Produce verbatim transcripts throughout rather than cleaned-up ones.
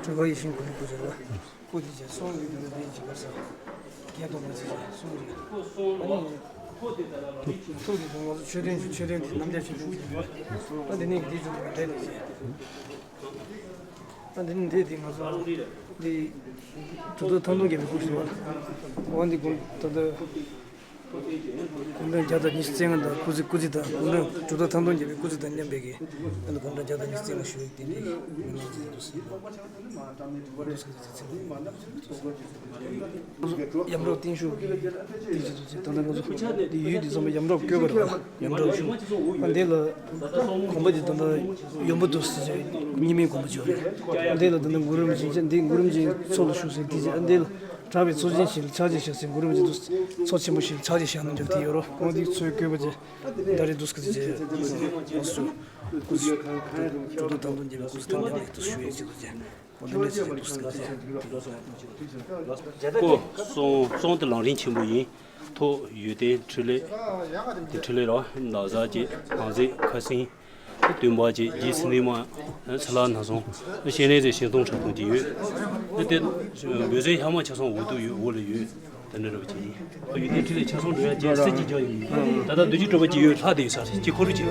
གྲུ་པ་ཡིད་བཞིན་ཀུན་ལེགས་སྐུ་ཟེར་བ། སྐུ་དེ་བྱས་སོང་གི་འདུག་དེ་བྱས་པར་ས། རྒྱས་གཏོང་མ་བྱེད་བྱས་སོང་རེད། ཨ་ནི། ཐུགས་དེ་ང་ཚོ་མཆོད་རྟེན་ཞིག་མཆོད་རྟེན་དེ་རྣམ་རྒྱལ་མཆོད་རྟེན་ཞིག་ཡིན་པ། ཨ་འདི་ནས་འདི་ཚོ་ག་འདྲས་ནས་བྱས། ཨ་འདི་ནས་འདི་དེ་ང་ཚོ་འདི་གྲུབ་ཐོབ་ཐང་སྟོང་རྒྱལ་པའི་སྐུ་ཞིག་ཡོད་པ། འོ་འདི་དགོན་ད་ལྟ། དགུང་གྲངས་བརྒྱ་དང་ཉི་ཤུ་རྩ་ལྔ་དང་སྐུ་ཚེ་སྐུ་ཚེ་དང་དགུང་གྲངས་གྲུབ་ཐོབ་ཐང་སྟོང་རྒྱལ་པའི་སྐུ་ཚེ་དང་མཉམ་པའི་གི་ཨ་ནི་དགུང་གྲངས་བརྒྱ་དང་ཉི་ཤུ་རྩ་ལྔ་ཞུ་ཡིག་དེ་འདྲའི་མི་མང་ཚོ་འདུག་ཟེར་ཡོད། ཡམ་རོག་བརྟན་བཞུགས་ཀྱི་དེ་བྱེད་དུས་ཚེ་ཡམ་རོག་བརྟན་བཞུགས་ཀྱི་དེ་བྱེད་དུས་ཚེ་ད་ལྟ་ང་ཚོ་འདི་ཡུལ་འདི་ཚང་མ་ཡམ་རོག་བཀོད་པ་རེད་བ། ཡམ་རོག་བཞུགས་ཨ་འདི་ལ་དགོན་པ་འདི་ད་ལྟ་ཡོན་པོ་འདུག་ཟེར་བྱས་རྙིང་མའི་དགོན་པ་ཅིག་ཡོད་རེད། ཨ་འདི་ལ་ད་ལྟ་གུ་རུ་རིན་པོ་ཆེ་འདི་གུ་རུ་རིན་པོ་ཆེ་མཚོ་ལ་བཞུགས་ཟེར་དེ་བྱས་ཨ་འདི་ལ། གྲགས་པའི་མཚོ་ཆེན་ཞིག་ལ་ཕྱག་རྗེས་བཞག་ཟིན་གུ་རུ་རིན་པོ་ཆེ་འདུག་མཚོ་ཆེན་པོ་ཞིག་ལ་ཕྱག་རྗེས་བཞག་གནང་འཇོག་དེ་ཡོད་རོ། ཁོང་འདི་མཚོའི་བཀོད་པ་ཅན་ད་རེས་འདུག་སྐད་ཅེས་འོ་སུ་སྐུ་གྲུབ་ཐོབ་ཐང་སྟོང་རྒྱལ་བའི་སྐུ་གཟུགས་ཐམས་ཅད་ལ་འདུག་ཞུ་ཡས་ཅིག་ཏུ་བྱས་འོ་འདི་འདྲ་ཅིག་འདུག་སྐད་ཅེས་སྐུ་གསུང་གསུང་དེ་ལམ་རིམ་ཆེན་པོ་ཡིན། ཐོག་ཡོན་ཏན་འཕྲིན་ལས་དེ་འཕྲིན་ལས་ར་ནག་བཟའ་བཅས་ཐང་རྩེ་ཁ་སེང་། སྟོན་པ་བཅས་རྗེ་བཙུན་མ་ཚེ་ལྷ་སྣ་ཚོགས་སྤྱན་རས་གཟིགས་ཞིང་སྟོང་ཕྲག་སྟོང་བཅས་ཡོད། དེ་འོད་ཟེར་ལྷག་མ་ཆ་ཚང་འོག་ཏུ་ཡོད། འོག་ལ་ཡོད། དེ་འདྲ་རེད་པ་བཅས་ཡིན། ཡོན་ཏན་འཕྲིན་ལས་ཆ་ཚང་འགྲོ་ཡ་བཅས་སྲིད་ཀྱི་རྒྱ་ཡིན། ད་ལྟ་འདུས་བྱས་གྲུབ་པ་བཅས་ཡོད་ལྷ་དེ་ཡིན་ས་རེད་ཀྱི་ཁོ་རུ་བཅས།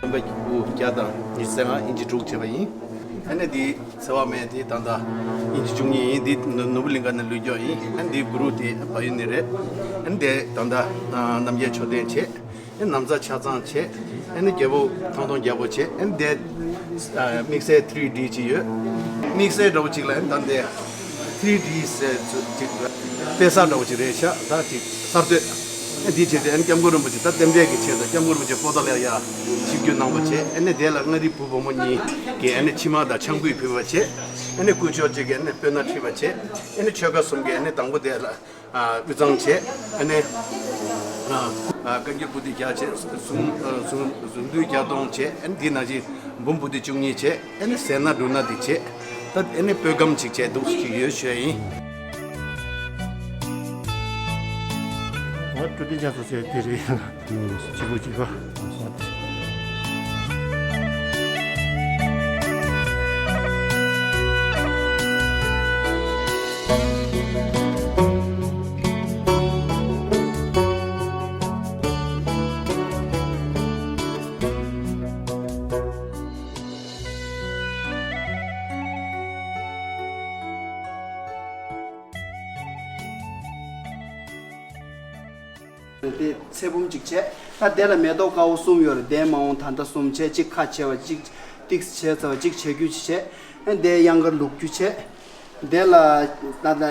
སྟོན་པ་སྐུ་བརྒྱ་དང་ཉི་ཤུ་རྩ་ལྔ་ཨིན་ཅི་དྲུག་བྱས་པ་ཡིན། ཨ་ནི་འདི་ཚེ་དབང་མེད་དེ་ད་ལྟ་ཨིན་ཅི་བཅུ་གཉིས་ཡིན། འདི་ནུ་ནུ་བོ་གླིང་ག་ནས་ལུས་ཀྱོག་ཡིན། ཨ་ནི་འདི་གུ་རུ་དེ་བལ་ཡུལ་ནས་རེད། ཨ་ནི་འདི་ད་ལྟ་རྣམ་རྒྱལ་མཆོད་རྟེན་བྱས། ཨ་ནི་ན་བཟའ་ཆ་ཚང་བྱས། ཨ་ནི་རྒྱལ་པོ་ཐང་སྟོང་རྒྱལ་པོ་བྱས། ཨ་ནི་འདི་དམིགས་བསལ་ཐི་རི་ཌི་ཅིག་ཡོད། དམིགས་བསལ་འདྲ་བོ་ཅིག་ལ་ཨ་ནི་ད་འདི་ཐི་རི་ཌི་ཟེར་ཅིག་དཔེ་གསར་འདྲ་བོ་ཅིག་རེད་ཤག་ད་ཅིག་གསར་གཏོད། ཨ་འདི་བྱས་ཏེ་ཨ་ནི་སྐྱབས་མགོན་རིན་པོ་ཆེ་ད་རྟེན་འབྲེལ་གྱི་ཆེད་དུ་སྐྱབས་མགོན་རིན་པོ་ཆེ་པོ་ཏཱ་ལ་ཡ་ཆིབས་བསྒྱུར་གནང་བ་བྱས། ཨ་ནི་དེ་ལ་མངའ་རིས་བུ་བུ་མོ་གཉིས་ཀྱིས་ཨ་ནི་མཆིལ་མ་དང་ཆང་ཕུད་ཕུལ་བ་བྱས། ཨ་ནི་སྐུ་ཞབས་གཅིག་གིས་ཨ་ནི་སྤོས་སྣ་ཁྲིད་པ་བྱས། ཨ་ནི་ཆོལ་ཁ་གསུམ་གྱིས་ཨ་ནི་དང་པོ་དེ་ལ་དབུས་གཙང་བྱས། ཨ་ནི་བཀའ་འགྱུར་པོ་ཏི་བརྒྱ་བྱས། གཟུངས་གཟུངས་གཟུངས་བསྡུས་བརྒྱ་སྟོང་བྱས། ཨ་ནི་འདི་ནང་བཞིན་འབུམ་པོ་ཏི་བཅུ་གཉིས་བྱས། ཨ་ནི་ཟས་སྣ་འབྲུ་སྣ་དེ་བྱས། ད་ཨ་ནི་སྤོས་སྒམ་གཅིག་བྱས་འདུག་ཅིག་ཡོད་ཞུ་ཡ་ཡིན། ང་སྤྲོ་ལྡན་རྒྱ་མཚོ་ཟེར་དེ་རེད། གཅིག་པོ་གཅིག་པོ། དེ་ཚེ་བུམ་གཅིག་བྱས། ད་དེ་ལ་མེ་ཏོག་དཀར་པོ་གསུམ་ཡོད་རེད། དེ་མ་འོངས་ད་ལྟ་གསུམ་བྱས། གཅིག་ཁ་ཕྱེ་བ། གཅིག་ཏིག་བྱས་ཚར་བ། གཅིག་བྱ་རྒྱུ་ཅིག་བྱས། ཨ་དེ་གཡང་དཀར་ལུག་ཁྱུ་བྱས། དེ་ལ་ད་ལྟ་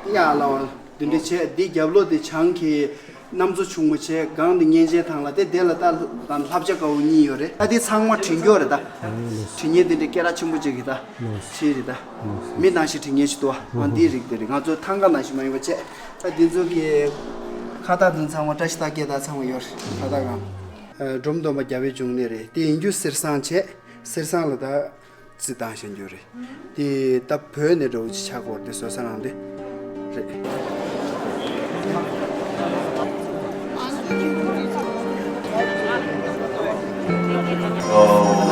གཡག་ལ་བ་འདི་འདྲ་བྱས། འདི་རྒྱབ་ལོགས་དེ་བྱང་གི་གནམ་མཚོ་ཆུང་ངུ་བྱས། སྒང་དེ་གཉན་ཆེན་ཐང་ལ། དེ་དེ་ལ་ད་ད་ལྷ་བྱ་དཀར་པོ་གཉིས་ཡོད་རེད། ད་དེ་ཚང་མ་བྲི་འགྱོ་རེད་ད། བྲི་མཁན་དེ་འདྲ་སྐད་གྲགས་ཆེན་པོ་ཅིག་གི་ད་བྲིས་རེད་ད། མི་ནང་བཞིན་བྲི་མཁན་ཞིག་འདུག་བ། ཨ་འདི་རིགས་དེ་རེད། ང་ཚོ་ཐང་ག་ནང་བཞིན་མ་ཡིན་པ་བྱས། ད་འདི་ཚོ་གི་ཁ་བཏགས་འདི་ཚང་མ་བཀྲ་ཤིས་རྟགས་བརྒྱད་དང་ཚང་མ་ཡོད་རེད། ཁ་བཏགས་སྒང་། ཨ་འབྲོམ་སྟོན་པ་རྒྱལ་བའི་འབྱུང་གནས་རེད། དེ་ཡིན་རྒྱུ་གསེར་ཟངས་བྱས། གསེར་ཟངས་ལ་ད་རྩི་བཏང་བཞག་རྒྱུ་རེད། དེ་ད་བོད་ནས་འདྲ་བོ་ཅིག་ཆགས་ཀྱི་ཡོད་རེད། དེ་བཟོ་ས་རང་དེ་རེད།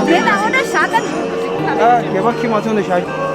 དེ་ན་འོ་ན་ཤ་ད། ད་སྒལ་པ་ཁྱི་མ་ཐོན་ནས་ཤ།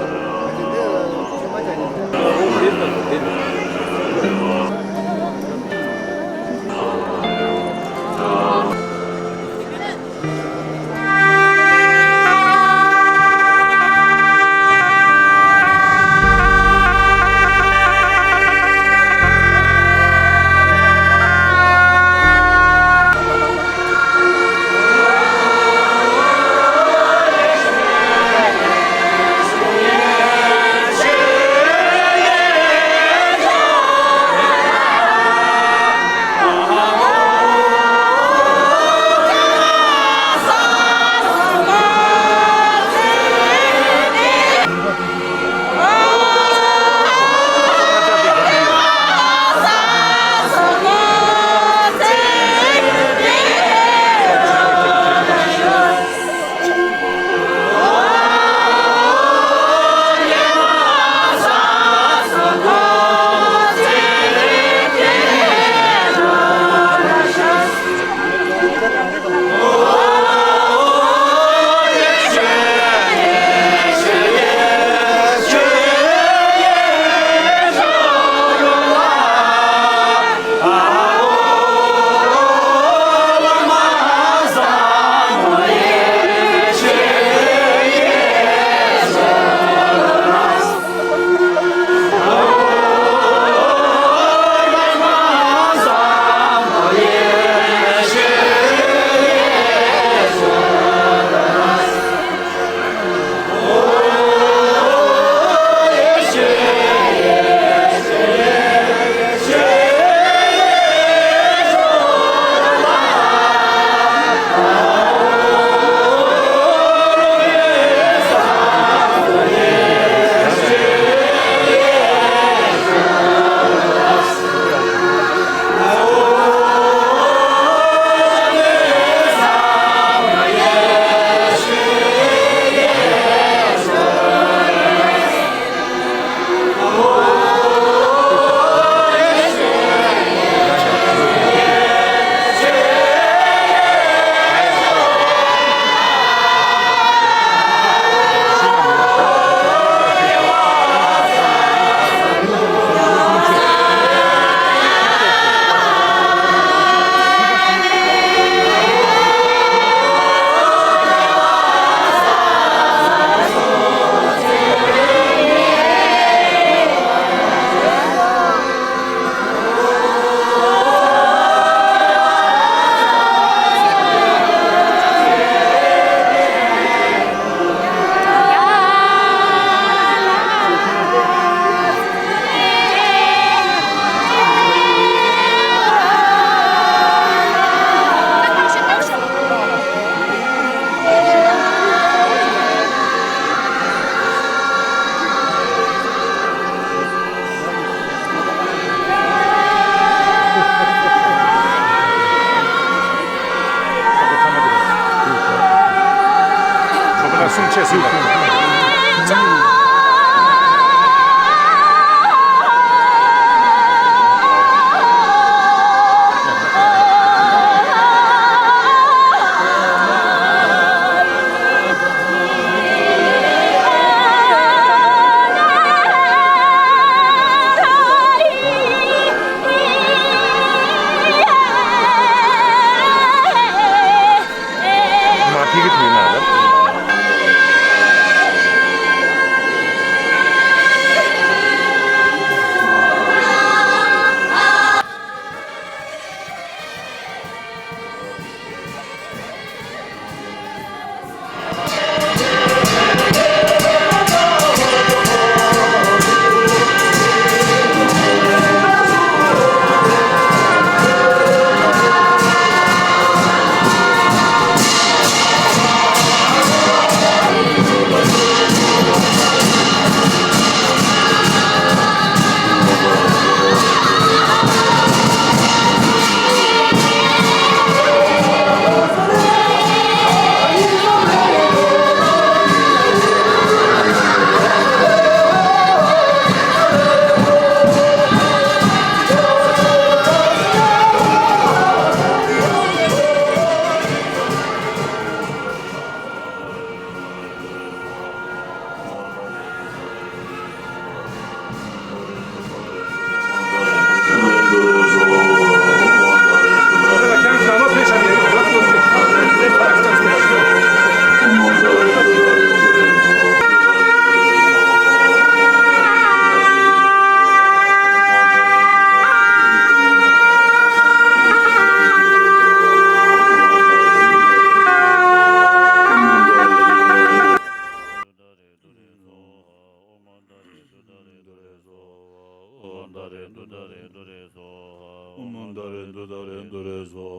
ཨོཾ་ཏཱ་རེ་ཏུཏྟཱ་རེ་ཏུ་རེ་སྭཱ་ཧཱ། ཨོཾ་ཏཱ་རེ་ཏུཏྟཱ་རེ་ཏུ་རེ་སྭཱ་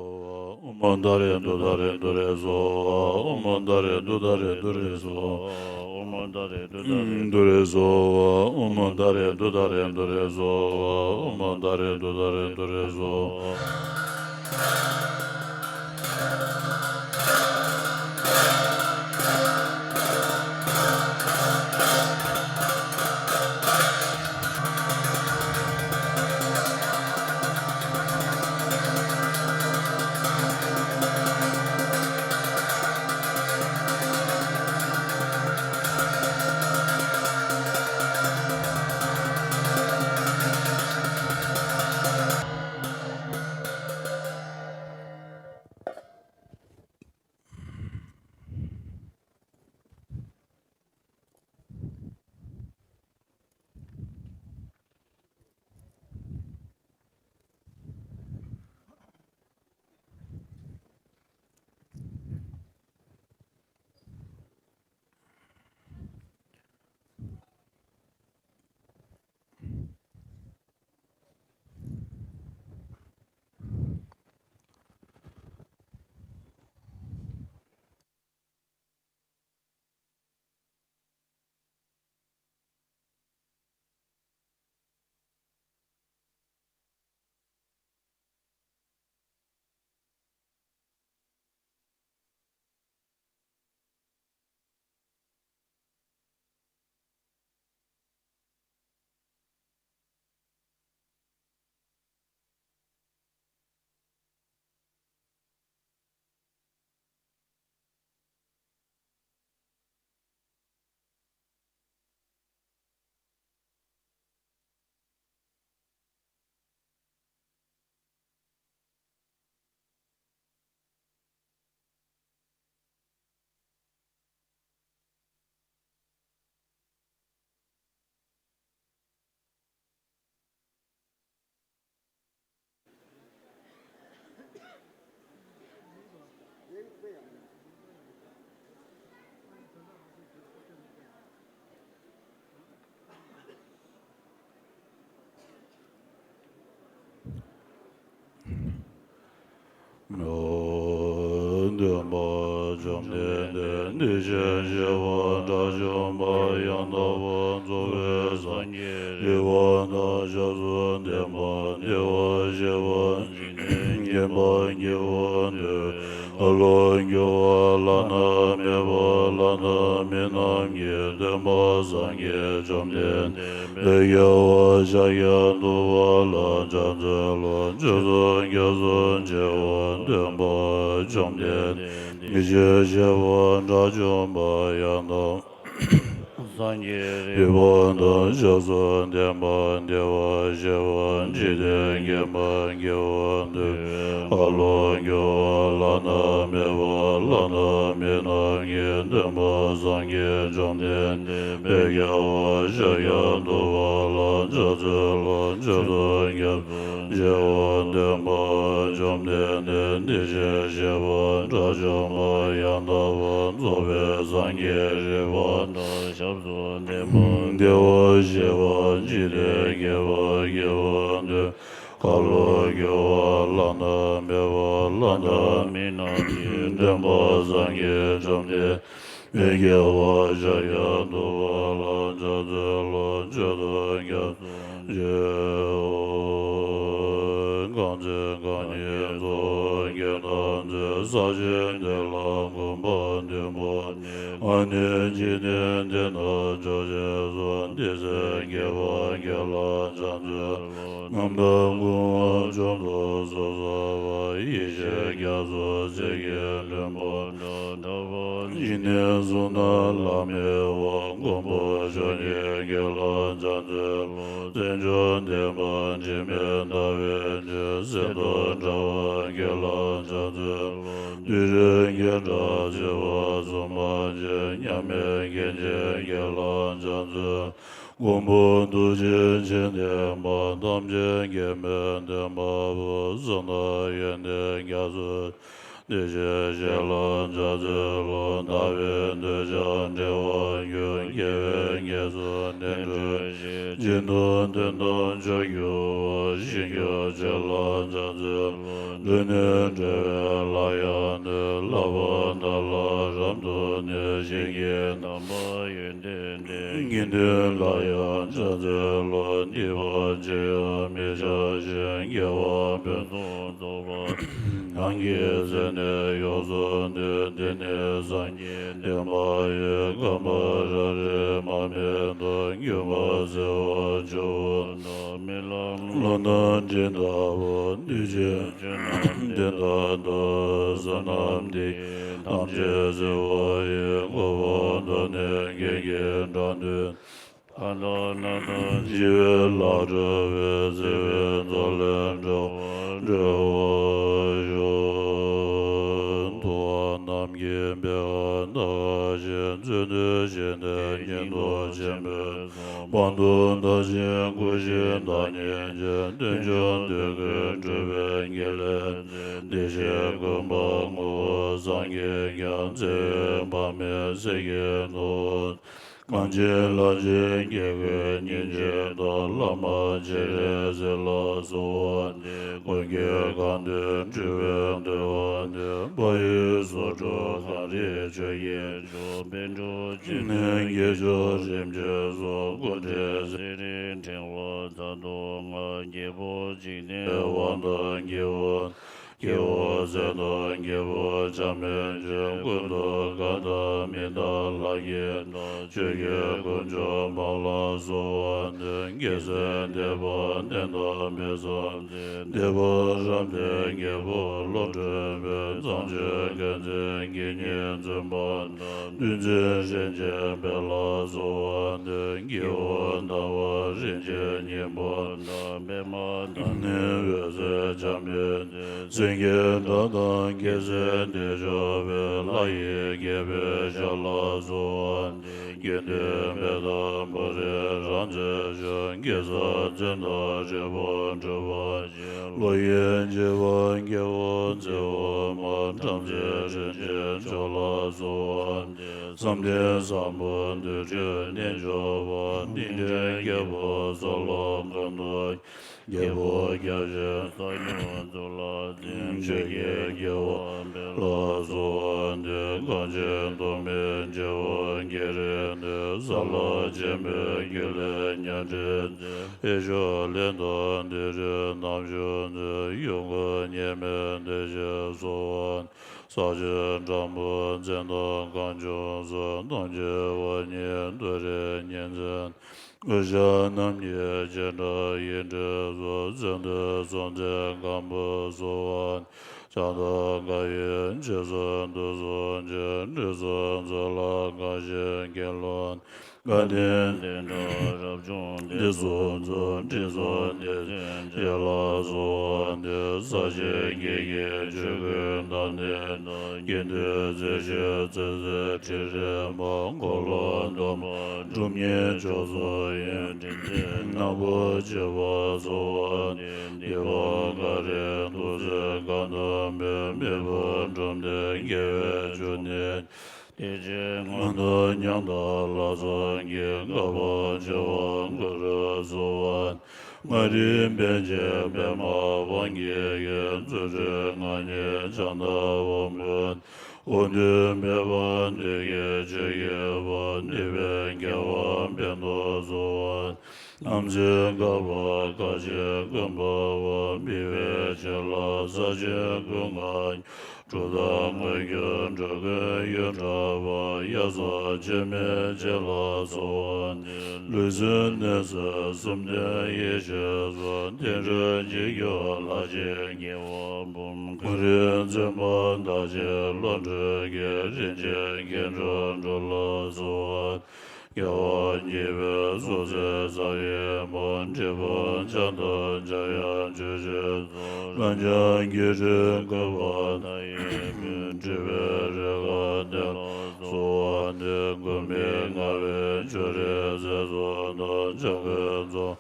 ཧཱ། ཨོཾ་ཏཱ་རེ་ཏུཏྟཱ་རེ་ཏུ་རེ་སྭཱ་ཧཱ། ཨོཾ་ཏཱ་རེ་ཏུཏྟཱ་རེ་ཏུ་རེ་སྭཱ་ཧཱ། ཨོཾ་ཏཱ་རེ་ཏུཏྟཱ་རེ་ཏུ་རེ་སྭཱ་ཧཱ། ཨོཾ་ཏཱ་རེ་ཏུཏྟཱ་རེ་ཏུ་རེ་སྭཱ་ཧཱ། ཨོཾ་ཏཱ་རེ་ཏུཏྟཱ་རེ་ཏུ་རེ་སྭཱ་ཧཱ། སྟོན་པ་བཅོམ་ལྡན་འདས་དེ་བཞིན་གཤེགས་པ་དགྲ་བཅོམ་པ་ཡང་དག་པར་རྫོགས་པའི་སངས་རྒྱས་རིག་པ་དང་ཞབས་སུ་ལྡན་པ་བདེ་བར་གཤེགས་པ་འཇིག་རྟེན་མཁྱེན་པ་སྐྱེ་བར་འདོད། ཀླ་ཀློ་སྐྱེ་བོ་བླ་ན་མེད་པ་བླ་ན་མེད་རྣམས་ཀྱི་སྟོན་པ་སངས་རྒྱས་བཅོམ་ལྡན་འདས་དཔལ་རྒྱལ་བ་ཤཱཀྱ་ཐུབ་པ་ལ་ཕྱག་འཚལ་ལོ། མཆོད་ཚོགས་སྐྱབས་སུ་མཆིའོ། སྟོན་པ་བཅོམ་ལྡན་འདས་དེ་བཞིན་གཤེགས་པ་དགྲ་བཅོམ་པ་ཡང་དག་སངས་རྒྱས་རིག་པ་དང་ཞབས་སུ་ལྡན་པ་བདེ་བར་གཤེགས་པ་འཇིག་རྟེན་མཁྱེན་པ་སྐྱེ་བར་འདོད། ཀླ་ཀློ་སྐྱེ་བོ་བླ་ན་མེད་པ་བླ་ན་མེད་རྣམས་ཀྱི་སྟོན་པ་སངས་རྒྱས་བཅོམ་ལྡན་འདས་དཔལ་རྒྱལ་བ་ཤཱཀྱ་ཐུབ་པ་ལ་ཕྱག་འཚལ་ལོ། མཆོད་དོ་སྐྱབས་སུ་མཆིའོ། སྟོན་པ་བཅོམ་ལྡན་འདས་དེ་བཞིན་གཤེགས་པ་དགྲ་བཅོམ་པ་ཡང་དག་པར་རྫོགས་པའི་སངས་རྒྱས་རིག་པ་དང་ཞབས་སུ་ལྡན་པ་བདེ་བར་གཤེགས་པ་འཇིག་རྟེན་མཁྱེན་པ་སྐྱེ་བར་འདོད། ཀླ་ཀློ་སྐྱེ་བོ་བླ་ན་མེད་པ་བླ་ན་མེད་རྣམས་ཀྱི་སྟོན་པ་སངས་རྒྱས་བཅོམ་ལྡན་འདས་དཔལ་རྒྱལ་བ་ཤཱཀྱ་ཐུབ་པ་ལ་ཕྱག་འཚལ་ལོ། མཆོད་དོ་སྐྱབས་སུ་མཆིའོ། གང་ཚེ་རྐང་གཉིས་རྫོགས་སྐྱེས་དང་མཛོད། ས་གཞི་འདི་ལ་གོམ་པ་བདུན་པོ་ནི། ཨ་ནི་འཇིག་རྟེན་འདི་ན་ཇོ་བོ་རྗེས་སུ། འདི་ཚེ་དགེ་བ་བགྱིས་ལ་ཕྱག་འཚལ་ལོ། རྔམ་དང་མགུ་བ་འཇོམས་དུ་སོ་སོ་བ། ཡེ་ཤེས་རྒྱ་མཚོ་ཚིག་གི་ལྷུན་པོ་འདྲ། འཇིག་རྟེན་གསུམ་ན་བླ་མེད་པ། མགོན་པོ་མཆོག་ཉིད་བགྱིས་ལ་ཕྱག་འཚལ་ལོ། བརྩོན་འགྲུས་ལྡན་པ་འཇིགས་མེད་ཟླ་བའི་མཆོག་གསེར་མདོག་འདྲ་བ་བགྱིས་ལ་ཕྱག་འཚལ་ལོ། བདུད་རིགས་བགེགས་དང་ཚེ་དཔག་བསམ་པ་ཆེ། མཉམ་མེད་མཁན་ཆེན་བགྱིས་ལ་ཕྱག་འཚལ། མགོན་པོ་ཐུགས་རྗེ་ཆེ་ལྡན་པ། ཐམས་ཅད་མཁྱེན་པའི་སྟོན་པ་པོ། གསང་བདག་ཡོན་ཏན་རྒྱ་མཚོ། བདེ་གཤེགས་ཞལ་ལ་ཕྱག་འཚལ་ལོ། ལྟ་བའི་འདོད་ཆགས་བྲལ་བར་འགྱུར། དགེ་བའི་རྒྱས་སུ་བསྟན་གྱུར་ཅིག་སྦྱིན་དང་ལྡན་དང་མཆོག་གྱུར་པ། ཞིང་སྐྱོང་ཆོས་ལ་ཕྱག་འཚལ་ལོ། འབྲུ་ནི་བྲེ་བའི་ལྷ་ཡང་ནོད། ལྷག་པར་བདག་ལ་རབ་ཏུ་གནས། ཞིང་གི་དམ་པ་ཡོན་ཏན་ལྡན། དགེ་འདུན་ལ་ཡང་ཕྱག་འཚལ་ལོ། སྡིག་པ་ཅི་ཡང་མི་བྱ་ཞིང་། དགེ་བ་ཕུན་སུམ་ཚོགས་པ། གང་གིས་བརྩེ་ནས་ཡོངས་སུ་འདུད། དེ་ནི་སངས་རྒྱས་བསྟན་པ་ཡི། གང་བར་རབ་རིབ་མར་མེ་མདོག་སྒྱུ་མ་བྱེ་བ་བཅུ་པོ་དང་། རྨི་ལམ་ལོ་ཟླ་སྤྲིན་ལྟ་བུ། འདུས་བྱས་ཆོས་རྣམས་དེ་ལྟར་འདུ། བསོད་ནམས་འདི་ཡིས་ཐམས་ཅད་གཟིགས་པ་ཡི། གོ་འཕང་ཐོབ་ནས་དགེ་རྒན་འགྲོ་འདོད། ལྷ་དང་ནགས་དང་འཆི་བའི་ལྷ་འགྲོ་བའི། བརྩེ་བའི་མཚོ་ལས་འགྲོ་བ་སྒྲོལ་བར་ཤོག །ཐུབ་པ་རྣམས་ཀྱིས་འབད་པ་དག་ཞིང་། བརྩོན་འགྲུས་ཆེ་ནས་ཉན་ཐོས་ཆེན་པོའི་གསུང་། བར་དུ་བདག་གཞན་བཀུར་ཞིང་བདག་ཉིད་ཀྱང་། རྟེན་འབྱུང་འདོད་དགུ་སྒྲུབ་པའི་དགེ་ལེགས་མཛོད། བདེ་གཤེགས་ཀུན་འཕགས་ངོ་བོ་སངས་རྒྱས་ཀྱང་། ཚེ་འཕགས་མའི་སྲས་ཀྱིས་ནོར་བུ། གང་ཕྱིར་ལྷ་ཆེན་སྐྱེ་དགུའི་གཉེན་བྱེད་དོ། བླ་མ་སྤྱན་རས་གཟིགས་ལ་གསོལ་བ་འདེབས། ཀུན་གྱི་གང་འདུལ་སྤྲུལ་པས་འདུལ་བ་འདེབས། བག་ཡོད་སོགས་དྲུག་གང་རིགས་ཆོས་ཀྱི་མཆོག །པཎ་གྲུབ་སྤྱན་ནི་དགེ་སྦྱོར་རིམ་གྱིས་སོ། སྐུ་ཕྲེང་ཚེ་རིང་ཕྲེང་བ་ཚ་དང་ལྔ། རྒྱལ་པོ་འཇིག་རྟེན་དབང་ཐང་རྒྱལ་པོ། སྐྱེ་བོ་ཚེ་དང་རྒྱལ་པོ་བྱམས་པའི་སྤྱོད། ཀུན་ཏུ་དགའ་དང་མི་དགའ་ལྷ་ཡི་བདག །ཆོས་ཀྱི་དཀོན་མཆོག་འབངས་ལ་གསོལ་བ་འདེབས། རྒྱལ་སྲས་སྡེ་དཔོན་བསྟན་དང་མི་ཕམ་རྗེ། སྡེ་པ་རབ་མཐའི་རྒྱལ་པོ་བློ་གྲོས་དཔལ། གཙང་ཆུ་དགེ་མཚན་དགེ་བསྙེན་བཙུན་པ་དང་། བདུད་འཛིན་རིན་ཆེན་བེར་ལ་གསོལ་བ་འདེབས། སྐྱེ་བོ་ཟླ་བ་རིན་ཆེན་སྙིང་པོ་དང་། པདྨ་དང་ནི་འོད་ཟེར་འཇམ་པའི་མཛོད། མཚན་བརྒྱད་སྒྲ་དང་རྒྱལ་སྲིད་བདེ་མཆོག་དཔལ། ལྷ་ཡི་རྒྱལ་པོའི་ཞབས་ལ་གསོལ་བ་འདེབས། དགེ་འདུན་བེར་དང་པུ་རིས་རབ་མཛེས་མཆོག །གེ་སར་བཙན་དང་དྲེད་ཕུང་གྲུ་པ་ཅན། ལོ་ཡི་འཇིགས་པ་རྒྱལ་པོ་རྩེ་འོག་མ། བྲམ་ཟེ་རིན་ཆེན་མཆོག་ལ་གསོལ་བ་འདེབས། བསམ་གཏན་བཟང་པོ་དུར་ཁྲོད་གནས་མཆོག་པ། སྟེང་ཕྲེང་རྒྱལ་པོ་ཚོགས་ལ་མགོན་དུ། རྒྱལ་པོ་བརྒྱ་བྱིན་ས་སྐྱོང་གཙུག་ལག་འཛིན། ཆོས་ཀྱི་རྒྱལ་པོ་བེར་ལ་གསོལ་བ་འདེབས། གངས་ཅན་སྟོད་སྨད་རྒྱལ་པོ་བརྒྱད་རེ་འདུས། ས་ལ་ཆེན་པོའི་རྒྱུད་ལས་ཉ་སྦྲེལ་རྩལ། ཨེ་ཞོ་གླིང་དང་དེ་རུ་རྣམ་དཔྱོད་མཛོད། ཡུལ་འཁོར་ཉེས་མེད་བདེ་ཆེན་གསོལ་བ། ས་ཆེན་སྦྲང་བུ་མཚན་དང་གང་བྱུང་སོགས། སྟོང་ཆེན་བ་ཉིད་ཏུ་རེ་གཉིས་འཛིན། དགུ་ཞགས་རྣམ་གཉིས་སྤྱན་དྲངས་ཡིད་འཕྲོག་སོགས། བརྩོན་འགྲུས་སྲོག་འཛིན་སྒམ་པོ་གསོལ་བ། བྱང་དང་དགའ་བའི་རྗེས་སུ་འདུག་གསུངས་ཀྱང་། འབྲས་བུ་མཚོ་ལ་དགའ་ཞིང་དགེ་སློང་། དགའ་ལྡན་དེ་འདྲ་རབ་བྱུང་དེ་གསུམ་མཚུངས། དྲིན་གསུམ་སྡེ་ཚན་བཅས་ལ་གསོལ་བ་འདེབས། ས་ཆེན་བརྒྱད་ཀྱི་ཆོས་ཀུན་བདག་ཉིད་དང་། དགེ་འདུན་རྩེ་ཤེས་རྩེ་གཟིགས་ཁྲི་རལ་པ། འཁོར་ལོ་སྡོམ་པ་སྒྲུབ་གཉེར་མཆོག་གསུམ་ཡོན་ཏན་ཅན། ནག་པོ་བྱེ་བ་གསོལ་བ་འདེབས། སྡིག་པ་ག་རེ་འདུག་ཚེ་གང་དམ་པའི། མི་ཕམ་འབྲོམ་སྟོན་དགེ་བའི་ཆོས་ནི། དེ་ཕྱིར་སྔོན་དུ་ཉམས་དང་ལག་བཟང་གིས། བསྐལ་པ་བྱེ་བ་འཁོར་རུ་གསོལ་བ། མངའ་རིས་པཎ་ཆེན་པདྨ་དབང་གིས་ཀྱང་། རྫུ་འཕྲུལ་ངག་བརྙན་ཕྱག་མདའ་དབང་པོ། དབང་དུ་མེད་པ་འདོད་ཀྱི་ཆོས་ཀྱི་དབང་། ནུས་པའི་རྒྱལ་བ་དཔལ་དུ་གསོལ་བ། རྣམ་འཚེ་བསྐལ་པ་གང་ཞིག་ཀུན་འབར་བ། མི་བས་བྱིན་རླབས་ས་ཆེན་ཀུན་དགའ། གྲུབ་མཐའ་དངོས་གྱུར་འགྲོ་ཀུན་ཡོངས་གྲགས་པ། གཡའ་སོགས་ཆོས་མིན་བྱེད་ལ་གསོལ་བ་འདེབས། ལུས་སེམས་གནས་ཚུལ་གསུམ་ལྡན་ཡེ་ཤེས་སོགས། བསྟན་འགྲོའི་འཇིགས་སྐྱོབ་ལྷ་ཆེན་རྒྱལ་བ་འབུམ། ཀུན་རིག་འཛིན་པ་བདག་ཆེན་བློ་གྲོས་ཀྱིས། རིན་ཆེན་སྐྱེ་འགྲོ་འགྲོ་ལ་གསོལ་བ། རྒྱལ་བ་དགྱེས་པའི་གསུང་ཚིག་རྩ་བའི་མོ། འབྲས་བུ་ཆགས་སྡང་འཇམ་དབྱངས་ཆོས་ཀྱི་མཚོ། རབ་འབྱམས་སྒྱུ་འཕྲུལ་བཀོད་པ་མཐའ་ཡས་མོ། སྤྲུལ་པའི་རོལ་གར་དེ་ལ་གསོལ་བ་འདེབས། མགོན་པོའི་ངག་དབང་ཕྱོགས་རིས་སྲས་གསུམ་དང་། འཇམ་མགོན་རྫོང་།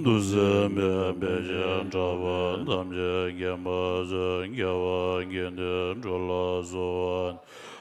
འདུ་འཛི་མེད་པའི་ཕན་ཆད་གྲགས་པ་ཐམས་ཅད་མཁྱེན་པར་མཛོད། རྒྱལ་བ་དགེ་འདུན་གྲུབ་ལ་གསོལ་བ།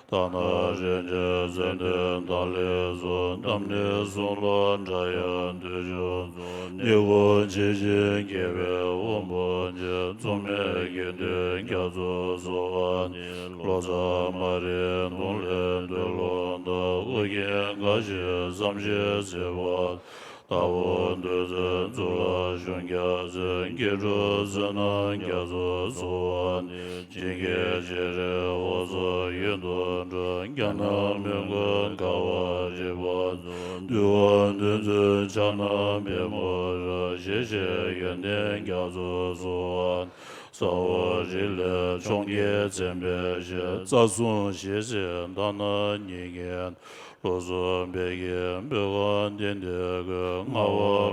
དག་སྣང་རིན་ཆེན་ཙན་དན་དང་ལེགས་སོ། རྣམ་སྨིན་གསུང་ལ་སྒྲ་དབྱངས་འདུས་ཕྱོགས་སུ། ཉེར་དགུ་ཇི་བཞིན་སྐྱེས་པའི་དབང་པོ་ཆེ། མཚུངས་མེད་དགེ་འདུན་རྒྱ་མཚོ་གསོལ་བ་འདེབས། ལོ་ཙཱ་མ་རིག་གདོང་ལས་འདུལ་ལུགས་དང་། ཨོ་རྒྱན་དགའ་བཞིའི་བསམ་ཤེས་བརྩེ་བ། དྭགས་པོ་འདུལ་འཛིན་གཙུག་ལག་གཞུང་བརྒྱ་འཛིན། སྐྱེ་འགྲོ་བསོད་ནམས་རྒྱ་མཚོ་གསོལ་བ་འདེབས། ཇིང་གེ་སྤྱན་རས་འོད་ཟེར་གཡུལ་དུ་འགྲོ། རྒྱ་ནག་མོན་གྷོ་ཀ་བ་རི་པ་མཚོ། འདུལ་བ་འདུལ་འཛིན་ཕྱག་ན་པདྨོ་རབ། ཞེས་བྱའི་ཡོན་ཏན་རྒྱ་མཚོ་གསོལ་བ། ས་འོག་རི་ལས་འཕྱོངས་རྒྱས་མཚན་དཔེ་བཞད། རྩ་གསུམ་ཞི་བྱེད་དག་སྣང་ཉིད་ཀྱི། ལོ་གསུམ་བད་ཀན་སྤོས་དཀར་ལྡན་འདས་ཀྱི། ལྔ་པ་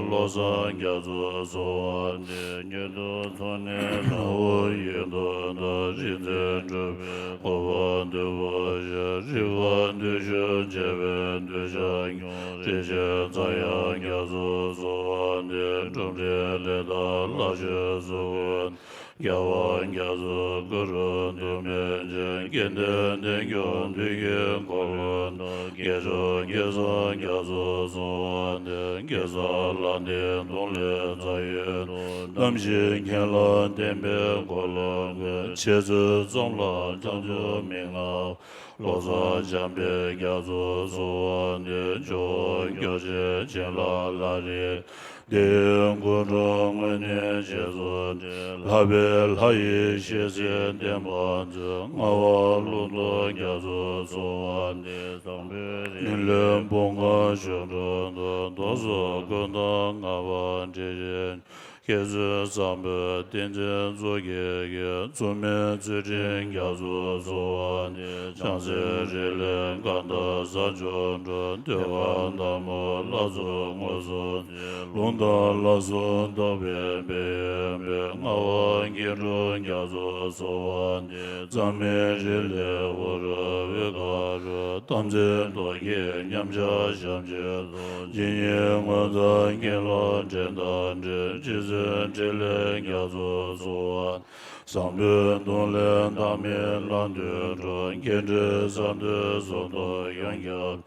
བློ་བཟང་རྒྱ་མཚོ་གསོལ་བ་འདེབས། མྱུར་དུ་མཚུངས་གནས་ལྷ་འོད་གཡུལ་དུ་ལྡང་། རིག་འཛིན་གྲུབ་པའི་གོ་འཕང་བདུན་པོ་ཞིག་རིག་པ་འདུས་ཤུགས་འབྱེད་པའི་གདུལ་བྱ་སྐྱོང་། རིན་ཆེན་རྩ་དབྱངས་རྒྱ་མཚོ་གསོལ་བ་འདེབས། འབྲུམ་རིགས་ལས་དང་ལྷ་ཆོས་སྐུ། རྒྱལ་བ་རྒྱ་མཚོ་གུ་རུ་འདུལ་མེད་ཅིང་། སྐལ་ལྡན་འདི་སྐྱོང་དུས་ཀྱི་འཁོར་ལོ་བསྟོད། དགེ་སྦྱོར་སྐལ་བཟང་རྒྱ་མཚོ་གསོལ་བ་འདེབས། གེ་སར་ལྷ་འདྲེ་གདོང་ལས་རྩ་བའི་སྟོབས། རྣམ་བཞི་མཁྱེན་ལ་བརྟན་པའི་འཁོར་ལོ་བསྐོར། འཆད་རྩོད་རྩོམ་ལ་ཐབས་སྡུད་མི་མངའ། བློ་བཟང་འཇམ་དཔལ་རྒྱ་མཚོ་གསོལ་བ་འདེབས། ཇོ་བོ་སྐྱོབ་བྱེད་བྱིན་རླབས་ལྷ་རིགས། དེ་ཡི་སྐུ་འགྲོ་དངོས་གནས་རྗེས་སུ་འབྲེལ། ལྷག་པའི་ལྷ་ཡི་ཞལ་གཟིགས་བསྟན་པ་མཛོད། ལྔ་པ་ཀླུ་གདུགས་རྒྱ་མཚོ་གསོལ་བ་འདེབས། བཟང་པོའི་རིགས་ལས་བུམ་དཀར་གཞུང་གྲུབ་ཏུ། གདོན་གཟུགས་ཀུན་དང་ལྔ་པ་འདྲེས་ཤིང་། མཁས་བཙུན་བཟང་པོའི་བསྟན་འཛིན་གཙུག་གི་རྒྱལ། མཚུངས་མེད་ཚུལ་ཁྲིམས་རྒྱ་མཚོ་གསོལ་བ་འདེབས། བྱང་སེམས་རིགས་ལས་སྐར་མདའ་གཟའ་མཆོག་འགྲོ། ཟློས་གར་མདའ་མོ་ལྷ་ཚོགས་དངོས་སུ་མཛད། ལུང་དང་ལྷ་གསུམ་རྟོགས་པའི་དཔལ་ཡོན་པས། ལྔ་པ་མཁས་གྲུབ་རྒྱ་མཚོ་གསོལ་བ་འདེབས། རྩ་མེད་རིགས་ལས་ཨུ་རུ་ཝེ་ཀ་རུ། དམ་ཚིག་རྡོ་རྗེ་མཉམ་གཞག་ཞབས་ཀྱི་ཚོགས། ཇི་སྙེད་མངོན་རྫོགས་མཁྱེན་ལ་འགྲན་ཟླ་བྲལ། རྗེ་བཙུན་འཕྲིན་ལས་རྒྱ་མཚོ་གསོལ་བ། བཟང་པོའི་གདོང་ལས་བདག་མེད་ལྷ་འདུལ་འགྲོ། མཁྱེན་བརྩེ་གསང་འདུས་གསུང་རྟོག་ཡོངས་ཁྱབ།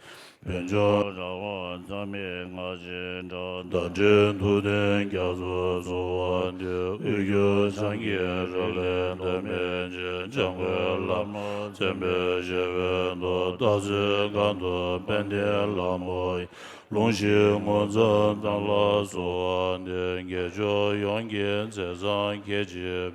བོད་ལྗོངས་ར་བ་མཚམས་མེད་སྔགས་ཀྱི་སྒྲ། བདག་འདྲའི་ཐུགས་མཐུན་རྒྱ་མཚོ་གསོལ་བ་འདེབས། དབུས་འགྱུར་འཆང་གི་རིགས་ལས་འདའ་མེད་ཅིང་། འཇམ་མགོན་བླ་མ་བཙན་པོའི་ཞབས་པད་མཐོ། སྟག་གཟིག་སྒང་དུ་དཔལ་ལྡན་ལྷ་མོ་ཡི། ལུང་བཞི་མངོན་རྫོགས་གདམས་ལ་གསོལ་བ་འདེབས། དགེ་སྦྱོར་ཡོངས་ཀྱི་རྩེ་གཙང་ཁྱེད་ཀྱིས།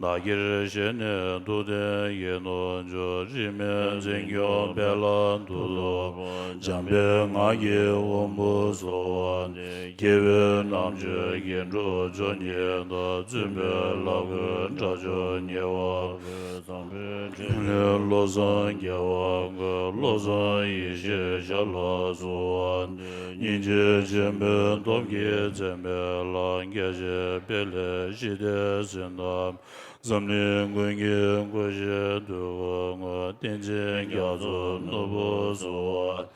བདག་གིར་བཞེས་ནས་ཐུགས་མཐུན་ཡིད་དུ་འཇོག་རིས་མེད་འཛིན་སྐྱོང་དཔལ་ལ་ཐུགས་སྟོབས་པོ། འཇམ་དཔལ་ངག་གི་དབང་པོ་གསོལ་བ་འདེབས། རྒྱལ་བའི་རྣམ་དཔྱོད་རྒྱན་དྲུག་མཆོག་གཉིས་དང་། བཙུན་པའི་ལྷ་སྐུ་དགྲ་བཅོམ་ཉེ་བར་བསྐོར། བཟང་པོའི་ཕྲིན་ལས་བློ་བཟང་རྒྱལ་བ་ཀུན། བློ་བཟང་ཡེ་ཤེས་ཞབས་ལ་གསོལ་བ་འདེབས། སྙིང་རྗེ་ཆེན་པོའི་སྟོབས་ཀྱིས་མཚན་དཔེ་ལ། རྒྱ་ཆེའི་དཔལ་ལས་ཞི་བདེའི་སེམས་རྣམས། འཛམ་གླིང་ཀུན་གྱི་སྐུ་བཞིའི་དུས་འཁོར་དངོས། བསྟན་འཛིན་རྒྱ་མཚོ་ནོར་བུ་གསོལ་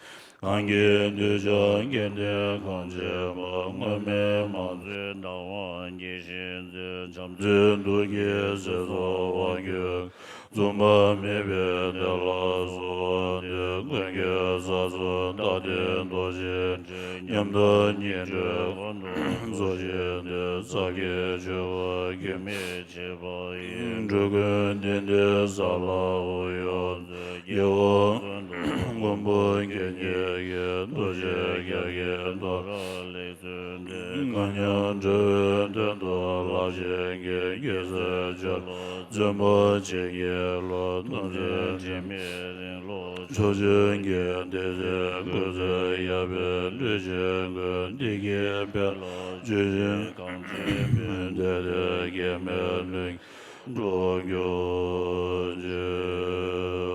བ། གང་གི་གདུལ་བྱ་སྐལ་ལྡན་གང་བྱེད་པ། སྔོན་མེད་མང་ཐོས་བདག་དབང་གྱིས་བཞེས་མཛད། བྱམས་བརྩེའི་གདུགས་ཀྱིས་གསེར་སོགས་དབང་སྒྱུར། རྫུན་པ་མེད་པའི་བདེ་ལ་གསོལ་བ་འདེབས། མགོན་གྱི་ས་གསུམ་རྟག་བརྟན་རྡོ་རྗེ་འདྲིལ། ཉམས་དང་ཉི་འབྲུ་ཀུན་ཏུ་རྫོགས་ཤིང་བརྟན། ཚར་གྱི་ཆོས་སྐུ་སྐྱོན་མེད་བྱེད་པ་ཡི། འགྲོ་ཀུན་གཏན་བདེའི་ས་ལ་འོད་ཡོད་མཛོད། རྒྱལ་བ་ཀུན་ཏུ་མགོན་པོ་མཁྱེན་བརྒྱད་ཀྱིས། ཐུགས་རྗེ་རྒྱ་ཆེན་མཐོ་རིས་ལེགས་གསོལ་འདེབས། མཁའ་མཉམ་འགྲོ་བའི་དོན་དུ་རླབས་ཆེན་གྱི། རྒྱལ་སྲས་ཆོས་ལ་བརྩོན་པ་བྱེད་མཁས་ལ། ཐུགས་བརྩེ་དྲི་མེད་རིང་ལུགས་མཆོག་སྦྱིན་གྱི། བདེ་གསལ་སྐུ་ཚེ་ཡབ་ཡུམ་ལུས་ཅན་ཀུན། བདེ་སྐྱིད་དཔལ་ལ་སྤྱོད་ཅིང་། གང་བྱེད་མི་འདོད་དེ་སྐྱེ་མེད་ལྷུན་གྱིས་འགྲུབ་གྱུར་ཅིག་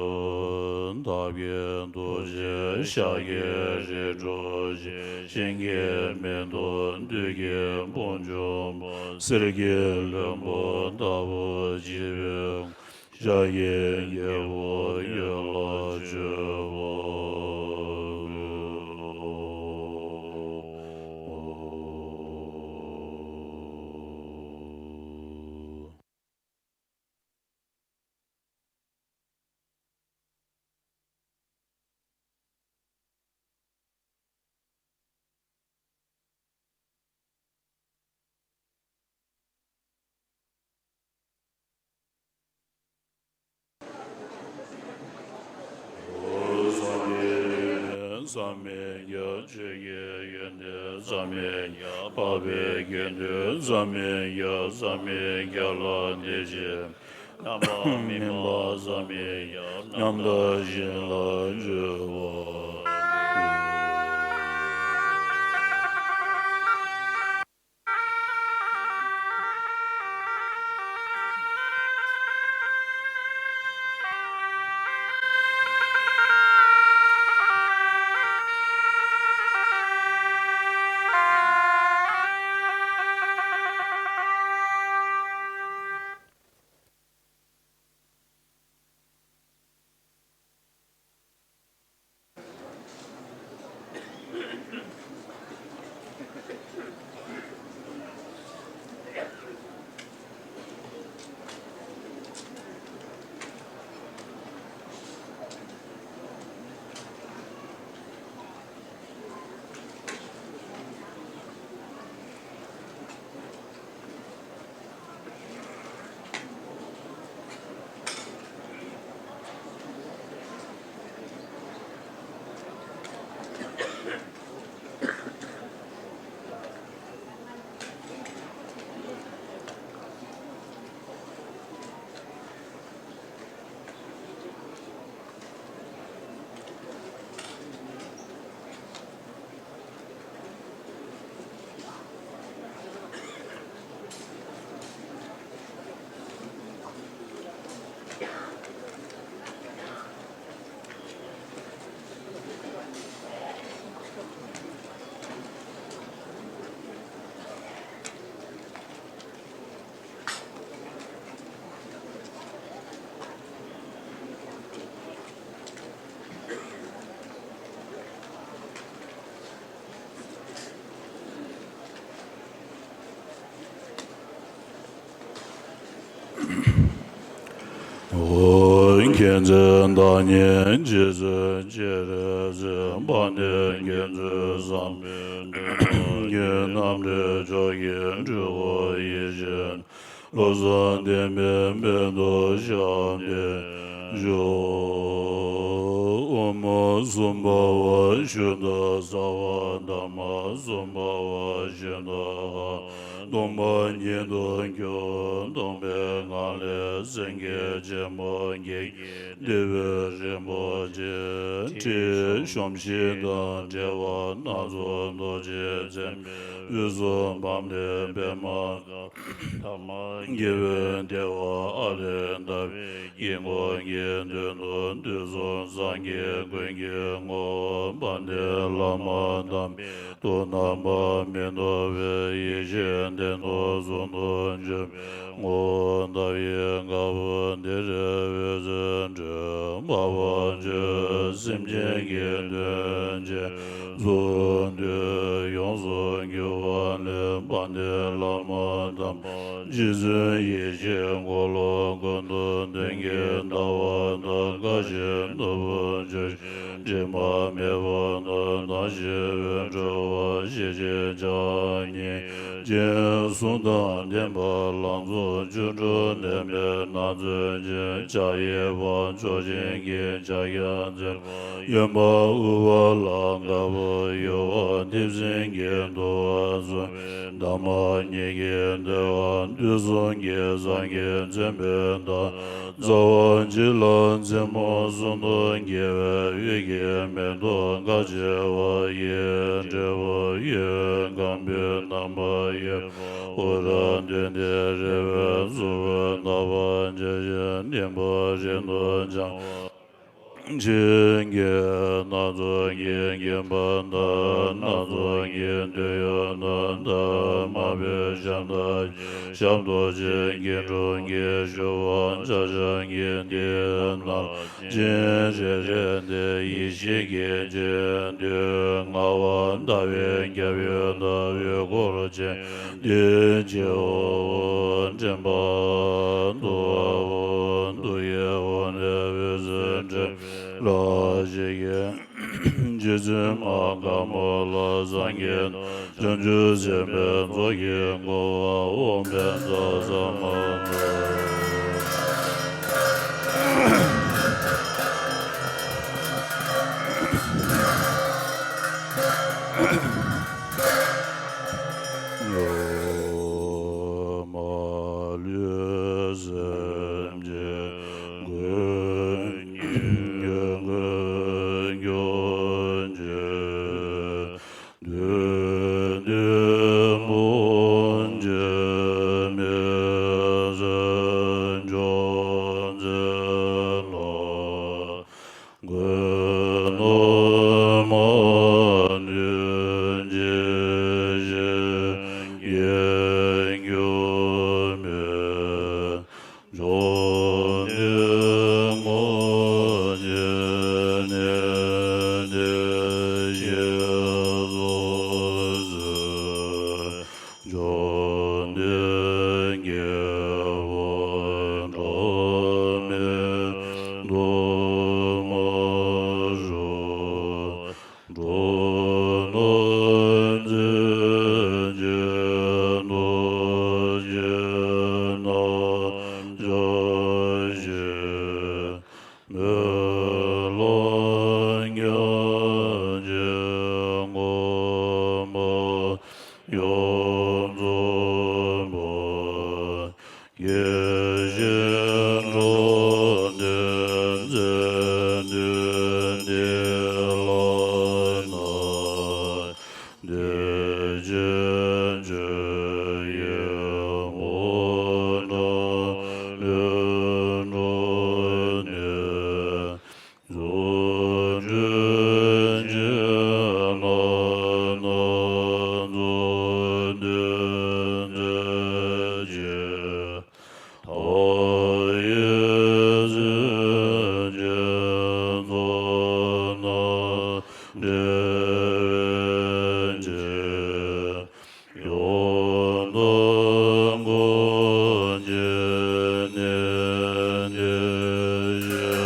བདག་གི་ཐུགས་རྗེ་ཤཱཀྱའི་རིགས་དྲུག་ཆེ། ཞིང་གི་མེ་ཏོག་དུས་ཀྱི་འབུམ་འབྱུང་པོ། གསེར་གྱི་ལྷུན་པོ་ལྟ་བུར་བརྗིད་པའི། ཤཱཀྱའི་རྒྱལ་པོ་འོད་ལ་མཆོད་པར་འདུད། བསམ་མི་ཁྱབ། ཆོས་ཀྱི་ཡོན་ཏན་བསམ་མི་ཁྱབ། འཕགས་པའི་དགེ་འདུན་བསམ་མི་ཁྱབ། བསམ་མི་ཁྱབ་ལ་བདེ་ཆེན་རྣམ་པར་སྨིན་པ་བསམ་མི་ཁྱབ། རྣམ་དག་ཞིང་ལ་སྤྱོད་པ། ཨོ། མཁྱེན་བརྩེ་བདག་ཉིད་རྗེ་བཙུན་སྤྱན་རས་གཟིགས། དཔལ་ལྡན་མཁྱེན་བརྩེ་བཟང་པོའི་མདུན་དུ། ཁྱེད་རྣམས་ཀྱི་མཆོག་གི་སྤྲུལ་སྐུ་ཡིད་བཞིན་བློ་བཟང་བསྟན་པའི་དཔལ་དུ་ཤར་ཏེ་བཞུགས། ཨོཾ་སུམ་བྷ་ཝ་ཤུདྡྷ་སརྦ་དྷརྨ་སུམ་བྷ་ཝ་ཤུདྡྷ་ཧ། སྟོང་པ་ཉིད་དུ་གྱུར། སྟོང་པའི་ངང་ལས་སེང་གེ་ཆེན་པོ་བརྒྱད་ཀྱིས་བཏེགས་པའི་རིན་པོ་ཆེའི་ཁྲི་གཞོམ་གཞིག་དང་བྲལ་བ་སྣ་ཚོགས་རྡོ་རྗེས་མཚན་དབུས་སུ་འཕགས་པའི་པདྨ་དཀར་པོ་དང་། དགེ་བའི་བདེ་བ་ཨ་ལས་འདས་པའི་དཀྱིལ་འཁོར་གྱི་མདུན་དུ། དུས་གསུམ་སངས་རྒྱས་ཀུན་གྱི་ངོ་བོ་དཔལ་ལྡན་བླ་མ་དམ་པའི་ཐུགས་རྣམ་པར་མི་རྟོག་པའི་ཡེ་ཤེས་གདན་ཐོབ་ཟུང་དུ་འཇུག་པའི་ངོ་བོ་ལྟ་བའི་དཀར་པོ་འདི་རུ་འོད་ཟེར་འཕྲོས། འཕགས་པ་སྤྱོད་པའི་སེམས་ཅན་གྱི་དོན་ཆེན་གསུང་དུས་ཡོངས་སུ་གྱུར་པ་ལས། དཔལ་ལྡན་བླ་མ་དམ་པ་རྗེ་བཙུན་ཡེ་ཤེས་འཁོར་ལོ་ཀུན་ཏུ་སྟོན་གྱི་ཟླ་བ་ལྟར་དགའ་བཞིན་ནོར་བུ་ཆུ་བཞིན་དྲི་མ་མེད་པ་དང་། དག་ཞིང་འོད་འཕྲོ་བ་ཞེས་བྱའི་ཕྱག་གཉིས་ཅན། གསུང་དང་ལྡན་པ་ལང་ཚོ་བཅུ་དྲུག་ལྡན་པའི་སྣང་མཛད་ཅན། ཕྱག་གཡས་པ་མཆོག་སྦྱིན་གྱི་ཕྱག་རྒྱ་མཛད། གཡོན་པ་དབུ་བ་ལ་དཀར་པོ་གཡོ་བ་མཐེབ་སྲིན་གྱི་འདུ་བ་གསུམ་པའི་འདབ་མ་གཉིས་ཀྱིས་མཛེས་པ། དུས་གསུམ་གྱི་སངས་རྒྱས་མཚན་དཔལ་དང་། རྩ་བ་གཅིག་ལ་མཚན་མོ་གསུམ་དུ་འགྱེད་པའི་འོད་ཀྱི་མེ་ཏོག་དཀར་ཕྱེ་བ་ཡི་འབྲས་བུ་ཡོད། རྐང་པའི་རྣམ་པ་གཡས་པ་ཨུ་ར་གདོན་འདྲེ་རེ་བའི་གཟུགས་པོ་ནག་པོ་འབྱར་ཞིང་ལྡེམ་པ་རིང་དུ་འཕྱང་བ། འཆིང་གི་སྣ་ཚོགས་ཀྱིས་བརྒྱན་པ་དང་། སྣ་ཚོགས་ཀྱི་འདོད་ཡོན་དང་། ཐ་མལ་པའི་ཞབས་ལ་ཞབས་རྡོ་རྗེ་སྐྱིལ་ཀྲུང་གིས་བཞུགས་པ། ཕྱག་ཞབས་ཀྱི་མཐིལ་ནས་སྤྲིན་རེ་རེ་འདི་ཡེ་ཤེས་ཀྱི་སྤྱན་ལྡན་ལྔ་པ་ཟླ་བའི་རྒྱབ་ཡོལ་དང་འོད་འཁོར་ཅན་ཏེ་ཇོ་བོ་འདྲེན་པ་འདུལ་བ་འདུལ་བའི་དབང་ལས་འོད་ཟེར་འཕྲོས་པའི་ལྷ་ཞིག་གིས། རྗེ་བཙུན་མ་དཀར་མོ་ལ་སངས་རྒྱས་དང་བྱང་ཆུབ་སེམས་དཔའི་ཚོགས་ཀྱིས་བསྐོར་བ་དབང་པོའི་མཛའ་བརྩེ་མ་འདྲ། དེ་སྐྱེ་བོ་འགྲོ་མི་དུ་མ་རུ། འགྲོ་ན་འཛིན་གྱི་རྣམ་ཤེས་རྣམ་གཞག་ཞིང་། སྨོན་ལམ་མཉམ་བརྗེའི་ངོ་མ་ཡོངས་རྫོགས་པ། དགེ་བཤེས་འགྲོ་དོན་མཛད་དུས་འདི་ལ་ན། བདེ་ཆེན་ཆོས་ཀྱི་མུ་ཏིག་ལུས་འགྲུབ་ནས། རྫུ་འཕྲུལ་ཆེ་ལ་ན་རྫུ་འཕྲུལ་མཛད་ཅིང་། མཐའ་ཡས་སེམས་ཅན་ཚོགས་རྣམས་བསྒྲལ་བའི་ཕྱིར། ཡང་དག་སྒོམ་བྱས་ནས་ནི་ཞེས་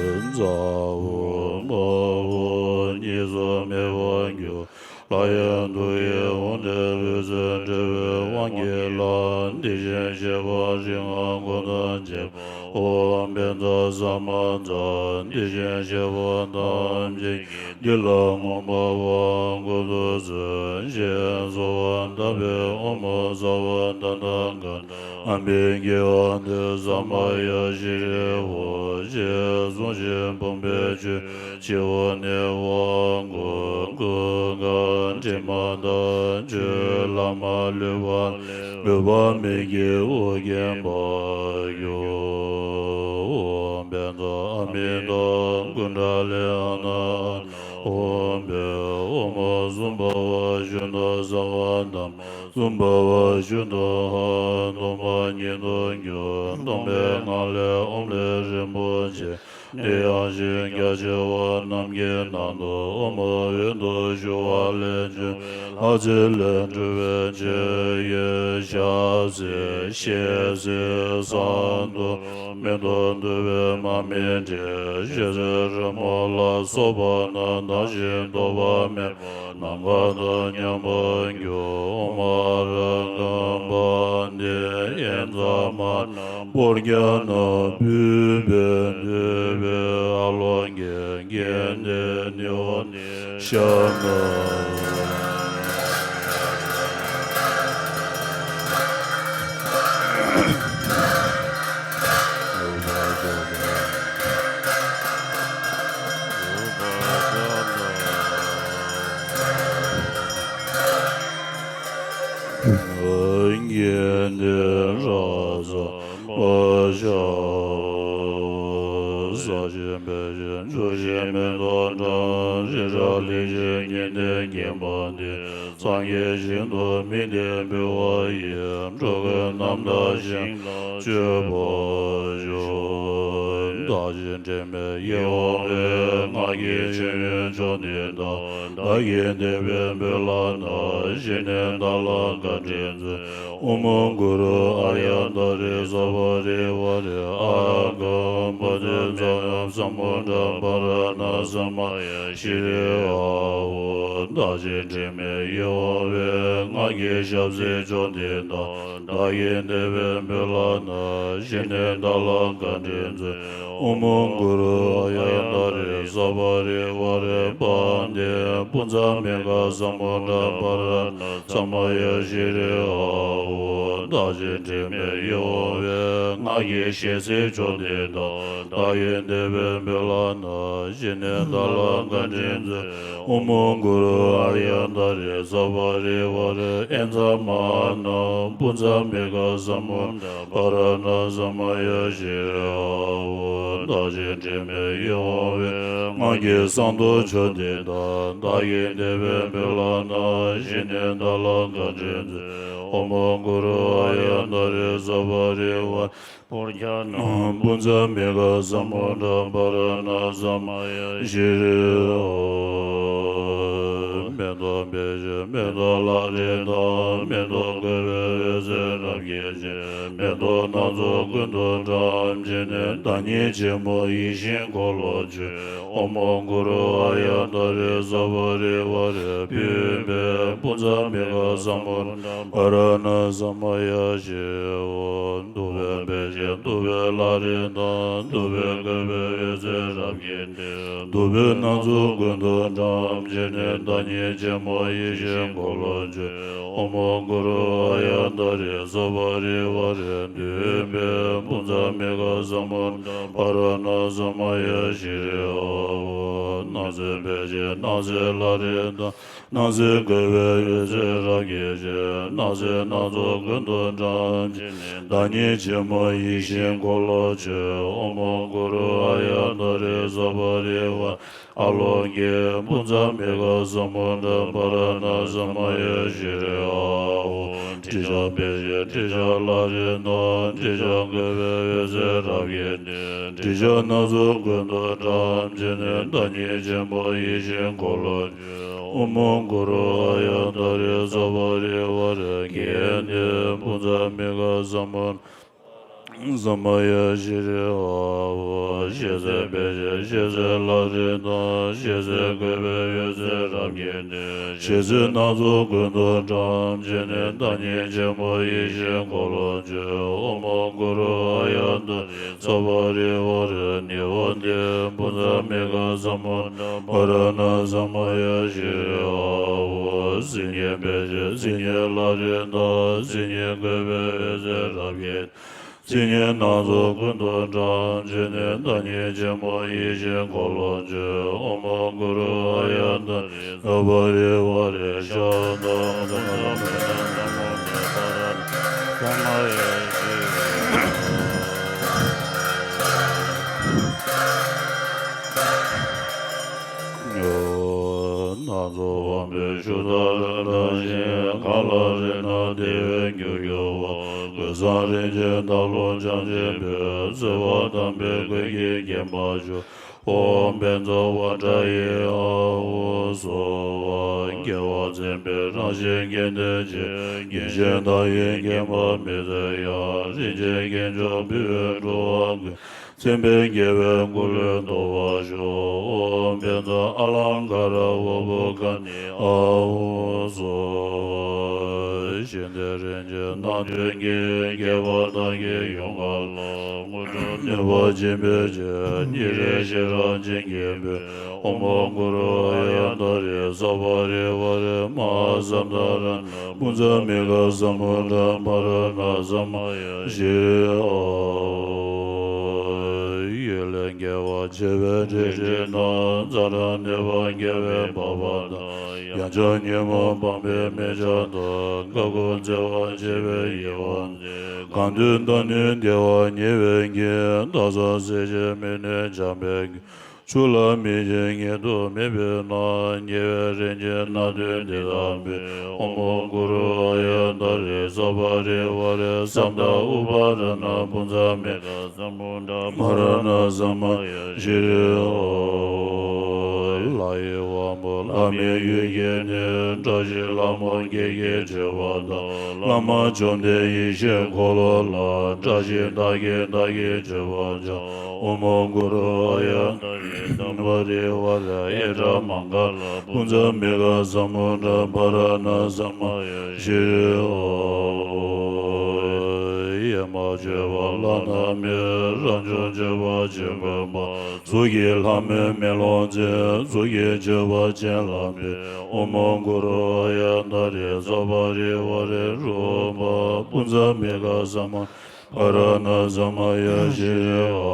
སོ། ཚ་བོ་དམའ་བོ་གཉིས་སུ་མེད་པར་གྱུར། ལྷ་ཡི་དུག་གིས་ཕོངས་ཏེ་འབུ་སྲིན་འཁྲིགས་པའི་དབང་གིས་ལ། དེ་བཞིན་གཤེགས་པ་རིགས་ལྔ་མགོན་དང་བཅས་པ། ཨོཾ་བཛྲ་ས་མ་ཛཿ། དེ་བཞིན་གཤེགས་པ་ཐམས་ཅད་ཀྱིས་འདི་ལ་མངོན་པར་བར་མགོ་ཚོས་ཞེས་གསོལ་བ་བཏབ་པས། ཨོཾ་སརྦ་ཏ་ཐཱ་ག་ཏ་ཨམ་བི་ཀེ་ཨ་ཏི་ས་མ་ཡ་ཤྲཱི་ཧོ་ཞེས་གསུངས་ཤིང་བུམ་པའི་ཆུས་སྤྱི་བོ་ནས་བར་མགོ་ཀུན་དགའ་དྲི་མ་དག་ཆོས་ལྷག་མ་ལུས་པ་ལས་འོད་དཔག་མེད་ཀྱི་དབུ་བརྒྱན་པར་གྱུར། ཨོཾ་བཛྲ་ཨ་མི་ཏ་ཀུན་ཌ་ལི་ཨ་ན་ཨ་ན་ཧོ་འབད། ཨོཾ་སུ་པ་བ་ཤུདྡྷ་སརྦ་དྷརྨ་སུ་པ་བ་ཤུདྡྷ་ཧ། སྟོང་པ་ཉིད་དུ་གྱུར་སྟོང་པའི་ངང་ལས་ཨོཾ་ལས་རིན་པོ་ཆེ་ནི་ཡང་ཞིང་རྒྱ་ཆེ་བ་རྣམས་ཀྱི་ནང་དུ་ཨོཾ་འོད་དུ་ཞུ་བ་ལས་བྱུང་བའི་ལྷ་ཚེ་ལས་གྲུབ་པའི་ཆོས་ཀྱི་ཞབས་ཟེར་ཞལ་ཟེར་གསང་རྡོར་མེ་ཏོག་བདུག་སྤོས་མར་མེ་སྤྲིན་ཞལ་ཟས་རོལ་མོ་ལ་སོགས་པ་རྣམས་དག་ཅིང་ལྡོག་པ་མེད་པ་ནམ་མཁའ་དང་མཉམ་པར་གྱུར། ཨོཾ་ཨ་ར་ཀམ་བ་དན་ཏེ་ཨེན་ཙ་མ་ན་པུརྙ་ན་པུཥྤེ་འདུས་པའི་ཨ་ལོ་ཀེ་གན་དྷེ་ནི་ཝ་ནི་ཤ་ན། གན་དྷེ་རཀྵ་མ་ཤ། བཟའ་ཞིང་འབད་ཞིང་འཚོ་ཞིང་མེ་ཏོག་བཀྲམ། རི་རབ་ལེགས་ཤིང་སྙན་ལྡན་འགྱིང་བག་འདི། སངས་རྒྱས་ཞིང་དུ་དམིགས་ཏེ་འབུལ་བ་ཡིས། འགྲོ་ཀུན་རྣམ་དག་ཞིང་ལ་སྤྱོད་པར་ཤོག། བདག་གཞན་དྲི་མེད་ཡིད་འོང་བའི། ངག་གི་མཆོད་ཡོན་མཆོག་འདི་དག་བདག་གིས་བདེ་བས་འབུལ་ལགས་ན། བཞེས་ནས་བདག་ལ་བཀའ་དྲིན་སྩལ། ཨོཾ་གུ་རུ་ཨཱརྱ་ཏ་རེ་ས་བ་རི་ཝ་རེ་ཨ་ཀམ་པ་ཏི་ཙ་ཡམ་ས་མུ་དྲ་པ་ར་ཎ་ས་མ་ཡ་ཤྲཱི་ཧ་ཧོ། བདག་གཞན་དྲི་མེད་ཡིད་འོང་བའི། ངག་གི་ཞབས་ཟས་མཆོག་འདི་དག་བདག་གིས་བདེ་བས་འབུལ་ལགས་ན། བཞེས་ནས་བདག་ལ་བཀའ་དྲིན་སྩལ། ཨོཾ་གུ་རུ་ཨཱརྱ་ཏ་རེ་ས་བ་རི་ཝ་རེ་པཱ་ཏི་པུ་ཛ་མི་ཀ་ས་མུ་དྲ་པ་ར་ཎ་ས་མ་ཡ་ཤྲཱི་ཧ་ཧོ། བདག་གཞན་དྲི་མེད་ཡིད་འོང་བའི། ངག་གི་ཞལ་ཟས་མཆོག་འདི་དག་བདག་གིས་བདེ་བས་འབུལ་ལགས་ན། བཞེས་ནས་བདག་ལ་བཀའ་དྲིན་སྩལ། ཨོཾ་གུ་རུ་ཨཱརྱ་ཏ་རེ་ས་བ་རི་ཝ་རེ་ཨེན་ཙ་མ་ན་པུ་ཛ་མི་ཀ་ས་མུ་དྲ་པ་ར་ཎ་ས་མ་ཡ་ཤྲཱི་ཧ་ཧོ། བདག་གིས་དྲན་པའི་ཡིད་འོང་བའི། ངག་གི་གསང་རྡོ་མཆོག་འདི་དག་བདག་གིས་བཟླས་པའི་འབུལ་ལགས་ན། བཞེས་ནས་བདག་ལ་བཀའ་དྲིན་སྩོལ། ཨོཾ་མ་གུ་རུ་ཨཱརྱ་ཏཱ་རེ་ས་པ་རི་ཝཱ་རེ་པུ་རྱ་ནཱ་པུཉྩ་མི་གྷ་ས་མུདྡྷ་པཱ་ར་ཎ་ས་མ་ཡ་ཤྲཱི་ཡ། མེ་ཏོག་སྤོས་ཀྱི་མེ་ཏོག་ལག་ལེན་དང་། མེ་ཏོག་བཀོད་པའི་འོད་ཟེར་རབ་བཀྱེ་ཅིང་། མེ་ཏོག་སྣ་ཚོགས་ཀུན་ཏུ་བཀྲམ་བྱས་ནས། བདག་ཉིད་ཆེན་པོ་ཡིད་བཞིན་འཁོར་ལོ་བཅུ། ཨོཾ་མ་གུ་རུ་ཨཱརྱ་ཏཱ་རེ་ས་པ་རི་ཝཱ་རེ་པུཥྤེ་པུཉྩ་མི་གྷ་ས་མུདྡྷ་པཱ་ར་ཎ་ས་མ་ཡ་ཤྲཱི་ཡ། བདུག་པའི་སྤོས་ཀྱི་བདུག་པའི་ལག་ལེན་དང་། བདུག་པས་བཀོད་པའི་འོད་ཟེར་རབ་བཀྱེ་སྟེ། བདུག་པའི་སྣ་ཚོགས་ཀུན་ཏུ་བཀྲམ་བྱས་ནས། བདག་ཉིད་ཆེན་པོ་ཡིད་བཞིན་འཁོར་ལོ་བཅུ། ཨོཾ་མ་གུ་རུ་ཨཱརྱ་ཏཱ་རེ་ས་པ་རི་ཝཱ་རེ་བདུན་པའི་པུཉྩ་མི་གྷ་ས་མུདྡྷ་པཱ་ར་ཎ་ས་མ་ཡ་ཤྲཱི་ཡ། སྣང་སྲིད་སྤོས་ཀྱི་སྣང་སྲིད་ལག་ལེན་དང་། སྣང་སྲིད་བཀོད་པའི་འོད་ཟེར་རབ་བཀྱེ་ཅིང་། སྣང་སྲིད་སྣ་ཚོགས་ཀུན་ཏུ་བཀྲམ་བྱས་ནས། བདག་ཉིད་ཆེན་པོ་ཡིད་བཞིན་འཁོར་ལོ་བཅུ། ཨོཾ་མ་གུ་རུ་ཨཱརྱ་ཏཱ་རེ་ས་པ་རི་ཝཱ་རེ་ཨ་ལོ་ཀེ་པུཉྩ་མི་གྷ་ས་མུདྡྷ་པཱ་ར་ཎ་ས་མ་ཡ་ཤྲཱི་ཡ། ཏྲི་ཤ་སྤོས་ཀྱི་ཏྲི་ཤ་ལག་ལེན་དང་། ཏྲི་ཤ་བཀོད་པའི་འོད་ཟེར་རབ་བཀྱེ་སྟེ། ཏྲི་ཤ་སྣ་ཚོགས་ཀུན་ཏུ་བཀྲམ་བྱས་ནས། བདག་ཉིད་ཆེན་པོ་ཡིད་བཞིན་འཁོར་ལོ་བཅུ། ཨོཾ་མ་གུ་རུ་ཨཱརྱ་ཏཱ་རེ་ས་པ་རི་ཝཱ་རེ་གྷནྟེ་པུཉྩ་མི་གྷ་ས་མུདྡྷ་ས་མ་ཡ་ཤྲཱི་ཡ། ཞལ་ཟས་སྤོས་ཀྱི་ཞལ་ཟས་ལག་ལེན་དང་། ཞལ་ཟས་བཀོད་པའི་འོད་ཟེར་རབ་བཀྱེ་སྟེ། ཞལ་ཟས་སྣ་ཚོགས་ཀུན་ཏུ་བཀྲམ་བྱས་ནས། བདག་ཉིད་ཆེན་པོ་ཡིད་བཞིན་འཁོར་ལོ་བཅུ། ཨོཾ་མ་གུ་རུ་ཨཱརྱ་ཏཱ་རེ་ས་པ་རི་ཝཱ་རེ་ནི་ཝ་ཏེ་པུཉྩ་མི་གྷ་ས་མུདྡྷ་པཱ་ར་ཎ་ས་མ་ཡ་ཤྲཱི་ཡ། སིལ་སྙན་སྤོས་ཀྱི་སིལ་སྙན་ལག་ལེན་དང་། སིལ་སྙན་བཀོད་པའི་འོད་ཟེར་རབ་བཀྱེ། སིལ་སྙན་སྣ་ཚོགས་ཀུན་ཏུ་བཀྲམ་བྱས་ནས། བདག་ཉིད་ཆེན་པོ་ཡིད་བཞིན་འཁོར་ལོ་བཅུ། ཨོཾ་མ་གུ་རུ་ཨཱརྱ་ཏཱ་རེ་ས་པ་རི་ཝཱ་རེ་ཤཱནྟ་ས་མ་ཡ་ཤྲཱི་ཡ། སྣ་ཚོགས་དབང་པོའི་ཤུགས་དང་ལྡན་ཞིང་། གང་ལ་རེག་ན་བདེ་བའི་རྒྱུར་གྱུར་པ། ཀུན་བཟང་རིན་ཆེན་རྟ་ལོ་བྱང་ཆེན་པོས། གསོལ་བ་དམ་པའི་མགུལ་གྱིས་བརྒྱན་པར་ཤོག། ཨོཾ་བཛྲ་ཝཱ་ཏྲ་ཡེ་ཨཱ་ཧུ་སྭཱ་ཧཱ། རྒྱལ་བ་མཚན་དཔལ་རང་བཞིན་མཁྱེན་ལྡན་ཆེ། རྒྱན་ཆེན་དག་གིས་བརྒྱན་པ་མི་ཟད་ཡང་། རིན་ཆེན་སྐྱེས་མཆོག་ཕུལ་བས་འགྲོ་བ་ཀུན། མཚན་དཔལ་རྒྱལ་བའི་སྐུ་ལུས་ཐོབ་པར་ཤོག། ཨོཾ་བཛྲ་ཨ་ལངྐ་ར་ཝ་པུ་ཀ་ནི་ཨཱ་ཧུ་སྭཱ་ཧཱ། ཞལ་ཟས་རིན་ཆེན་སྣ་བདུན་གྱིས། རྒྱས་པ་དག་གི་ཡུངས་ཀར་ལ། དངོས་གྲུབ་ནུས་པ་ཆེན་པོས་བྱིན། ཉིན་རེ་ཤེས་རབ་བྱིན་གྱིས་འཕེལ། ཨོཾ་མ་གུ་རུ་ཨཱརྱ་ཏཱ་རེ་ས་པ་རི་ཝཱ་རེ་མ་ཧཱ་ས་ཏྭ་ར་ཎ་པུཉྩ་མི་གྷ་ས་མུདྡྷ་པཱ་ར་ཎ་ས་མ་ཡ་ཤྲཱི་ཡ། ཡུལ་ལས་རྒྱལ་བ་བྱེ་བའི་ཕྲེང་རིགས་དང་། ཛ་དྲག་ནད་པ་རྒྱལ་བའི་འཕགས་པ་དང་། ཡང་ཕྱོགས་ཉོན་མོངས་སྤངས་པའི་མི་སྐྱ་དང་། དཀའ་ཁུག་སེལ་བར་བྱེད་པའི་ཡིད་འོང་མཛད། གང་འདུལ་དང་ནི་བདེ་བ་ཉེ་བའི་དཀྱིལ། སྟག་ཚང་གསེར་གྱི་མིག་ནི་འཇམ་པའི་དཀྱིལ། ཆུ་ལ་མིག་གིས་ཉིད་དུ་མིད་པའི་ནང་། ཉེ་བའི་རིན་ཆེན་སྣ་བདུན་འདི་དག་འཕེལ། ཨོཾ་མ་གུ་རུ་ཨཱརྱ་ཏཱ་རེ་ས་པ་རི་ཝཱ་རེ་ས་ཏྭ་ཨུ་པ་ར་ཎ་པུཉྩ་མི་གྷ་ས་མུདྡྷ་པཱ་ར་ཎ་ས་མ་ཡ་ཤྲཱི་ཡ། ལྷ་ཡི་དབང་པོ་ལྷ་མིའི་ཡུལ་གྱི་གནས། བཀྲ་ཤིས་ལྷ་མོ་བརྒྱད་ཀྱི་མཆོད་པ་དང་། བླ་མ་བཅོམ་ལྡན་ཡེ་ཤེས་འཁོར་ལོ་ལ། བཀྲ་ཤིས་རྟགས་བརྒྱད་བདག་གིས་མཆོད་པར་བྱ། ཨོཾ་མ་གུ་རུ་ཨཱརྱ་ཏཱ་རེ་ས་པ་རི་ཝཱ་རེ་ཨེ་ཏྲ་མངྒ་ལ་པུཉྩ་མི་གྷ་ས་མུདྡྷ་པཱ་ར་ཎ་ས་མ་ཡ་ཤྲཱི་ཡ། ཡེ་མ་མཆོད་པ་བླ་ན་མེད། རང་བྱུང་མཆོད་པ་ཆོས་མགོན་པོ། གཟུགས་ཀྱི་ལྷ་མོའི་མེ་ལོང་འཛིན། གཟུགས་ཀྱི་མཆོད་པ་སྤྱན་ལ་འབུལ། ཨོཾ་མ་གུ་རུ་ཨཱརྱ་ཏཱ་རེ་ས་པ་རི་ཝཱ་རེ་རཱུ་པ་པུཉྩ་མི་གྷ་ས་མུདྡྷ་པཱ་ར་ཎ་ས་མ་ཡ་ཤྲཱི་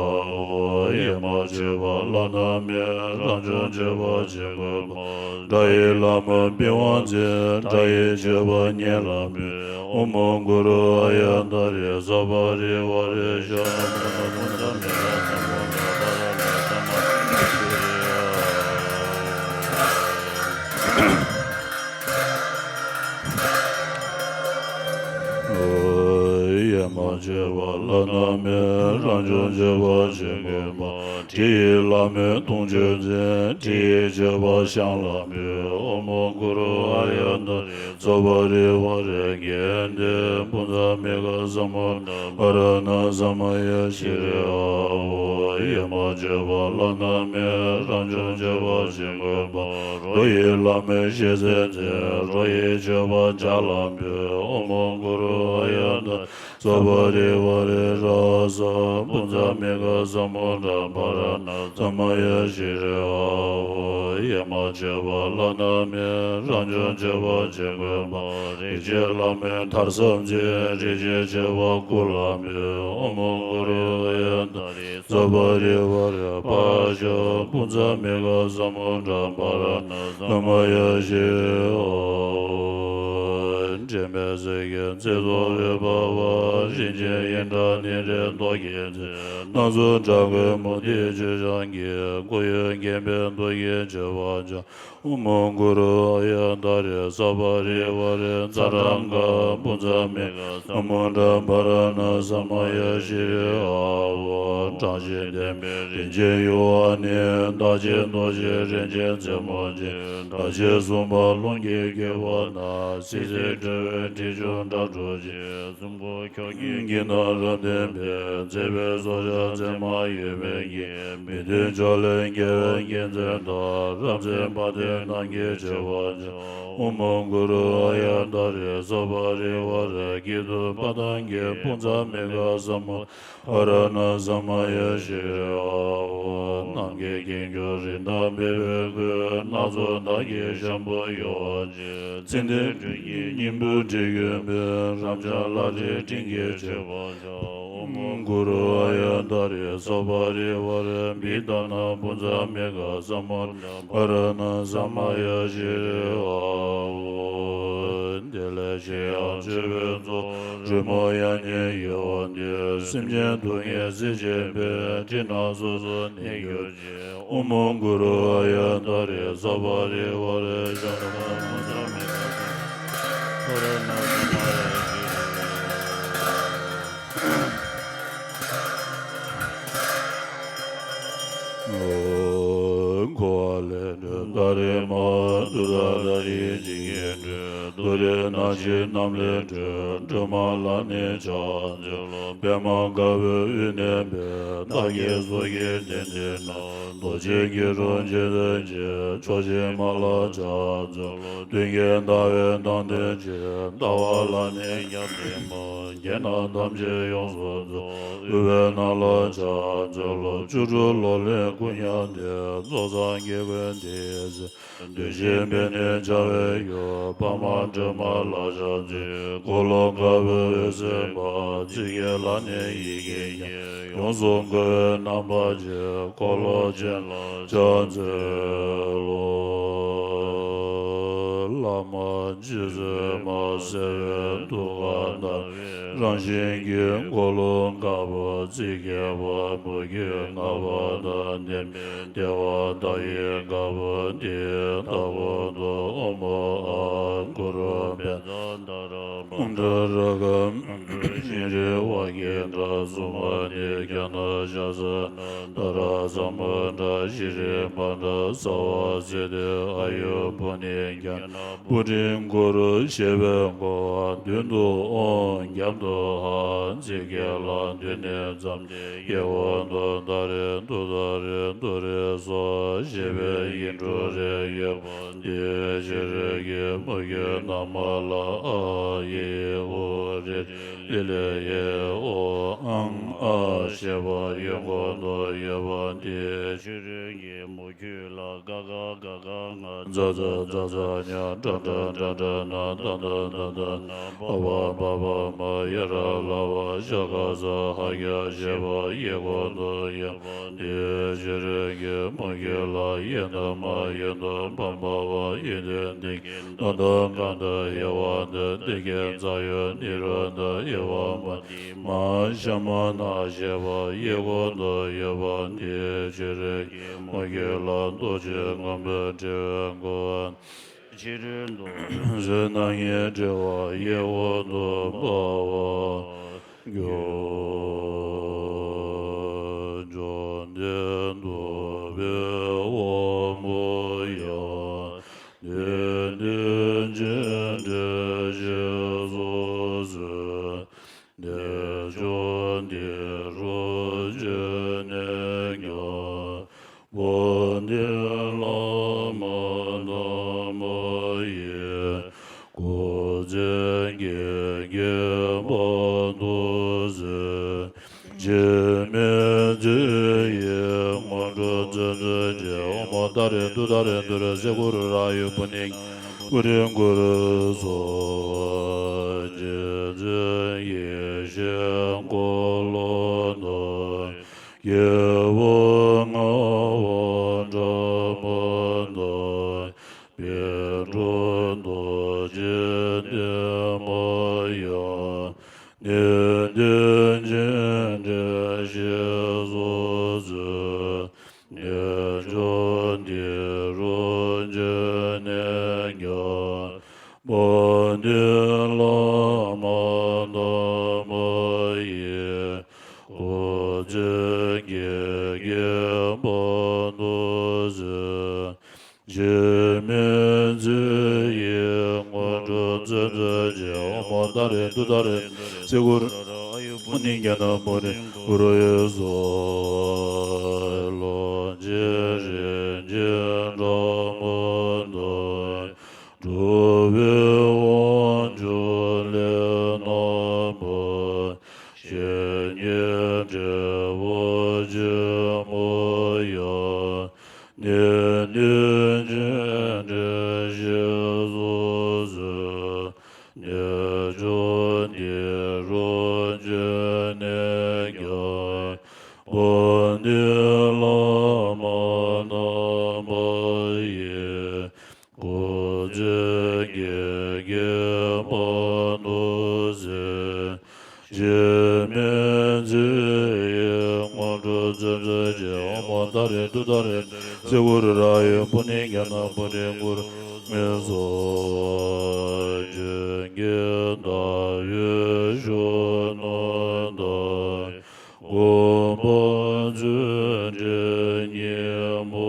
ཡ། ཡེ་མ་མཆོད་པ་བླ་ན་མེད། རང་བྱུང་མཆོད་པ་ཆོས་མགོན་པོ། དགྲ་ཡི་ལྷ་མོ་པི་ཝང་འཛིན། དགྲ་ཡི་མཆོད་པ་སྙན་ལ་འབུལ། ཨོཾ་མ་གུ་རུ་ཨཱརྱ་ཏཱ་རེ་ས་པ་རི་ཝཱ་རེ་ཤཱནྟ་ས་མུདྡྷ་པཱ་ར་ཎ་ས་མུདྡྷ་པཱ་ དགོན་པ། དྲི་ཡི་བླ་མའི་དུང་ཆོས་འཛིན། དྲི་ཡི་མཆོད་པ་ཤམ་ལ་འབུལ། ཨོཾ་གུ་རུ་ཨཱརྱ་ཏཱ་རེ་ས་པ་རི་ཝཱ་རེ། དགེ་འདུན་དཔུང་ཚོགས་མི་དགའ་ས་མུ་དྲ། པཱ་ར་ཎ་ས་མ་ཡ་ཤྲཱི་ཨཱཿཧཱུྃ། ཡ་མ་མཆོད་པ་བླ་ན་མེད། རང་བྱུང་མཆོད་པ་ཞིང་ཀུན་སྤངས། རོ་ཡི་བླ་མའི་ཞལ་ཟས་འཛིན། རོ་ཡི་མཆོད་པ་ཕྱག་ལ་འབུལ། ཨོཾ་གུ་རུ་ཨཱརྱ་ཏཱ་རེ་ས་པ་རི་ཝཱ་རེ་ར་ས། དཔུང་ཚོགས་མི་དགའ་ས་མུ་དྲ། པཱ་ར་ཎ་ས་མ་ཡ་ཤྲཱི་ཨཱཿཧཱུྃ། ཡ་མ་མཆོད་པ་བླ་ན་མེད། རང་བྱུང་མཆོད་པ་ཞིང་ཀུན་སྤངས། རིན་ཆེན་བླ་མའི་དར་ཟབ་འཛིན། རིན་ཆེན་མཆོད་པ་སྐུ་ལ་འབུལ། ཨོཾ་གུ་རུ་ཨཱརྱ་ཏཱ་རེ་ས་པ་རི་ཝཱ་རེ་པཱ་ཤ། དཔུང་ཚོགས་མི་དགའ་ས་མུ་དྲ། པཱ་ར་ཎ་ས་མ་ཡ་ཤྲཱི་ཨཱཿཧཱུྃ། དྲི་མེད་གསེར་གྱི་མཛེས་པ་འོད་འབར་བ། རིན་ཆེན་ཨིནྡྲ་ནི་རེ་མདོག་གིས་མཛེས། སྣ་ཚོགས་ཕྲེང་བའི་མུ་ཏིག་ཆུ་སྦྱངས་ཀྱིས། སྐུ་ཡོན་རྒྱན་པའི་མདོག་གིས་མཆོད་པ་ཕྱག་ཨོཾ་གུ་རུ་ཨཱརྱ་ཏཱ་རེ་ས་པ་རི་ཝཱ་རེ་ཛ་ཏྲ་ག་དཔུང་ཚོགས་མི་དགའ་ས་མུ་དྲ། པཱ་ར་ཎ་ས་མ་ཡ་ཤྲཱི་ཨཱཿཧཱུྃ། དྲངས་ཤིང་བརྟན་པའི་རིན་ཆེན་ཡུ་བ་ནི། བདག་བསྐྱེད་རྡོ་རྗེ་རིན་ཆེན་རྩེ་མོ་ཆེ། བདག་བསྐྱེད་གསུམ་པ་ལྷུན་གྱིས་གྱེས་པ་ན། སྲིད་རྩེར་འགྲོ་བའི་སྡིག་སྦྱོང་དགྲ་བཅོམ་ཆེ། གསུམ་པ་ཁྱོད་ཀྱི་དགེ་རྣམས་རབ་བརྟན་པས། མཛེས་པའི་ཚོགས་བྱ་མཚན་མ་ཡིན་པའི་དགེ། མི་མཐུན་ཕྱོགས་ལས་རྒྱལ་བའི་རྒྱལ་མཚན་དང་། རབ་མཛེས་དཔལ་ལྡན་རྣམས་ཀྱི་མཆོད་པ་ཕྱག་ཨོཾ་གུ་རུ་ཨཱརྱ་ཏཱ་རེ་ས་པ་རི་ཝཱ་རེ། སྐྱིད་སྡུག་དཔའ་གདང་གི་དཔུང་ཚོགས་མི་དགའ་ས་མུ། པཱ་ར་ཎ་ས་མ་ཡ་ཤྲཱི་ཨཱཿཧཱུྃ། རྣམས་ཀྱི་གྱེན་རྒྱུ་རིན་ཐང་འབེལ་བའི་སྐུ། སྣ་ཚོགས་དག་གི་ཤམ་བུ་གཡོ་བ་ཆེ། ཙནྡན་དྲི་གི་སྙིང་པོས་དྲི་གོས་མོས། རབ་འབྱམས་ལྷ་འདྲེའི་སྤྲིན་གྱིས་མཆོད་པ་ཕྱག་ཨོཾ་གུ་རུ་ཨཱརྱ་ཏཱ་རེ་ས་པ་རི་ཝཱ་རེ། བི་ཏ་ན་དཔུང་ཚོགས་མི་དགའ་ས་མུ་དྲ། པཱ་ར་ཎ་ས་མ་ཡ་ཤྲཱི་ཨཱཿཧཱུྃ། དེ་ལས་གཞན་ཡང་མཆོད་པའི་ཚོགས། རོལ་མོ་དབྱངས་སྙན་ཡལ་བ་འདི། སེམས་ཅན་སྡུག་བསྔལ་སེལ་བྱེད་པའི། སྤྲིན་ནག་སོ་སོར་གནས་གྱུར་ཅིག་ཨོཾ་གུ་རུ་ཨཱརྱ་ཏཱ་རེ་ས་པ་རི་ཝཱ་རེ་ཛ་ཏྲ་ག་དཔུང་ཚོགས་མི་དགའ་ས་མུ་དྲ། པཱ་ར་ཎ་ས་མ་ཡ་ཤྲཱི། འཁོར་བ་ལས་སྒྲོལ་ཏཱ་རེ་མ། ཏུཏྟཱ་ཏ་རིའི་འཇིགས་སྐྱེད་སྒྲོལ། ཏུ་རེ་ནག་ཕྱིའི་གནམ་ལས་སྒྲོལ། སྒྲོལ་མ་ལ་ནི་ཕྱག་འཚལ་ལོ། པདྨ་དཀར་པོའི་དབུས་ནས་འཕེལ། རྟགས་བརྒྱད་ཚོགས་ཀྱི་གདན་འདྲེན་ནོ། རྡོ་རྗེ་སྐྱིལ་ཀྲུང་མཆོད་རྟེན་ཆེ། ཕྱོགས་བཞིར་མ་ལ་ཕྱག་འཚལ་ལོ། མདུན་བསྐྱེད་ཟླ་བའི་མདངས་ལྡན་ཆེ། ཟླ་བ་ལ་ནི་རྒྱ་མཚན་མ། རྒྱན་རྣམས་ཐམས་ཅད་ཡོངས་སུ་རྫོགས། དབུ་པའི་ནང་ལ་ཕྱག་འཚལ་ལོ། བཅུ་དྲུག་ལོ་ལོན་སྐུ་མྱ་སྟེ། རྫོགས་སངས་རྒྱས་ཀུན་དེའི་སྲས། བདུད་བཞི་འབད་ནི་བྱ་བའི་ཡུལ། འཕགས་མ་སྒྲོལ་མ་ལ་ཕྱག་འཚལ། འཁོར་ལོ་དཀར་པོའི་འོད་ཟེར་འབར། རྩིབས་བརྒྱད་ལ་ནི་ཡི་གེ་བརྒྱད། ཡོངས་སུ་བསྐོར་བའི་རྣམ་པར་ཤེས། འཁོར་ལོ་ཆེན་ལ་ཕྱག་འཚལ་ལོ། བླ་མ་རྗེ་བཙུན་མ་གསལ་བའི་ཐུགས་ཀར་ལྟ་བའི་རང་བཞིན་གྱི་འཁོར་ལོ་དཀར་པོ། རྩིབས་བརྒྱད་པ་མུ་ཁྱུད་ལྔ་པ་དང་ལྡན་པའི་བདེ་བ་དག་ཡིག་དཀར་པོ་འདི་ལྟ་བུ་དུ། ཨོཾ་ཨཱཿཧཱུྃ་གུ་རུ་པཉྩ་ད་ར་པ་ཎ་ཌ་ར་ག་མ་ཎི་རེ་བ་གི་ཏྲ། སུ་མ་ཎི་ཛྙཱ་ན་ཤཱ་ས་ན་དྷ་ར་ས་མུ་དྲ། ཤྲཱི་པཎྜི་ཏ་སརྦ་སིདྡྷི་ཨཱ་ཡུ་པུ་ཎི་ཛྙཱ་ན་པུ་ཊིཾ་གུ་རུ། ཞེས་པས་བསྐོར་བ་མདུན་དུ་ཨོཾ། རྒྱབ་ཏུ་ཧཱ། རྩིབས་བརྒྱད་ལ་མདུན་ནས་བརྩམས་ཏེ། གཡས་འོག་ཏུ་ཏཱ་རེ་ཏུཏྟཱ་རེ་ཏུ་རེ་སྭཱ་ཧཱ་ཞེས་པའི་ཡིག་འབྲུ་རེ་ཡོད་པ་འདི་ཕྱི་རོལ་གྱི་མུ་ཁྱུད་རྣམས་ལ་ཨཱཿཧཱུྃ་ཧཱུྃ་རེ་ཏི་ལེ་ཡེ་ཨོཾ་ཨཾ་ཨཱཿཧཱུྃ་ཞེས་པ་གཡོན་འཁོར་དུ་ཡོད་པ་འདི་ཕྱི་རོལ་གྱི་མུ་ཁྱུད་ལ་ག་ག་ག་ག་ང་ཛ་ཛ་ཛ་ཛ་ཉ་ཏྲ་ཏྲ་ཏྲ་ཏྲ་ན་ཏ་ཏ་ཏ་ཏ་ན་པ་པ་པ་པ་མ་ཡ་ར་ལ་བ་ཤ་ཁ་ས་ཧ་ཀྱ་ཞེས་པ་གཡས་འཁོར་དུ་ཡོད་པ་འདི་ཕྱི་རོལ་གྱི་མུ་ཁྱུད་ལ་ཡེ་ཏ་མ་ཡེ་ཏ་པ་པ་བ་ཡེ་ཏེ་ཏེ་ཀེ་ཏ་ཏ་ག་ཏ་ཡ་བ་ཏ་ཏེ་ཀེ་ཛ་ཡོ་ནི་རོ་ཏ་ཡ་བ་མ་ཏི་མ་ཤ་མ་ན་ཞེས་པ་གཡས་འཁོར་དུ་ཡོད་པ་འདི་ཕྱི་རོལ་གྱི་མུ་ཁྱུད་ལ་རྡོ་རྗེ་སྔོན་པོའི་ཕྲེང་བས་བསྐོར་བ། ཕྱི་རོལ་དུ་བཟོད་སྣང་གི་དྲི་བ་གཡས་འཁོར་དུ་འབར་བར་གྱུར་ཅིག་ལྡན་འདུས་པའི་དབང་པོ་ཡང་། གནས་བརྟན་ཅིང་འདྲེས་ཞེས་སུ་གསོལ། གནས་མཆོག་འདི་རུ་བྱོན་ནས་ཀྱང་། དཔལ་ལྡན་བླ་མ་དམ་པ་ཡི། སྐུ་ཚེ་བསྐལ་བརྒྱའི་བར་དུ་གསལ། འཆི་མེད་མཚན་ཡི་དངོས་གྲུབ་སྩོལ་མཛོད་ཅིག། ཨོཾ་ཏཱ་རེ་ཏུཏྟཱ་རེ་ཏུ་རེ་སེ་གུ་རུ་རཱ་ཡེ་པུ་ཎི་པུ་རེ་གུ་རུ་སྭཱ་ཧཱ། རྗེ་བཙུན་ཡེ་ཤེས་འཁོར་ལོ་དང་། རྒྱལ་བ་ལྔ་པ་ཕྲ་མོ་དང་། པཎ་གྲུབ་རྡོ་རྗེ་བདེ་མ་ཡང་། གནས་བརྟན་ཅིང་འདྲེས་ཞེས་སུ་གསོལ། གནས་མཆོག་འདི་རུ་བྱོན་ནས་ཀྱང་། དཔལ་ལྡན་བླ་མ་དམ་པ་ཡི། སྐུ་ཚེ་བསྐལ་བརྒྱའི་བར་དུ་གསལ། འཆི་མེད་མཚན་ཡི་དངོས་གྲུབ་སྩོལ་མཛོད་ཅིག། ཨོཾ་ཏཱ་རེ་ཏུཏྟཱ་རེ་སེ་གུ་རུ་རཱ་ཡེ་པུ་ཎི་ཛྙཱ་ན་པུ་རེ་གུ་རུ་སྭཱ་ཧཱ། ལོངས་སྤྱོད་རིན་ཆེན་ཕྲ་མོ་དང་། གྲུབ་པའི་དབང་ཕྱུག་ལས་རྣམ་པ། གཞན་ཉིད་འབྲས་བུ་ཆེན་པོ་ཡང་། གནས་བརྟན་ཅིང་འདྲེས་ཞེས་སུ་གསོལ། གནས་མཆོག་འདི་རུ་བྱོན་ནས་ཀྱང་། དཔལ་ལྡན་བླ་མ་དམ་པ་ཡི། སྐུ་ཚེ་བསྐལ་བརྒྱའི་བར་དུ་གསལ། འཆི་མེད་མཚན་ཡི་དངོས་གྲུབ་སྩོལ་མཛོད་ཅིག། ཨོཾ་ཏཱ་རེ་ཏུཏྟཱ་རེ་སེ་གུ་རུ་རཱ་ཡེ་པུ་ཎི་ཛྙཱ་ན་པུ་རེ་གུ་རུ་སྭཱ་ཧཱ། ཆོས་ཀྱི་མདའ་ཡིས་གཞོན་ནུ་དང་། དགོངས་པ་མཛོད་འདྲའི་སྙིང་པོ་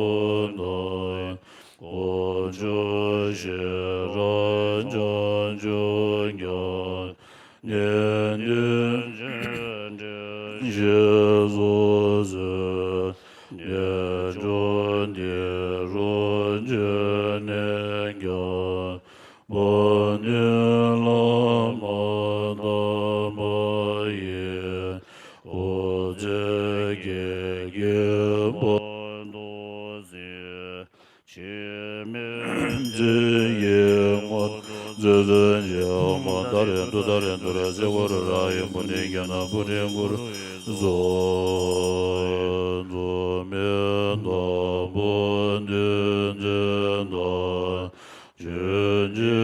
དང་། དཀོན་མཆོག་ཤེས་རབ་བྱང་ཆུབ་ཀྱང་། གནས་བརྟན་ཅིང་འདྲེས་ཞེས་སུ་གསོལ། གནས་མཆོག་འདི་རུ་བྱོན་ནས་ཀྱང་། དཔལ་ལྡན་བླ་མ་དམ་པ་ཡི། སྐུ་ཚེ་བསྐལ་བརྒྱའི་བར་དུ་གསལ། འཆི་མེད་མཚན་ཡི་དངོས་གྲུབ་སྩོལ་མཛོད་ཅིག། ཨོཾ་ཏཱ་རེ་ཏུཏྟཱ་རེ་ཏུ་རེ་སེ་གུ་རུ་རཱ་ཡེ་པུ་ཎི་ཛྙཱ་ན་པུ་རེ་གུ་རུ་སྭཱ་ཧཱ། འཛམ་བུ་གླིང་དང་པོ་འདུལ་མཛད་དང་། ཆོས་རྗེ་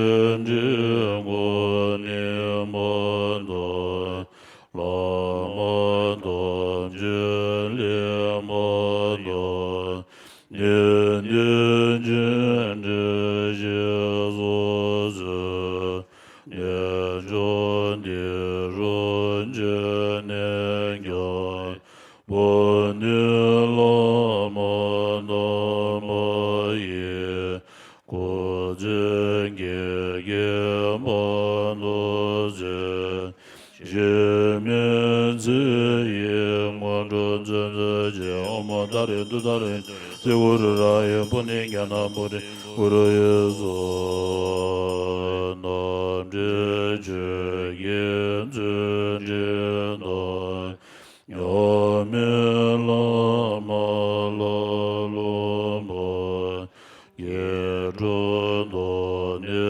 འགྲིག་མགོན་ཉི་མ་དང་། བླ་མ་དམ་ཆོས་ལེགས་མ་དང་། གནས་བརྟན་ཅིང་འདྲེས་ཞེས་སུ་གསོལ། གནས་མཆོག་འདི་རུ་བྱོན་ནས་ཀྱང་། དཔལ་ལྡན་བླ་མ་དམ་པ་ཡི། སྐུ་ཚེ་བསྐལ་བརྒྱའི་བར་དུ་གསལ། འཆི་མེད་མཚན་ཡི་དངོས་གྲུབ་སྩོལ་མཛོད་ཅིག། ཨོཾ་ཏཱ་རེ་ཏུཏྟཱ་རེ་སེ་གུ་རུ་རཱ་ཡེ་པུ་ཎི་ཛྙཱ་ན་པུ་རེ་གུ་རུ་སྭཱ་ཧཱ། རྣམ་འདྲེན་ཆོས་ཀྱི་མཛོད་འགྲེལ་དང་། མཉམ་མེད་བླ་མ་ལ་སློབ་པ། སྐྱེ་འགྲོ་མདོ་སྡེ་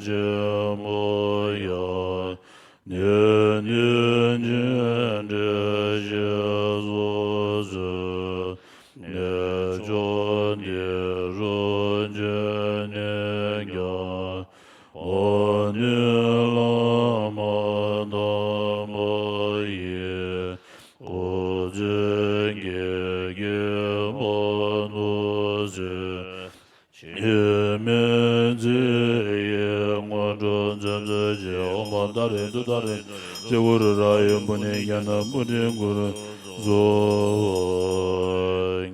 ཆེན་མོ་ཡང་། གནས་བརྟན་ཅིང་འདྲེས་ཞེས་སུ་གསོལ། གནས་མཆོག་འདི་རུ་བྱོན་ནས་ཀྱང་། དཔལ་ལྡན་བླ་མ་དམ་པ་ཡི། སྐུ་ཚེ་བསྐལ་བརྒྱའི་བར་དུ་གསལ། འཆི་མེད་མཚན་ཡི་དངོས་གྲུབ་སྩོལ་མཛོད་ཅིག། ཨོཾ་ཏཱ་རེ་ཏུཏྟཱ་རེ་སེ་གུ་རུ་རཱ་ཡེ་པུ་ཎི་ཛྙཱ་ན་པུ་རེ་གུ་རུ། གསོལ།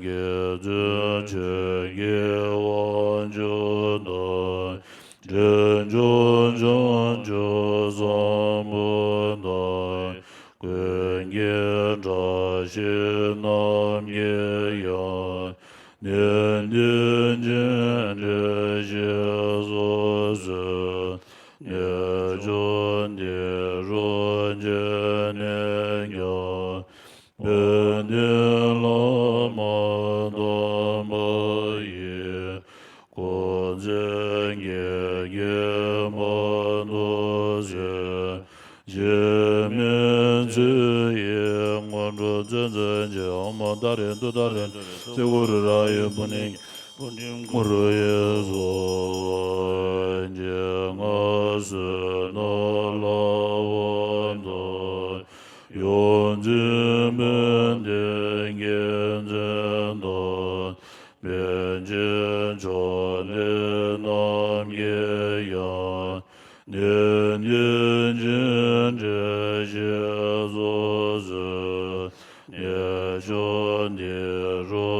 དགེ་ཚུལ་ཆོས་ཀྱི་དབང་ཕྱུག་དང་། འབྲས་ལྗོངས་བྱང་ཆུབ་སེམས་དཔའ་དང་། ཀུན་མཁྱེན་བཀྲ་ཤིས་རྣམ་རྒྱལ་ཡང་། ནན་ཏན་ཅིང་འདྲེན་བྱེད་སོ་སོའི། རྣལ་འབྱོར་འདི་རུ་འབྱོན་ནས་ཀྱང་། དཔལ་ལྡན་བླ་མ་དམ་པ་ཡི། སྐུ་མཚན་རྒྱན་གྱིས་མ་དུ་གཟིགས། འཇིགས་མེད་མཚན་ཡི་སྔོན་འགྲོ་མཛད་མཛད་ཅིང་། ཨོཾ་ཏཱ་རེ་ཏུཏྟཱ་རེ་ཏུ་རེ། སྲས་གུ་རུ་ར་ཧུ་པུ་ནེ། པཎྜི་གུ་རུ་ཡི་གསུང་ཆོས་སྔར་བྱོན་ནོ་ལྷ་དབང་དང་། ཡོངས་འཛིན་དཔལ་ལྡན་རྒྱལ་མཚན་དང་། པཎ་ཆེན་མཆོག་ལྡན་རྣམ་རྒྱལ་ཡང་། ནན་ཏན་ཅིང་འདྲེན་བྱེད་སོ་སོའི། རྣལ་འབྱོར་འདི་རུ་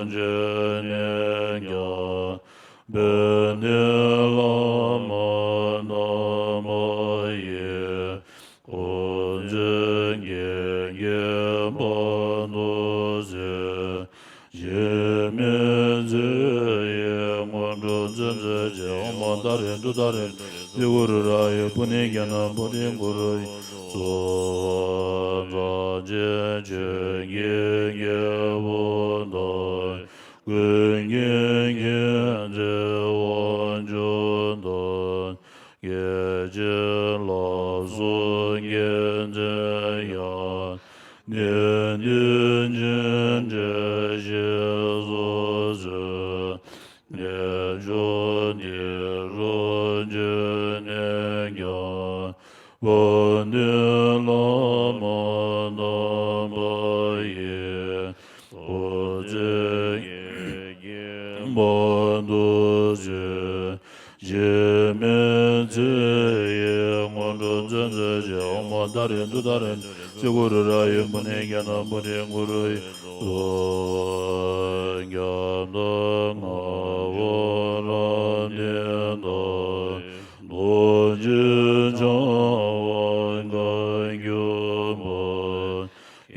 འབྱོན་ནས་ཀྱང་། དཔལ་ལྡན་བླ་མ་དམ་པ་ཡི། སྐུ་མཚན་རྒྱན་གྱིས་མ་དུ་གཟིགས། འཇིགས་མེད་མཚན་ཡི་སྔོན་འགྲོ་མཛད་མཛད་ཅིང་། ཨོཾ་ཏཱ་རེ་ཏུཏྟཱ་རེ་ཏུ་རེ། སྲས་གུ་རུ་ར་ཧུ་པུ་ནེ་ཁྱེད་རྣམས་པཎྜི་གུ་རུ་ཡི་གསུང་ཐམས་ཅད་ཆོས་ཀྱི་རྒྱལ་པོ་དང་། ཀུན་མཁྱེན་མཁྱེན་བརྩེ་དབང་ཕྱུག་དང་། རྒྱལ་ཆེན་ལ་སོགས་རྒྱལ་མཚན་ཡང་། ནན་ཏན་ཅིང་འདྲེན་བྱེད་སོ་སོའི། རྣལ་འབྱོར་འདི་རུ་འབྱོན་ནས་ཀྱང་། དཔལ་ལྡན་བླ་མ་དམ་པ་ཡི། སྐུ་མཚན་རྒྱན་གྱིས་མ་དུ་གཟིགས། འཇིགས་མེད་མཚན་ཡི་སྔོན་འགྲོ་མཛད་མཛད་ཅིང་། ཨོཾ་ཏཱ་རེ་ཏུཏྟཱ་རེ་ཏུ་རེ། སྲས་གུ་རུ་ར་ཧུ་པུ་ནེ་ཁྱེད་རྣམས་པཎྜི་གུ་རུ་ཡི་གསུང་ཁྱབ་བདག་ངག་དབང་རབ་བརྟན་དང་། རྡོ་རྗེ་འཆང་དབང་བསྐང་གྱུར་པ།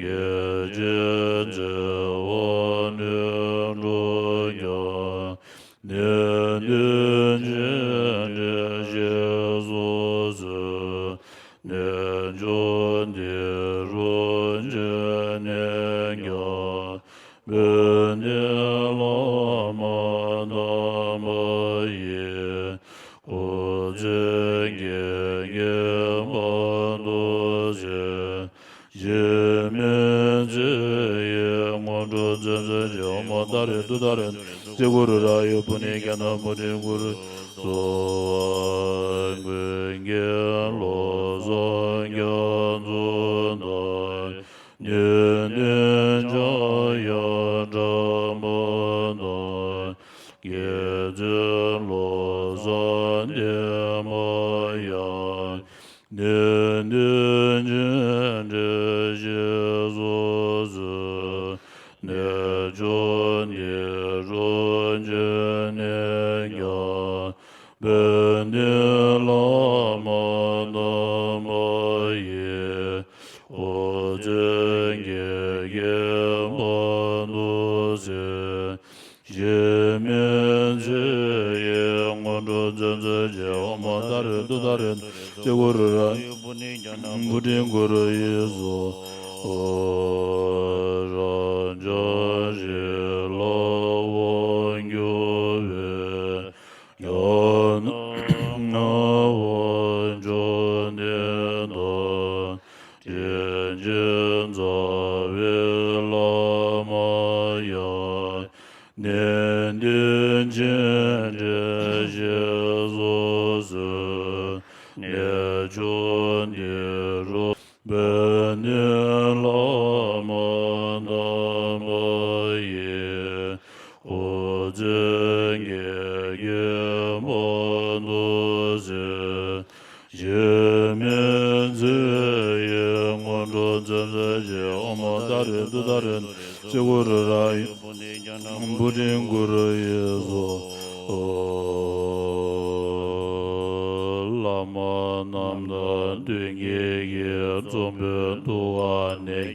རྒྱལ་ཆེན་ཚེ་དབང་ལྷུན་གྲུབ་ཀྱང་། ནན་ཏན་ཅིང་འདྲེན་བྱེད་སོ་སོའི། རྣལ་འབྱོར་འདི་རུ་འབྱོན་ནས་ཀྱང་། དཔལ་ལྡན་བླ་མ་དམ་པ་ཡི། སྐུ་མཚན་རྒྱན་གྱིས་མ་དུ་གཟིགས། འཇིགས་མེད་མཚན་ཡི་སྔོན་འགྲོ་མཛད་མཛད་ཅིང་། ཨོཾ་ཏཱ་རེ་ཏུཏྟཱ་རེ་ཏུ་རེ། སྲས་གུ་རུ་ར་ཧུ་པུ་ནེ་ཁྱེད་རྣམས་པཎྜི་གུ་རུ་ཡི་གསུང་ཀུན་མཁྱེན་བློ་བཟང་རྒྱ་མཚོ་དང་། ནན་ཏན་འཆང་ཡང་གྲགས་པ་དང་། རྒྱལ་མཚན་བློ་བཟང་བདེ་མ་ཡང་། ནན་ཏན་ཅིང་འདྲེན་བྱེད་སོ་སོའི། རྣལ་འབྱོར་འདི་རུ་འབྱོན་ནས་ཀྱང་། དཔལ་ལྡན་བླ་མ་དམ་པ་ཡི། སྐུ་མཚན་རྒྱན་གྱིས་མ་དུ་གཟིགས། འཇིགས་མེད་མཚན་ཡི་སྔོན་འགྲོ་མཛད་མཛད་ཅིང་། ཨོཾ་ཏཱ་རེ་ཏུཏྟཱ་རེ་ཏུ་རེ། སྲས་གུ་རུ་ར་ཧུ་པུ་ནེ་ཁྱེད་རྣམས་པཎྜི་གུ་རུ་ཡི་གསུང་ཁྱབ་བདག་རབ་འབྱམས་ཞི་ལྷ་དབང་གྱུར་པའི། ཡང་ན་དབང་ཕྱུག་བདེ་དང་། དྲིན་ཅན་རྩ་བའི་བླ་མ་ཡང་། ནན་ཏན་ཅིང་འདྲེན་བྱེད་སོ་སོའི། རྣལ་འབྱོར་འདི་རུ་དཔལ་ལྡན་བླ་མ་དམ་པ་ཡི། སྐུ་མཚན་རྒྱན་གྱིས་མ་དུ་གཟིགས། འཇིགས་མེད་མཚན་ཡི་སྔོན་འགྲོ་ མཛད་མཛད་ཅིང་ཨོཾ་ཏཱ་རེ་ཏུཏྟཱ་རེ་ཏུ་ཙི་གུ་རུ་ར་ཡི་བུ་ཏིང་གུ་རུ་ཡི་སོ། བླ་མ་རྣམས་དང་མཐུན་རྐྱེན་གྱིས་འཛོམས་པའི་ཐུགས་ཀ་ནས་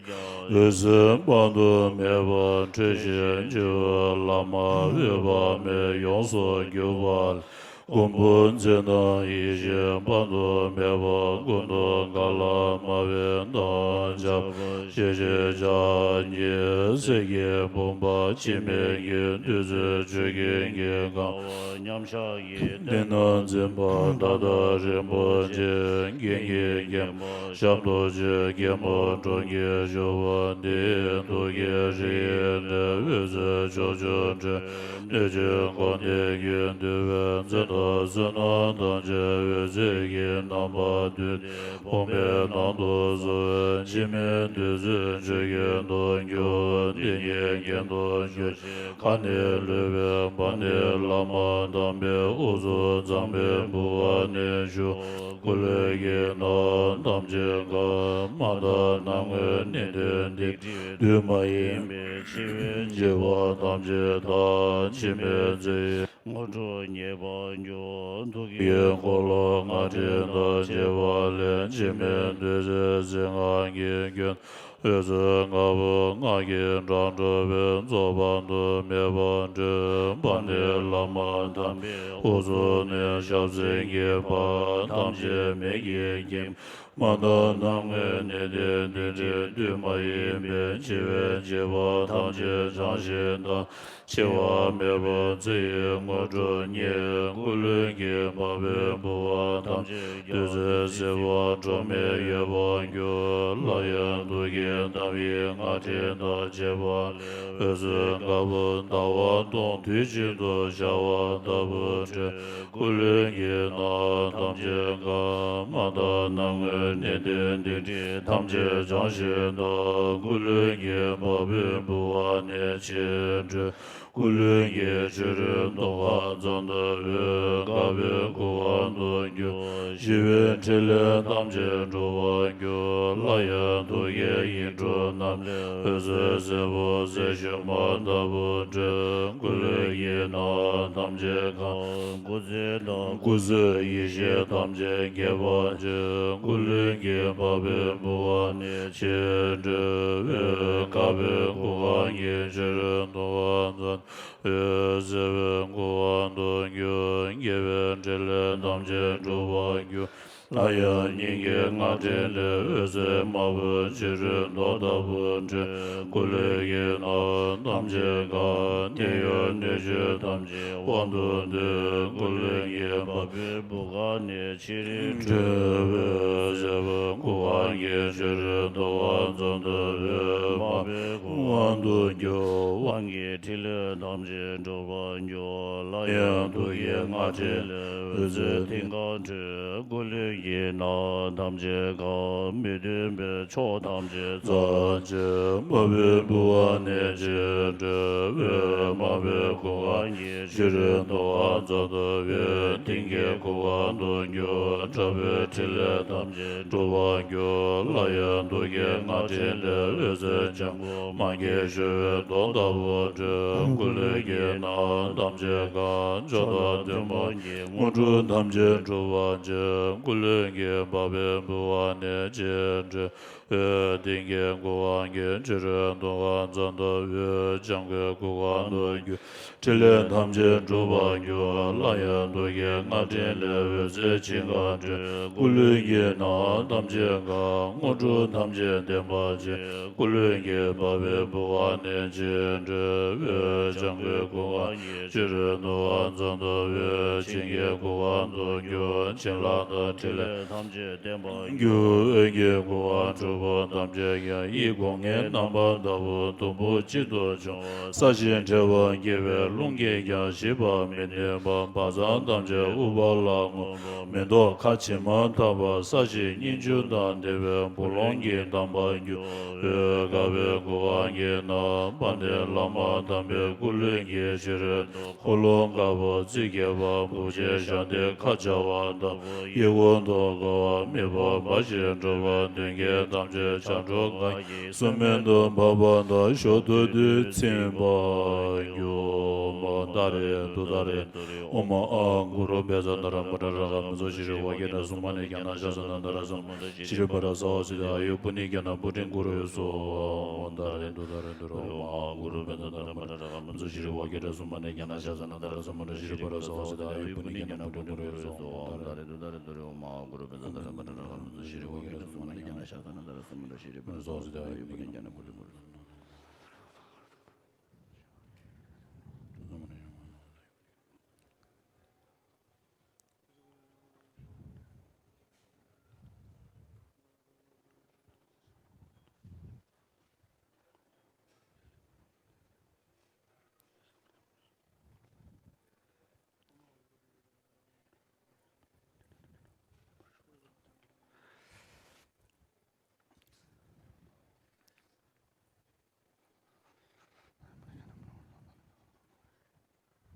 འོད་ཟེར་དཔག་ཏུ་མེད་པ་འཕྲོས་ཤིང་འཆི་བའི་ལམ་འོད་དཔག་མེད་ཡོངས་སུ་གྱུར་པ་ལས། མགོན་པོ་མཚན་དང་ཡེ་ཤེས་དཔག་ཏུ་མེད་པ་ཀུན་ཏུ་གང་ལ་མ་བུད་དང་ཆབས་ཅིག་ཅེས་བྱ་ཉི་ཟེར་གྱི་བུམ་པ་འཆི་མེད་ཀྱི་བདུད་རྩིའི་ཆུ་རྒྱུན་གྱིས་གང་བ་མཉམ་བཞག་གི་སྟེང་ན་འཛིན་པ་ད་ལྟ་རིན་པོ་ཆེ་རྒྱན་གྱི་རྒྱན་པོ་ཞབས་རྡོ་རྗེ་རྒྱལ་མོ་འབྲོམ་གྱིས་བཞུགས་པ་འདི་ཐུགས་ཀྱི་རིགས་ཡིན་ཏེ། འོད་ཟེར་ཕྱོགས་བཅུར་འཕྲོས། སྣོད་བཅུད་འཁོར་འདས་ཀྱི་འདུས་པའི་མཚན་དང་བསོད་ནམས་ཐམས་ཅད་འོད་ཟེར་གྱི་རྣམ་པར་བསྡུས་ཏེ་བུམ་པའི་ནང་དུ་གསོལ་བས་འཆི་མེད་བདུད་རྩིའི་ཆུ་རྒྱུན་དུ་གྱུར། འདི་ཉིད་གྱེན་དུ་ཞུགས་ཤིང་ཁ་ནས་ལུད་པའི་བར་ནས་བླ་མ་དམ་པའི་དབུ་གཙུག་ཏུ་འཛག་པའི་ཕུ་བ་ནས་ཞུགས། སྐུ་ལུས་ཀྱི་ནང་ཐམས་ཅད་གང་། མ་དག་སྣང་ངོའི་གནས་བརྟན་འདི་བྲིས། དུས་མ་ཡིན་པའི་འཆི་བའི་བྱེད་པོ་ཐམས་ཅད་དག། འཆི་མེད་མཛད་པའི་དངོས་གྲུབ་བརྙེས་པར་འགྱུར། ཐུགས་ཀྱི་འཁོར་ལོ་སྔགས་ཕྲེང་དང་བཅས་པ་ལས། འཆི་མེད་བདུད་རྩིའི་རྩི་ཁང་གི་རྒྱུན། འོད་ཟེར་ལྔ་པོ་སྔགས་ཀྱི་སྒྲ་སྒྲོགས་པས་རྫོགས་པ་དུ་མས་པར་སྤྲོས། བར་ནས་བླ་མ་དམ་པའི་དབུ་གཙུག་ནས་ཞབས་སེན་གྱི་བར་ཐམས་ཅད་མེ་གིས་སྐྱེམས། མ་དག་སྣང་ངོའི་གནས་བརྟན་འདི་བྲིས། དུས་མ་ཡིན་པའི་འཆི་བའི་བྱེད་པོ་ཐམས་ཅད་བྱང་ཞིང་དག། འཆི་བ་མེད་པ་ཚེ་ཡི་དངོས་གྲུབ་བརྙེས། སྐུ་ལུས་ཀྱི་འཕགས་པའི་ཕུ་བ་ཐམས་ཅད་བདུད་རྩིའི་སྲིབ་པ་སྒྲོན་མེ་ཡོད་པར་གྱུར། སླར་ཡང་ཐུགས་ཀྱི་དམ་པའི་སྔགས་ཕྲེང་དང་བཅས་པ་ལས། འོད་ཟེར་དཀར་པོ་ཟླ་བ་སྟོང་དུས་གཅིག་ཏུ་ཤར་བ་ལྟ་བུར་སྤྲོས། སྐུ་ལུས་ཀྱི་ནང་ཐམས་ཅད་གང་། མ་དག་སྣང་ངོའི་གནས་བརྟན་འདི་བྲིས། ཐམས་ཅད་བྱང་ཞིང་དག། སྐུ་ལུས་ཀྱི་འཕགས་པའི་ཕུ་བ་ནས་ཕྱིར་སྤྲོས། སྐུ་ལུས་ཀྱི་ཕྱི་རོལ་དུ་ཁ་ཙམ་དུ་འོད་དཀར་པོའི་ཁུ་བ་དུ་གྱུར། ཞི་བའི་ཕྲིན་ལས་ཐམས་ཅད་འགྲུབ་པར་འགྱུར། སླར་ཡང་ཐུགས་ཀྱི་ཡིག་འབྲུ་རྣམས་ལས། འོད་ཟེར་སེར་པོ་ཟེར་ཞུན་མ་ལྟ་བུ་འཕྲོས། སྐུ་ལུས་ཀྱི་ནང་ཐམས་ཅད་གང་། སྐུ་ཚེའི་ནང་སྐུ་ཚེའི་ཡེ་ཤེས་ཐམས་ཅད་རྒྱས་པར་བྱེད། སྐུ་ལུས་ཀྱི་འཕགས་པའི་ཕུ་བ་ནས་ཕྱིར་སྤྲོས། འོད་དཀར་པོའི་ཁུ་ཁང་གི་ཕྱི་རོལ་དུ་ཁ་ཙམ། འོད་ཟེར་པོའི་ཁུ་ཁང་དུ་གྱུར། དགེ་བའི་འཕྲིན་ལས་ཐམས་ཅད་འགྲུབ་པར་འགྱུར། སླར་ཡང་སྙིང་གའི་སྔགས་ཕྲེང་ལས། འོད་ཟེར་དམར་པོ་ཕྱི་རོལ་མདོག་ལྟ་བུར་འཕྲོས། སྐུ་ལུས་ཀྱི་ནང་ཐམས་ཅད་གང་། ནད་གཡོག་ནད་གཅོད་ཐམས་ཅད་དབང་དུ་འདུས། སྐུ་ལུས་ཀྱི་འཕགས་པའི་ཕུ་ཁང་ནས་ཕྱིར་འཕྲོས། འོད་ཟེར་པོ་ཁུ་ཁང་གི་ཕྱི་རོལ་དུ་ཁ་ཙམ་དུ་འོད་དམར་པོའི་ཁུ་ཁང་དུ་གྱུར། དབང་གི་ཕྲིན་ལས་ཐམས་ཅད་འགྲུབ་པར་འགྱུར། སླར་ཡང་ཐུགས་ཀྱི་སྔགས་ཕྲེང་ལས། འོད་ཟེར་མཐིང་ག་འཕྲོས། སྐུ་ལུས་ཀྱི་ནང་ཐམས་ཅད་གང་། མི་མཐུན་པའི་ཕྱོགས་ཐམས་ཅད་ཚར། ཕྱིར་འཕགས་པའི་ཕུ་ཁང་ནས་ཕྱིར་འཕྲོས། འོད་དམར་པོའི་ཁུ་ཁང་གི་ཕྱི་རོལ་དུ་ཁ་ཙམ་དུ་འོད་མཐིང་གའི་ཁུ་ཁང་དུ་གྱུར། དྲག་པོའི་ཕྲིན་ལས་ཐམས་ཅད་འགྲུབ་པར་འགྱུར། སླར་ཡང་ཐུགས་ཀྱི་སྔགས་ཕྲེང་ལས། འོད་ཟེར་ལྗང་གུ་མ་སྐྱེས་ཞུ་བའི་མདོག་ལྟ་བུར་འཕྲོས། སྐུ་ལུས་ཀྱི་ནང་ཐམས་ཅད་གང་། མཆོག་དང་ཐུན་མོང་གི་དངོས་གྲུབ་ཐམས་ཅད་འགྲུབ་པར་བྱེད། སྐུ་ལུས་ཀྱི་འཕགས་པའི་ཕུ་ཁང་ནས་ཕྱིར་འཕྲོས། འོད་མཐིང་གའི་ཁུ་ཁང་གི་ཕྱི་རོལ་དུ་ཁ་ཙམ་དུ་འོད་ལྗང་གུའི་ཁུ་ཁང་དུ་གྱུར། ཕྲིན་ལས་ཐམས་ཅད་འགྲུབ་པར་འགྱུར། སླར་ཡང་ཐུགས་ཀྱི་སྔགས་ཕྲེང་ལས། འོད་ཟེར་འཆིང་ག་འཕྲོས། སྐུ་ལུས་ཀྱི་ནང་ཐམས་ཅད་གང་། དངོས་གྲུབ་ཐམས་ཅད་ལྡན་པར་བྱེད། སྐུ་ལུས་ཀྱི་འཕགས་པའི་ཕུ་ཁང་ནས་ཕྱིར་འཕྲོས། འོད་ལྗང་གུའི་ཁུ་ཁང་གི་ཕྱི་རོལ་དུ་ཁ་ཙམ་དུ་འོད་བྱིན་གྱི་ཁུ་ཁང་དུ་གྱུར། བྱིན་རླབས་དང་ཕྲིན་ལས་ཐམས་ཅད་ལྡན་པར་འགྱུར། འོད་ཀྱི་ཁུ་ཁང་དྲུག་པོ་ཐམས་ཅད་ཀྱང་། ཡིད་སྒོ་ལྔའི་རྣམ་པ་ལྟ་བུ་དུམ་བུ་གཅིག་ཏུ་བྱུང་བ། སྲ་ཞིང་བྲེལ་བར་བགྱིས་པའི་རླུང་གིས་ཀྱང་ཞིག་པར་མི་ནུས་པ། བ་ཚྭ་ཐམས་ཅད་ཨུཏྤ་ལ་སྔོན་པོ། མེ་ཏོག་ཁ་བྱེ་མ་ཐག་པ། སྲ་ཞིང་སྙིང་རྗེ་དང་ལྡན་པའི་བུ་ལོན་གྱི་དམ་པར་གྱུར། འོད་དཀར་པོའི་ཁུ་ཁང་གི་ ན། དཔལ་ལྡན་བླ་མ་དམ་པའི་སྐུ་ལས་འགྱེད་ཕྱིར། འཁོར་ལོ་བསྐལ་པ་རྩིབས་བརྒྱད་པ། བུ་ཆེན་ཞབས་མཐིལ་ཁ་འབྱར་བ་དང་། གཡས་སྐོར་ཐོག་དཀར་བ། དམིགས་པ་འབའ་ཞིག་འགྲུབ་པ། མདུན་བསྐྱེད་དམ་ཆོས་ཕྱག་རྒྱ་ཆེན་པོ་གང་ཡིན། གསུང་མེ་ཏོག་འབར་བ་དང་། མཆོག་ཐུན་དུ་ཚིམ་པར་འགྱུར། ཏཱ་རེ་ཏུཏྟཱ་རེ། ཨོཾ་ཨཱཿཧཱུྃ་གུ་རུ་བཛྲ་ཏཱ་ར་མ་ཏྲ་ར་ག་མ་ཛོ། ཤྲཱི་ཝཱ་ཀྱ་ཏྲ་སུ་མ་ཎི་ཛྙཱ་ན་ཤཱ་ས་ན་དྷ་ར་སུ་མ་ཏྲ། ཤྲཱི་པཱ་ར་ས་ཧ་སིདྡྷི་ཨ་ཡུ་པུ་ཎི་ཛྙཱ་ན་པུ་ཊིཾ་གུ་རུ་སྭཱ་ཧཱ། ཨོཾ་ཏཱ་རེ་ཏུཏྟཱ་རེ་ཏུ་རེ། ཨོཾ་ཨཱཿཧཱུྃ་གུ་རུ་བཛྲ་ཏཱ་ར་མ་ཏྲ་ར་ག་མ་ཛོ། ཤྲཱི་ཝཱ་ཀྱ་ཏྲ་སུ་མ་ཎི་ཛྙཱ་ན་ཤཱ་ས་ན་དྷ་ར་སུ་མ་ཏྲ། ཤྲཱི་པཱ་ར་ས་ཧ་སིདྡྷི་ཨ་ཡུ་པུ་ཎི་ཛྙཱ་ན་པུ་ཊིཾ་གུ་རུ་སྭཱ་ཧཱ། ཨོཾ་ཏཱ་རེ་ཏུཏྟཱ་རེ་ཏུ་རེ།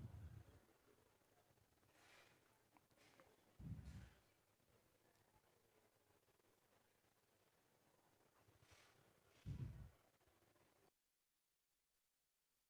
ཨོཾ་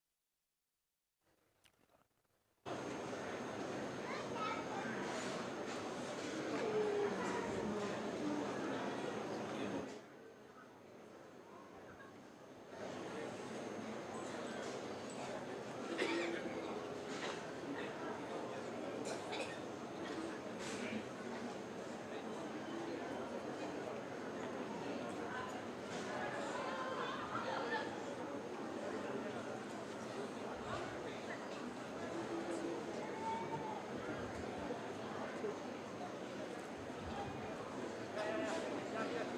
ཨཱཿཧཱུྃ་གུ་རུ་བཛྲ་ཏཱ་ར་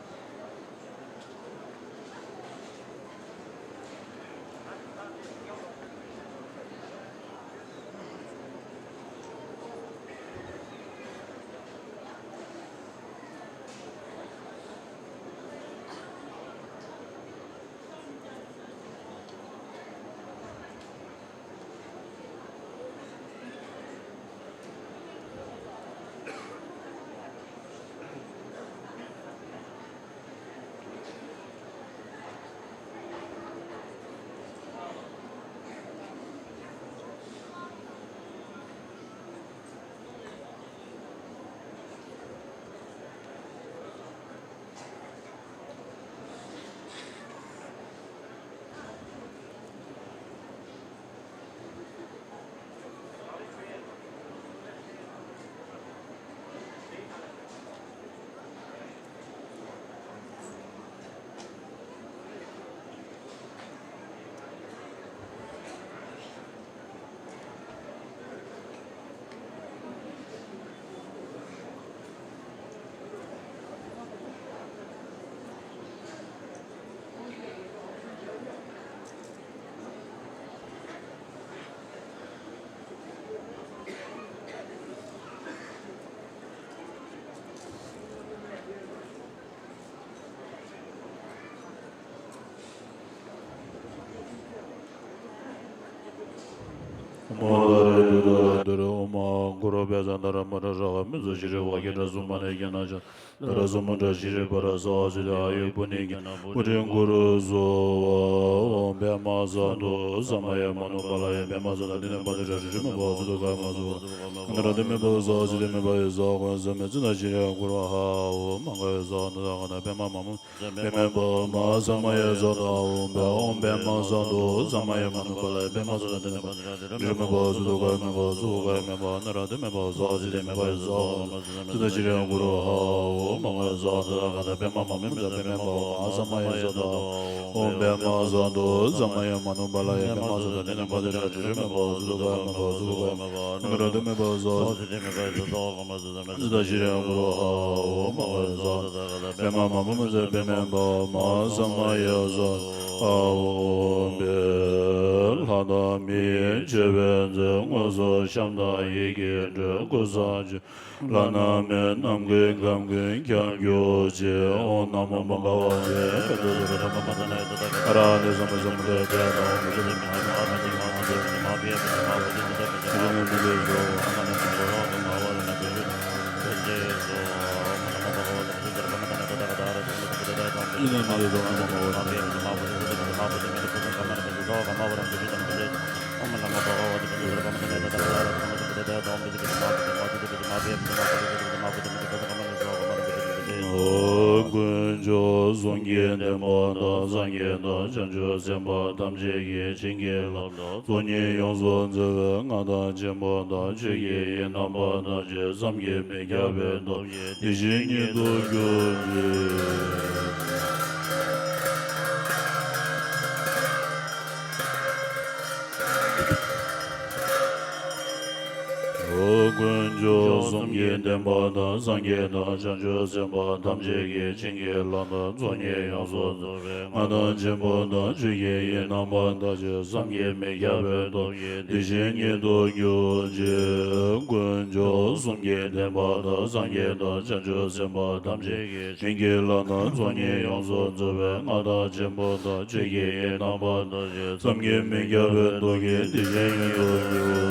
མ་ཏྲ་ར་ག་མ་ཛོ། ཤྲཱི་ཝཱ་ཀྱ་ཏྲ་སུ་མ་ཎི་ཛྙཱ་ན་ཤཱ་ས་ན་དྷ་ར་སུ་མ་ཏྲ། ཤྲཱི་པཱ་ར་ས་ཧ་སིདྡྷི་ཨ་ཡུ་པུ་ཎི་ཛྙཱ་ན་པུ་ཊིཾ་གུ་རུ་སྭཱ་ཧཱ། ཨོཾ་ཨཱཿཧཱུྃ་གུ་རུ་བཛྲ་ཏཱ་ར་མ་ཏྲ་ར་ག་མ་ཛོ། ཤྲཱི་ཝཱ་ཀྱ་ཏྲ་སུ་མ་ཎི་ཛྙཱ་ན་ཤཱ་ས་ན་དྷ་ར་སུ་མ་ཏྲ། ཤྲཱི་པཱ་ར་ས་ཧ་སིདྡྷི་ཨ་ཡུ་པུ་ཎི་ཛྙཱ་ན་པུ་ཊིཾ་གུ་རུ་སྭཱ་ཧཱ། ཨོཾ་པདྨ་སཱ་ཏུ་ས་མ་ཡ་མ་ནུ་པཱ་ལ་ཡ། པདྨ་སཱ་ཏུ་ཏདྱ་ཐཱ། པཱ་ཏི་ཏྲ་ཧྲཱིཿ་ཧྲཱིཿ་མེ་བྷ་ཝ་ཙུ་ཏོ་ཀ་མ་ཙུ་བྷ་ཝ་ཙུ་བྷ་ཝ་ཀ་ནཱ་ར་ཏི་མེ་བྷ་ཝ། ས་ཧ་སིདྡྷི་མེ་བྷ་ཝ་ཡ། ས་ཧ་གོ་ས་མེ་ཙི་ན་ཤྲཱི་ཡ་གུ་རུ་ཧ་ཨོཾ་མ་ག་ཡ་ས་ཧ་ན་ད་ག་ན་པདྨ་མ་མུ་པདྨ་པདྨ་ས་མ་ཡ་ས་ཏུ་ཨ་ཧོ་བྷ། ཨོཾ་པདྨ་སཱ་ཏུ་ས་མ་ཡ་མ་ནུ་པཱ་ལ་ཡ། པདྨ་སཱ་ཏུ་ཏདྱ་ཐཱ། པཱ་ཏི་ཏྲ་ཧྲཱིཿ་ཧྲཱིཿ་མེ་བྷ་ཝ་ཙུ་ཏོ་ཀ་མ་ པ་སུ་ག་མེད་པ་ན་ར་དེ་མེད་པ་ཟ་ཟི་དེ་མེད་པ་ཟ་ཙི་ད་ཤི་རེ་གུ་རུ་ཧ་འོ་མ་ག་ཟ་ད་ག་ད་པེ་མ་མ་མི་མི་ད་པེ་མེན་པ་མ་ས་མ་ཡ་ས་ད་འོ་པེ་མ་ས་དོ་ས་མ་ཡ་མ་ནུ་པ་ལ་ཡ་པེ་མ་ས་ད་ནི་ན་པ་དེ་ར་ཤི་རེ་མེད་པ་སུ་ག་མེད་པ་སུ་ག་མེད་པ་ན་ར་དེ་མེད་པ་ཟ་ཙི་ད་ཤི་རེ་གུ་རུ་ཧ་འོ་མ་ག་ཟ་ད་ག་ད་པེ་མ་མ་མི་མི་ད་པེ་མེན་པ་མ་ས་མ་ཡ་ས། ཨ་ཧོ་བེ། ལྷ་དང་མིའི་མཆོད་པའི་མཛོད། དངོས་སུ་བཤམས་དང་ཡིད་ཀྱིས་སྤྲུལ། ཀུན་བཟང་མཆོད་ལྷ་རྣམས་ནི། རྣམ་ཀུན་ཁམས་ཀུན་ཁྱབ་གྱུར་ཅིག་ཨོཾ་ན་མོ་བྷ་ག་ཝ་ཏེ། ཨ་ར་ཧ་ཏེ་སམ་བྷོ་ཊ་ཨ་ཏི་ཡ་ཐཱ། ཀུན་མཆོག་གསུམ་གྱི་མགོན་པོ་དང་། སངས་རྒྱས་དང་བྱང་ཆུབ་སེམས་དཔའ་ཐམས་ཅད་ཀྱིས། བྱིན་གྱིས་བརླབས་དང་ཚོགས་གཉིས་ཡོངས་སུ་རྫོགས་པའི་མངའ་བདག་ཆེན་པོ་དང་། ཆོས་ཀྱི་དབྱིངས་རྣམ་པ་ཐམས་ཅད་བསམ་གྱིས་མི་ཁྱབ་པའི་སྟོབས་ཀྱིས་དེ་བཞིན་ཉིད་དུ་གྱུར་ཅིག་ཀུན་མཆོག་གསུམ་གྱི་བསྟན་པ་དང་། སངས་རྒྱས་དང་བྱང་ཆུབ་སེམས་དཔའ་ཐམས་ཅད་ཀྱིས། བྱིན་གྱིས་བརླབས་དང་ཚོགས་གཉིས་ཡོངས་སུ་རྫོགས་པའི་མངའ་བདག་ཆེན་པོ་དང་། ཆོས་ཀྱི་དབྱིངས་རྣམ་པ་ཐམས་ཅད་བསམ་གྱིས་མི་ཁྱབ་པའི་སྟོབས་ཀྱིས་དེ་བཞིན་ཉིད་དུ་གྱུར་ཅིག་ཀུན་མཆོག་གསུམ་གྱི་བསྟན་པ་དང་། སངས་རྒྱས་དང་བྱང་ཆུབ་སེམས་དཔའ་ཐམས་ཅད་ཀྱིས། བྱིན་གྱིས་བརླབས་དང་ཚོགས་གཉིས་ཡོངས་སུ་རྫོགས་པའི་མངའ་བདག་ཆེན་པོ་དང་། ཆོས་ཀྱི་དབྱིངས་རྣམ་པ་ཐམས་ཅད་བསམ་གྱིས་མི་ཁྱབ་པའི་སྟོབས་ཀྱིས་དེ་བཞིན་ཉིད་དུ་གྱུར་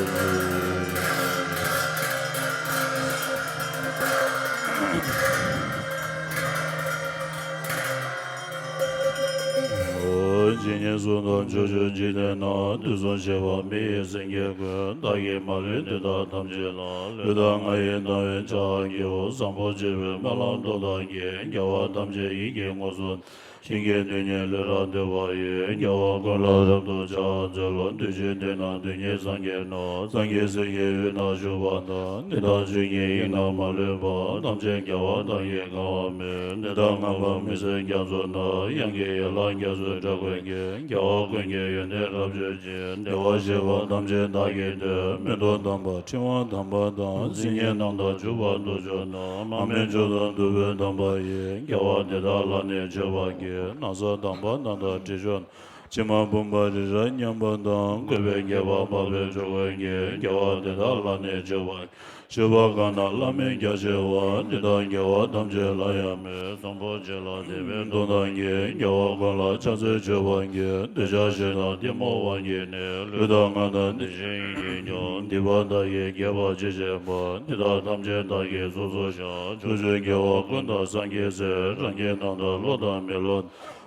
ཅིག་ཇི་སྙེད་གསུམ་དང་ཕྱོགས་བཅུའི་འཇིག་རྟེན་ན། དུས་གསུམ་གཤེགས་པ་མི་ཡི་སེང་གེ་ཀུན། བདག་གིས་མ་ལུས་འདི་དག་ཐམས་ཅད་ལ། ལུས་དང་ངག་ཡིད་དང་བས་ཕྱག་བགྱིའོ། བཟང་པོ་སྤྱོད་པའི་སྨོན་ལམ་སྟོབས་དང་བགྱིས། རྒྱལ་བ་ཐམས་ཅད་ཡིད་ཀྱིས་མངོན་སུམ། བྱིན་གྱིས་དོན་གཉིས་བློས་བཏང་བ་ཡིས། རྒྱལ་བ་ཀུན་ལ་རབ་ཏུ་ཕྱག་འཚལ་ལོ། འདུས་བྱས་སྡེ་རྣམས་དོན་གཉིས་སངས་རྒྱས་ནོ། སངས་རྒྱས་སྲས་ཀྱི་དབུས་ན་བཞུགས་པ་དང་། གནས་དང་ཆོས་ཀྱི་དབྱིངས་རྣམས་མ་ལུས་པ། ཐམས་ཅད་རྒྱལ་བ་དག་གིས་གང་བར་མོས། གནས་དང་ངང་པ་མི་ཟད་རྒྱ་མཚོ་ན། དབྱངས་ཀྱི་ཡན་ལག་རྒྱ་མཚོའི་སྒྲ་ཀུན་གྱིས། རྒྱལ་བ་ཀུན་གྱི་ཡོན་ཏན་རབ་བརྗོད་ཅིང་། བདེ་བར་གཤེགས་པ་ཐམས་ཅད་བདག་གིས་བསྟོད། མིག་ཏོ་དམ་པ་ཕྲེང་བ་དམ་པ་དང་། སིལ་སྙན་རྣམས་དང་བྱུག་པ་དུག་མཆོག་རྣམས། མར་མེ་མཆོག་དང་བདུག་སྤོས་དམ་པ་ཡིས། རྒྱལ་བ་དེ་དག་ལ་ནི་མཆོད་པར་བགྱི། ན་བཟའ་དམ་པ་རྣམས་དང་དྲི་མཆོག་རྣམས། ཕྱེ་མ་བུམ་པ་རི་རབ་མཉམ་པ་དང་། བཀོད་པའི་དགྱེས་པ་འཕགས་པའི་མཆོག་ཀུན་གྱིས། རྒྱལ་བ་དེ་དག་ལ་ནི་མཆོད་པར་བགྱི། མཆོད་པ་གང་རྣམས་བླ་མེད་རྒྱ་ཆེ་བ། དེ་དག་རྒྱལ་བ་ཐམས་ཅད་ལ་ཡང་མོས། བཟང་པོ་སྤྱོད་ལ་དད་པའི་སྟོབས་དང་བགྱི། རྒྱལ་བ་ཀུན་ལ་ཕྱག་འཚལ་མཆོད་པར་བགྱི། འདོད་ཆགས་ཞེ་སྡང་གཏི་མུག་དབང་གིས་ནི། ལུས་དང་ངག་དང་དེ་བཞིན་ཡིད་ཀྱིས་ཀྱང་། སྡིག་པ་དག་གིས་བསྐལ་པ་ཇི་བྱེད་པ། དེ་དག་ཐམས་ཅད་བདག་གིས་ཚུགས་སུ་བཞག་ཕྱོགས་བཅུའི་རྒྱལ་བ་ཀུན་དང་སངས་རྒྱས་སྲས། རང་རྒྱལ་རྣམས་དང་བློ་དང་མི་སློབ།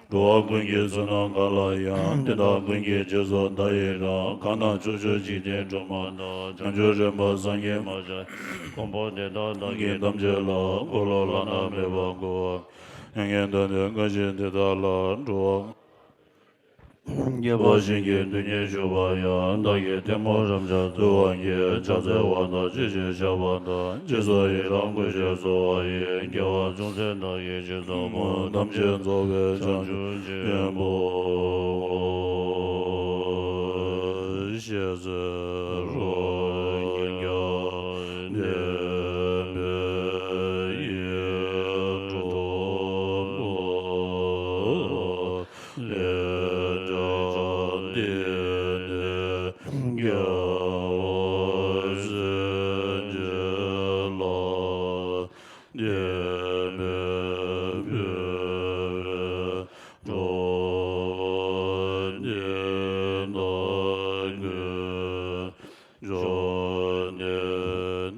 འགྲོ་བ་ཀུན་གྱི་བསོད་ནམས་གང་ལ་ཡང་། དེ་དག་ཀུན་གྱི་རྗེས་སུ་བདག་ཡི་རང་། གང་རྣམས་ཕྱོགས་བཅུའི་འཇིག་རྟེན་སྒྲོན་མ་དང་། བྱང་ཆུབ་རིམ་པ་སངས་རྒྱས་མ་ཆགས། མགོན་པོ་དེ་དག་བདག་གིས་ཐམས་ཅད་ལ། འཁོར་ལོ་བླ་ན་མེད་པ་བསྐོར་བ། མྱ་ངན་འདའ་སྟོན་བཀའ་བཞིན་དེ་དག་ལ། འགྲོ་བ་བསྐལ་པ་ཞིང་གི་རྡུལ་སྙེད་བཞུགས་པ་ཡང་། བདག་གིས་ཐལ་མོ་རབ་འབྱམས་བཏུལ་བར་བགྱི། ཕྱག་འཚལ་བ་དང་བཅས་ཀྱིས་བཤགས་པ་དང་། རྗེས་སུ་ཡི་རང་བསྐུལ་ཞིང་གསོལ་བ་ཡི། རྒྱལ་བ་ཅུང་ཟད་བདག་གིས་ཇི་ལྟ་བུ། ཐམས་ཅད་རྫོགས་པའི་བྱང་ཆུབ་ཆེན་པོ། ཞེས་ཟེར་རོ། ལས་བྱང་འདི་ནི་རྒྱལ་བ་སེམས་ཅན་ལ། བདེན་པའི་འབུལ་བའི་གྲོགས་ནི་ནང་ཁུལ། འབྱོར་ནས་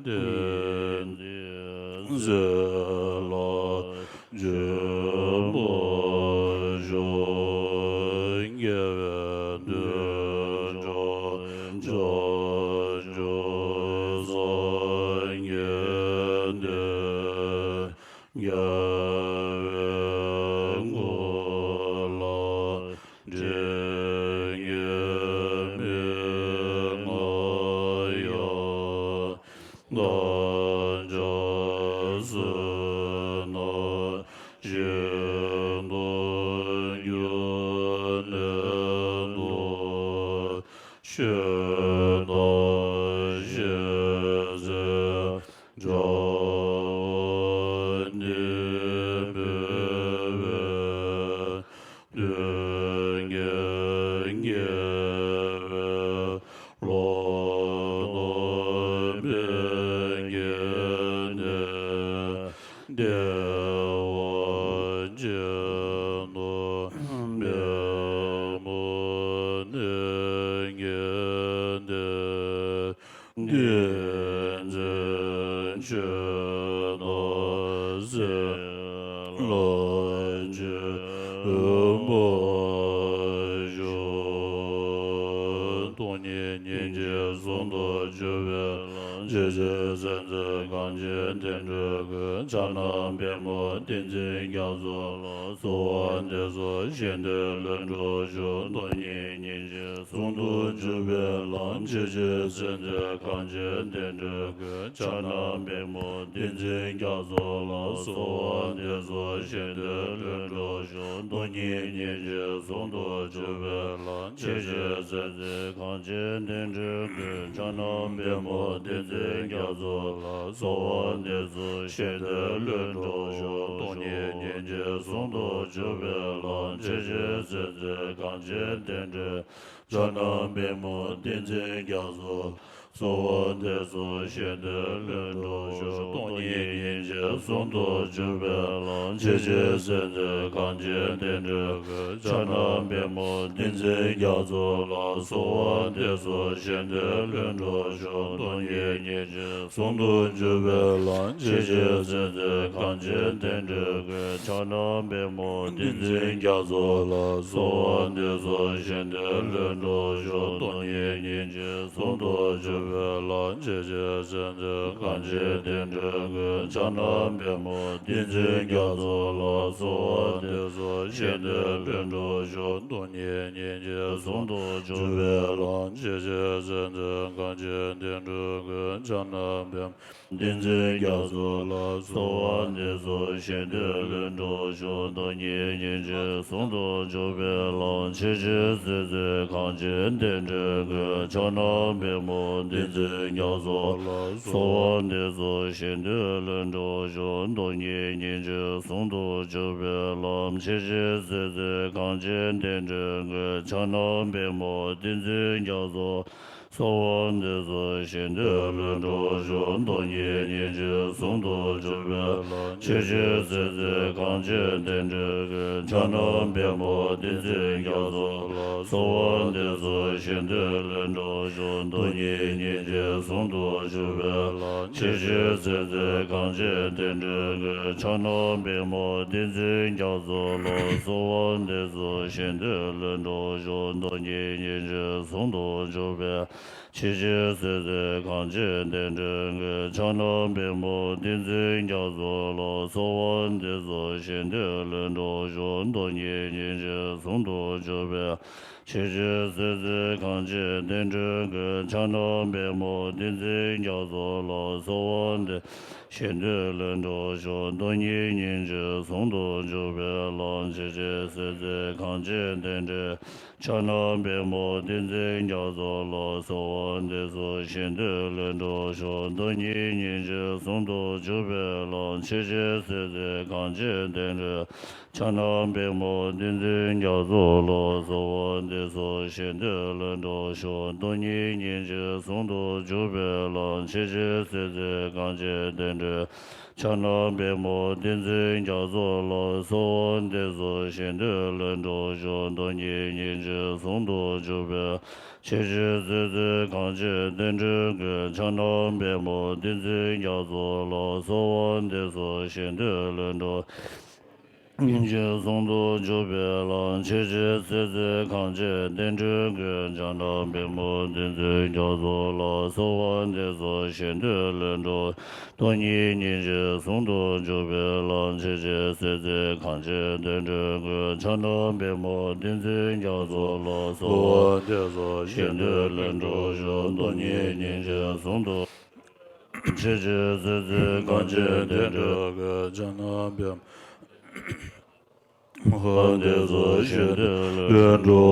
བསྟན་འཛིན་མཛད་ལ་བྱོན་པར་ཤོག་དགེ་བའི་མཐུ་ཆེན་བྱང་ཆུབ་སངས་རྒྱས་འདི། རྒྱལ་བའི་མགོན་ལ་འདྲེན་ངེས་མི་མངའ་ཡང་ བདག་ཅག་བསོད་ནམས་ཤིན་ཏུ་བསྐྱེད་ནས་ཐོབ། ཞེས་བདག་གཞན་སེམས་ཅན་གང་ཞིག་ནི་འབད་པས་སྡུག་བསྔལ་ཉེ་བའི་ལོག་རྟོག་པའི་གནས་ནས་བདེ་བ་ཅན་དུ་པདྨོ་ནས་བརྙེས་ཏེ། ཏིང་འཛིན་ཆོས་དང་སྲིད་ལ་ཆོས་མ་བྱུང་། སྟོང་ཉིད་སྙིང་རྗེ་ཟུང་དུ་འཇུག་པའི་ལམ། ཇི་ལྟར་སེམས་ཅན་གང་ཞིག་བདེ་འགྲོའི་སྒོ། ཕྱག་ན་པདྨོ་ཏིང་འཛིན་རྒྱ་མཚོ་ལ། གསོལ་བ་འདེབས་སོ་བཞེད་དོན་ལྷུན་གྲུབ་ཤོག་སྟོང་ཉིད་སྙིང་རྗེ་ཟུང་དུ་འཇུག་པའི་ལམ། ཇི་ལྟར་སེམས་ཅན་གང་ཞིག་བདེ་འགྲོའི་སྒོ། ཕྱག་ན་པདྨོ་ཏིང་འཛིན་རྒྱ་མཚོ་ལ། གསོལ་བ་འདེབས་སོ་བཞེད་དོན་ལྷུན་གྲུབ་ཤོག་སྟོང་ཉིད་སྙིང་རྗེ་ཟུང་དུ་འཇུག་པའི་ལམ། ཇི་ལྟར་སེམས་ཅན་གང་ཞིག་བདེ་འགྲོའི་སྒོ། ཕྱག་ན་པདྨོ་ཏིང་འཛིན་རྒྱ་མཚོ་ལ། གསོལ་བ་འདེབས་སོ་བཞེད་དོན་ལྷུན་གྲུབ་ཤོག་སྟོང་ཉིད་སྙིང་རྗེ་ཟུང་དུ་འཇུག་པའི་ལམ། ཇི་ལྟར་སེམས་ཅན་གང་ཞིག་བདེ་འགྲོའི། ཕྱག་ན་པདྨོ་ཏིང་འཛིན་རྒྱ་མཚོ། གསོལ་བ་འདེབས་སོ་བཞེད་དོན་ལྷུན་གྲུབ་ཤོག་སྟོང་ཉིད་སྙིང་རྗེ་ཟུང་དུ་འཇུག་པའི་ལམ། ཇི་ལྟར་སེམས་ཅན་གང་ཞིག་བདེ་འགྲོའི་སྒོ། ཕྱག་ན་པདྨོ་ཏིང་འཛིན་རྒྱ་མཚོ་ལ། གསོལ་བ་འདེབས་སོ་བཞེད་དོན་ལྷུན་གྲུབ་ཤོག་སྟོང་ཉིད་སྙིང་རྗེ་ཟུང་དུ་འཇུག་པའི་ལམ། ཇི་ལྟར་སེམས་ཅན་གང་ཞིག་བདེ་འགྲོའི་སྒོ། ཕྱག་ན་པདྨོ་ཏིང་འཛིན་རྒྱ་མཚོ་ལ། གསོལ་བ་འདེབས་སོ་བཞེད་དོན་ལྷུན་གྲུབ་ཤོག་སྟོང་ཉིད་སྙིང་རྗེ་ཟུང་དུ་འཇུག་པའི་ལམ། ཇི་ལྟར་སེམས་ཅན་གང་ཞིག་བདེ་འགྲོའི་སྒོ། ཕྱག་ན་པདྨོ་ཏིང་འཛིན་རྒྱ་མཚོ་ལ། གསོལ་བ་འདེབས་སོ་བཞེད་དོན་ལྷུན་གྲུབ་ཤོག་སྟོང་ཉིད་སྙིང་རྗེ་ཟུང་དུ་འཇུག་པའི་ལམ། ཇི་ལྟར་སེམས་ཅན་གང་ཞིག་བདེ་འགྲོའི་སྒོ། ཕྱག་ན་པདྨོ་ཏིང་འཛིན་རྒྱ་མཚོ་ལ། གསོལ་བ་འདེབས་སོ་བཞེད་དོན་ལྷུན་གྲུབ་ཤོག་སྟོང་ཉིད་སྙིང་རྗེ་ཟུང་དུ་འཇུག་པའི་ལམ། ཇི་ལྟར་སེམས་ཅན་གང་ཞིག་བདེ་འགྲོའི་སྒོ། ཕྱག་ན་པདྨོ་ཏིང་འཛིན་རྒྱ་མཚོ་ལ། གསོལ་བ་འདེབས་སོ་བཞེད་དོན་ལྷུན་གྲུབ་ཤོག་སྟོང་ཉིད་སྙིང་རྗེ་ཟུང་དུ་འཇུག་པའི་ལམ། ཇི་ལྟར་སེམས་ཅན་གང་ཞིག་བདེ་འགྲོའི་སྒོ། ཕྱག་ན་པདྨོ་ཏིང་འཛིན་རྒྱ་མཚོ། གསོལ་བ་འདེབས་སོ་བཞེད་དོན་ལྷུན་གྲུབ་ཤོག་སྟོང་ཉིད་སྙིང་རྗེ་ཟུང་དུ་འཇུག་པའི་ལམ། ཇི་ལྟར་སེམས་ཅན་གང་ཞིག་བདེ་འགྲོའི་སྒོ། ཕྱག་ན་པདྨོ་ཏིང་འཛིན་རྒྱ་མཚོ་ལ། གསོལ་བ་འདེབས་སོ་བཞེད་དོན་ལྷུན་གྲུབ་ཤོག་སྟོང་ཉིད་སྙིང་རྗེ་ཟུང་དུ་འཇུག་པའི་ལམ། ཇི་ལྟར་སེམས་ཅན་གང་ཞིག་བདེ་འགྲོའི་སྒོ། ཕྱག་ན་པདྨོ་ཏིང་འཛིན་རྒྱ་མཚོ་ལ། གསོལ་བ་འདེབས་སོ་བཞེད་དོན་ལྷུན་གྲུབ་ཤོག་སྟོང་ཉིད་སྙིང་རྗེ་ཟུང་དུ་འཇུག་པའི། ཇི་ལྟར་སེམས་ཅན་གང་ཞིག་བདེ་འགྲོའི་སྒོ། ཕྱག་ན་པདྨོ་ཏིང་འཛིན་རྒྱ་མཚོ་ལ། གསོལ་བ་འདེབས་སོ་བཞེད་དོན་ལྷུན་གྲུབ་ཤོག་སྟོང་ཉིད་སྙིང་རྗེ་ཟུང་དུ་འཇུག་པའི། ཇི་ལྟར་སེམས་ཅན་གང་ཞིག་བདེ་འགྲོའི་སྒོ། ཕྱག་ན་པདྨོ་ཏིང་འཛིན་རྒྱ་མཚོ་ལ། གསོལ་བ་འདེབས་སོ་བཞེད་དོན་ལྷུན་གྲུབ་ཤོག་སྟོང་ཉིད་སྙིང་རྗེ་ཟུང་དུ་འཇུག་པའི་ལམ། ཇི་ལྟར་སེམས་ཅན་གང་ཞིག་བདེ་འགྲོའི། ཕྱག་ན་པདྨོ་ཏིང་འཛིན་རྒྱ་མཚོ་ལ། གསོལ་བ་འདེབས་སོ་བཞེད་དོན་ལྷུན་གྲུབ་ཤོག་སྟོང་ཉིད་སྙིང་རྗེ་ཟུང་དུ་འཇུག་པའི་ལམ། ཇི་ལྟར་སེམས་ཅན་གང་ཞིག་བདེ་འགྲོའི། ཕྱག་ན་པདྨོ་ཏིང་འཛིན་རྒྱ་མཚོ་ལ། གསོལ་བ་འདེབས་སོ་བཞེད་དོན་ལྷུན་གྲུབ་ཤོག་སྟོང་ཉིད་སྙིང་རྗེ་ཟུང་དུ་འཇུག་པའི་ལམ། ཇི་ལྟར་སེམས་ཅན་གང་ཞིག་བདེ་འགྲོའི། ཕྱག་ན་པདྨོ་ཏིང་འཛིན་རྒྱ་མཚོ་ལ། གསོལ་བ་འདེབས་སོ་བཞེད་དོན་ལྷུན་གྲུབ་ཤོག་སྟོང་ཉིད་སྙིང་རྗེ་ཟུང་དུ་འཇུག་པའི། ཇི་ལྟར་སེམས་ཅན་གང་ཞིག་བདེ་འགྲོའི་སྒོ། ཕྱག་ན་པདྨོ་ཏིང་འཛིན་རྒྱ་མཚོ་ལ། གསོལ་བ་འདེབས་སོ་བཞེད་དོན་ལྷུན་གྲུབ། སྙིང་རྗེ་ཟུང་དུ་འཇུག་པའི་ལམ། ཇི་ལྟར་སེམས་ཅན་གང་ཞིག་བདེ་འགྲོའི་སྒོ། ཕྱག་ན་པདྨོ་ཏིང་འཛིན་རྒྱ་མཚོ་ལ། གསོལ་བ་འདེབས་སོ་བཞེད་དོན་ལྷུན་གྲུབ། སྟོང་ཉིད་སྙིང་རྗེ་ཟུང་དུ་འཇུག་པའི་ལམ། ཇི་ལྟར་སེམས་ཅན་གང་ཞིག་བདེ་འགྲོའི་སྒོ། ཕྱག་ན་པདྨོ་ཏིང་འཛིན་རྒྱ་མཚོ་ལ། གསོལ་བ་འདེབས་སོ་བཞེད་དོན་ལྷུན་གྲུབ་ཤོག་སྟོང་ཉིད་སྙིང་རྗེ་ཟུང་དུ། ཆེ་ཆེ་ཟེར་ཚེ་གང་ཆེ་དེ་འདྲ་གི་ཕྱག་ན་པདྨོ། ཧ་དེ་ཚོ་ཞེས་དེ་ལས་འགྲོ་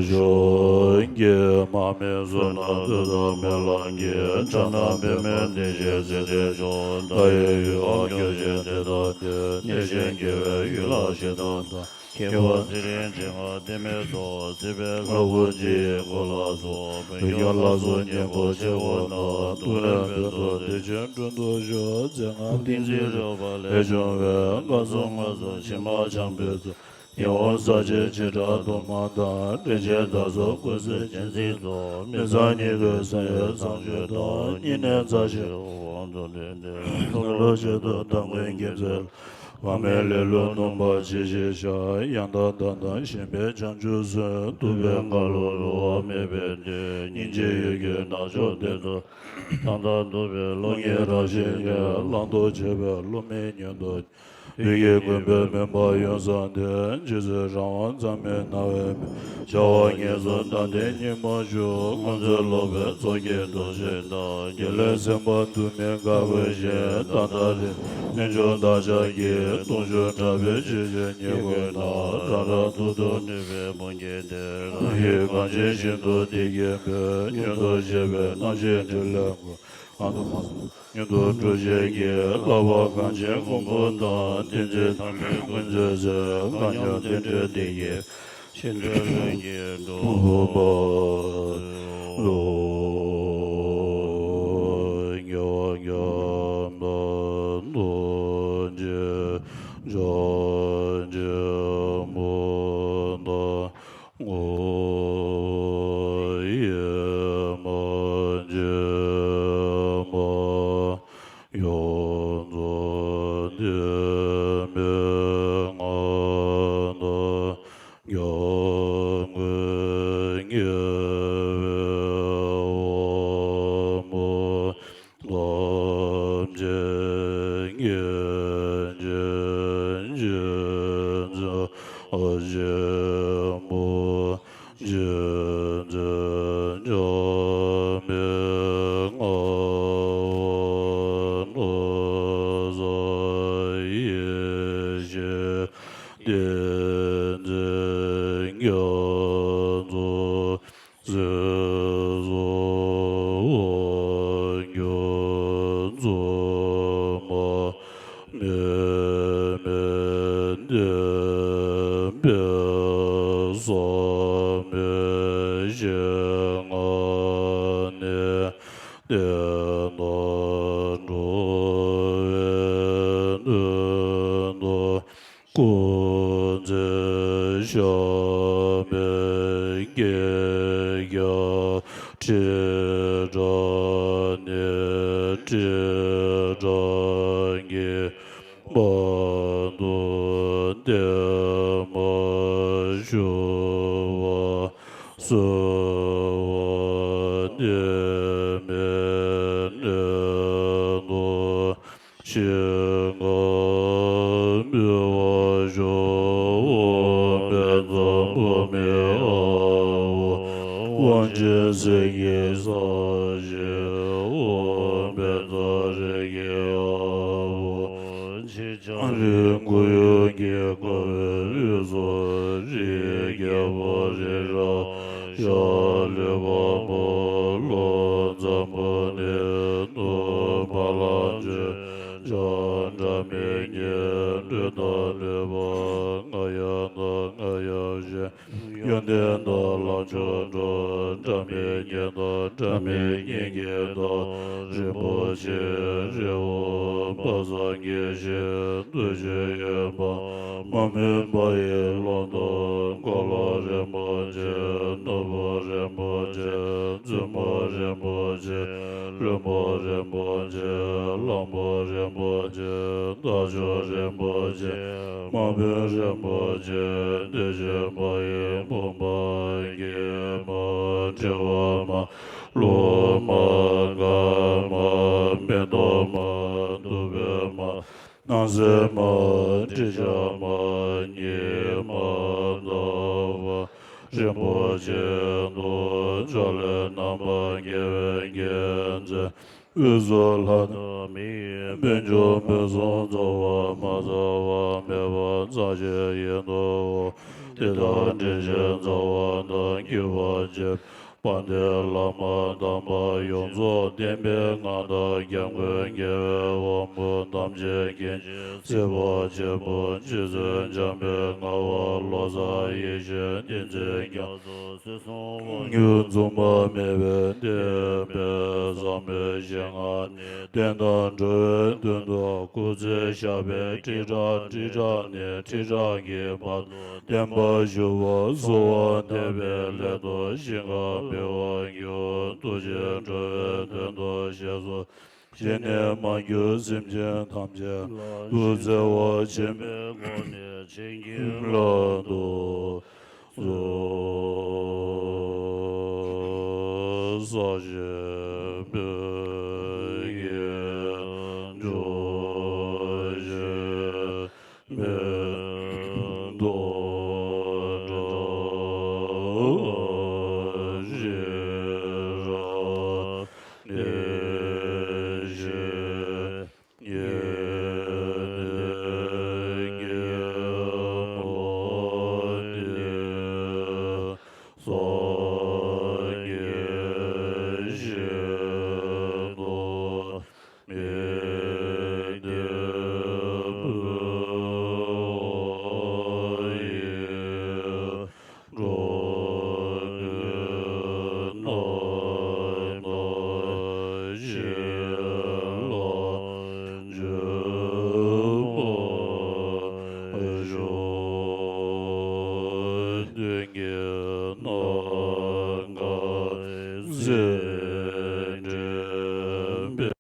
ཞོག་ཀྱེ་མ་མི་བཟོད་ན་དུས་དང་མི་ལ་གྱེས། ཕྱག་ན་པདྨོ་འདི་ཞེས་ཚེ་འདས་མཆོག་མཐའ་ཡས་ཡུལ་ལ་སྐྱོ་ཤས་དེ་དག་སྟེ། གནས་ཆེན་དགེ་བའི་ཡུལ་ལ་ཞེ་སྡང་དང་། ཁྱད་པར་ཚེ་རིང་སྤྱན་སྔར་བསྟན་མི་ཚོགས། སྲིད་པའི་ལྷ་སྐུ་སྤྱི་ཡི་སྐུ་ལ་སོགས། བོད་རྒྱལ་ལ་སོགས་ཉེ་འཁོར་ཆེ་བོ་རྣམས། སྡུག་བསྔལ་བོད་དུ་བདེ་ཆེན་སྒྲོན་དུ་གཤེགས། མཛད་ལྔ་ཏིང་འཛིན་རོལ་པ་ལས་བྱུང་བའི། སྐབས་སུ་མངོན་སུམ་ཕྱི་མ་འཆང་བའི་ཚུལ། ཉེ་བར་ས་བཅད་བྱེ་བྲག་དུ་མ་དང་། འདྲེན་བྱེད་བདག་སོགས་ཀུན་གསལ་སྤྱན་གཟིགས་སོགས། མི་ཚངས་སྙིགས་དགོས་བསམ་ཡས་བཟང་སྤྱོད་དང་། སྙིང་ནས་མཛའ་བཤེས་དབང་དུ་ལེན་ཏེ། ལྷུན་གྲུབ་ཆེད་དུ་དམ་མཁའི་དགེ་རྩ། དབང་མེད་ལེ་ལོ་ནུབ་པ་ཇི་ཞིག་ཤར། ཡང་དག་བདག་དང་ཞེན་པའི་བྱང་ཆུབ་སེམས། སྡུག་པའི་ཁ་ལོ་རུང་བ་མེད་པའི་མཐུས། སྙིང་རྗེ་ཡུལ་གྱི་ནག་ཕྱོགས་བདེ་དུ། དང་དག་སྡུག་པའི་བློ་ངན་རང་བཞིན་གྱིས། བླང་དོར་བྱེད་པའི་བློ་མིག་ཉུང་དུ། བདུད་ཀྱི་རྒོད་པོས་མུན་པ་ཡུན་བཟང་སྟེ། འཇིགས་སུ་རུང་བ་མཚམས་མེད་སྣང་བའི་མི། བྱ་བ་ངན་སོང་བདག་ལྟའི་སྙིགས་མ་ཞུགས། སྔོན་ཚེ་ལོག་པའི་ཚོགས་ཀྱི་འདུ་ཤེས་དང་། རྒྱལ་བའི་སེམས་དཔའ་དུ་མའི་བཀའ་བསྒོས་ཤིང་། ད་ལྟ་རེ་རྣལ་འབྱོར་བདག་ཅག་གི། ལྟུང་ཕྱོགས་དྲག་པོའི་ཆོས་ཅན་ཉེར་དགུ་རྣམས། རང་རང་ཐུག་ཏུ་ནུས་པའི་བུམ་སྐྱེས་ཏེ། རང་ཡུལ་གངས་ཅན་ཞིང་དུ་དེ་སྐྱེས་པའི། མྱུར་དུ་གཤེགས་པའི་རྣམ་ཤེས་སྤྲུལ་ལས་སྐུ། གང་དུ་མ་སོང་མྱུར་དུ་འགྲུབ་བྱེད་ཀྱི། བསླབ་པ་གངས་ཅན་གོང་བུ་ལྟར། བསྟན་འཛིན་ཐ་མལ་ཀུན་རྫོབ་ཟེར། མཁའ་མཉམ་རྟེན་འབྲེལ་བདེ་སྐྱིད། ཤིན་ཏུ་ལྷུན་གྱིས་གྲུབ་པ། ལོ་ཉི་ཤུ་ཐམ་པ་ཐུགས་རྗེ་ཅང་ཆེན་པོ་དང་། ངོ་ཡེ་མ་ཆེན་པོ། ཡོངས་རྫོགས་འདས་པའི་མངའ་བདག །སྐྱབས་མགོན་དམྱལ་བའི་དབང་པོ། ཐམས་ཅད་མཁྱེན་ཅིང་མཁྱེན་མཛད་ཆེན་པོ། རྗེ་བཙུན་འཆི་མེད་ངག་དབང་ནོར་བཟང་ཡེ་ཤེས་ཏིང་འཛིན་རྒྱ་མཚོ། སྲིད་གསུམ་དབང་སྒྱུར་མཛོད་མ་མེད་མི་ལྡན་པའི་བསམ་པའི་ཞིང་ཁམས་ནས། བསྟན་དང་འགྲོ་བའི་དོན་དུ། སྐུ་མཚན་ཞབས་པད་བསྐྱེད་ཀྱང་། ཁྲི་ཕྲག་ནས་ཁྲི་ཕྲག་གི་བར་དུ་བརྟན་མར་བཞུགས་པ། གསོལ་བ་འདེབས་པའི་གནས་དང་། ཞིང་ཁམས་མི་བ་ཤོག །འོ་མེ་ཚ་བུ་མེ་ཨ་བོ། དབང་ཆེན་གསེར་གྱི་ས་གཞི། འོ་མེ་ཚ་རི་གི་ཨ་བོ། ཆེ་ཆུང་རིགས་དགུ་ཡོན་གྱིས་བསྐོར་བའི་དབུས་སུ། རིའི་རྒྱལ་པོ་རི་རབ་ཤར། ལུས་འཕགས་མོ་ལུས་འཛམ་བུ་གླིང་དུ། ཕ་ལ་ཆོས་སྐྱོང་སྒྲ་མི་སྙན། སྒྲོན་དང་ནུས་པ་རྔ་ཡབ་དང་རྔ་ཡབ་གཞོན། ཡོན་ཏན་དང་ལམ་མཆོག་འགྲོ། སྒྲ་མི་སྙན་དང་སྒྲ་མི་སྙན་གྱི་བདག །རིན་པོ་ཆེའི་རི་བོ་དཔག་བསམ་གྱི་ཞིང་། རྡོ་རྗེ་གཡོན་པ་མ་མུན་པ་ཡི་ཀློང་དུ། འཁོར་ལོ་རིན་པོ་ཆེ། ནོར་བུ་རིན་པོ་ཆེ། བཙུན་མོ་རིན་པོ་ཆེ། ལྷུན་པོ་རིན་པོ་ཆེ། གླང་པོ་རིན་པོ་ཆེ། རྟ་མཆོག་རིན་པོ་ཆེ། དམག་དཔོན་རིན་པོ་ཆེ། བདེ་ཆེན་མ་ཡི་བུམ་པ་།སྐྱེས་མ། བྲེ་བ་མ། ལོ་མ། དཀར་མ། མེ་ཏོག་མ། བདུག་སྤོས་མ། སྣང་གསལ་མ། དྲི་ཆབ་མ། ཉི་མ་ཟླ་བ་རིན་པོ་ཆེ་དང་། ཕྱོགས་ལས་རྣམ་པར་རྒྱལ་བའི་མཁྱེན་བརྩེ། དབུས་སུ་ ལྷ་དང་མི་ཡི་དཔལ་འབྱོར་ཕུན་སུམ་ཚོགས་པ། མ་བཙལ་བ་མེད་པ་ཚར་གཅིག་ཡིན་དུ་འོང་། དེ་དག་དྲིན་ཆེན་རྩ་བ་དང་། སྐྱེ་བ་བཅས་པའི་དཔལ་ལྡན་བླ་མ་དམ་པ་ཡོངས་རྫོགས། བསྟན་པའི་མངའ་བདག་སྐྱབས་མགོན་རྒྱལ་བའི་དབང་པོ། ཐམས་ཅད་མཁྱེན་ཅིང་གཟིགས་པ་ཆེན་པོ། རྗེ་བཙུན་འཇམ་དཔལ་དངོས་པོ་ལོ་ཙཱ་ཡེ་ཤེས་བསྟན་འཛིན་རྒྱ་མཚོ། སྲིད་གསུམ་དབང་སྒྱུར་མཚུངས་པ་མེད་པའི་བསྟན་པའི་བཟང་པོའི་ཞིང་ཁམས་ནས། བསྟན་དང་འགྲོ་བའི་དོན་དུ་སྐུ་ཚེ་ཞག་པའི་ཁྲི་ཕྲག་ཁྲི་ཕྲག་ནས་ཁྲི་ཕྲག་གི་བར་དུ་བསྟན་པ་ཞུ་བར་གསོལ་བ་འདེབས་པའི་སླད་དུ་ཞིང་ཁམས་བདེ་བར་འགྱུར་བ་ཐུགས་རྗེས་འགྲོ་བའི་དོན་དུ་ཞེས་སོ། ཞིང་ནས་མ་གྱུར་སེམས་ཅན་ཐམས་ཅད་ལ་བརྩེ་བ་ཆེན་པོའི་སྒོ་ནས་བྱིན་གྱིས་བརླབ་ཏུ་གསོལ། ས་གཞི་པོད་ཀྱི་འཇོ་ཞིང་མེ་ཏོག་བཀྲ་ཤིས་རབ་གནས་ཤིང་། འགྲོ་ཀུན་རྣམ་དག་ཞི་ལ་འཇུག་པར་ཤོག། མདུན་གྱི་སྣ་ཁ་རྩེ་འགྲིམ་པས།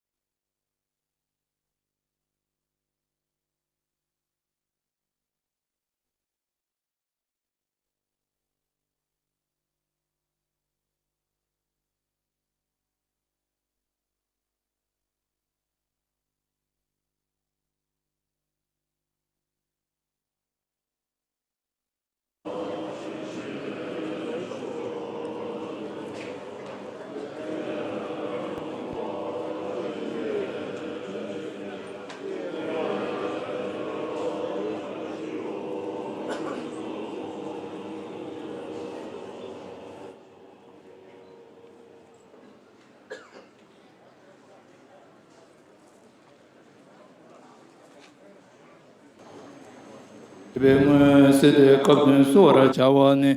པའི་མངོན་གསལ་དོད་སྐབས་དོན་གསོལ་བར་བྱ་བ་ནི།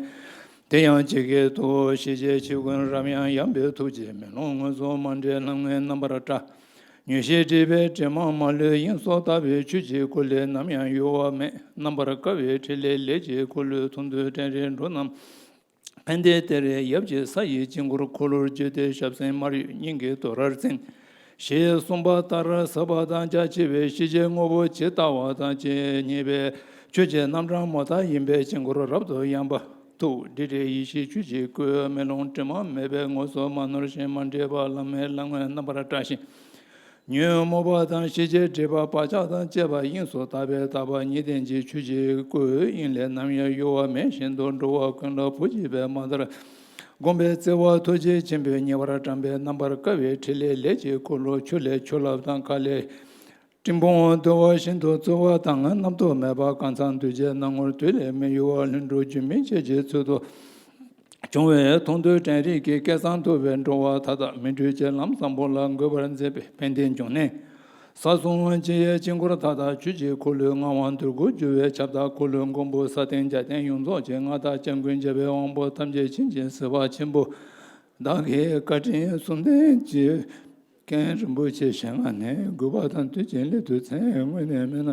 དེ་ཡང་ཇི་སྐད་དུ། ཞི་བྱེད་ཆོས་ཀུན་རབ་ཡངས་ཡངས་པའི་ཐུགས་ཀྱི་མེ་ལོང་ངོས་སུ་མ་འདྲེས་ལམ་ལྔའི་རྣམ་པར་བཀྲ། མྱུར་ཞི་སྒྲིབ་པའི་དྲི་མ་མ་ལུས་དབྱིངས་སུ་དག་པའི་ཆོས་ཀྱི་སྐུ་ལས་ནམ་ཡང་གཡོ་བ་མེད། རྣམ་པར་དཀར་བའི་ཕྲིན་ལས་ལས་ཀྱི་འཁོར་ལོའི་དུང་དུ་བྲན་རིགས་འགྲོ་རྣམས། ཕན་བདེའི་གཏེར་ཡབ་ཀྱི་ས་ཡི་དཀྱིལ་འཁོར་འཁོར་ལོར་བརྗོད་དེ་ཞབས་སེན་དམར་ཡོལ་སྙིང་གའི་དོ་རར་བཙན། ཞེས་གསུངས་པ་ལྟར་ཟབ་པ་དང་རྒྱ་ཆེ་བའི་ཞི་བྱེད་དངོས་པོ་ཇི་ལྟ་བ་དང་ཇི་སྙེད་པའི་ཆོས་ཀྱི་རྣམ་གྲངས་མུ་མཐའ་ཡིན་པའི་དཀྱིལ་འཁོར་རབ་ཏུ་ཡངས་པ། ཐུགས་དྲི་བྲལ་ཡེ་ཤེས་ཆོས་ཀྱི་སྐུའི་མེ་ལོང་དྲི་མ་མེད་པའི་ངོས་སུ་མ་ནོར་ཞིང་མ་འདྲེས་པ་ལམ་མེ་ལམ་ལྔའི་རྣམ་པར་བཀྲ་ཞིང་། ཉོན་མོངས་པ་དང་ཞི་བྱེད་སྒྲིབ་པ་བག་ཆགས་དང་བཅས་པ་དབྱིངས་སུ་དག་པའི་དག་པ་ཉིད་ལྡན་གྱི་ཆོས་ཀྱི་སྐུའི་དབྱིངས་ལས་ནམ་ཡང་གཡོ་བ་མེད་བཞིན་དུ་འགྲོ་བ་ཀུན་ལ་བུ་གཅིག་པའི་མ་མཐར་བསྒོམས་པའི་བརྩེ་བ་ཐུགས་རྗེ་ཆེན་པོས་ཉེ་བར་བཀྲམ་པའི་རྣམ་པར་དཀར་བའི་ཕྲིན་ལས་ལས་ཀྱི་འཁོར་ལོ་ཆུ་ལས་ཆུ་རླབས་དང་མཁའ་ལས་སྤྲིན་ཕུང་བརྡོལ་བ་བཞིན་དུ་ཚོར་བ་དང་རྣམ་རྟོག་མེད་པ་གང་ཟག་འདུས་བྱས་སྣང་ངོར་དུས་ལས་མི་གཡོ་བ་ལྷུན་གྲུབ་སྒྱུ་མའི་ཆོས་ཀྱི་ཚུལ་དུ། བྱུང་བའི་མཐོང་ཐོས་དྲན་རིག་གི་སྐལ་བཟང་ཐོབ་པའི་འགྲོ་བ་མཐའ་དག་མི་འཁྲུལ་གྱི་ལམ་བཟང་པོ་ལ་འགོད་པར་མཛད་པའི་ཕན་བདེའི་འབྱུང་གནས། ས་གསུམ་འཆི་བའི་དཀྱིལ་འཁོར་མཐའ་དག་ཆོས་ཀྱི་འཁོར་ལོའི་ངག་དབང་དུར་ཁུག་སྒྱུར་བའི་ཁྱབ་བདག་འཁོར་ལོའི་མགོན་པོ་ས་སྟེང་རྒྱལ་བསྟན་ཡོངས་རྫོགས་ཀྱི་མངའ་བདག་སྐྱབས་མགོན་རྒྱལ་བའི་དབང་པོ་ཐམས་ཅད་མཁྱེན་ཅིང་གཟིགས་པ་ཆེན་པོ། བདག་གི་བཀའ་དྲིན་གསུམ་ལྡན་གྱི། མཁན་རིན་པོ་ཆེ་ཞལ་སྔ་ནས་གུས་པ་དང་དུས་ཀྱི་སླད་དུ་མཚན་དངོས་གནས་མེད་ན།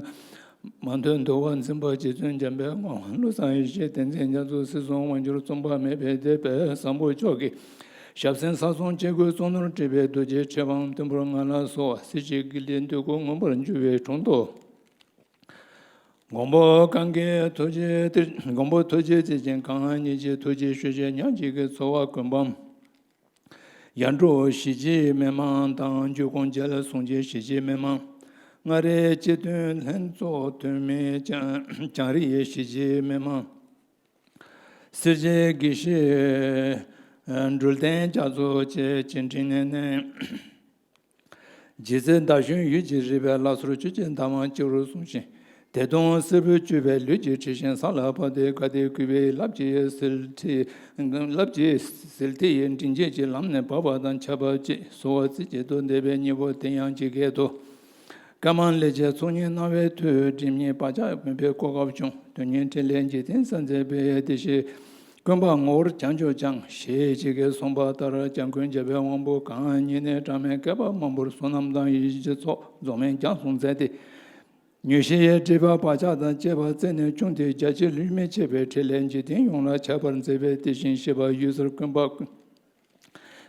མ་ཐོས་འདུལ་བ་འཛིན་པ་རྗེ་བཙུན་འཇམ་པའི་དབང་བློ་བཟང་ཡེ་ཤེས་བསྟན་འཛིན་རྒྱ་མཚོ་སྲིད་གསུམ་དབང་སྒྱུར་གཙང་པ་མེད་པའི་སྡེ་པའི་བཟང་པོ་མཆོག་གི་ཞབས་སེན་ས་གསུམ་སྐྱེ་དགུའི་གཙུག་ནོར་བྲིས་པའི་རྡོ་རྗེ་ཁྲི་འཕང་མཐོན་པོར་མངའ་ལ་གསོལ་བ། སྲིད་ཞིའི་དགེ་ལྡན་འདོད་དགུ་མངོན་པར་འགྱུར་བའི་དྲུང་དུ། མགོན་པོ་གང་གི་ཐུགས་རྗེ་གཏེར། མགོན་པོ་ཐུགས་རྗེ་གཏེར་ཆེན་གང་ཉིད་ཀྱི་ཐུགས་རྗེ་ཞུ་བྱའི་ཉག་གཅིག་གི་འཚོ་བ་ཀུན་སྤངས། ཡར་འབྲོག་ཞི་བྱེད་མི་མང་དང་འཇུ་ཁོང་རྒྱལ་གསུང་ཆེན་ཞི་བྱེད་མི་མང་། སྔ་རོལ་སྤྱི་མཐུན་ལྷན་ཚོགས་འཐུས་མི་བྱང་། བྱང་རིའི་ཞི་བྱེད་མི་མང་། སེར་བྱེས་དགེ་བཤེས་འགྲུལ་བསྟན་རྒྱ་མཚོ་བཅས་ཀྱི་འཕྲིན་ལས་ནས། ཇི་སྲིད་མདའ་གཞུ་ཡུད་ཀྱིས་རིད་པའི། ལ་སོར་ཆུ་སྐྱེས་མདའ་དམར་སྐྱུ་རུ་ཟུངས་ཤིང་། དད་གདུང་སེར་པོས་བཅུས་པའི་ལུས་ཀྱི་འཁྲི་ཤིང་ས་ལ་བབས་ཏེ། ག་དེ་གུས་པས་ལབ་ཀྱིས་ཟིལ་ཁྲིད། ལབ་ཀྱིས་ཟིལ་ཁྲིད་ཡི་མགྲིན་བཅད་ཀྱི་ལམ་ནས་བབས་པ་དང་ཁྱབ་པ་ཅིག་གསོལ་བ་རྩེ་གཅིག་ཏུ་འདེབས་པའི་སྙིང་པོ་དེ་ཡང་ཇི་སྐད་དུ། བཀའ་མ་ལས་བྱས་ཚོགས་གཉིས་སྣང་བའི་མཐུས། སྒྲིབ་གཉིས་བག་ཆགས་མུན་པའི་གོ་སྐབས་བྱུང་། དོན་གཉིས་འཕྲིན་ལས་འཇིག་རྟེན་ས་མཛད་པའི། དེ་ཕྱིར་ཀུན་སྤངས་ངོ་བོར་བྱང་ཆུབ་སྦྱངས། ཞེས་ཇི་སྐད་གསུངས་པ་ལྟར། སྐྱབས་མགོན་རྒྱལ་བའི་དབང་པོ་གང་ཉིད་ནས། གྲངས་མེད་བསྐལ་པ་མང་པོར་བསོད་ནམས་དང་ཡེ་ཤེས་ཀྱི་ཚོགས་རྫོགས་སྨིན་སྦྱངས་སོང་མཛད་དེ། མྱོས་བྱེད་ཡི་སྒྲིབ་པ་བག་ཆགས་དང་བཅས་པ་རྩད་ནས་བཅུག་སྟེ། རྒྱ་ཆེ་ལུས་མི་ཕྱེད་པའི་འཕྲིན་ལས་འཇིག་རྟེན་ཡོངས་ལ་ཁྱབ་པར་མཛད་པའི་དེ་བཞིན་གཤེགས་པ་འོད་ཟེར་ཀུན་སྤངས།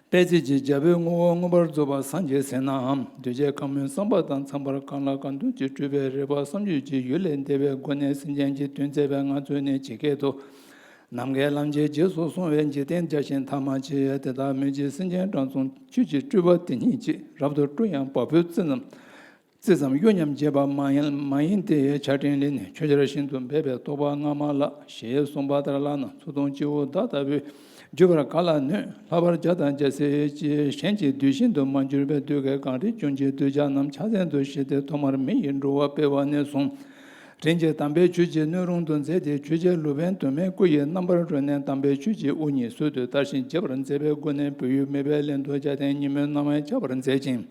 པད་ཚལ་གྱི་རྒྱལ་པོའི་ངོ་བོ་མངོན་པར་རྫོགས་པ་སངས་རྒྱས་ཟེར་ནའང་། གདུལ་བྱའི་ཁམས་མོས་བསམ་པ་དང་འཚམས་པར་གང་ལ་གང་འདུལ་གྱིས་སྤྲུལ་པའི་རིག་པ་བསམ་བརྗོད་ཀྱི་ཡུལ་ལས་འདས་པའི་སྒོ་ནས་སེམས་ཅན་གྱི་དོན་མཛད་པའི་ངང་ཚུལ་ནི་ཇི་སྐད་དུ། ནམ་མཁའི་ལམ་གྱིས་རྗེས་སུ་སོང་བའི་འཇིག་རྟེན་བརྒྱ་བྱིན་ཐ་མ་མཆིས། དེ་དག་མོས་ཀྱི་སེམས་ཅན་དྲང་སྲོང་ཆོས་ཀྱི་སྤྲུལ་པ་དེ་ཉིད་ཀྱིས། རབ་ཏུ་བསྐྲུན་ཡང་བ་སྤུའི་རྩི་ཙམ། རྩི་ཙམ་གཡོ་ཉམས་བྱེད་པ་མ་ཡིན་མ་ཡིན་ཏེ། ཆགས་བྲལ་ལས་ནི་ཆོས་ཆར་བཞིན་དུ་འབེབས་པའི་རྟོགས་པ་སྔ་མ་ལགས། ཞེས་གསུངས་པ་ལྟར་ལགས་ན། མཚོ་དང་སྤྱི་བོ་ཟླ་ལྟ་བུའི་བརྗོད་པར་ག་ལ་ནུས། ལྷག་པར་རྒྱ་དང་རྒྱལ་སྲས་ཀྱི་གཞན་གྱི་གདུལ་ཞིང་དུ་མ་གྱུར་པའི་དུས་ཀྱི་གངས་རིའི་ལྗོངས་ཀྱི་གདུལ་བྱ་རྣམས་ཕྱག་མཚན་དུ་བཞེས་ཏེ་ཐོག་མར་མི་ཡི་འགྲོ་བ་སྤེལ་བ་ནས་བཟུང་། རིན་ཆེན་དམ་པའི་ཆོས་ཀྱི་སྣོད་རུང་དུ་མཛད་དེ། ཆོས་རྗེ་ལུང་པའི་མདོ་སྨད་སྐུ་ཡི་རྣམ་པར་རོལ་ནས་དམ་པའི་ཆོས་ཀྱི་དབུ་བརྙེས་ཚུལ་དུ་དར་ཞིང་རྒྱས་པར་མཛད་པའི་སྒོ་ནས། བོད་ཡུལ་མོས་པའི་གླིང་དུ་རྒྱལ་བསྟན་ཉིན་མོའི་སྣང་བས་ཁྱབ་པར་མཛད་ཅིང་།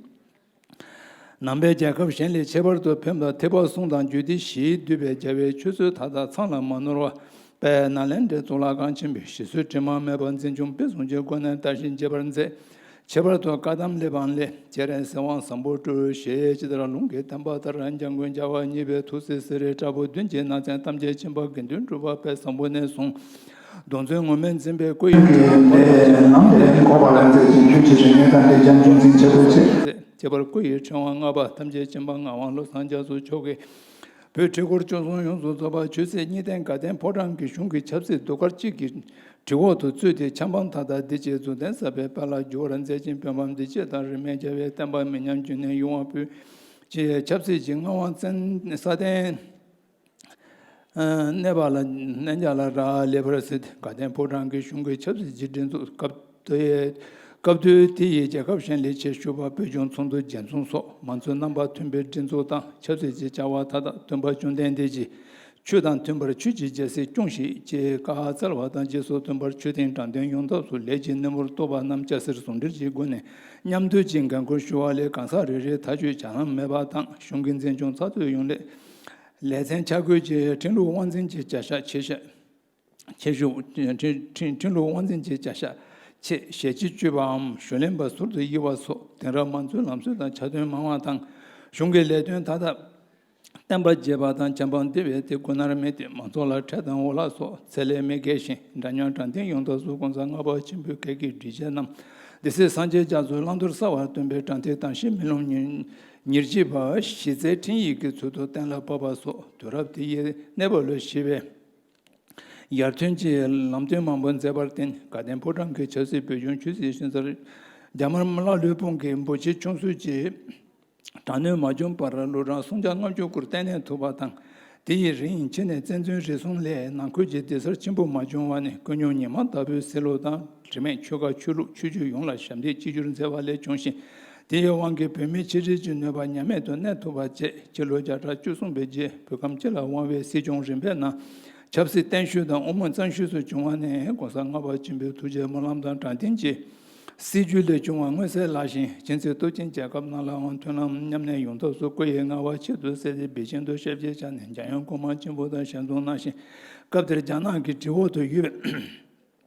ནང་པའི་རྒྱལ་ཁབ་གཞན་ལས་ཁྱད་པར་དུ་ཕན་པ་ཐེག་པ་གསུམ་དང་རྒྱུད་སྡེ་བཞིས་བསྡུས་པའི་རྒྱལ་བའི་ཆོས་སྲོལ་མཐའ་དག་ཚང་ལ་མ་ནོར་བ། དཔལ་ནཱ་ལེནྡྲའི་གཙུག་ལག་ཁང་ཆེན་པོའི་ཞི་སོལ་དྲི་མ་མེད་པ་འཛིན་སྐྱོང་སྤེལ་གསུམ་གྱི་སྒོ་ནས་དར་ཞིང་རྒྱས་པར་མཛད། ཁྱད་པར་དུ་བཀའ་གདམས་གླེགས་བམ་ལས། སྤྱན་རས་གཟིགས་དབང་བཟང་པོ་སྤྲུལ། ཞེས་ཇི་ལྟར་ལུང་གིས་བསྟན་པ་ལྟར། འཇམ་མགོན་རྒྱལ་བ་གཉིས་པའི་ཐུགས་སྲས་སེ་རའི་བྲག་ཕུག་བདུན་གྱི་ནང་ཚན་ཐམས་ཅད་མཁྱེན་པ་དགེ་འདུན་གྲུབ་པ་དཔལ་བཟང་པོ་ནས་བཟུང་། གདུང་འཛིན་ངུར་སྨྲིག་འཛིན་པའི་སྐུ་ཡི་གི་ལས་ནམ་ལས་འགོག་པ་ལ་མཛད་ཅིང་། ཆོས་ཀྱི་རིག་གནས་དང་འབྲེལ་ཀྱང་ཅུང་ཟད་འཆད་པའི་ཕྱིར། ཁྱད་པར་སྐུ་ཡི་ཕྲེང་བ་ལྔ་པ་ཐམས་ཅད་མཁྱེན་པ་ངག་དབང་བློ་བཟང་རྒྱ་མཚོ་མཆོག་གིས། བོད་ཁྲི་སྐོར་བཅུ་གསུམ་ཡོངས་སུ་རྫོགས་པ་ཆོས་སྲིད་གཉིས་ལྡན་དགའ་ལྡན་ཕོ་བྲང་གི་གཞུང་གི་ཆབ་སྲིད་ཟློས་གར་གཅིག་གི་གྲི་འོག་ཏུ་བཙུད་དེ་ཆབ་འབངས་མཐའ་དག་བདེ་སྐྱིད་རྫོགས་ལྡན་ཟབ་པའི་དཔལ་ལ་འགྱུར་བར་མཛད་ཅིང་། བོད་འབངས་བདེ་སྐྱིད་དང་རིས་མེད་རྒྱལ་བའི་བསྟན་པ་མི་ཉམས་རྒྱུན་གནས་ཡོང་བ་ཕུལ། ཅེས་ཆབ་སྲིད་ཀྱི་མངའ་དབང་བཙན་ས་སྟེང་གནས་པ་ལ་གནས་མཇལ་ལ་རག་ལས་པར་གཟིགས་ཏེ། དགའ་ལྡན་ཕོ་བྲང་གི་གཞུང་གི་ཆབ་སྲིད་ཀྱི་སྒྲིག་འཛུགས་སྐབས་དེ་སྐབས་དུས་དེ་ཡི་རྒྱལ་ཁབ་གཞན་ལས་ཆེས་ཞུ་བ་བོད་ལྗོངས་ཚོགས་འདུ་རྒྱས་འཛོམས་སོགས་མང་གཙོའི་རྣམ་པ་མཐུན་པའི་སྒྲིག་འཛུགས་དང་། ཆབ་སྲིད་ཀྱི་བྱ་བ་མཐའ་དག་མཐུན་པ་ཅུང་ལྡན་ཏེ་གྱིས། ཆོས་དང་མཐུན་པར་ཆོས་ཀྱི་རྒྱལ་སྲིད་སྐྱོངས་ཤིག་ཅེས་བཀའ་སྩལ་བ་དང་། རྗེས་སུ་མཐུན་པར་ཆོས་དད་དྲང་བདེན་ཡོང་ཐབས་སུ་ལས་ཀྱི་སྣེ་མོར་གཏོགས་པ་རྣམས་སྐྱ་སེར་ཟུང་འབྲེལ་གྱི་སྒོ་ནས་མཉམ་མཐུད་ཀྱིས་འགན་འཁུར་ཞུ་བ་ལས། གང་ཟག་རེ་རེའི་ཐག་གཅོད་བྱ་ལམ་མེད་པ་དང་། གཞུང་གི་འཛིན་སྐྱོང་ཚགས་ཚུད་ཡོང་སླད། ལས་ཚན་ཆ་བགོས་ཀྱིས་ཁྲིམས་ལུགས་དབང་འཛིན་གྱི་བྱ་གཞག་ཆེ་ཤ་ཆེ་ཤོས། ཁྲིམས་ཁྲིམས་ཁྲིམས་ལུགས་དབང་འཛིན་གྱི་བྱ་གཞག་ཆེད་ཞལ་གྱིས་བཅོས་པའམ་ཞུ་ལེན་པ་ཟུར་དུ་དབྱེ་བ་སོགས། དེང་རབས་མང་གཙོའི་ལམ་སྲོལ་དང་ཆ་མཐུན་མང་བ་དང་། གཞུང་གི་ལས་དོན་མཐའ་དག་བསྟན་པ་རྒྱས་པ་དང་བྱམས་པ་འདུལ་བའི་དེ་ཀུན་ནར་དམིགས་ཏེ། མང་ཚོགས་ལ་ཁྲལ་དང་འོ་ལག་སོགས་ཚད་ལས་མི་བརྒལ་ཞིང་། འདྲ་མཉམ་དྲང་བདེན་ཡོང་ཐབས་སུ་གོང་ས་ལྔ་པ་ཆེན་པོའི་སྐད་ཀྱི་སྒྲིག་གཞི་རྣམས་སྡེ་སྲིད་སངས་རྒྱས་རྒྱ་མཚོའི་བླང་དོར་གསལ་བར་སྟོན་པའི་དྲང་ཐིག་དང་ཤེས་མི་རློམ་ཉེར་ཉེར་གཅིག་པ་གཞི་རྩའི་ཁྲིམས་ཡིག་གི་ཚུལ་དུ་གཏན་ལ་ཕབ་པ་སོགས། དུས་རབས་དེ་ཡི་གནས་བབ་ལ་གཞིགས་པའི་ཡར་ཐོན་གྱི་ལམ་སྟོན་མང་པོ་མཛད་པར་བརྟེན། དགའ་ལྡན་ཕོ་བྲང་གི་ཆབ་སྲིད་བོད་ལྗོངས་ཆོས་སྲིད་ཤིང་རྩར་རྒྱ་དམར་ལྷ་ལུས་དཔུང་གི་འབུ་མཆེད་ཆུང་སུ་གྱིས་དྲག་གནོན་མ་བྱུང་བར་ལོ་གྲངས་སུམ་བརྒྱ་ལྔ་བཅུ་སྐོར་བརྟན་གནས་ཐུབ་པ་དང་། དེ་ཡི་རིང་ཕྱི་ནས་བཙན་འཛུལ་རེ་ཟུང་ལས་ནང་ཁུལ་གྱི་སྡུག་ཚར་ཆེན་པོ་མ་བྱུང་བ་ནི། ཀུན་སྙོམས་ཉི་མ་ལྟ་བུའི་སྲིད་ལུགས་དང་། དྲི་མེད་ཆོལ་ཁ་ཆོས་ལུགས་ཆོས་བརྒྱུད་ཡོངས་ལ་ཞབས་འདེགས་གཅིག་གྱུར་མཛད་པ་ལས་བྱུང་ཞིང་། དེ་ཡི་དབང་གིས་བོད་མིའི་ཆིག་སྒྲིལ་གྱི་ནུས་པ་ཉམས་མེད་དུ་གནས་ཐུབ་པ་བཅས། སྤྱི་ལོ་བརྒྱ་ཕྲག་བཅུ་གསུམ་པའི་རྗེས་བོད་ཁམས་སྤྱི་ལ་དབང་བའི་སྲིད་སྐྱོང་རིམ་པའི་ནང་ཆབ་སྲིད་བརྟན་ཤོས་དང་དབུ་མ་གཙང་ཤོས་སུ་བྱུང་བ་ནི། གོང་ས་ལྔ་པ་ཆེན་པོའི་ཐུགས་རྗེ་སྨོན་ལམ་དང་དྲང་བདེན་གྱི་སྲིད་བྱུས་ལས་བྱུང་བ་མངོན་གསལ་ལགས་ཤིང་། ཅིང་སྲིད་སྟོབས་ཆེན་རྒྱལ་ཁབ་རྣམས་ལའང་མཐུན་ལམ་མཉམ་གནས་ཡོང་ཐབས་སུ་སྐུ་ཡི་ངལ་བ་ཆེད་དུ་གསལ་ཏེ་འབད་བཞིན་དུ་ཞབས་ཕྱི་བྱས་ནས། འཇམ་དབྱངས་སྐུ་མང་ཆེན་པོ་དང་ཞལ་འཛོམས་གནང་ཞིང་། སྐབས་དེར་རྒྱ་ནག་གི་དྲིལ་བུ་དུ་ཡོད་པའི་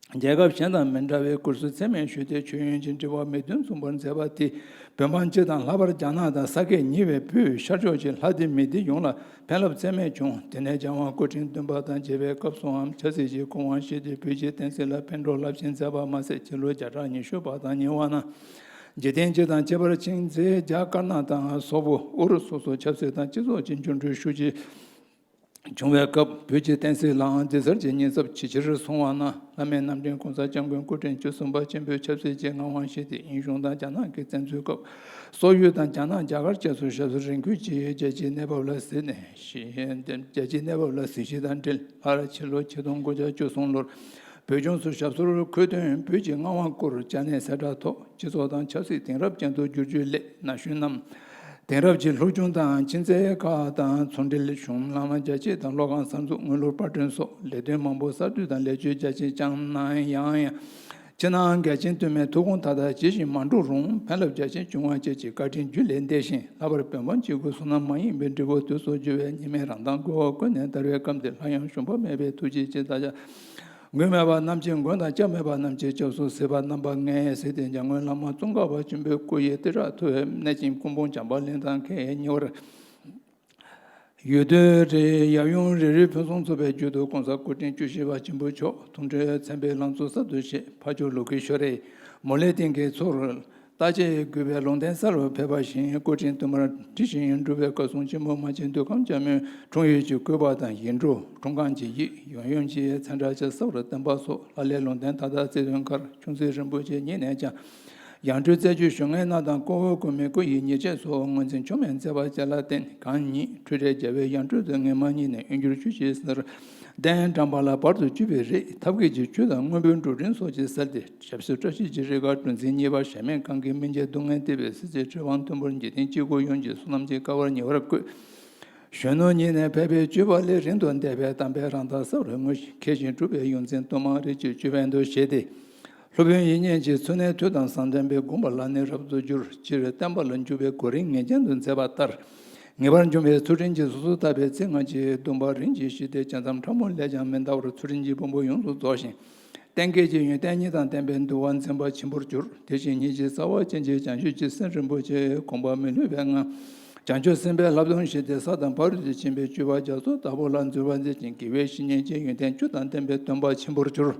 རྒྱལ་ཁབ་གཞན་དང་མི་འདྲ་བའི་སྐུ་གཟུགས་ཚད་མེད་ཞུས་ཏེ། མཆོད་ཡོན་གྱི་འབྲེལ་བ་མི་བདུན་མཚུངས་པར་མཛད་པ་དེས་བོད་འབངས་སྤྱི་དང་ལྷག་པར་རྒྱ་ནག་དང་ས་དགེ་གཉིས་པའི་བོད་ཤར་ཕྱོགས་ཀྱི་ལྷ་སྡེ་མི་སྡེ་ཡོངས་ལ་ཕན་རླབས་ཚད་མེད་བྱུང་། དེ་ནས་རྒྱལ་དབང་སྐུ་ཕྲེང་བདུན་པ་དང་མཇལ་བའི་སྐབས་སུའང་ཆབ་སྲིད་ཀྱི་སྐུ་དབང་བཞེས་ཏེ་བོད་ཀྱི་བསྟན་སྲིད་ལ་ཕན་གྲོགས་རླབས་ཆེན་མཛད་པ་མ་ཟད། སྤྱི་ལོ་བརྒྱ་ཕྲག་ཉི་ཤུ་པ་དང་ཉེ་བ་ན་འཇིག་རྟེན་སྤྱི་དང་ཁྱད་པར་ཅན་མཛད། རྒྱ་དཀར་ནག་དང་སོག་པོ་ཨུ་རུ་སོགས་སུ་ཆབ་སྲིད་དང་སྤྱི་ཚོགས་ཀྱི་འགྱུར་འགྲོས་ཤུགས་ཆེ་བྱུང་བའི་སྐབས། བོད་ཀྱི་བསྟན་སྲིད་ལའང་སྡུག་ཚར་གྱི་ཉེན་ཚབས་ཇེ་ཆེར་སོང་བ་ན། བླ་མེད་རྣམ་འདྲེན་གོང་ས་སྐྱབས་མགོན་སྐུ་ཕྲེང་བཅུ་གསུམ་པ་ཆེན་པོས་ཆབ་སྲིད་ཀྱི་མངའ་དབང་བཞེས་ཏེ། ཨིན་གཞུང་དང་རྒྱ་ནག་གི་བཙན་འཛུལ་སྐབས། སོག་ཡུལ་དང་རྒྱ་ནག་རྒྱ་གར་བཅས་སུ་ཞབས་སོར་རིང་ཁུལ་གྱིས་རྒྱལ་སྤྱིའི་གནས་བབ་ལ་གཟིགས་ནས། རྒྱལ་སྤྱིའི་གནས་བབ་ལ་གཟིགས་གཞི་དང་འབྲེལ། སླར་ཕྱི་ལོ་ཆིག་སྟོང་དགུ་བརྒྱ་བཅུ་གསུམ་ལོར་ བོད་ལྗོངས་སུ་ཞབས་སོར་འཁོད་དོན། བོད་ཀྱི་མངའ་དབང་བསྐུར། ཅ་ནས་གསལ་བསྒྲགས་ཐོབ། སྤྱི་ཚོགས་དང་ཆབ་སྲིད། དེང་རབས་ཅན་དུ་བསྒྱུར་བཅོས་སླད་ན་གཞོན་རྣམས། དེང་རབས་ཀྱི་སློབ་སྦྱོང་དང་ཆེད་མཛད་ཁག་དང་ཚོང་འབྲེལ་གཞུང་ལམ་རྒྱ་སྐྱེད་དང་གློག་ཁང་གསར་འཛུགས། དངུལ་ལོར་པར་སྐྲུན་སོགས་ལས་དོན་མང་པོ་གསར་གཏོད་དང་ལེགས་བཅོས་རྒྱ་ཆེན་བསྐྱངས་གནང་ཡང་ཡང་། ཕྱི་ནང་འགལ་རྐྱེན་དུ་མའི་ཐུགས་དགོངས་མཐའ་དག་ཇི་བཞིན་མ་འགྲུབ་རུང་ཕན་རླབས་རྒྱ་ཆེན་བྱུང་བ་བཅས་ཀྱི་བཀའ་དྲིན་རྒྱུན་ལས་འདས་ཤིང་། ལྷག་པར་བོད་འབངས་སྤྱི་སྒོས་བསོད་ནམས་མ་ཡིན་པའི་འབྲས་བུ་དུས་སུ་འབྱུང་བའི་ཉི་མའི་རང་མདངས་ཀོ་བ་ཀུན་ནས་དར་བའི་སྐབས་འདིར་སླར་ཡང་ཞུམ་པ་མེད་པའི་ཐུགས་རྗེ་ཆེ། ད་ཆ་མགོན་མེད་པ་རྣམས་ཀྱི་མགོན་དང་། སྐྱབས་མེད་པ་རྣམས་ཀྱི་སྐྱབས་སུ་གཟིགས་པ། རྣམ་པ་ལྔའི་གཟིགས་དེ་འཇམ་མགོན་བླ་མ་ཙོང་ཁ་པ་ཆེན་པོའི་སྐུ་ཡི་ཏི་ར་ཐོ་བས་གནས་ཆེན་སྐུ་འབུམ་བྱམས་པ་གླིང་དང་ཁེལ་ཉེ་བར། ཡུལ་དུས་རེ་ཡབ་ཡུམ་རེ་རེ་ཕུན་སུམ་ཚོགས་པའི་རྒྱུད་དུ་གོང་ས་སྐུ་ཕྲེང་བཅུ་བཞི་པ་ཆེན་པོ་མཆོག་ཐུགས་སྤྲུལ་མཚན་དཔེའི་ལང་ཚོ་གསར་དུ་བཞད། ཕ་ཇོ་ལུ་གུ་ཤོ་རེ་མོ་ལེ་སྟེང་གི་ཚོར་ལྟ་ཅེས་གུས་པའི་ལུང་བསྟན་གསལ་བར་ཕེབས་པ་བཞིན། སྐུ་ཕྲེང་བདུན་པར་བྲི་ཞིང་སྒྲུབ་པའི་བཀའ་སྲུང་ཆེན་པོ་མ་ཆེན་འདོད་ཁམས་ལྕམ་མོའི་འཁྲུངས་ཡུལ་གྱི་སྐུ་པར་དང་ཡིག་འབྲུ། འཁྲུངས་ཁང་གི་ཡིག་ཡོན་ཡོན་གྱི་མཚན་འདྲ་ཆ་གསར་བར་བསྟན་པ་སོགས། ལྷ་ལས་ལུང་བསྟན་མཐའ་དག་བརྩི་དོན་མཁར་ཆུང་སྲིད་རིན་པོ་ཆེ་ཉིད་ནས་ཀྱང་། ཡང་སྤྲུལ་རྩད་གཅོད་ཞུ་མཁན་རྣམས་དང་། སྐུ་འོས་སྐུ་མིང་སྐུ་ཡི་ཉེས་ཆད་སོགས། ངོས་འཛིན་ཆོ་མེད་མཛད་པ་བཅས་ལ་བརྟེན། གང་ཉིད་འཁྲུལ་བྲལ་རྒྱལ་བའི་ཡང་སྤྲུལ་དུ་ངེས་མ་ཉིད་ནས་དབོན་གྱུར་ཆོས་ཀྱི་སར་གདན་དྲངས་པ་ལ། བར་དུ་གཅོད་པའི་རིགས་ཐབས་མཁས་ཀྱི་ཆོས་དང་། དངོས་པོའི་འགྲོ་དོན་སོགས་ཀྱི་སལ་ཏེ། ཞབས་སོར་བཀྲ་ཤིས་ཀྱི་རིགས་ཀ་གྲུ་འཛིན་གཉིས་པ་གཞལ་མེད་ཁང་གི་སྨིན་བྱེད་སྡུག་བསྔལ་སྟེར་བའི་སྲིད་རྩེའི་གྲི་དབང་མཐོན་པོར་འཇིག་རྟེན་སྤྱི་སྒོ་ཡོངས་ཀྱི་བསོད་ནམས་ཀྱི་སྐལ་བར་ཉེ་བར་བཀོད། གཞོན་ནུ་ཉིད་ནས་ཕལ་པའི་སྤྱོད་པ་ལས། རིང་དུ་འདས་པའི་དམ་པའི་རང་མདངས་གསལ་བར་མངོན་ཞིང་། མཁས་ཤིང་གྲུབ་པའི་ཡོངས་འཛིན་གཏོར་མ་རིགས་ཀྱི་ཅོད་པན་དུ་བཞེས་ཏེ། སློབ་དཔོན་ཡིད་བརྙན་གྱི་ཚུལ་གནས་ཐོས་དང་བསམ་ལྡན་པས། བསྒོམས་པ་ལ་ནི་རབ་ཏུ་འགྱུར། སྤྱིར་བསྟན་པ་ལ་འཇུག་པའི་གོ་རིམ་ངེས་ཅན་དུ་མཛད་པ་ལྟར། ངེས་པར་འབྱུང་བའི་ཚུལ་ཁྲིམས་ཀྱིས་སོ་སོར་ཐར་པའི་ཚིག་སྔ་ཕྱིའི་སྡོམ་པ་རིམ་གྱིས་བཞེས་ཏེ། བྱ་མཚམས་ཕྲ་མོ་ལས་ཀྱང་མི་འདའ་བར་ཚུལ་ཁྲིམས་ཀྱི་ཕུང་པོ་ཡོངས་སུ་རྫོགས་ཤིང་། གཏན་འཁེལ་གྱི་ཡོན་ཏན་གཉིས་དང་ལྡན་པའི་འདུལ་བ་འཛིན་པ་ཆེན་པོར་གྱུར། དེ་བཞིན་སྙིང་རྗེ་རྩ་བ་ཅན་གྱི་བྱང་ཆུབ་ཀྱི་སེམས་རིན་པོ་ཆེ་དགོངས་པ་མི་བསླུ་བའི་ངང་། བྱང་ཆུབ་སེམས་དཔའི་བསླབ་སྡོམ་བཞེས་ཏེ། ས་དང་ཕ་རོལ་ཏུ་ཕྱིན་པའི་སྤྱོད་པ་རྒྱ་མཚོ་ལྟ་བུ་ལ་འཛུལ་བ་མཛད་ཅིང་། དགེ་བའི་བཤེས་གཉེན་གྱི་ཡོན་ཏན་བཅུ་དང་ལྡན་པའི་སྟོན་པ་ཆེན་པོར་གྱུར།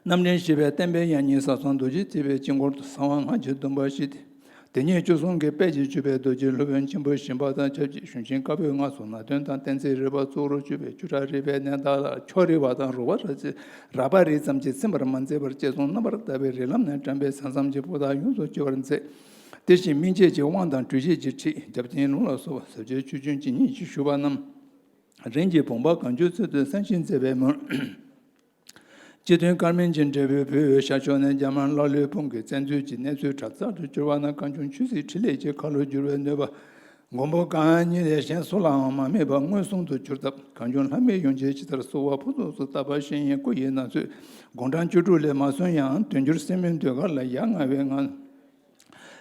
རྣམ་འདྲེན་བཞི་པའི་བསྟན་པའི་ཡང་སྙིང་ཟབ་གསང་རྡོ་རྗེ་ཐེག་པའི་དཀྱིལ་འཁོར་དུ། གསང་བ་སྔགས་ཀྱི་སྡོམ་པ་བཞེས་ཏེ། དེ་ཉིད་བཅུ་གསུམ་གྱི་དཔལ་གྱིས་ཕྱུག་པའི་རྡོ་རྗེ་སློབ་དཔོན་ཆེན་པོ་ཞིག་ཡིན་པ་དང་ཆབས་ཅིག་གཞུང་ཆེན་བཀའ་པོད་ལྔ་སོགས་ནང་དོན་དང་གཏན་ཚིགས་རིག་པ་གཙོ་བོར་གྱུར་པའི་བཅུ་ཕྲག་རིག་པའི་གནས་བདག་ལ། ཕྱོགས་རིག་པ་དང་རོལ་པ་ར་ཅི་རགས་པ་རིགས་ཙམ་གྱིས་ཚིམ་པར་མ་མཛད་པར། དཔྱད་རྩོམ་རྣམ་པར་དག་པའི་རིགས་ལམ་ནས་དྲངས་པའི་ས་མཚམས་ཀྱི་པོ་ཏ་ཡོངས་སུ་གཅོད་པར་མཛད། དེ་བཞིན་སྨིན་བྱེད་ཀྱི་དབང་དང་སྤྲོས་བྱེད་ཀྱི་ཁྲིད། རྒྱབ་རྟེན་ལུང་ལ་སོགས་པ་ཟབ་ཆོས་ཆོས་འབྱུང་ཇི་སྙེད་ཅིག་ཞུས་པ་རྣམས། རིམ་གྱིས་བུམ་པ་གང་བྱོའི་ཚུལ་དུ་གསན་ཞིང་མཛད་པའི་མུར། སྤྱི་མཐུན་ཀརྨིན་གྱི་འབྲས་བུས་བོད་ཤར་ཕྱོགས་ནས་རྒྱ་དམར་ཀླ་ཀློའི་དཔུང་གིས་བཙན་འཛུལ་གྱིས་གནས་ཚུལ་གྲགས་ཚར་དུ་གྱུར་པ་ན། གངས་ལྗོངས་ཆོས་སྲིད་འཕྲིན་ལས་ཀྱི་ཁ་ལོ་བསྒྱུར་བའི་ནུས་པ། མགོན་པོ་གང་ཉིད་ལས་གཞན་སུ་ལའང་མ་དམིགས་པར་མངོན་སུམ་དུ་གྱུར་སྟབས། གངས་ལྗོངས་ལྷ་མིའི་ཡོན་ཆེན་ཇི་ལྟར་གསོལ་བ་ཕུན་སུམ་ཚོགས་བཏབ་པ་བཞིན། སྐུ་ཡི་ན་ཚོད་དགུང་གྲངས་བཅུ་དྲུག་ལས་མ་སོན་ཡང་། དུས་འགྱུར་སྲིན་མོའི་ཟློས་གར་ལ་ཡ་ང་བའི་ངང་།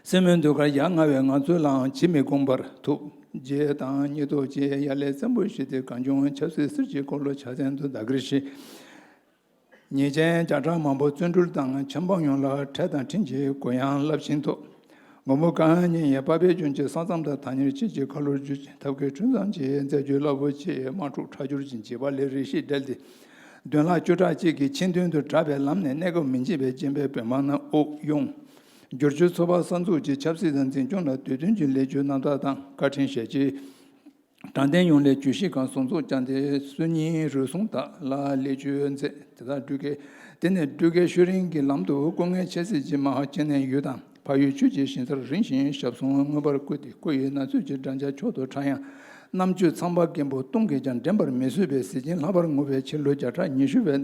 སྲིན་མོའི་ཟློས་གར་ཡ་ང་བའི་ངང་ཚུལ་ལའང་ཇི་མི་དགོངས་པར། ཐུགས་རྗེ་དང་སྙིང་སྟོབས་ཀྱིས་ཡར་ལས་བཙན་པོ་བཞེས་ཏེ། གངས་ལྗོངས་ཆབ་སྲིད་ཟིལ་གྱིས་འཁོར་ལོ་ཕྱག་མཚན་དུ་ཟླ་གིར་བཞེས། ཉེས་ཅན་བརྒྱ་ཕྲག་མང་པོ་བཙོན་གྲོལ་དང་། ཆབ་འབངས་ཡོངས་ལ་ཁྲལ་དང་འཕྲིན་གྱི་གུ་ཡངས་རླབས་ཆེན་ཐོབ། མགོན་པོ་གང་ཉིད་ཡང་དཔའ་བོའི་ལྗོངས་ཀྱི་ས་མཚམས་དང་ཐག་ཉེར་ཁྱེད་ཀྱི་ཁ་ལོར་གྱུར་ཅིང་། ཐབས་མཁས་འཕྲུལ་མཚམས་ཀྱི་རྩད་གཅོད་རླབས་པོ་ཆེའི་དམག་འཁྲུག་ཁྲག་སྦྱོར་གྱི་འཇིགས་པ་ལས་རེ་ཞིག་བསྒྲལ་ཏེ། བདུན་ལྷག་བཅུ་ཕྲག་གཅིག་གི་ཆིངས་དོན་དུ་གྲགས་པའི་ལམ་ནས་གནས་སྐབས་མི་འཇིག་པའི་སྤྱན་པས་བོད་འབངས་རྣམས་དབུགས་དབྱུང་། བསྒྱུར་བཅོས་ཚོགས་པ་གསར་འཛུགས་ཀྱི་ཆབ་སྲིད་དང་འཛིན་སྐྱོང་ལ་དུས་མཐུན་གྱི་ལས་ཆོད་རྣམ་དག་དང་། བཀའ་དྲིན་ཞལ་གྱི་དྲང་བདེན་ཡོང་སླད་གྱོད་གཞི་ཁང་སྲུང་འཛུགས་བསྐྱངས་ཏེ། སྲོལ་རྙིང་རུལ་སུངས་དག་ལ་ལེགས་བཅོས་མཛད། དེ་དག་སྤྲུལ་སྐལ། དེ་ནས་སྤྲུལ་སྐལ་ཤུལ་རིང་གི་ལམ་དུ་སྐུ་ངལ་ཆེ་སྲིད་ཀྱི་མ་ཧཱ་ཅི་ནའི་ཡུལ་དང་། ཕ་ཡུལ་ཆོས་ཀྱི་ཞིང་སར་རིམ་བཞིན་ཞབས་ཟུང་མངོན་པར་བསྐུལ་ཏེ། སྐུ་ཡི་ན་ཚོད་ཀྱི་སྦྲང་ཆར་མཆོག་ཏུ་ཕྲ་ཡང་། རྣམ་དཔྱོད་ཚངས་པ་མགོན་པོ་སྟོང་གིས་ཀྱང་འགྲན་པར་མི་བཟོད་པའི་གཟི་བྱིན་ལྷག་པར་ངུ་བའི་ཕྱི་ལོ་བརྒྱ་ཕྲག་ཉི་ཤུ་པའི་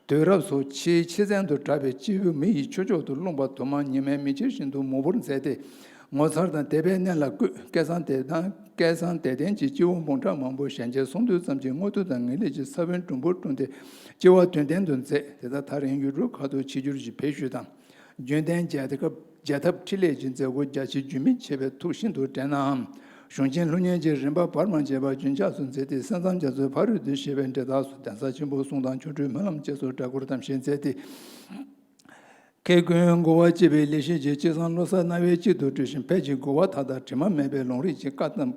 དུས་རབས་སུ། ཕྱིའི་ཆེ་བཙན་དུ་གྲགས་པའི་སྤྱི་བོའི་མི་ཡི་ཆོས་ཕྱོགས་སུ་རློམ་པ་དུ་མ་ཉི་མའི་མེ་ལྕེ་བཞིན་དུ་མུག་པོར་མཛད་དེ། ངོ་མཚར་དང་དད་པའི་གནས་ལ་བཀོད། སྐལ་བཟང་དད་དང་སྐལ་བཟང་དད་ལྡན་གྱི་སྐྱེ་བོ་འབུམ་ཕྲག་མང་པོ་གཞན་གྱིས་གསུང་དུས་ཙམ་གྱི་མངོན་མཐོ་དང་ངེས་ལེགས་ཀྱི་ས་བོན་གྲུང་པོར་བསྐྲུན་ཏེ། སྐྱེ་བ་དོན་ལྡན་དུ་མཛད། དེ་དག་ཐག་རིང་ཡུལ་གྲུ་ཁག་ཏུ་ཆིབས་བསྒྱུར་གྱིས་བོད་བཞུགས་དང་། རྒྱུན་གཏན་རྒྱལ་ཁབ་རྒྱལ་ཐབས་འཕྲིན་ལས་ཀྱི་མཛད་སྒོ་རྒྱ་ཆེ་རྒྱུན་མི་ཆེ་བའི་ཐུགས་ཤིན་ཏུ་དྲན་ནའང་། གཞུང་ཆེན་ལྷུར་བསྙེན་གྱི་རིམ་པ་བར་མ་ཆད་པར་རྒྱུན་ཆགས་སུ་མཛད་དེ། ས་མཚམས་རྒྱ་མཚོའི་ཕ་རོལ་ཏུ་ཕྱིན་པའི་འབྲས་རྟགས་སུ་གདན་ས་ཆེན་པོ་གསུང་དང་ཆོ་འཕྲུལ་སྨོན་ལམ་བཅས་སུ་གྲྭ་སྐོར་དམ་བཞེས་མཛད་དེ། ཁེ་ཀུན་འགོ་བ་བཅས་པའི་ལས་བྱེད་ཀྱི་སྤྱི་བསང་བློ་གསར་རྣ་བའི་དཀྱིལ་དུ་དཀྲོལ་ཞིང་། ཕལ་གྱི་རྒོལ་བ་མཐའ་དག་དྲི་མ་མེད་པའི་ལུང་རིགས་ཀྱི་བཀའ་གདམས་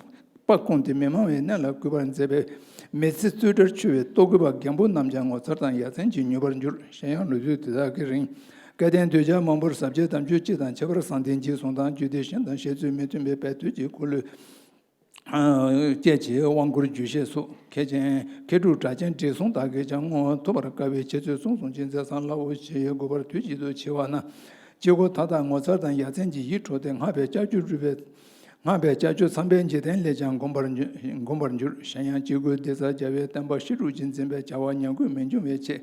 པ་བསྐུངས་ཏེ། མི་མང་བའི་གནས་ལ་གུས་པར་མཛད་པའི་མི་ཚེ་བསྩོལ་གྲལ་འཆོལ་བའི་ལྟོ་གོས་པ་རྒན་པོ་རྣམས་ཀྱང་ངོ་མཚར་དང་ཡ་མཚན་གྱིས་མྱོས་པར་གྱུར། གཞན་ཡང་ལོ་ཚོད་དེ་དག་གི་རིང་། སྐལ་ལྡན་གདུལ་བྱ་མང་པོར་ཟབ་ཆོས་དམ་ཆོས་སྤྱི་དང་ཁྱད་པར་གསང་བསྟན་གྱི་གསུང་དང་རྒྱུད་སྡེ་གཞན་དང་བཤད་ཚུལ་མི་མཐུན་པའི་བེད་སྤྱོད་ཀྱི་འཁོར་ལོས་བཅས་ཀྱི་དབང་བསྐུར་རྒྱུད་བཤད་སོགས། མཁས་ཅན་མཁས་གྲུབ་གྲགས་ཅན་བགྲེས་སོང་དག་གིས་ཀྱང་བསྔོ་བ་ཐུབ་པར་དཀའ་བའི་འཆད་རྩོད་གསུང་གསུང་ཅིང་མཛད་བཟང་སླ་བོ་ཞེས་དགོས་པར་དུས་གཅིག་ཏུ་ཕྱེ་བ་ན། སྤྱི་སྒོ་མཐའ་དག་ངོ་མཚར་དང་ཡ་མཚན་གྱི་ཡིད་འཕྲོག་སྟེ། སྔགས་པའི་ལྕགས་ཀྱུ་སྒྲུབ་པའི། སྔགས་པའི་ལྕགས་ཀྱུ་ཚངས་པའི་འཇིག་རྟེན་ལས་ཀྱང་བསྒོམ་པར་འགྱུར། བསྒོམ་པར་འགྱུར། གཞན་ཡང་སྤྱི་སྒོའི་སྡེ་རྩ་རྒྱ་བའི་བསྟན་པ་ཕྱི་སྒྲུབ་ཀྱིས་འཛིན་པའི་བྱ་བ་ཉམས་རྒུད་མི་འབྱུང་བའི་ཆེད།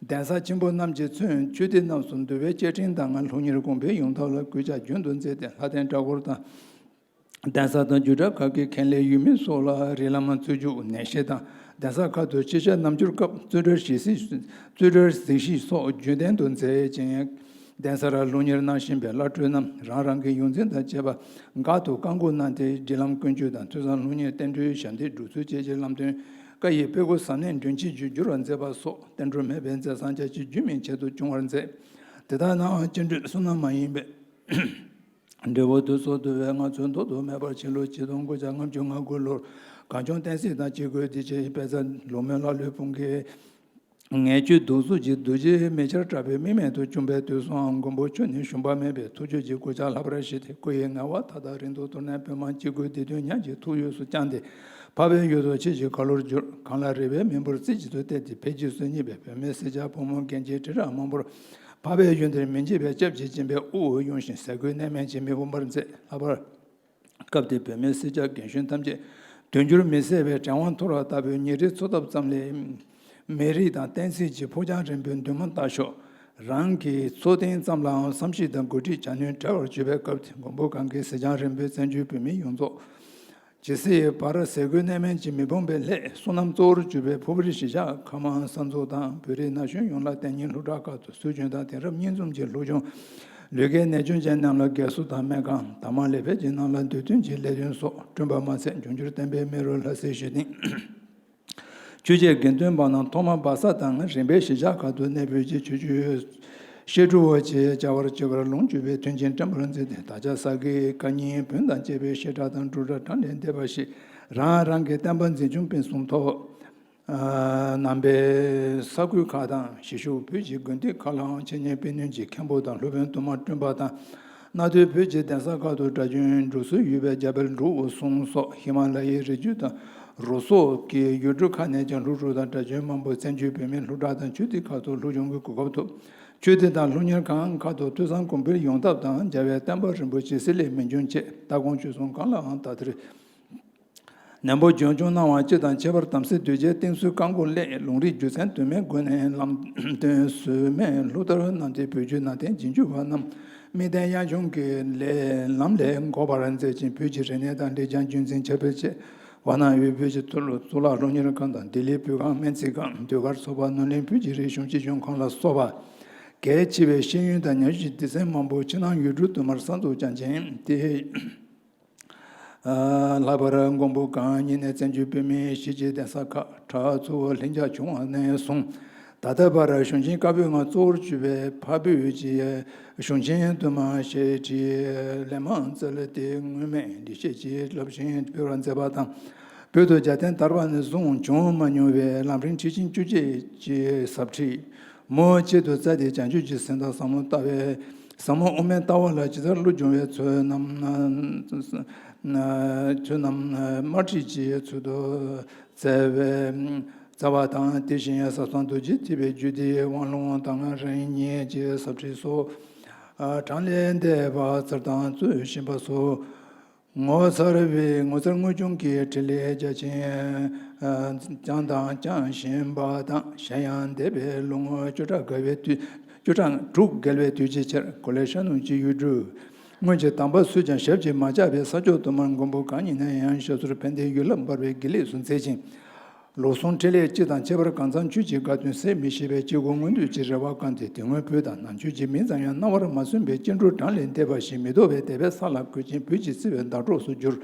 གདན་ས་ཆེན་པོ་རྣམས་ཀྱིས་མཚོན་ཆོས་སྡེ་རྣམས་སུ་འདུལ་བའི་བཅའ་ཁྲིམས་དང་ལྷུག་གཉེར་དགོངས་པའི་ཡོངས་ཐབས་ལ་གུས་ཕྱག་རྒྱུན་དུ་མཛད་དེ། ལྷ་ལྡན་གྲྭ་སྐོར་དང་། གདན་ས་དང་རྒྱུད་གྲྭ་ཁག་གི་མཁན་སློབ་ཡུལ་མི་སོགས་ལ་རིགས་ལམ་བཙུགས་རྒྱུ་ནན་བཤད་དང་། གདན་ས་ཁག་ཏུ་ཕྱི་བཤད་རྣལ་འབྱོར་སྐབས་རྩོད་གྲོལ་ཞལ་གཟིགས། རྩོད་གྲོལ་གཟིགས་ཞིབ་སོགས་རྒྱུན་ལྡན་དུ་མཛད་ཅིང་། གདན་སར་ལྷུག་གཉེར་གནང་བཞིན་པའི་བླ་སྤྲུལ་རྣམས་རང་རང་གི་ཡོངས་འཛིན་དང་བཅས་པ་འགའ་ཐུགས་བཀའ་བསྒོ་གནང་སྟེ། སྒྲིག་ལམ་ཀུན་སྤྱོད་དང་ཐོས་བསམ་ལྷུག་གཉེར་བསྟན་འགྲོའི་ཞབས་འདེགས་སྒྲུབ་ཚུལ་བཅས་ཀྱི་ལམ་སྟོན། བཀའ་ཡི་དཔེ་མགོ་ཟབ་གནད་མགྲོན་ཆེན་བརྗོད་འགྱུར་བར་མཛད་པ་སོགས་བསྟན་འགྲོར་སྨན་པའི་མཛད་བཟང་རྒྱ་ཆེ་རྒྱུན་མི་ཆད་དུ་བྱུང་བར་མཛད། དེ་དག་ནའང་སྤྱི་འགྲོས་བསོད་ནམས་མ་ཡིན་པའི་འབྲས་བུ་དུས་སུ་བསྡུ་བའི་ངང་ཚུལ་མདོར་བསྡུས་མེད་པར་ཕྱི་ལོ་ཆིག་སྟོང་དགུ་བརྒྱ་ལྔ་བཅུ་ང་དགུ་ལོར་གངས་ལྗོངས་བསྟན་སྲིད་དང་བཅས་སྒོས་འདི་ཕྱི་དཔལ་བཟང་ལོ་མོན་ལྷ་ལུས་ཕུང་གི་ངན་སྐྱུགས་གདུག་རྩུབ་ཀྱི་རྡོ་རྗེ་མེ་ཆར་དྲག་པོས་དམིགས་མེད་དུ་བཅོམ་པའི་དུས་སུའང་མགོན་པོ་ཁྱོད་ནི་ཞུམ་པ་མེད་པའི་ཐུགས་རྒྱུད་ཀྱི་གུས་ཕྱག་ལྷག་པར་ཞི་སྟེ། སྐུ་ཡི་ངལ་བ་མཐའ་དག་རིང་དུ་དོར་ནས། བོད་དམངས་སྤྱི་སྒོས་བདེ་དོན་ཉག་གཅིག་ཐུགས་ཡོངས་སུ་བསྐྱངས་ཏེ། འཕགས་པའི་ཡུལ་དུ་ཆོས་ཀྱི་ཁ་ལོར་གྱུར། གངས་ལ་རས་པའི་མི་འབོར་རྩེ་གཅིག་ཏུ་བལྟས་ཏེ། ཕལ་གྱིས་སུ་རྙེད་པའི་བོད་མི་སེར་སྐྱ་ཕོ་མོ་རྒན་གྱི་དྲིལ་བསྒྲགས་མང་པོར་འཕགས་པའི་ཡུལ་འདིར་མི་འཇིགས་པའི་སྐྱབས་ཀྱི་སྦྱིན་པའི་དབུ་འོག་དབྱུང་ཞིང་ཟས་གོས་གནས་མལ་གྱིས་མི་ཕམ་པར་མཛད། ལྷག་པར་སྐབས་དེའི་བོད་མི་སེར་སྐྱ་རྒན་གཞོན་ཐམས་ཅད་དུས་འགྱུར་མི་སྲིད་པའི་གྲང་བ་འཐོར་བ་ལྟ་བུའི་ཉིན་རེའི་འཚོ་ཐབས་ཙམ་ལས། མི་རིགས་དང་བསྟན་སྲིད་ཀྱི་ཕོ་བྲང་རིམ་པའི་མདུན་མ་ལྟ་ཞོག་རང་གི་འཚོ་རྟེན་ཙམ་ལའང་བསམ་གཞིག་དང་འགོ་ཁྲིད་བྱ་ནུས་བྲལ་བར་གྱུར་པའི་སྐབས་དེར། མགོན་པོ་གང་གི་གཟི་བྱང་རིམ་པའི་བཙན་བྱོལ་བོད་མི་ཡོངས་རྫོགས་ཇི་སྲིད་བར་ཟས་གོས་གནས་མལ་གྱིས་མི་ཕམ་པའི་སླད། བསོད་ནམས་གཙོ་བོར་གྱུར་པའི་ཕུར་བུའི་གཞིས་ཆགས་ཁམས་དམངས་ས་མཚོ་དང་། བོད་རིགས་ན་གཞོན་ཡོངས་ལ་གཏན་ཉིན་སློབ་གྲྭ་ཁག་ཏུ་སྲོལ་རྒྱུན་དང་དེང་རབས་གཉིས་འཛོམས་ཀྱི་སློབ་སྦྱོང་། ལུས་ཀའི་ནད་སྐྱོན་ཅན་རྣམས་ལ་རྒས་གསོ་དང་སྨན་ཁང་། དྭངས་མ་ལེགས་པའི་རྒྱན་རྣམས་ལ་འདོད་འདུན་གྱི་ལས་དོན་སོགས་བསྐྲུན་པ་མ་ཟད། འབྱུང་འགྱུར་བསྟན་པའི་མེ་རོ་ལྷ་སའི་ཞོལ་སྟེང་ཆོས་བྱེད་དགེ་འདུན་པ་རྣམས་ཐོག་མར་སྦ་ས་དང་རིམ་པས་གཞིས་ཆགས་ཁག་ཏུ་གནས་སྤོས་ཀྱིས་ཆོས་བརྒྱུད་བཤད་སྒྲུབ་པ་བཅས་བྱ་བར་ཇི་དགར་ལོངས་སྤྱོད་པའི་མཐུན་རྐྱེན་བསྐྲུན་པར་མཛད་དེ། ད་ཆ་ས་དགེ་བཀའ་རྙིང་བོན་དང་བཅས་པའི་བཤད་གྲྭ་དང་སྒྲུབ་གྲྭ་གྲངས་ལས་འདས་པ་ཞིག་རང་རང་གི་བསྟན་པ་འཛིན་སྐྱོང་སྤེལ་གསུམ་ཐོག་ནང་པའི་ས་ཁུལ་ཁག་དང་གཞིས་བཞུགས་བོད་ཀྱི་དགོན་སྡེ་ཁག་ལའང་འཆད་ཉན་སྤེལ་གནང་གི་མཁན་པོ་དང་སློབ་དཔོན་དུ་མ་བསྐྲུན་པ་དང་། གནའ་དུས་བོད་ཀྱི་གདན་ས་ཁག་ཏུ་གྲྭ་རྒྱུན་སྒྲུབ་སྲོལ་ཡོད་པའི་རྒྱ་བལ་འབྲུག་གསུམ་སོགས་ཧི་མ་ལ་ཡའི་རི་རྒྱུད་དང་རུ་སོགས་ཀྱི་ཡུལ་གྲུ་ཁག་ནས་ཀྱང་སློབ་ཕྲུག་དང་གྲྭ་རྒྱུན་མང་པོ་བཙན་བྱོལ་བོད་མིའི་སློབ་གྲྭ་དང་ཆོས་སྡེ་ཁག་ཏུ་སློབ་སྦྱོང་གི་གོ་སྐབས་ཐོབ། ཆོས་སྡེ་དང་སློབ་གཉེར་ཁང་ཁག་ཏུ་ཐོས་བསམ་གོང་འཕེལ་ཡོང་ཐབས་དང་། རྒྱལ་བའི་བསྟན་པ་རིན་པོ་ཆེ་གསེར་ལས་མི་འབྱུང་ཅེས་ལྟ་དགོངས་ཆོས་གསུང་གང་ལའང་དག་ཐེར་ནན་པོ་རྒྱུན་སྐྱོང་གནང་བ་སྤྱི་དང་། ཁྱད་པར་དམ་སྲི་གདུལ་བྱའི་བསྟེན་གསོལ་བཀའ་བསྒོ་སླད། ལུང་རིགས་རྒྱུ་མཚན་དུ་མའི་སྒོ་ནས་ལམ་སྟོན་ཟོལ་མེད་ལྷུག་ལྟར་གནང་སྟེ། བོད་བརྒྱུད་ནང་བསྟན་རྗེས་འཇུག་པ་རྣམས་དམིགས་རྟེན་དབྱངས་ཆུང་གི་ལམ་ལས་འགོ་བར་མཛད་ཅིང་། བོད་ཀྱི་རིག་གནས་དང་ལེགས་བྱང་རྒྱུན་འཛིན་བྱ་སྤེལ་ཆེད། ཝཱ་ཎ་ཡུལ་བོད་ཀྱི་གཙུག་ལག་སློབ་གཉེར་ཁང་དང་། ལྡི་ལི་བོད་ཁང་སྨན་རྩིས་ཁང་། ཟློས་གར་ཚོགས་པ། ནོར་གླིང་བོད་ཀྱི་རིག་གཞུང་སྤྱི་སྦྱོང་ཁང་ལ་སོགས་པ་གལ་ཆེ་བའི་ཤེས་ཡོན་དང་ཉམས་ཞིབ་སྡེ་ཚན་མང་པོ་ཕྱི་ནང་ཡུལ་གྲུ་དུ་མར་གསར་འཛུགས་བསྐྱངས་ཤིང་། དེ་ལྷག་པར་མགོན་པོ་གང་ཉིད་ནས་བཙན་བྱོལ་བོད་མིའི་གཞིས་བྱེས་གདན་ས་ཁག་གྲྭ་ཚོ་ལྷིང་འཇགས་བྱུང་བ་ནས་བཟུང་ད་ལྟ་བར་གཞུང་ཆེན་བཀའ་པོད་ལྔ་གཙོ་བོར་གྱུར་པའི་འཕགས་བོད་ཀྱི་གཞུང་ཆེན་དུ་མ་ཞེས་བྲིས་ལན་མང་བསྩལ་ཏེ། དངོས་མེད་འགྲེལ་བཤད་ཀྱི་རླབས་ཆེན་སྤེལ་བར་མཛད་པ་དང་། བོད་དུ་རྒྱལ་བསྟན་དར་བ་ནས་བཟུང་བྱུང་མ་མྱོང་བའི་ལམ་རིམ་ཁྲིད་ཆེན་བཅུ་གཅིག་གི་ཟབ་ཁྲིད་མུ་མཐུད་དུ་བསྩལ་ཏེ། བྱང་ཆུབ་ཀྱི་སེམས་དང་ཟབ་མོ་ལྟ་བའི་ཟབ་མོ་དབུ་མའི་ལྟ་བ་ལ་ཇི་ལྟར་བློ་སྦྱོང་བའི་ཚུལ་རྣམས་ཚུལ་རྣམས་དམར་ཁྲིད་ཀྱི་ཚུལ་དུ་བསྩལ་བའི་བསྩལ་བ་དང་། དེ་བཞིན་ཟབ་གསང་རྡོ་རྗེ་ཐེག་པའི་རྒྱུད་སྡེའི་དབང་ལུང་དང་རིམ་གཉིས་ཀྱི་ཟབ་ཁྲིད་སོགས་གྲངས་ལས་འདས་པ་ཚར་དང་བརྩོན་བཞིན་པ་སོགས། ངོ་མཚར་བའི་ངོ་མཚར་དངོས་བྱུང་གི་ཕྲིན་ལས་རྒྱ་ཆེན་བསྐྱངས་དང་བསྐྱང་བཞིན་པ་དང་། གཞན་ཡང་འདས་པའི་ལོ་ངོ་བཅུ་ཕྲག་འགལ་བའི་དུས་བཅུ་ཕྲག་དྲུག་འགལ་བའི་དུས་ཀྱི་ཕྱིར་གོ་ལའི་ཤར་ནུབ་ཀྱི་ཡུལ་གྲུ། སྔོན་གྱི་དམ་པ་སུས་ཀྱང་ཞབས་ཀྱིས་མ་བཅགས་པའི་ས་ཕྱོགས་དུ་མར་མགོན་པོ་གང་ཉིད་ནས་ཡང་ཞབས་སོར་ཕན་བདེའི་ཡུལ་ལ་འབར་བའི་དགེ་ལེགས་སུ་མཛད་ཅིང་། ལུགས་ཟུང་འཕྲིན་ལས་སྤྱི་དང་ཁྱད་པར་གང་ཚང་ཆོས་ཀྱི་དགའ་སྟོན་ཟད་མི་ཤེས་པའི་སྐྱེ་དགུའི་མངོན་འདོད་ཀྱི་རེ་བ་བསྐངས་ཏེ། དེ་སྔོན་བོད་དང་ནང་ཆོས་ཀྱི་མིང་ཙམ་ཡང་རྣ་བར་མ་སོན་པའི་སྐྱེ་འགྲོ་གྲངས་ལས་འདས་པ་ཞིག་མི་ཐོགས་པའི་དད་པའི་ས་ལ་འཁོད་ཅིང་། བོད་ཀྱི་བརྩེ་བའི་ཟླ་གྲོགས་སུ་གྱུར།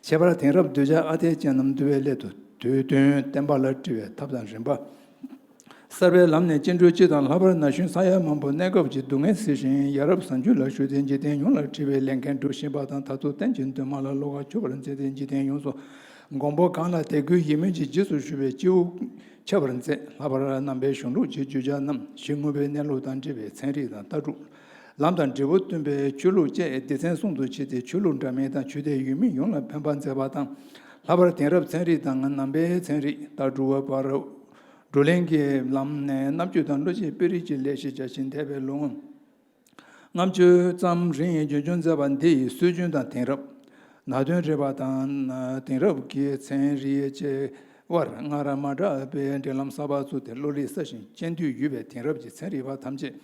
ཁྱད་པར་དེང་རབས་གདུལ་བྱ་ཨ་ཐའི་ཅན་རྣམས་འདུལ་བའི་སླད་དུ། དུས་སྟོན་བསྟན་པ་ལ་དཀྲི་བའི་ཐབས་དང་རིམ་པ། གསར་པའི་ལམ་ནས་སྐྱེ་འགྲོའི་སྤྱི་དང་། ལྷག་པར་ན་གཞོན་ས་ཡ་མང་པོ་གནས་སྐབས་ཀྱི་སྡུག་བསྔལ་སེལ་ཞིང་། ཡ་རབས་བཟང་སྤྱོད་ལ་ཞུགས་ཏེ། འཇིག་རྟེན་ཡོངས་ལ་འཕྲི་བའི་ལས་འགན་སྒྲུབ་བཞིན་པ་དང་། མཐར་ཐུག་གཏན་གྱི་འདུན་མ་ལ་བློ་ཁ་ཕྱོགས་པར་མཛད་དེ། འཇིག་རྟེན་ཡོངས་སུ་མགོན་པོ་གང་ལ་དད་གུས་ཡིད་སྨོན་གྱིས་རྗེས་སུ་ཞུ་བའི་སྐྱེ་བོ་ཁྱབ་པར་མཛད། ལྷག་པར་རྣམ་པའི་གཞུང་ལུགས་ཀྱི་བརྗོད་བྱ་རྣམས་གཞི་དངོས་པོའི་གནས་ལུགས་དང་འབྲེལ་བའི་ཚན་རིག་དང་ལྟ་གྲུབ། ལམ་དང་འབྲས་བུ་སྟོན་པའི་ཆོས་ལུགས་བཅས་སྡེ་ཚན་གསུམ་དུ་ཕྱེ་སྟེ། ཆོས་ལུགས་འདྲ་མིན་དང་ཆོས་དད་ཡོད་མེད་ཡོངས་ལ་ཕན་པ་མཛད་པ་དང་། ལྷག་པར་དེང་རབས་ཚན་རིག་དང་ནང་པའི་ཚན་རིག་ལྟ་གྲུབ་བར་བགྲོ་གླེང་གི་ལམ་ནས་རྣམ་དཔྱོད་དང་བློ་སྐྱེད་སྤེལ་རེས་ཀྱི་ལས་གཞི་རྒྱ་ཆེན་འདས་པའི་ལོ་ངོ་ལྔ་བཅུ་ཙམ་རིང་རྒྱུན་སྐྱོང་མཛད་པ་འདི་ཡིས་སྲོལ་རྒྱུན་དང་དེང་རབས། ནང་དོན་རིག་པ་དང་དེང་རབས་ཀྱི་ཚན་རིག་བཅས་ བར་སྔར་མ་གྲགས་པའི་འབྲེལ་ལམ་གསར་པ་བཙུགས་ཏེ། བློ་རིག་གསལ་ཞིང་སྤྱན་འདུས་ཡོད་པའི་དེང་རབས་ཀྱི་ཚན་རིག་པ་ཐམས་ཅད་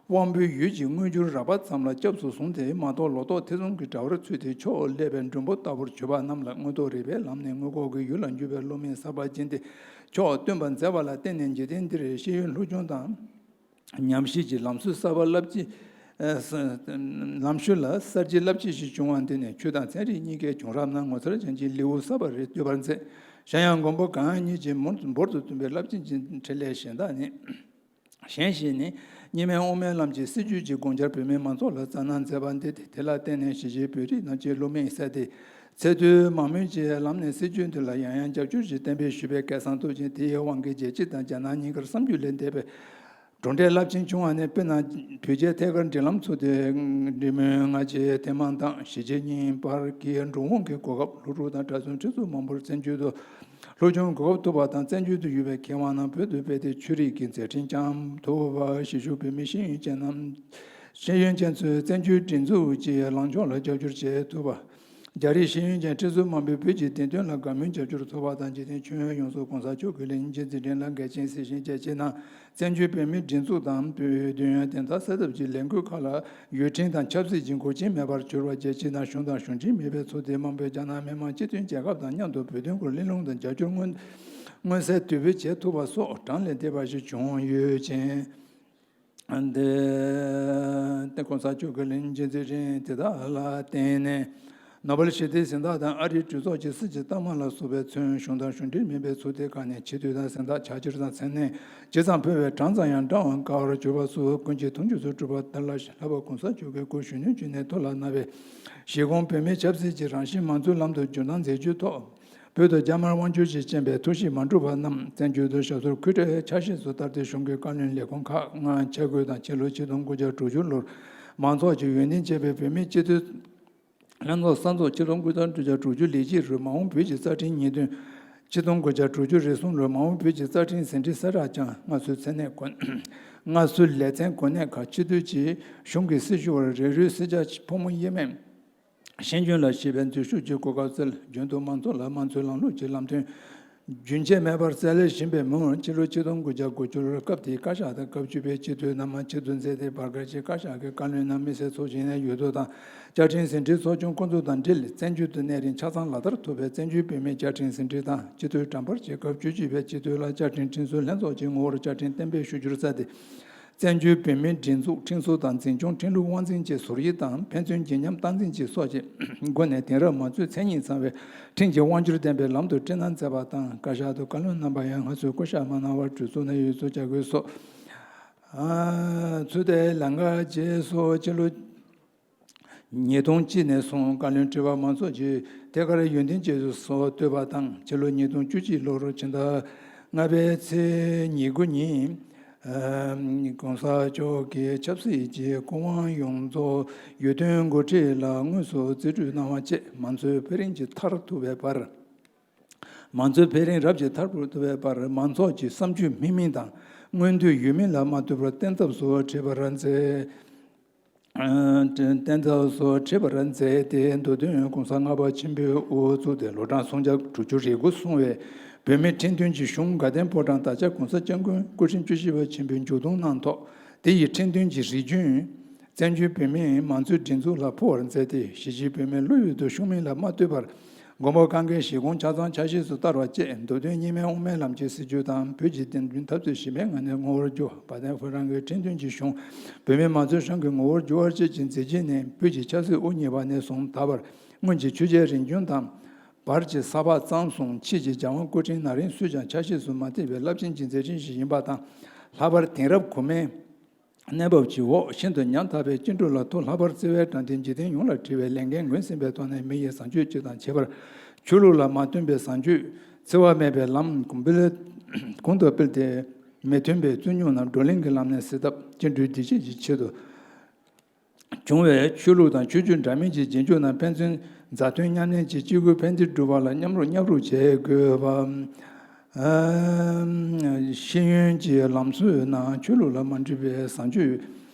དབང་པོའི་ཡུལ་གྱི་དངོས་འབྱོར་རགས་པ་ཙམ་ལ་སྐྱབས་སུ་བཟུང་སྟེ་མ་གཏོགས། ལོ་ཏོག་ཐེ་ཚོམ་གྱི་དྲ་བར་ཚུད་དེ་ཕྱོགས་བསླད་པའི་མགྲོན་པོ་ལྟ་བུར་གྱུར་པ་རྣམས་ལ། མངོན་རྟོགས་རིག་པའི་ལམ་ནས་མངོན་ལྐོག་གི་ཡུལ་ལ་འཇུག་པའི་བློ་མིག་གསར་པ་སྦྱིན་ཏེ་ཕྱོགས་སྟོན་པར་མཛད་པ་ལ་བརྟེན་ནས། འཇིག་རྟེན་འདིར་ཤེས་ཡོན་སློབ་སྦྱོང་དང་ཉམས་ཞིབ་ཀྱི་ལམ་སྲོལ་གསར་པ་རླབས་ཆེ། ཨ་ས་ལམ་སྲོལ་ལ་གསར་བརྗེ་རླབས་ཆེ་ཞིག་བྱུང་བ་འདི་ནི་ཆོས་དང་ཚན་རིག་གཉིས་ཀའི་བྱུང་རབས་ནང་ངོ་མཚར་ཅན་གྱི་ལེའུ་གསར་པ་རེ་བཏོད་པར་མཛད། གཞན་ཡང་མགོན་པོ་གང་ཉིད་ཀྱིས་འབུར་འབུར་དུ་བཏོན་པའི་རླབས་ཆེན་གྱི་འཕྲིན་ལས་གཞན་དག་ནི། གཞན་ཞིག་ནི། གཉིས་སྨན་དབུ་མའི་ལམ་གྱི་སྲིད་བྱུས་ཀྱི་དགོངས་འཆར་བོད་མི་མང་ཚོགས་ལ་བསྩལ་གནང་མཛད་པ་འདི་སྟེ། དེ་ལ་བརྟེན་ནས་གཞིས་བྱེས་བོད་རིགས་རྣམས་ཀྱི་བློ་མིག་གསལ་ཏེ། ཚད་མཐོའི་མང་མོས་ཀྱི་ལམ་ནས་སྲིད་བྱུས་འདི་ལ་ཡང་ཡང་རྒྱབ་སྐྱོར་གྱི་གཏན་འབེབས་ཞུས་པས་སྐལ་བཟང་ཐོབ་ཅིང་། དེའི་དབང་གིས་རྒྱལ་སྤྱི་དང་རྒྱ་ནག་གཉིས་ཀར་བསམ་རྒྱུ་ལས་འདས་པའི་གྲུབ་འབྲས་རླབས་ཆེན་བྱུང་བ་ནི། དཔེར་ན། བོད་རྒྱའི་ཐད་ཀར་འབྲེལ་ལམ་ཚུགས་ཏེ། འབྲེལ་མོལ་སྔ་རྗེས་ཐེངས་མང་དང་། གཞིས་བྱེས་གཉིས་བར་གྱི་འགྲོ་འོང་གི་གོ་སྐབས། སློབ་ཕྲུག་དང་གྲྭ་བཙུན་ཁྲི་ཚོ་མང་པོར་བཙན་བྱོལ་དུ་སློབ་སྦྱོང་གོ་སྐབས་ཐོབ་པ་དང་། བཙན་བྱོལ་དུ་ཡོད་པའི་མཁས་དབང་རྣམས་བོད་དུ་ཕེབས་ཏེ་ཆོས་རིག་གི་མཛད་འཕྲིན་བསྐྱངས་ཐུབ་པ། གཞིས་བཞུགས་བོད་མི་ཤེས་ཡོན་ཅན་རྣམས། ཤེས་ཡོན་ཅན་ཚོས་བཙན་བྱོལ་སྒྲིག་འཛུགས་ཀྱི་ལངས་ཕྱོགས་ལ་རྒྱབ་སྐྱོར་བྱེད་ཐུབ་པ། རྒྱ་རིགས་ཤེས་ཡོན་ཅན་ཁྲི་ཚོ་མང་པོས་བོད་ཀྱི་བདེན་དོན་ལ་དགའ་མོས་རྒྱབ་སྐྱོར་ཐོབ་པ་དང་། འཇིག་རྟེན་ཁྱོན་ཡོངས་སུ་༸གོང་ས་མཆོག་གི་ལས་ཉིན་རྗེས་འཛིན་འཕྲིན་ལས་འགལ་རྐྱེན་སེལ་ཞིང་། རྒྱལ་སྤྱིའི་ནང་བཙན་བྱོལ་བོད་མིའི་སྒྲིག་འཛུགས་དང་བོད་དོན་བདེན་མཐའ་གསལ་ཐབས་ཀྱི་ལས་འགུལ་ཁག་ལ་ཡུལ་ཁྲིམས་དང་ཆབ་སྲིད་ཀྱི་འགོག་རྐྱེན་མེད་པར་གྱུར་པ། རྒྱལ་སྤྱིའི་ནང་གཞུང་དང་གཞུང་འབྲེལ་མེད་པའི་ཚོགས་སྡེ་མང་པོས་རྒྱ་ནག་མི་དམངས་སྤྱི་མཐུན་རྒྱལ་ཁབ་དང་མཉམ་དུ་བོད་དོན་སྐོར་གླེང་སློང་དང་རྒྱབ་སྐྱོར་མངོན་མངོན་གསལ་དོད་པོས་བྱེད་ཐུབ་པ་སོགས་གྲངས་ལས་འདས་པ་ཞིག་བྱུང་ཡོད་ཅིང་། ཏེ། ཏེ་༸གོང་ས་མཆོག་གི་ལས་ཉིན་རྗེས་འཛིན་འཕྲིན་དེ་དག་ལ་བརྟེན་ནས། ནོ་བེལ་ཞི་བདེའི་གཟེངས་རྟགས་དང་ཨ་རིའི་གྲོས་ཚོགས་ཀྱི་སྲིད་ཇུས་ལྟ་མ་ལ་སོགས་པའི་ཚུན་གཞུང་དང་གཞུང་འབྲེལ་མིན་པའི་ཚོགས་སྡེ་ཁག་ནས་ཆེ་བསྟོད་དང་གཟེངས་རྟགས་ཕྱག་ཕྱིར་དང་མཚན་གནས་ཇི་ཙམ་ཕུལ་བས་གྲངས་ཙམ་ཡང་བགྲང་བར་དཀའ་བར་གྱུར་པ་སོགས་ཀུན་གྱིས་མཐོང་ཆོས་སུ་གྲུབ་པ་དེ་ལ་ལྷག་པར་༸གོང་ས་མཆོག་གིས་སྐུ་གཞོན་ནུའི་དུས་ནས་ཐུགས་ལ་མནར་བའི་གཞིས་ཁོངས་བོད་མིའི་ཆབ་སྲིད་ཀྱི་རང་བཞིན་མང་གཙོའི་ལམ་དུ་བསྒྱུར་སྟངས་མཛད་རྒྱུའི་ཐོག་བོད་དུ་རྒྱ་དམར་དབང་སྒྱུར་གྱིས་རྐྱེན་པས་ཐུགས་གཤིས་མ་འགྲུབ་པ་རྣམས་བཙན་བྱོལ་དུ་ཞབས་སོར་འཁོད་འཕྲལ་ཆ་ཤས་སུ་བསྟར་ཏེ། གཞུང་གི་བཀའ་བློན་ལས་ཁུངས་ཁག་ལྔ་ཆ་བགོས་དང་། ཕྱི་ལོ་ཆིག་སྟོང་དགུ་བརྒྱ་དྲུག་ཅུ་ལོར་མང་ཚོགས་ཀྱི་འོས་འདེམས་བྱས་པའི་བོད་མིའི་སྤྱི་འཐུས་ལྷན་ཚོགས་ས་མཚམས། ཆིག་སྟོང་དགུ་བརྒྱ་དྲུག་ཅུ་དྲུག་ཅུ་ལས་བྱེད་རུ་མ་འོངས་བོད་ཀྱི་རྩ་ཁྲིམས་ཉིས་བདུན། ཆིག་སྟོང་དགུ་བརྒྱ་དྲུག་ཅུ་རེ་གསུམ་ལོར་མ་འོངས་བོད་ཀྱི་རྩ་ཁྲིམས་ཟིན་བྲིས་གསལ་བསྒྲགས་ཀྱང་། སྔར་སྲོལ་མཚན་གནས་གོ་སྔར་སྲོལ་ལས་ཚན་གོ་གནས་ཁག་སྤྱི་འཐུས་ཀྱིས་གཞུང་གི་སྲི་ཞུ་བར་རེ་རེའི་སྲིད་ཆགས་ཕོ་མོ་དབྱེ་མེད། ཤེས་འཇོན་ལ་གཞིགས་པའི་འཛུལ་ཞུགས་ཀྱི་གོ་སྐབས་བསྩལ། རྒྱུན་དུ་མང་ཚོགས་ལ་དམངས་གཙོའི་ལམ་ལུགས་ཀྱི་ལམ་སྟོན་རྒྱུན་ཆད་མེད་པར་བསྩལ་བཞིན་པའི་མུར། ཕྱི་ལོ་ཆིག་སྟོང་དགུ་བརྒྱ་དགུ་ཅུ་ལོར་སྐབས་དེའི་བཀའ་ཤག་དང་སྐབས་བཅུ་པའི་སྤྱི་འཐུས་རྣམས་ཆེད་དུ་མཛད་དེ། བར་བརྒལ་གྱི་བཀའ་ཤག་གི་བཀའ་བློན་རྣམས་མི་སེར་ཚོགས་ཆེན་ནས་འོས་བསྡུ་དང་། བཅའ་ཁྲིམས་ཟིན་བྲིས་ཚོགས་ཆུང་བསྐོ་འཛུགས་དང་འབྲེལ། བཙན་བྱོལ་དུ་གནས་རིང་ཆ་ཚང་ལག་བསྟར་ཐུབ་པའི་བཙན་བྱོལ་བོད་མིའི་བཅའ་ཁྲིམས་ཟིན་བྲིས་དང་། སྤྱི་འཐུས་གྲངས་འབོར་གྱི་སྐབས་བཅུ་གཅིག་པའི་སྤྱི་འཐུས་ལ་བཅའ་ཁྲིམས་ཁྲིམས་སྲོལ་ལྷན་ཚོགས་ཀྱི་ངོ་བོར་བཅའ་ཁྲིམས་གཏན་འབེབས་ཞུ་རྒྱུར་བསྩལ་ཏེ། བཙན་བྱོལ་བོད་མིའི་སྒྲིག་འཛུགས་ཁྲིམས་སྲོལ་དང་། འཛིན་སྐྱོང་ཁྲིམས་ལུགས་དབང་འཛིན་གྱི་ཟུར་དབྱེ་དང་། ཕན་ཚུན་བརྗེ་ཉམས་སྟངས་འཛིན་གྱི་སོགས་ཀྱི་སྒོ་ནས། དེང་རབས་མང་གཙོའི་མཚན་ཉིད་ཚང་བའི་ཁྲིམས་ཀྱི་དབང་སྒྱུར་ལྡན་པའི་ལམ་དུ་སྤྲོད་གནང་མཛད་པ་དང་། བཀའ་ཤག་ཏུ་བཀའ་བློན་རྣམ་པ་ཡང་སྔ་ཚོད་བསྐོ་གཞག་མ་གནང་བར་གྲོས་ཚོགས་ནས་འོས་བསྡུ་བྱ་དགོས་སོགས། ཨ། ཚུལ་དེ་ལམ་ཁ་རྗེས་སུ་ཕྱི་ལོ་ཉིས་སྟོང་གཅིག་ནས་བཟུང་བཀའ་བློན་ཁྲི་པ་མང་ཚོགས་ཀྱིས་ཐད་ཀར་འོས་འདེམས་བྱས་སུ་བསྟོད་པ་དང་། ཕྱི་ལོ་ཉིས་སྟོང་བཅུ་གཅིག་ལོར་ཕྱི་ཟླ་ལྔ་པའི་ཚེས་ཉེར་དགུ་ཉིན། ཨ། ༸གོང་ས་མཆོག་གིས་ཆབ་སྲིད་ཀྱི་སྐུ་དབང་ཡོངས་རྫོགས་འོས་ཐོན་འགོ་ཁྲིད་ལ་དངོས་སུ་རྩིས་སྤྲོད་གནང་བ་བཅས། མང་གཙོའི་འཕེལ་རིམ་གྱི་མཐར་ཐུག་པའི་བར། མང་གཙོའི་འཕེལ་རིམ་རབ་ཀྱི་མཐར་ཐུག་པའི་བར། མང་ཚོགས་ཀྱི་བསམ་སྤྱོད་སྨིན་མིན་དང་། མངོན་འདོད་ཡོད་མིན་ལ་མ་ལྟོས་པར་གཏན་ཐབས་སུ་ཁྲིད་པར་མཛད། ཨ། གཏན་ཐབས་སུ་ཁྲིད་པར་མཛད་དེ། མདོ་དོན་༸གོང་ས་ལྔ་པ་ཆེན་པོའི་དབུ་བཙུགས་ཏེ་ལོ་གྲངས་སུམ་བརྒྱ་དྲུག་ཅུ་རེ་དགུ་སོང་བའི་བོད་མིའི་ཁྲིམས་མཐུན་གྱི་གཞུང་དགའ་ལྡན་ཕོ་བྲང་དར་ཆ་༸གོང་ས་༸སྐྱབས་མགོན་སྐུ་ཕྲེང་བཅུ་བཞི་པ་ཆེན་པོས་མཇུག་བསྡོམས་གནང་ཐོག་དེ་ཡི་ཁྲིམས་མཐུན་གྱི་རིགས་རྒྱུན་བཙན་བྱོལ་བོད་མིའི་མང་གཙོའི་སྒྲིག་འཛུགས་ལ་ཕུལ་བར་མཛད་དེ། གཞིས་བྱེས་བོད་མིའི་བློ་ཡུལ་དུ་ཤོང་མིན་ལ་མ་ལྟོས་པར། མགོན་པོ་གང་གིས་གཞིས་ཁོངས་ཆ་ཚང་ཆ་ཤས་སུ་བསྟར་བ་བཅས། མདོ་དོན་གཉིས་སྨན་དབུ་མའི་ལམ་གྱི་སྲིད་བྱུས་དང་། བོད་ཀྱི་བདེན་དོན་འཐབ་རྩོད་གཞི་མེད་ངང་ནས་ངོ་བོར་གྱུར། དགའ་ལྡན་ཕོ་བྲང་གི་ཁྲིམས་མཐུན་གྱི་གཞུང་བོད་མིའི་མང་གཙོའི་གཞུང་གི་ངོ་བོར་གྱུར་བ་བཅས་ཀྱི་མཛད་རྗེས་ནི། བོད་ཀྱི་ཆབ་སྲིད་དབུ་བརྙེས་པ་ནས་བཟུང་ད་བར། སྔོན་གྱི་ཆོས་རྒྱལ་རིམ་བྱོན་དང་། བར་གྱི་ས་ཕག་གཙང་གསུམ། ཕྱིས་ཀྱི་རྒྱལ་དབང་སྐུ་ཕྲེང་ན་རིམ་སུས་ཀྱང་ཆ་ཤས་སུ་མ་ཐེག་པའི་རླབས་ཆེན་གྱི་མཛད་འཕྲིན་ཞིག་ཡིན་པ་དང་། ལྷག་པར་དེང་རབས་གོང་མའི་གནས་བབ་ཀྱི་འོག་ཤིན་ཏུ་ཉམ་ཐག་པའི་བཅིངས་འགྲོལ་ལ་ཐུགས་ལྷག་པར་བརྩེ་བའི་དྲང་བདེན་འཇིག་རྟེན་ཡོངས་ལ་འཁྲི་བའི་ལས་འགན་ངོས་ཟིན་པའི་ཐོག་ནས། མི་ཡི་བཟང་སྤྱོད་སྤྱི་དང་ཁྱད་པར་ཆོས་ལུགས་ལ་མ་བརྟེན་པའི་བཟང་སྤྱོད། འཚེ་བ་མེད་པའི་ལམ་གོང་འཕེལ་གོང་དུ་སྤེལ་ཏེ། མི་མཐུན་པའི་རྩོད་རྙོག་རྣམས་བགྲོ་གླེང་གི་ལམ་ནས་སེལ་ཐབས། བཅིངས་འགྲོལ་སྒྲིག་གཞི་ཡི་ཆེད་དུ་བྱུང་བའི་ཆོས་ལུགས་དང་ཆོས་བརྒྱུད་འདྲ་མིན་གྱི་རྗེས་འཇུག་རྣམས་ཕན་ཚུན་མཛའ་མཐུན་མཉམ་གནས་ཀྱིས་སྤྱི་སྒོས་ཕན་བདེ་སྒྲུབ་པ་ལ་མཉམ་རོགས་མཉམ་རོགས་བྱེད་དགོས་པ། ཨ། ཤེས་ཡོན་གྱི་ལམ་སྲོལ་ནང་ཆོས་ལུགས་ལ་མ་འདྲེས་པའི་བཟང་སྤྱོད།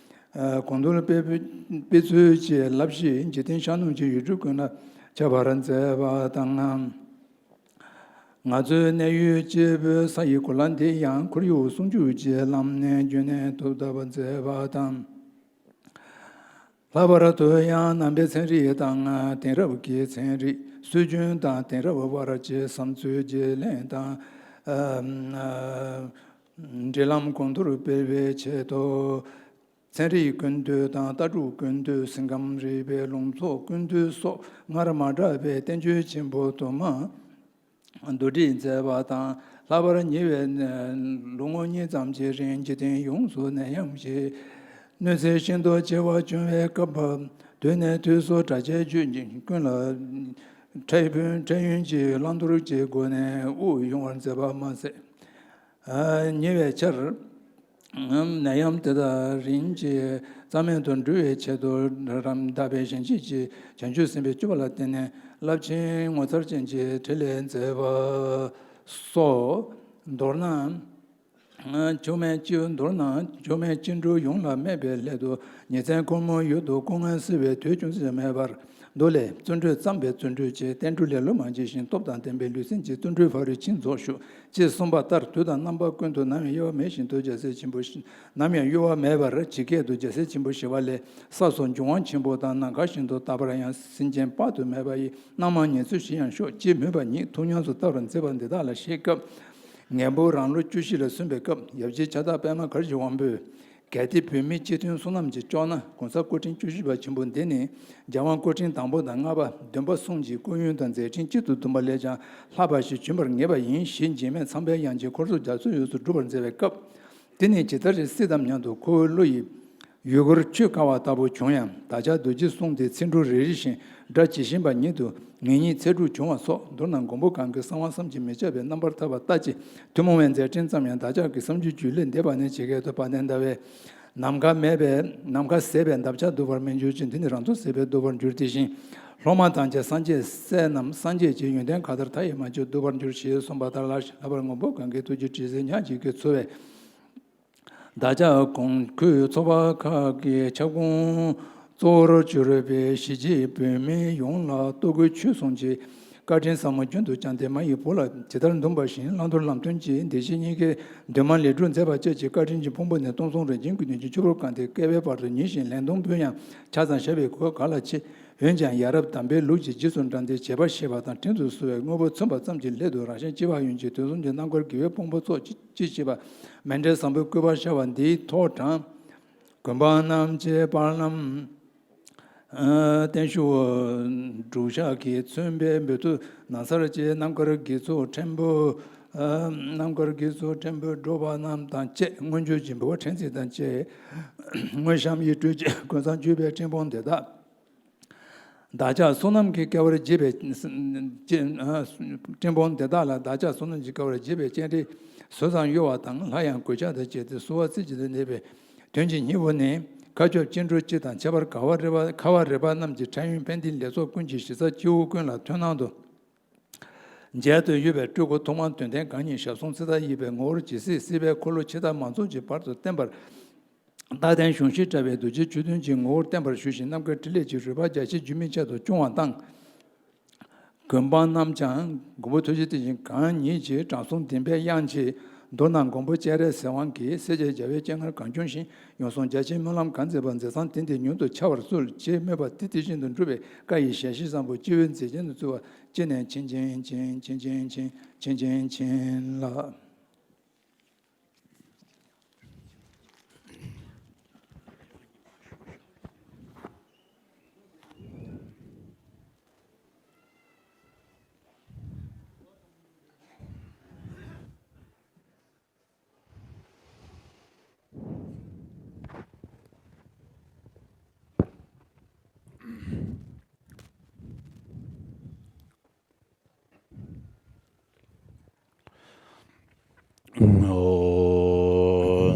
ཨ། གོང་དུ་སྤེལ་སྤེལ་ཚུལ་གྱི་བསླབ་གཞི་འཇིག་རྟེན་ཤར་ནུབ་ཀྱི་ཡུལ་གྲུ་ཀུན་ལ་ཁྱབ་པར་མཛད་པ་དང་། ང་ཚོའི་གནས་ཡུལ་སྤྱི་བོད་ས་ཡི་གོ་ལ་འདི་ཡང་ཁོར་ཡུག་སྲུང་སྐྱོབ་ཀྱི་ལམ་ནས་རྒྱུན་གནས་ཐུབ་ཐབས་མཛད་པ་དང་། ལྷག་པར་དུ་ཡང་ནང་པའི་ཚན་རིག་དང་དེང་རབས་ཀྱི་ཚན་རིག་སྲོལ་རྒྱུན་དང་དེང་རབས་དབར་གྱི་བསམ་ཚུལ་བརྗེ་ལེན་དང་། ཨ་ཨ་འབྲེལ་ལམ་གོང་མཐོར་སྤེལ་བའི་ཆེད་དུ། ཚན་རིག་ཀུན་བཏུས་དང་ལྟ་གྲུབ་ཀུན་བཏུས། གཟི་འགམ་རིག་པའི་ལུང་ཚོགས་ཀུན་བཏུས་སོགས་སྔར་མ་གྲགས་པའི་བསྟན་བཅོས་ཆེན་པོ་དུ་མ་བསྡུ་སྒྲིག་མཛད་པ་དང་། ལྷག་པར་ཉེ་བའི་ལོ་ངོ་གཉིས་ཙམ་གྱི་རིང་འཇིག་རྟེན་ཡོངས་སུ་ནད་ཡམས་ཀྱི་གནོད་འཚེ་ཤིན་ཏུ་ཆེ་བ་བྱུང་བའི་སྐབས། དུས་ནས་དུས་སུ་གྲྭ་ཆས་སྤྱོད་ཅིང་ཀུན་ལ་འཕྲལ་ཕུན་འཕྲལ་ཡུན་གྱི་བླང་དོར་གྱི་སྒོ་ནས་དབུགས་དབྱུང་བར་མཛད་པ་མ་ཟད། ཉེ་བའི་ཆར། ནད་ཡམས་དེ་དག་རིམ་གྱིས་རྩ་མེད་དུ་འགྲོ་བའི་ཆེད་དུ། རམ་དག་པའི་ཞིང་སྐྱིད་ཀྱི་བྱང་ཆུབ་སེམས་དཔའི་སྤྱོད་པ་ལ་བརྟེན་ནས་རླབས་ཆེན་ངོ་མཚར་ཅན་གྱི་འཕྲིན་ལས་མཛད་པ་སོགས། མདོར་ན། མཆོག་དམན་སྤྱི། མདོར་ན་མཆོག་དམན་སྤྱི་འགྲོ་ཡོངས་ལ་སྨན་པའི་སླད་དུ། ཉིན་མཚན་ཁོར་མོའི་ཡུལ་དུ་སྐུ་ངལ་གསོ་བའི་དུས་ཅུང་ཟད་མེད་པར། མདོ་ལས། བརྩོན་འགྲུས་བརྩམས་པས་བརྩོན་འགྲུས་ཆེ། བསྟན་འགྲོ་ལས་སློབ་མ་མཆིས་ཤིང་། སྟོབས་དང་ལྡན་པས་ལུས་སེམས་ཀྱི། བརྩོན་འགྲུས་ཕ་རོལ་ཕྱིན་རྫོགས་ཤོག་ཅེས་གསུངས་པ་ལྟར། དུས་དང་རྣམ་པ་ཀུན་ཏུ་ནམ་ཡང་གཡོ་བ་མེད་བཞིན་དུ་རྒྱལ་སྲས་ཆེན་པོ། ནམ་ཡང་གཡོ་བ་མེད་པར་ཇི་སྐད་དུ། རྒྱལ་སྲས་ཆེན་པོ་ཞི་བ་ལྷས། ས་སོགས་འབྱུང་བ་ཆེན་པོ་དང་། ནམ་མཁའ་བཞིན་དུ་དག་པར་ཡང་། སེམས་ཅན་དཔག་ཏུ་མེད་པ་ཡི། སྣང་བ་ཉེར་འཚོ་ཞི་ཡང་ཤོག་ཅེས་མོས་པ་ཉིད་ཐུགས་ཉམས་སུ་བསྟར་བར་མཛད་པ་འདི་དག་ལ་བཞེས་སྐབས། ངན་པོ་རང་ལོ་བཅུ་བཞི་ལ་སོན་པའི་སྐབས། ཡབ་རྗེ་ཕྱག་བདག་པདྨ་གར་གྱི་དབང་པོས། གལ་ཏེ་བོད་མིའི་སྤྱི་དོན་བསོད་ནམས་ཀྱིས་ལྕོགས་ན། གོང་ས་སྐུ་ཕྲེང་བཅུ་བཞི་པ་ཆེན་པོ་འདི་ནི་རྒྱལ་དབང་སྐུ་ཕྲེང་དང་པོ་དང་ལྔ་པ། བདུན་པ་གསུམ་གྱི་སྐུ་ཡོན་དང་མཛད་འཕྲིན་གཅིག་ཏུ་བསྡོམས་པ་ལས་ཀྱང་ལྷག་པ་ཞིག་བྱོན་པར་ངེས་པ་ཡིན་ཞེས་འཇིགས་མེད་ཚངས་པའི་དབྱངས་ཀྱིས་འཁོར་ཚོགས་རྒྱ་མཚོའི་དབུས་སུ་སྒྲུབ་པར་མཛད་པའི་སྐབས། དེ་ནི་ཇི་ལྟར་སྲིད་དང་མཉམ་དུ་ཁོ་བོའི་བློ་ཡི་ཡུལ་སྐོར་ཆོས་དཀའ་བ་ལྟ་བུ་བྱུང་ཡང་། བདག་ཅག་རྡོ་རྗེ་གསུང་དེ་ཚིག་འབྲུ་རེ་རེ་བཞིན་སྒྲ་ཇི་བཞིན་པ་ཉིད་དུ་ངེས་རྙེད་ཚད་གྲུབ་བྱུང་བ་སོགས། མདོར་ན་མགོན་པོ་གང་གིས་གསང་བ་བསམ་གྱིས་མི་ཁྱབ་པའི་རྣམ་པར་ཐར་པ་ལྟ་ཅི། ཐུན་མོང་བའི་མཛད་འཕྲིན་ཙམ་ཡང་བདག་ཅག་གི་བསམ་རྒྱུད་རྒྱུད་ལས་འདས་པ་ནི་ཇི་སྐད་དུ། བ་དན་ཟླ་བས་ནམ་མཁའ་མེད་པས། ནམ་མཁའ་ཟད་པས་འདབ་ཆགས་གདུག་པར་མི་འགྱུར་ཅིང་། འདི་ནི་རང་ཚོགས་ཟད་པས་གདུག་པར་འགྱུར། དེ་བཞིན་སློབ་མ་དང་བཅས་སངས་རྒྱས་སྲས་རྣམས། སངས་རྒྱས་ཀྱི་ཡོན་ཏན་གང་ལྟར་མཐའ་ཡས་མ་བྱོན་གདུག་པར་འགྱུར་ཞེས་གསུངས་པ་ལྟར་ལ། ལྷག་པར་མགོན་པོ་གང་གི་ཐུགས་རྗེ་དྲི་ཟའི་ཉག་གཅིག་གིས་འཚོ་བའི་བདག་ཅག་གོང་ཁུལ་ཚོགས་པ་ཁག་གི་ཁྱབ་ཁོངས་གཙོ་བོར་གྱུར་པའི་གཞིས་བྱེས་བོད་མི་ཡོངས་ལ་ལྟོ་གོས་ཆོས་གསུམ་གྱི་བཀའ་དྲིན་ཟབ་མོ་རྒྱུན་དུ་བསྐྱངས་ཏེ། མ་ཡི་བུ་ལ་ཇི་ལྟར་འདུན་པ་བཞིན་བླང་དོར་ལམ་སྟོན་གྱི་བདེ་སྐྱིད་གཉིས་ཀའི་འདུན་མ་ལེགས་གྲུབ་མཛད་པ་བཅས་ཀྱི་བཀའ་དྲིན་གྱི་ཕུང་པོ་ནི་སྟོང་གསུམ་རིན་ཆེན་ཀུན་ལྡན་གྱི་ཆུ་བུར་གང་སྟེ་བསྐལ་པའི་བར་དུ་ཉི་བཞིན་ལན་སྟོང་འབུད་ཡང་ཆ་ཚང་ཤར་བའི་གོ་སྐབས་ག་ལ་མཆིས། འོན་ཀྱང་ཡ་རབས་དམ་པའི་ལུགས་ཀྱི་རྗེས་སུ་འབྲངས་ཏེ་བྱེད་པ་ཤེས་པ་དང་དྲིན་དུ་གཟོ་བའི་དངོས་པོ་མཚོན་པ་ཙམ་གྱི་སླད་དུ་རང་གཞན་གཅེས་པ་ཡོངས་ཀྱི་དོན་གསུམ་གྱི་རྣམ་དཀར་དགེ་བའི་ཕུང་པོ་ཚོགས་ཅི་ཅི་ཞེས་པ་མཎྜལ་བཟང་པོའི་སྐུད་པ་ཤར་བ་འདིའི་ཐོག་དྲངས། དགོན་པ་རྣམས་ཀྱི་དཔར་ལམ། ཨ་བརྟན་བཞུགས་སྒྲུབ་ཞག་གིས་མཚོན་པའི་འབུལ་ཐུག་ན་ཚར་གྱི་རྣམ་དཀར་དགེ་ཚོགས་ཕྲན་བུ། ཨ་རྣམ་དཀར་དགེ་ཚོགས་ཕྲན་བུ་སྒྲུབ་པ་རྣམས་དང་བཅས། མངོན་སྤྱོད་ཀྱི་འབུལ་བ་ཕྲེང་ཚེག་དང་བཅས། དངོས་བཤམས་ཡིད་སྤྲུལ་གྱི་གོས་བཟང་བརྒྱུས་པའི་སྤྲིན་ཕུང་འདི་དག་བདག་ཅག་བསོད་ནམས་ཀྱི་སྐལ་བར་བརྗིད་པའི་སྤྲིན་ཕུང་འདི་དག་ལ། བདག་ཅག་བསོད་ནམས་ཀྱི་སྐལ་བར་བརྗིད་པའི་སྤྱན་རས་གཟིགས་སུ་གཡོ་བ་དང་། སླར་ཡང་གུས་ཕྱག་དང་བཅས་ཏེ་གསོལ་བ་རྩེ་གཅིག་ཏུ་གནས་པའི་དོན་གྱི་སྙིང་པོ་ནི། མཁའ་ཁྱབ་སྤྱི་འགྲོ་སྤྱི་དང་ཁྱད་པར་ཁ་བ་རི་པ། ཁ་བ་རི་པ་རྣམས་ཀྱི་ཕྲན་ཡོན་དཔལ་ལྡན་ལེགས་ཚོགས་ཀུན་གྱི་གཞི་རྩ་སྤྱི་བོ་ཀུན་ལ་མཐོང་སྣང་དུ་མཇལ་དུ་ཡོད་པའི་སྤྲུལ་སྐུ་ཐོག་མར་དོན་ལྡན་གང་ཉིད་ཞབས་ཟུང་ཚེ་མཐའ་ཡས་པའི་ངོ་བོར་ཇི་སྲིད་སྲིད་པའི་འཁོར་ལོ་ཕྱི་དང་མ་རྫོགས་ཀྱི་བར་དུ་བརྟན་པར། རྟག་བརྟན་གཞུང་བཞིན་བཀྲ་བའི་རྡོ་རྗེ་ཆོས་མཐུན་གྱི་ངོ་བོར་བརྟན་པར་བཞུགས་ཤིང་། རྣམ་དཀར་ཕྲིན་ལས་ཀྱི་རོལ་པ་རྒྱ་ཆེར་རྒྱུན་མི་ཆད་དུ་སྐྱོང་བ་དང་། དགོན་པ་རྣམས་ཀྱང་མགོན་པོ་ཐུགས་རྗེ་ཏིང་འཛིན་གང་ཉིད་ཀྱི་དྲང་སྲོང་བདེན་པའི་དབྱངས་ཀྱིས། མདོར་ན་མགོན་པོ་སྤྱན་རས་གཟིགས་དབང་གིས་སྲས་བཅས་རྒྱལ་བའི་སྤྱན་སྔར་གང་བྱུང་བཞིན། ཡང་སོང་རྒྱ་ཆེའི་སྨོན་ལམ་གང་མཛད་པ་མཛད་བཟང་དེ་འདི་མྱུར་དུ་འཆར་བར་གསོལ་ཅེས་སྨོན་པ་འདི་དེ་བཞིན་དུ་འགྲུབ་པའི་བཀའ་ཡི་ཞལ་བཞེས་བཟང་པོ་སྤྱི་བོའི་མཛེས་རྒྱན་དུ་བསྩལ་བ། ཅི་ནས་ཆེན་ཆེན་ཆེན་ཆེན་ཆེན་ཆེན་ཆེན་ཆེན་ལ།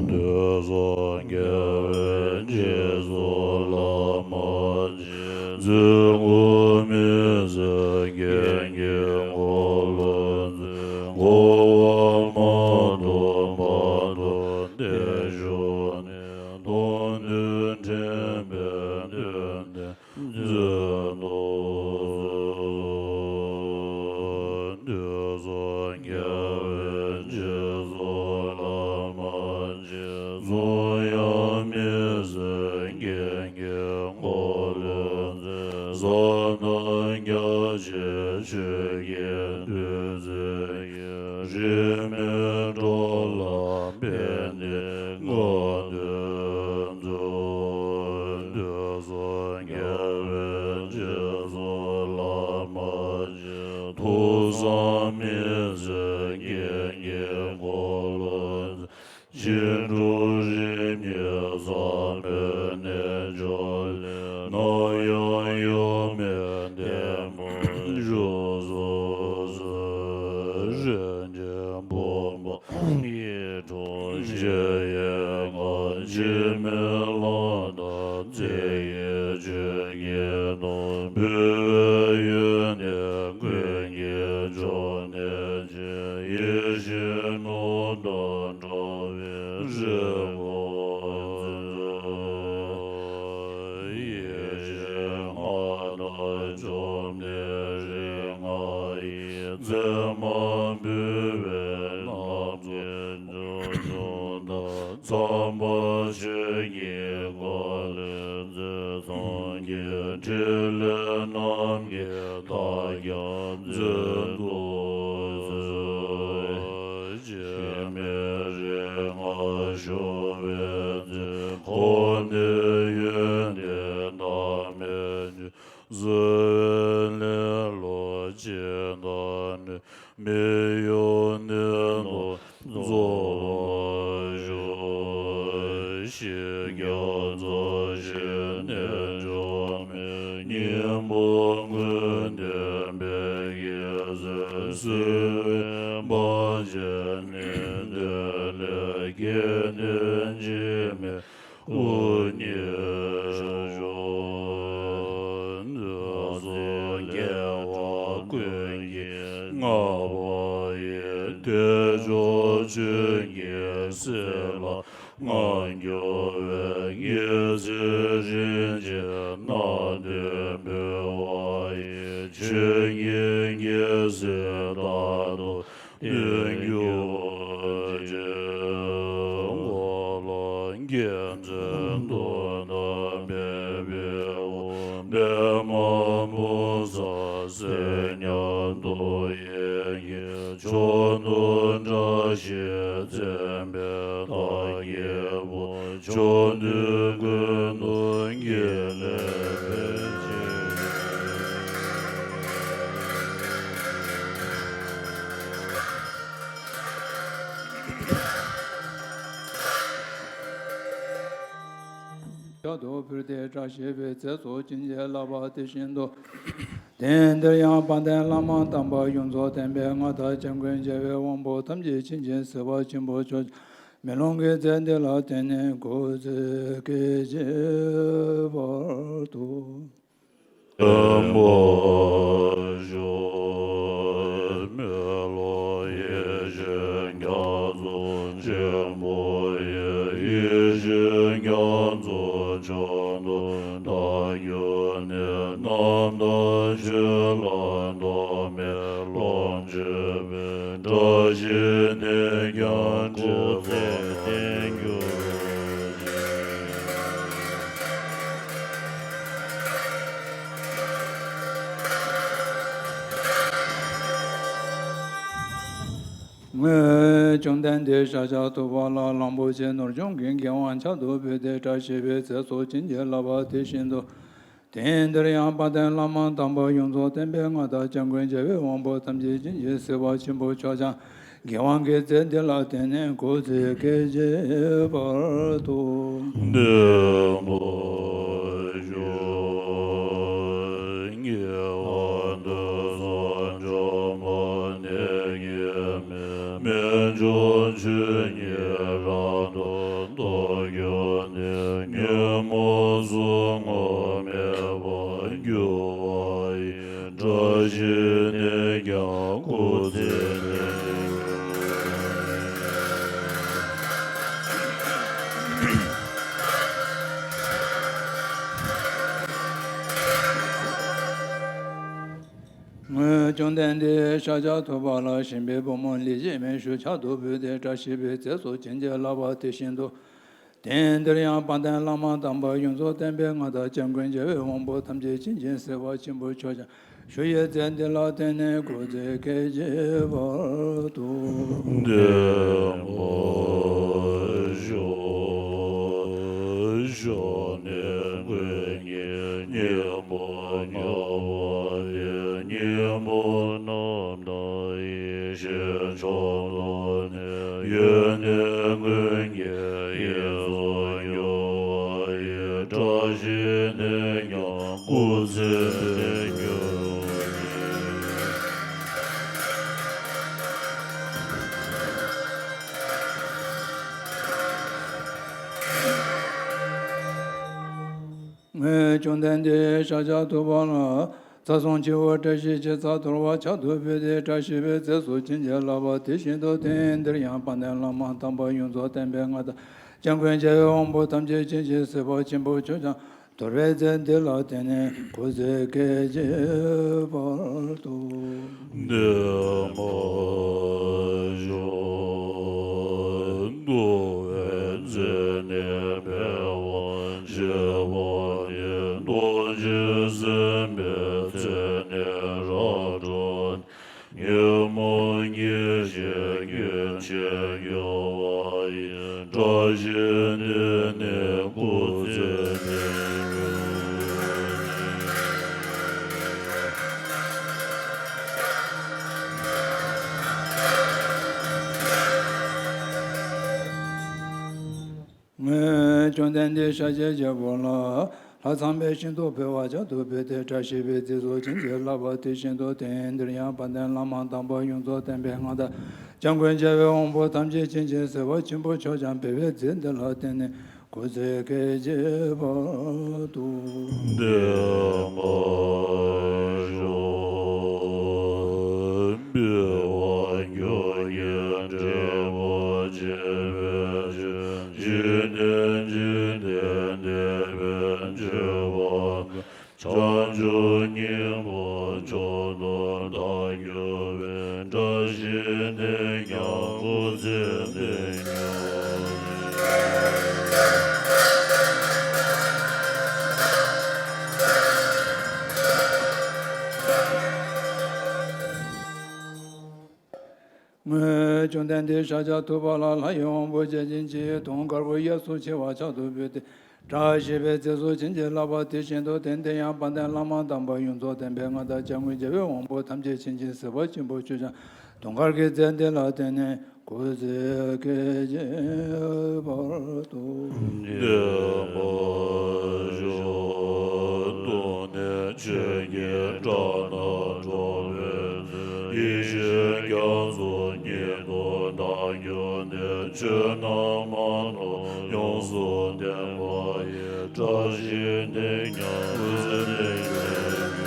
འདོད་སོགས་དགེ་བའི་རྗེས་སུ་བླ་མ་རྗེས་འཛིན། འགོག་མེད་ཟས་བརྒྱད་ཀྱི་འཁོར་ལོ་འཛིན། འགོག་པ་མ་ཐོབ་བར་དུ་བདེ་བཞུགས་ནས། མཐོང་ཐོས་དྲན་པས་དོན་དེ་མཛད་དུ་གསོལ། འདོད་སོགས་ ཆོས་ཀྱི་བདུད་རྩི་ཡིས། རིས་མེད་འགྲོ་ལ་ཕན་བདེའི་ངང་དུ་འཛུགས། དུས་གསུམ་རྒྱལ་བའི་རྗེས་སུ་བླ་མ་མཆིས། ཐུགས་བསམ་མི་ཟད་རྒྱན་གྱི་འཁོར་ལོ། བྱིན་མཐུ་རིམ་གྱིས་བསམ་པའི་རྣལ་འབྱོར་ལས། ནམ་ཡང་གཡོ་མེད་བདེ་མོར་བཞུགས་སུ་གསོལ། རིན་ཆེན་ཕུར་པ་ཡིད་འཕྲོག་ཞི་ཡི་ངང་། འཆི་མེད་ལྷ་དང་རྩེ་ཡི་ཆོས་ཀྱི་དོན། འབུལ་བའི་ཡོན་ཏན་ཀུན་གྱི་མཆོག་གནས་ཡེ་ཤེས་ནོར་དང་འདྲ་བའི་རིགས་ཀུན་འཛིན། ཡེ་ཤེས་མངའ་བདག་བཅོམ་ལྡན་རིགས་ལྔ་ཡི། མཛད་པ་འབུལ་བའི་རྣམ་གྲངས་ཆུང་ཆུང་དང་། མཚམས་པ་ཆོས་ཀྱི་འཁོར་ལོས་མཛེས། སངས་རྒྱས་ཕྲིན་ལས་རྣམ་བསྐྱེད་དག་ཀྱང་མཛད་དུ་གསོལ། འཆི་མེད་རིགས་ལྔ་ཞུ་བའི་ཚེ། འཁོར་འདས་ཡོན་ཏན་བདག་མེད་ཆོས། བསོད་པའི་ལེ་ལོ་ཅི་འདྲ་ནུས། མི་གཡོ་གནས་ལུགས་རྫོགས་པར་ཤོག། ཤེས་རྒྱ་མཚོ་ཆེན་རྣལ་འབྱོར་མའི། སྙིང་པོ་ཀུན་ལྡན་དཔལ་གྱི་སྲས། བསིལ་བའི་ཕ་བྱེད་ནི་འདི་ལས་སྐྱེས་ནས་འཆི་མེད་དབུ་བརྙེས་ཤོག། དུས་གསུམ་རྒྱལ་བ་ཀུན་གྱིས་བསྔགས་པ་ཡི། དལ་འབྱོར་ཆོས་ཀྱི་སྲིད་ལ་ངང་རྒྱུག་པའི། རྒྱལ་སྲས་རིན་ཆེན་སྣ་བདུན་འབུལ་བ་ཡི། ཆོས་ཉིད་རྒྱལ་སྲས་རྟག་ཏུ་བསྟེན་གྱུར་ཅིག། འཁོར་ལོ་རྒྱལ་མཚན་དུང་དང་བར་པའི་འོག། པདྨ་འབུམ་ཚོགས་སྲས་མཉམ་དུ་ཡེ་ཤེས་མཆོག་ཏུ་བཀྲ་ཤིས་མཚན་དཔལ་དར་རྒྱས་པ། ཕྱོགས་དུས་ཀུན་ཏུ་རྒྱས་ལ་ཕན་ཕྱིར། ཕྱག་ཏུ་ཕུལ་ཏེ་བཀྲ་ཤིས་པའི་ཚེ་སྲོག་བྱིན་གྱིས་བརླབས་པ་དེ་བཞིན་དུ། དེང་འདིར་ཡང་དཔལ་ལྡན་བླ་མ་དམ་པ་གཞུང་ཚོགས་བསྟན་པའི་མངའ་བདག་འཇམ་མགོན་རྒྱལ་བའི་དབང་པོ་ཐམས་ཅད་མཁྱེན་ཅིང་གཟིགས་པ་ཆེན་པོ་མཆོག་མེ་ལོང་གི་རྩེ་འདི་ལ་བརྟེན་ནས་སྐུ་ཚེ་བསྐལ་བརྒྱའི་བར་དུ། བརྟན་པར་ཤོག། མེ་ལོང་ཡེ་ཤེས་རྒྱ་མཚོ་ཆེན་པོ་ཡི། ཡེ་ཤེས་རྒྱ་མཚོ་མཆོག་ཏུ་བདག་གྱུར་ནས། རྣམ་དག་ཆོས་ལ་ལྡོག་མེད་ལོངས་སྤྱོད་པའི། བཀྲ་ཤིས་གནས་རྒྱན་སྤྲུལ་པ་བསྟན་གྱུར་ཅིག། སྔོན་བཅོམ་ལྡན་འདས་ཤཱཀྱ་ཐུབ་པ་ལ་གླང་པོ་ཆེ་ནོར་སྦྱོང་གི་རྒྱལ་དབང་ཕྱག་ཏུ་ཕུལ་ཏེ་བཀྲ་ཤིས་པའི་ཚེ་སྲོག་བྱིན་གྱིས་བརླབས་པ་དེ་བཞིན་དུ། དེང་འདིར་ཡང་དཔལ་ལྡན་བླ་མ་དམ་པ་གཞུང་ཚོགས་བསྟན་པའི་མངའ་བདག་འཇམ་མགོན་རྒྱལ་བའི་དབང་པོ་ཐམས་ཅད་མཁྱེན་ཅིང་གཟིགས་པ་ཆེན་པོ་མཆོག་ཀྱང་། རྒྱལ་དབང་གི་རྩེ་འདི་ལ་བརྟེན་ནས་སྐུ་ཚེ་བསྐལ་བརྒྱའི་བར་དུ། བདེ་མོ་བཞུགས། ཉེ་བར་དུ་བསམ་བྱུང་མ་ཎི་གི་མེ། རྨད་བྱུང་ཆོས་ཉིད་རབ་ཏུ་རྟོགས་གྱུར་ནས། ཉོན་མོངས་ཟུག་རྔུ་མེད་པར་གྱུར་པ་ཡི། བཀྲ་ཤིས་གནས་རྒྱན་སྐུ་ཚེ་བརྟན་ཅིང་། སྔོན་བཅོམ་ལྡན་འདས་ཤཱཀྱ་ཐུབ་པ་ལ་ཞིང་པའི་བུ་མོ་ལས་བྱེད་མའི་གཞུ་ཕྱག་ཏུ་ཕུལ་ཏེ་བཀྲ་ཤིས་པའི་ཚེ་སྲོག་བྱིན་གྱིས་བརླབས་པ་དེ་བཞིན་དུ། དེང་འདིར་ཡང་དཔལ་ལྡན་བླ་མ་དམ་པ་གཞུང་ཚོགས་བསྟན་པའི་མངའ་བདག་འཇམ་མགོན་རྒྱལ་བའི་དབང་པོ་ཐམས་ཅད་མཁྱེན་ཅིང་གཟིགས་པ་ཆེན་པོ་མཆོག་ཀྱང་ ཞུ་ཡི་ཚེ་འདི་ལ་བརྟེན་ནས་སྐུ་ཚེ་སྐད་ཅིག་བར་དུ། བདེ་མོ་ཤོག། ཞོགས་ནས་མགོན་གྱི་སྙིང་པོ་ཉོབ་པ་དེ། སྙིང་པོ་རྣམ་དག་ཡེ་ཤེས་མཆོག་ཏུ་གནས། ཡོན་ཏན་ཀུན་གྱི་དབྱིངས་སུ་གྱུར་པ་ཡི། བཀྲ་ཤིས་འདི་ཀྱང་སྐུ་ཚེ་འདི་འགྱུར་ཞིང་། བཅོམ་ལྡན་འདས་ཤཱཀྱ་ཐུབ་པ་ལ། ཚར་གསུམ་སྤྱི་བོར་བཀྲ་ཤིས་ཀྱི་རྩྭ་གཏོར་བ་ཕྱག་ཏུ་ཕུལ་ཏེ། བཀྲ་ཤིས་པའི་རྫས་སུ་བྱིན་གྱིས་བརླབས་པ་དེ་བཞིན་དུ་དེང་འདིར་ཡང་དཔལ་ལྡན་བླ་མ་དམ་པ་ཡོངས་རྫོགས་བསྟན་པའི་མངའ་བདག་སྐྱབས་མགོན་རྒྱལ་བའི་དབང་པོ་ཐམས་ཅད་མཁྱེན་ཅིང་གཟིགས་པ་ཆེན་པོ་མཆོག་ཀྱང་། གཏོར་བའི་རྫས་འདི་ལ་བརྟེན་ནས་སྐུ་ཚེ་སྐད་ཅིག་བར་དུ། བདེ་མོ་ཤོག། བསྡུ་བའི་རྫས་ནི་འཕེལ་བར་བྱེད་པ་ནི། རྡོ་རྗེ་སེམས་དཔའི་རྩལ་ནི་རབ་སྤྲོ། ཉོན་མོངས་ཉེས་བྱས་རྒྱུན་ཆད་གྱུར་པ་ཡི། བཀྲ་ཤིས་འདི་ནི་སྐུ་ཚེ་འདིར་འགྱུར་ཞིང་། བཅོམ་ལྡན་འདས་ཤཱཀྱའི་རྒྱལ་པོ་ལ། ལྷ་ཚངས་པས་ཤིན་ཏུ་འཕེལ་བ་ཕྱག་ཏུ་ཕུལ་ཏེ། བཀྲ་ཤིས་པའི་རྫས་སུ་བྱིན་གྱིས་བརླབས་པ་དེ་བཞིན་དུ་དེང་འདིར་ཡང་དཔལ་ལྡན་བླ་མ་དམ་པ་ཡོངས་རྫོགས་བསྟན་པའི་མངའ་བདག་སྐྱབས་མགོན་རྒྱལ་བའི་དབང་པོ་ཐམས་ཅད་མཁྱེན་ཅིང་གཟིགས་པ་ཆེན་པོ་མཆོག་ཀྱང་འཕེལ་བའི་རྫས་འདི་ལ་བརྟེན་ནས་སྐུ་ཚེ་སྐད་ཅིག་བར་དུ། བདེ་མོ་ཤོག། འབུལ་བ་མཆོག་གི་འབྲས་བུ་བྱེད་པའི་ཕྱིར། འཇིག་རྟེན་འཇིག་རྟེན་འདས་པའི་སྤྱོད་པ་ཀུན། བྱང་ཆུབ་སྙིང་པོ་མཆོག་ཏུ་བདག་གྱུར་པའི། བཀྲ་ཤིས་འདི་ཀྱང་སྐུ་ཚེ་འདིར་འགྱུར་ཞིང་། བཅོམ་ལྡན་འདས་ཤཱཀྱ་ཐུབ་པ་ལ་ལྷ་ཡི་དབང་པོ་བརྒྱ་བྱིན་གྱིས་དུང་དཀར་པོ་གཡས་སུ་འཁྱིལ་བ་ཕྱག་ཏུ་ཕུལ་ཏེ། བཀྲ་ཤིས་པའི་རྫས་སུ་བྱིན་གྱིས་བརླབས་པ་དེ་བཞིན་དུ་དེང་འདིར་ཡང་དཔལ་ལྡན་བླ་མ་དམ་པ་ཡོངས་རྫོགས་བསྟན་པའི་མངའ་བདག་སྐྱབས་མགོན་རྒྱལ་བའི་དབང་པོ་ཐམས་ཅད་མཁྱེན་ཅིང་གཟིགས་པ་ཆེན་པོ་མཆོག་ཀྱང་དུང་དཀར་གྱི་རྫས་འདི་ལ་བརྟེན་ནས་སྐུ་ཚེ་སྐད་ཅིག་བར་དུ། བདེ་མོ་ཤོག། སྟོང་ཉིད་ཆོས་ཀྱི་སྒྲ་སྣ་སྒྲོགས་པའི་ཚེ། ཡེ་ཤེས་རྒྱ་མཚོ་ཉིད་དུ་བདག་གྱུར་ནས། ཆོས་རྣམས་མ་ཐོབ་ཡོངས་སུ་བརྟན་པ་ཡི། བཀྲ་ཤིས་འདི་ཀྱང་སྐུ་ཚེ་འདིར་འགྱུར་ཞིང་།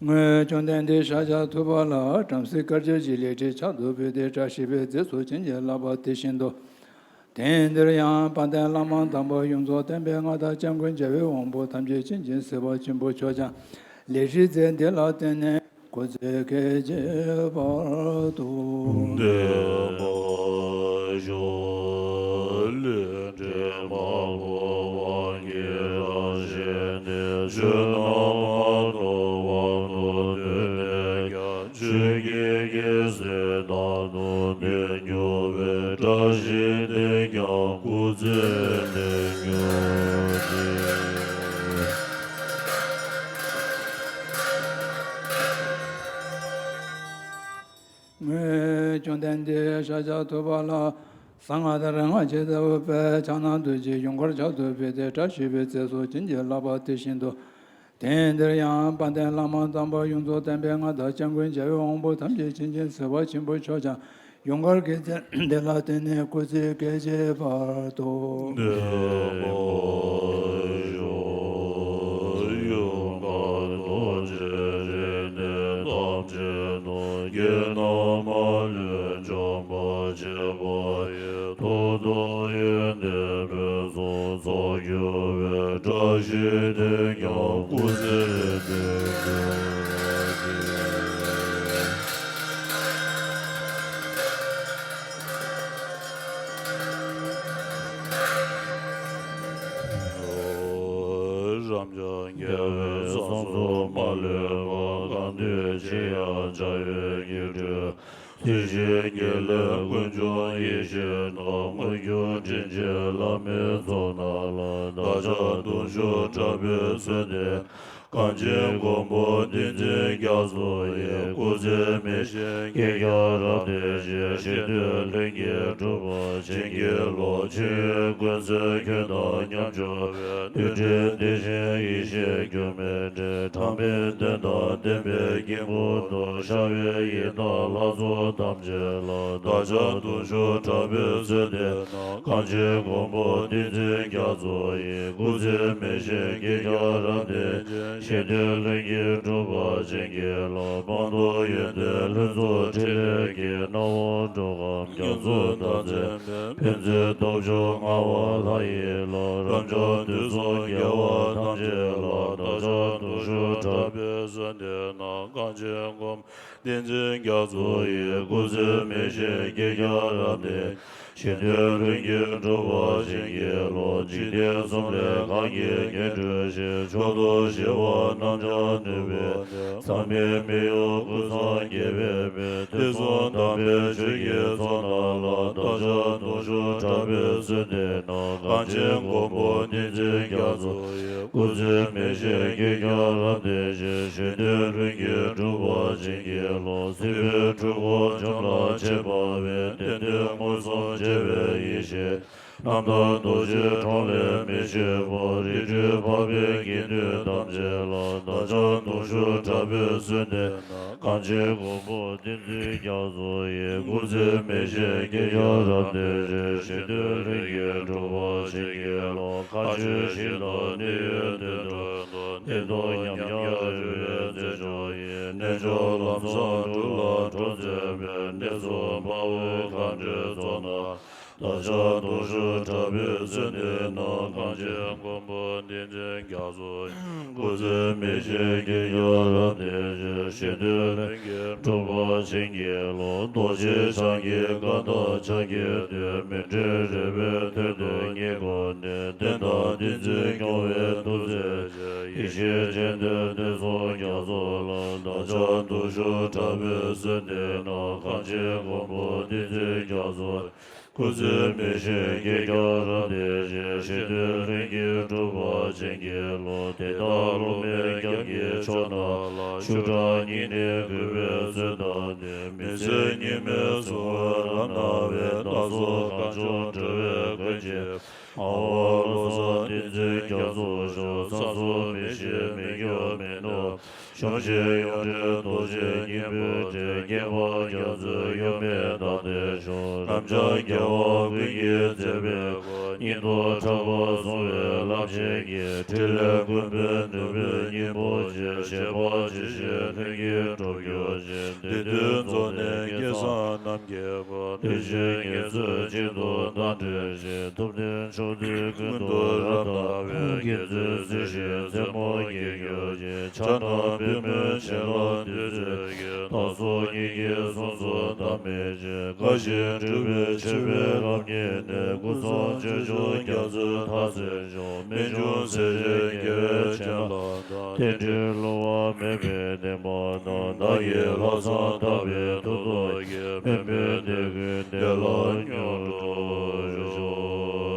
བཅོམ་ལྡན་འདས་ཤཱཀྱ་ཐུབ་པ་ལ་བྲམ་ཟེ་དཀར་སྦྱར་གྱི་ལེགས་བྲིས་ཕྱག་ཏུ་ཕུལ་ཏེ། བཀྲ་ཤིས་པའི་རྫས་སུ་བྱིན་གྱིས་བརླབས་པ་དེ་བཞིན་དུ། དེང་འདིར་ཡང་དཔལ་ལྡན་བླ་མ་དམ་པ་ཡོངས་རྫོགས་བསྟན་པའི་མངའ་བདག་སྐྱབས་མགོན་རྒྱལ་བའི་དབང་པོ་ཐམས་ཅད་མཁྱེན་ཅིང་གཟིགས་པ་ཆེན་པོ་མཆོག་ཀྱང་ལེགས་བྲིས་རྫས་འདི་ལ་བརྟེན་ནས་སྐུ་ཚེ་སྐད་ཅིག་བར་དུ། བདེ་མོ་ཤོག། ལས་འབྲས་མང་པོ་དབང་གིས་རང་བཞེངས་ཏེ། ཆོས་རྣམས་མ་ཐོབ་དབང་དུ་བཏུད་ནས་ཀྱང་། ཆོས་ཀྱི་རྒྱལ་སྲས་རྣམས་དང་ནི་འགྱུར་བའི། བཀྲ་ཤིས་འདི་ཀྱང་སྐུ་ཚེ་འདིར་འགྱུར་ཞིང་། བཅོམ་ལྡན་འདས་ཤཱཀྱ་ཐུབ་པ་ལ། གསང་སྔགས་དང་རིག་སྔགས་ཀྱི་རྩ་བའི་དཔལ་ཕྱག་ན་རྡོ་རྗེའི་ཡུངས་ཀར་ཕྱག་ཏུ་ཕུལ་ཏེ། བཀྲ་ཤིས་པའི་རྫས་སུ་བྱིན་གྱིས་བརླབས་པ་དེ་བཞིན་དུ། དེང་འདིར་ཡང་དཔལ་ལྡན་བླ་མ་དམ་པ་ཡོངས་རྫོགས་བསྟན་པའི་མངའ་བདག་སྐྱབས་མགོན་རྒྱལ་བའི་དབང་པོ་ཐམས་ཅད་མཁྱེན་ཅིང་གཟིགས་པ་ཆེན་པོ་མཆོག་ཀྱང་ཡུངས་ཀར་གྱི་རྫས་འདི་ལ་བརྟེན་ནས་སྐུ་ཚེ་སྐད་ཅིག་བར་དུ། བདེ་མོ་ཤོག། ཡུངས་ཀར་རྡོ་རྗེ་རིགས་གནས་ཐམས་ཅད་དང་། རྒྱན་རྣམས་མ་ལུས་འཇོམས་པར་བྱེད་པ་ཡི། ཐུགས་དང་ཡོན་ཏན་ཕུན་སུམ་ཚོགས་གྱུར་པའི། བཀྲ་ཤིས་འདི་ཀྱང་སྐུ་ཚེ་འདིར་འགྱུར་ཞིང་། རབ་འབྱམས་རྒྱལ་བའི་གསང་གསུམ་མ་ལུས་པ། གང་འདུལ་ཅིར་ཡང་འཆར་བའི་སྙིགས་དུས། སྲིད་ཞིའི་དགེ་ལེགས་ཀུན་འབྱུང་ཡེ་ཤེས་སྣང་། དངོས་གྱུར་དྲིན་ཅན་བླ་མའི་ཚོགས་རྣམས་ལ། བདག་ཅག་གདུང་ཤུགས་དྲག་པོས་གསོལ་འདེབས་གནང་། གངས་ཅན་མགོན་པོ་བསྟན་འཛིན་རྒྱ་མཚོ་ཡི། སྐུ་ཚེ་མི་ཤིགས་བསྐལ་བརྒྱར་རབ་བརྟན་ཅིང་། ཞི་དུལ་ལྷུན་གྱིས་གྲུབ་པར་བྱིན་གྱིས་རློབས། ཆོས་དབྱིངས་ཀུན་གསལ་ཁྱོད་དང་མཉམ་འབྱོར་བའི། འདུས་བྱས་བདེ་ཆེན་ཡེ་ཤེས་འགྱུར་མེད་འདྲེན། དམ་པའི་དོན་དང་ལྡན་པའི་དཀྱིལ་འཁོར་དུ། ཤར་བའི་ཡི་དམ་ལྷ་ཚོགས་ཐམས་ཅད་ལ། བདག་ཅག་གདུང་ཤུགས་དྲག་པོས་གསོལ་འདེབས་གནང་། གངས་ཅན་མགོན་པོ་བསྟན་འཛིན་རྒྱ་མཚོ་ཡི། སྐུ་ཚེ་མི་ཤིགས་བསྐལ་བརྒྱར་རབ་བརྟན་ཅིང་། ཞི་དུལ་ལྷུན་གྱིས་གྲུབ་པར་བྱིན་གྱིས་རློབས། སྤངས་རྟོགས་ཡོན་ཏན་ལྷུན་རྫོགས་ཕྲིན་ལས་ཀྱིས། སྣང་བ་འགྲོ་ཁམས་རྒྱ་མཚོའི་མཐའ་མཚམས་མེད། ཕན་ཚུན་སྟོབས་འབྱོར་མངའ་དབང་ལྷ་ཡི་ལོ། རབ་འབྱམས་དུས་གསུམ་རྒྱལ་བ་ཐམས་ཅད་ལ། བདག་ཅག་གདུང་ཤུགས་དྲག་པོས་གསོལ་འདེབས་གནང་། གངས་ཅན་མགོན་པོ་བསྟན་འཛིན་རྒྱ་མཚོ་ཡི། སྐུ་ཚེ་མི་ཤིགས་བསྐལ་བརྒྱར་རབ་བརྟན། ཞི་དུལ་ལྷུན་གྱིས་གྲུབ་པར་བྱིན་གྱིས་རློབས། འཇིག་རྟེན་གསུམ་ལས་གང་གིས་ཀྱང་གྲོལ་ཞིང་། མཆོག་ཏུ་ཞི་བ་རྣམ་གྲངས་ནུས་པའི་གནས། ཟག་མེད་མི་གཡོ་ཀུན་བཟང་རྒྱལ་བའི་དཔལ། ཐོས་བསམ་དམ་པའི་ཆོས་ཀྱི་ཚོགས་རྣམས་ལ། བདག་ཅག་གདུང་ཤུགས་དྲག་པོས་གསོལ་འདེབས་གནང་། གངས་ཅན་མགོན་པོ་བསྟན་འཛིན་རྒྱ་མཚོ་ཡི། སྐུ་ཚེ་མི་ཤིགས་བསྐལ་བརྒྱར་རབ་བརྟན་ཅིང་། ཞི་དུལ་ལྷུན་གྱིས་གྲུབ་པར་བྱིན་གྱིས་རློབས། སྲིད་པའི་འཁྲུལ་འཁོར་འཇོམས་ལ་བྱེད་པ་བའི། བདེན་དོན་མངོན་སུམ་མཇལ་བའི་ཡེ་ཤེས་རྣམ་དག་རྡོ་རྗེའི་གྲོང་ལས་མི་ཆད་པར། རིགས་འཕྲུལ་འཕགས་པའི་དགེ་འདུན་ཐམས་ཅད་ལ། བདག་ཅག་གདུང་ཤུགས་དྲག་པོས་གསོལ་འདེབས་གནང་། གངས་ཅན་མགོན་པོ་བསྟན་འཛིན་རྒྱ་མཚོ་ཡི། སྐུ་ཚེ་མི་ཤིགས་བསྐལ་བརྒྱར་རབ་བརྟན་ཅིང་། ཞི་དུལ་ལྷུན་གྱིས་གྲུབ་པར་བྱིན་གྱིས་རློབས། མཁའ་སྤྱོད་ཞིང་དང་གནས་ཡུལ་དུས་གྲོགས་དང་། གནས་ལྟུང་ཉམས་ཀྱང་རིག་པའི་རྩལ་མཆོག་ཡིས། རྣལ་འབྱོར་ལམ་བཟང་སྒྲུབ་ལ་གྲོགས་མཛད་པའི། གནས་གསུམ་དཔའ་བོའི་མཁའ་འགྲོའི་ཚོགས་རྣམས། བདག་ཅག་གདུང་ཤུགས་དྲག་པོས་གསོལ་འདེབས་གནང་། གངས་ཅན་མགོན་པོ་བསྟན་འཛིན་རྒྱ་མཚོ་ཡི། སྐུ་ཚེ་མི་ཤིགས་བསྐལ་བརྒྱར་རབ་བརྟན་ཅིང་། ཞི་དུལ་ལྷུན་གྱིས་གྲུབ་པར་བྱིན་གྱིས་རློབས། རྡོ་རྗེ་འཆང་གི་བཀའ་དང་ཕྱག་རྒྱའི་མཐུས། མི་འབྲལ་རིག་པའི་དོན་དུ་སྙིང་ཁོང་ནས། བསྟན་དང་བསྟན་འཛིན་སྐྱོང་བའི་ཐུགས་བརྩེ་ཆེ། ཡེ་ཤེས་སྤྱན་ལྡན་བསྟན་སྲུང་རྒྱ་མཚོ་ལ། བདག་ཅག་གདུང་ཤུགས་དྲག་པོས་གསོལ་འདེབས་གནང་། གངས་ཅན་མགོན་པོ་བསྟན་འཛིན་རྒྱ་མཚོ། སྐུ་ཚེ་མི་ཤིགས་བསྐལ་བརྒྱར་རབ་བརྟན་ཅིང་། ཞི་དུལ་ལྷུན་གྱིས་གྲུབ་པར་བྱིན་གྱིས་རློབས། དེ་ལྟར་སློབ་མའི་རྒྱབ་ཀྱི་ཕྱོགས་རྣམས་ལ། ཤུགས་དྲག་སྙིང་ནས་གུས་པའི་ཚུལ་བསྟན་ཏེ། མི་ཚེ་སྙིགས་མའི་སྲུང་བར་རབ་གནང་བའི། བདག་སོགས་གངས་ལྗོངས་འགྲོ་བའི་མགོན་ཆེན་ཨ་ཝ་བློ་བཟང་བསྟན་འཛིན་རྒྱ་མཚོ་མཆོག། བསམ་སོགས་མི་ཤེས་མི་སྐྱོ་མི་ནུབ། གཞོམ་བཞིན་ཡོངས་འདྲེན་རྡོ་རྗེ་སྙིང་པོའི་གྲས། བསྐལ་པ་རྒྱ་མཚོའི་གཡོ་མེད་མདངས་ལྡན་མཆོག། རབ་འབྱམས་རྒྱལ་བ་ཀུན་གྱི་མཛད་པའི་སྐུ། སྙིང་སྟོབས་དྲག་པོ་གཟུང་བའི་རླབས་ཆེན་གྱི། ཕྲིན་ལས་ཀུན་པའི་ནོར་བུའི་སྙིང་པོ་ཆེ། བཞད་པ་ཇི་བཞིན་ལྷུན་གྱིས་གྲུབ་གྱུར་ཅིག། བདུད་འདུལ་རྫོགས་ལྡན་སྐལ་བཟང་རྣམས། ཀྱི་བཀའ། བདུད་ཀྱི་ངན་སོང་གཅིག་ཏུ་མཐའ་བྲལ་ཞིང་། ཐུབ་བསྟན་མཆོག་ཐུན་ཀུན་ཏུ་རབ་བསྟར་བའི། དགེ་ཚུལ་སྲིད་ཞིའི་མཚན་མོ་རྒྱས་གྱུར་ཅིག། ཕྱག་ན་པདྨོའི་བྱིན་རླབས་བདུད་རྩིའི་རྒྱུན། བདག་སོགས་སྙིང་གའི་གསུང་གསུམ་ཐ་མལ་ཕྱིར། དགའ་ཞིང་སྤྲུལ་པའི་ཆེ་བའི་རབ་བརྙེས་ནས། ཀུན་བཟང་སྤྱོད་འཇུག་རྒྱ་མཚོའི་མཐར་སོན་མཆོག། རྨད་བྱུང་སྲས་བཅས་དགེ་བའི་བྱིན་རླབས། རྟེན་འབྲེལ་བསླུ་བ་མེད་པའི་བདེན་པ་དང་། བདག་གི་ལྷག་བསམ་དག་པའི་མཐུ་སྟོབས་ཀྱིས། ཕན་པའི་དེད་དགུའི་བདེ་བླག་མྱུར་འགྲུབ་ཤོག།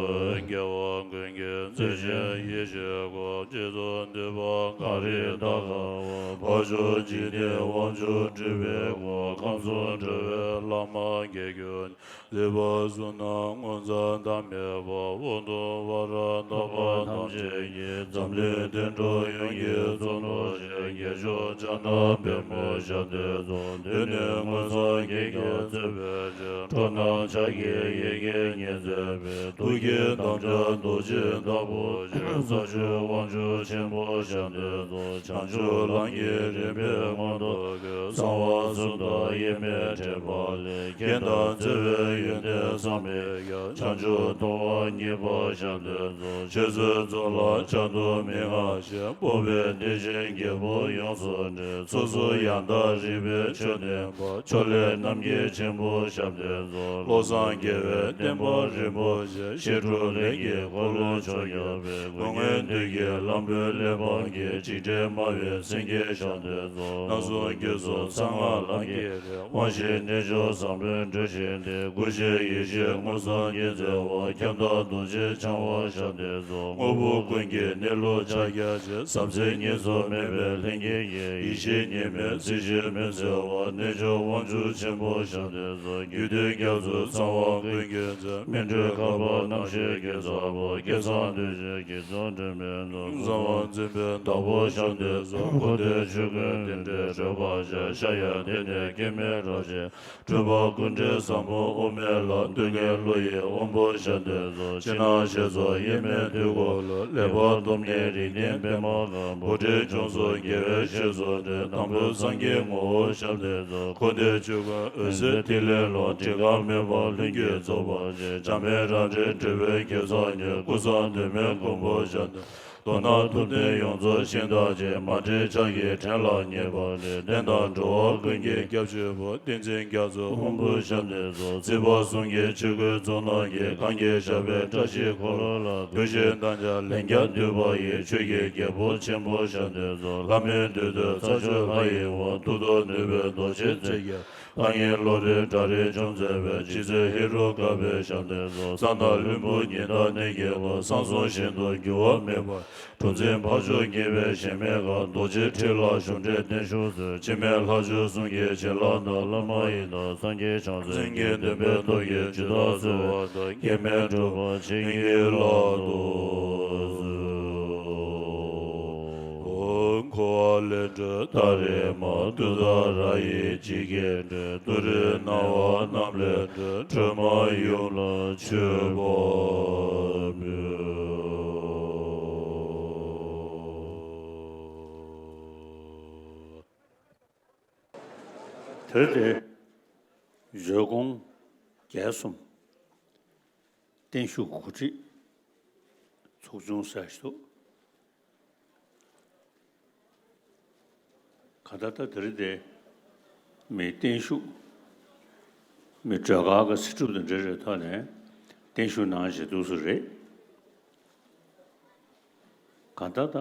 རྒྱལ་བ་ཀུན་གྱི་མཛེས་ཆེན་ཡེ་ཤེས་སྐུ། རྗེ་བཙུན་འདུས་པ་མཁའ་རི་དྭགས་ཀ་བ། འཕགས་མཆོག་འཇིག་རྟེན་དབང་ཕྱུག་སྤྲུལ་པའི་སྐུ། ཁམས་གསུམ་འགྲོ་བའི་བླ་མ་དགེ་བསྐུལ། མཛད་པ་གསུམ་རྣམས་མངོན་མཛད་བདག་མེད་པ། དབང་དུ་བ་ར་དག་པ་ཐམས་ཅད་ཀྱི། འཛམ་གླིང་བསྟན་འགྲོ་ཡོངས་ཀྱི་གཙུག་ཏོར་ཆེ། རྒྱལ་མཆོག་ཕྱག་ན་པདྨོ་ཞབས་བརྟན་གསུམ། གདོད་ནས་མངོན་སངས་རྒྱས་ཀྱིས་གཙོས་པའི་ཆོས། འགྲོ་རྣམས་ཕྱག་གི་ཡི་གེ་ཉིད་མཛད་པའི། ཐུགས་ཀྱི་དམ་རྒྱ་རྡོ་རྗེའི་བདག་པོ་ཆེ། ས་བཅུའི་དབང་ཕྱུག་ཆེན་པོ་ཞབས་བརྟན་གསུམ། བྱང་ཆུབ་ལམ་གྱི་རིམ་པའི་མངོན་རྟོགས་ཀྱི། གསང་བ་གསུམ་དང་དབྱེར་མེད་ཕྲེང་བ་ལས། རྒྱན་དང་བརྩེ་བའི་ཡོན་ཏན་བསམ་མི་ཁྱབ། བྱང་ཆུབ་ཐོབ་པར་བསྙེན་པ་ཞབས་བརྟན་གསུམ། ཆོས་ཚུལ་རྫོགས་ལ་བྱང་དུ་མི་མངའ་ཞིང་། སྤོབས་པའི་གཏེར་ཆེན་རྒྱལ་པོ་ཡོངས་སུ་འདྲེན། སོ་སོ་ཡང་དག་རིག་པའི་ཆོས་སྟོན་པ། ཕྱོགས་ལས་རྣམ་རྒྱལ་ཆེན་པོ་ཞབས་བརྟན་གསུམ། བློ་བཟང་རྒྱལ་བའི་བསྟན་པ་རིན་པོ་ཆེ། བཤད་སྒྲུབ་ལས་ཀྱི་འཁོར་ལོ་ཆོས་ ཡོད་པའི་སྒོ་ངའི་མདུན་གྱི་ལམ་བུའི་གླེགས་བམ་གྱི་འཇིགས་བྲལ་སྨྲ་བའི་སེང་གེ་ཞབས་འདེགས་སོ། སྣང་གསུམ་རྒྱུད་གསུམ་གསང་སྔགས་ལམ་གྱི་རི། དབང་ཤེས་རྣལ་འབྱོར་བཟང་པོའི་འགྲོས་བཞིན་ཏེ། སྐུ་བཞིའི་ཡེ་ཤེས་མངོན་སངས་རྒྱས་མཛད་པ། ཁྱབ་བདག་རྡོ་རྗེ་འཆང་དབང་ཞབས་འདེགས་སོ། དངོས་པོ་ཀུན་གྱི་གནས་ལུགས་ཕྱག་རྒྱ་ཆེ། ཟབ་གསལ་གཉིས་སུ་མེད་པའི་ལྷན་སྐྱེས་ཀྱི་ཡེ་ཤེས་གཉིས་མེད་རྩིས་གཞི་མེད་མཛད་པ། རྣལ་འབྱོར་དབང་ཕྱུག་ཆེན་པོ་ཞབས་འདེགས་སོ། རྒྱུད་སྡེ་རྒྱ་མཚོའི་ཚང་བ་ཀུན་གྱི་མཛོད། སྨིན་གྲོལ་ཁ་འབབ་རྣམ་ཤེས་ཀྱི་ཚ་བོ། བསྐལ་བཟང་འདུས་བྱས་ཀྱི་ཚོགས་དྲན་པའི་མདོ། གསང་བ་འཛིན་པའི་བདག་པོ་ཞབས་འདེགས་སོ། འཁོར་འདས་ཆོས་ཀུན་རྟེན་འབྲེལ་བགྲོད་པར་བྱ། ཤཱཀྱ་དེ་ནས་སྐྱེ་མེད་རབ་རྒྱས། སྤྲུལ་པ་ཀུན་བྲལ་བཟང་པོ་དབུ་མའི་ལྷ། མདུན་བསྐྱེད་བློ་ཡི་དབང་པོ་ཞབས་འདེགས་སོ། ཕྱི་ནང་ཞེས་སོགས་དབྱེར་མེད་དུས་འཁོར་ལོ། ལེགས་པར་སྡོམ་ནི་རིགས་ལྡན་པདྨ་གར། འབུ་ཕྲའི་ལྗོངས་སུ་རྒྱལ་བའི་གཤེགས་སུ་འགྲོ། དང་པོའི་སངས་རྒྱས་ངོ་བོ་ཞབས་འདེགས་སོ། འཁོར་འདས་ཆོས་ཀུན་འོད་གསལ་ཐིག་ལེ་ལ། བྲི་ག་མེད་པར་ལྷུན་གྱིས་རྫོགས་པར་བྱེད། འཇམ་དཔལ་རང་འདྲའི་སྤྲུལ་པའི་རྒྱལ་ཚབ་ཉིད། ཀུན་བཟང་གདོད་མའི་མགོན་པོ་ཞབས་འདེགས། མདོར་ན་ཐུབ་བསྟན་ཡོངས་རྫོགས་ཤིང་རྟ་ཅན། མ་འདྲེས་ཕྱག་གི་ཕྲེང་ལ་ཉེ་བར་མཛད། བསྟན་དང་འགྲོ་བ་ཀུན་གྱི་སྐྱབས་གཅིག་པུ། བསྟན་འཛིན་རྒྱ་མཚོའི་དབང་པོ་ཞབས་འདེགས་སོ། སྲིད་པ་གསུམ་གྱི་ཆོས་སྐུའི་གཙུག་ན་གི། གང་གི་ཞབས་པད་བཀྲ་ཤིས་འཁོར་ལོ་ལ། ཀུན་ཤེས་དམ་བཅའ་ལན་བརྒྱར་བསྡུས་པ་ཡི། ཆོས་ཀྱི་རྒྱལ་པོ་ཆེན་པོ་ཞབས་འདེགས་སོ། ལྷ་མིའི་འདུས་སྡེ་ཚར་གཅོད་ལྷ་ཡི་དབང་། ཐུགས་རྡོ་ནུས་པའི་རྡོ་རྗེ་རྩེ་རྒྱལ། ལྷ་ངན་ལོ་རེ་དགྲ་རེ་འཇོམས་མཛད་པའི། རྗེ་བཙུན་ཧེ་རུ་ཀ་པའི་ཞབས་འདེགས་སོ། གསང་བདག་ལྷུན་པོ་ཉི་ཟླ་གནས་བརྒྱད་པ། གསང་གསུམ་ཞིང་དུ་འགྱུར་བ་མེད་པ། གྲུ་འཛིན་འཕགས་མཆོག་བརྒྱད་པའི་གཞལ་མེད་ཁང་། རྡོ་རྗེ་ཁྲི་ལ་གཞུང་འབྲེལ་བརྟན་བཞུགས་མཛོད། འཆི་མེད་ལྷ་ཆོས་གསུང་གི་བྱིན་རླབས་དང་། བླ་མ་ཡི་དམ་སངས་རྒྱས་བྱང་སེམས་ཀྱི་བདེན་པའི་སྟོབས་ཀྱིས། ཇི་ལྟར་གསོལ་བ་དང་། སྐྱེ་མེད་གྲུབ་པ་ཆེན་གྱི་ལག་ཏུ་གསོལ། འཁོར་བ་ལས་གྲོལ་ཏཱ་རེ་མ། ཏུཏྟཱ་ར་ཡི་འཇིགས་བརྒྱད་བསྒྲལ། ཏུ་རེ་ན་བ་རྣམས་ལས་གྲོལ། སྒྲོལ་མ་ཡུམ་ལ་མཆོད་པ་འབུལ། དེར་ཏེ། བརྗོད་དགོངས་རྒྱལ་གསུམ། བརྟན་བཞུགས་གོ་སྒྲིག་ཚོགས་ཆུང་ཟེར་ཞིག་འདུག་གང་ལྟར་ད་དེ་རིང་དེ་མི་བརྟན་བཞུགས། མི་སྒྲོལ་དཀར་གྱི་ཚེ་སྒྲུབ་དང་འབྲེལ་བའི་ཐོག་ནས་བརྟན་བཞུགས་གནང་བཞིན་འདུག་སེ་རེད། གང་ལྟར་ད་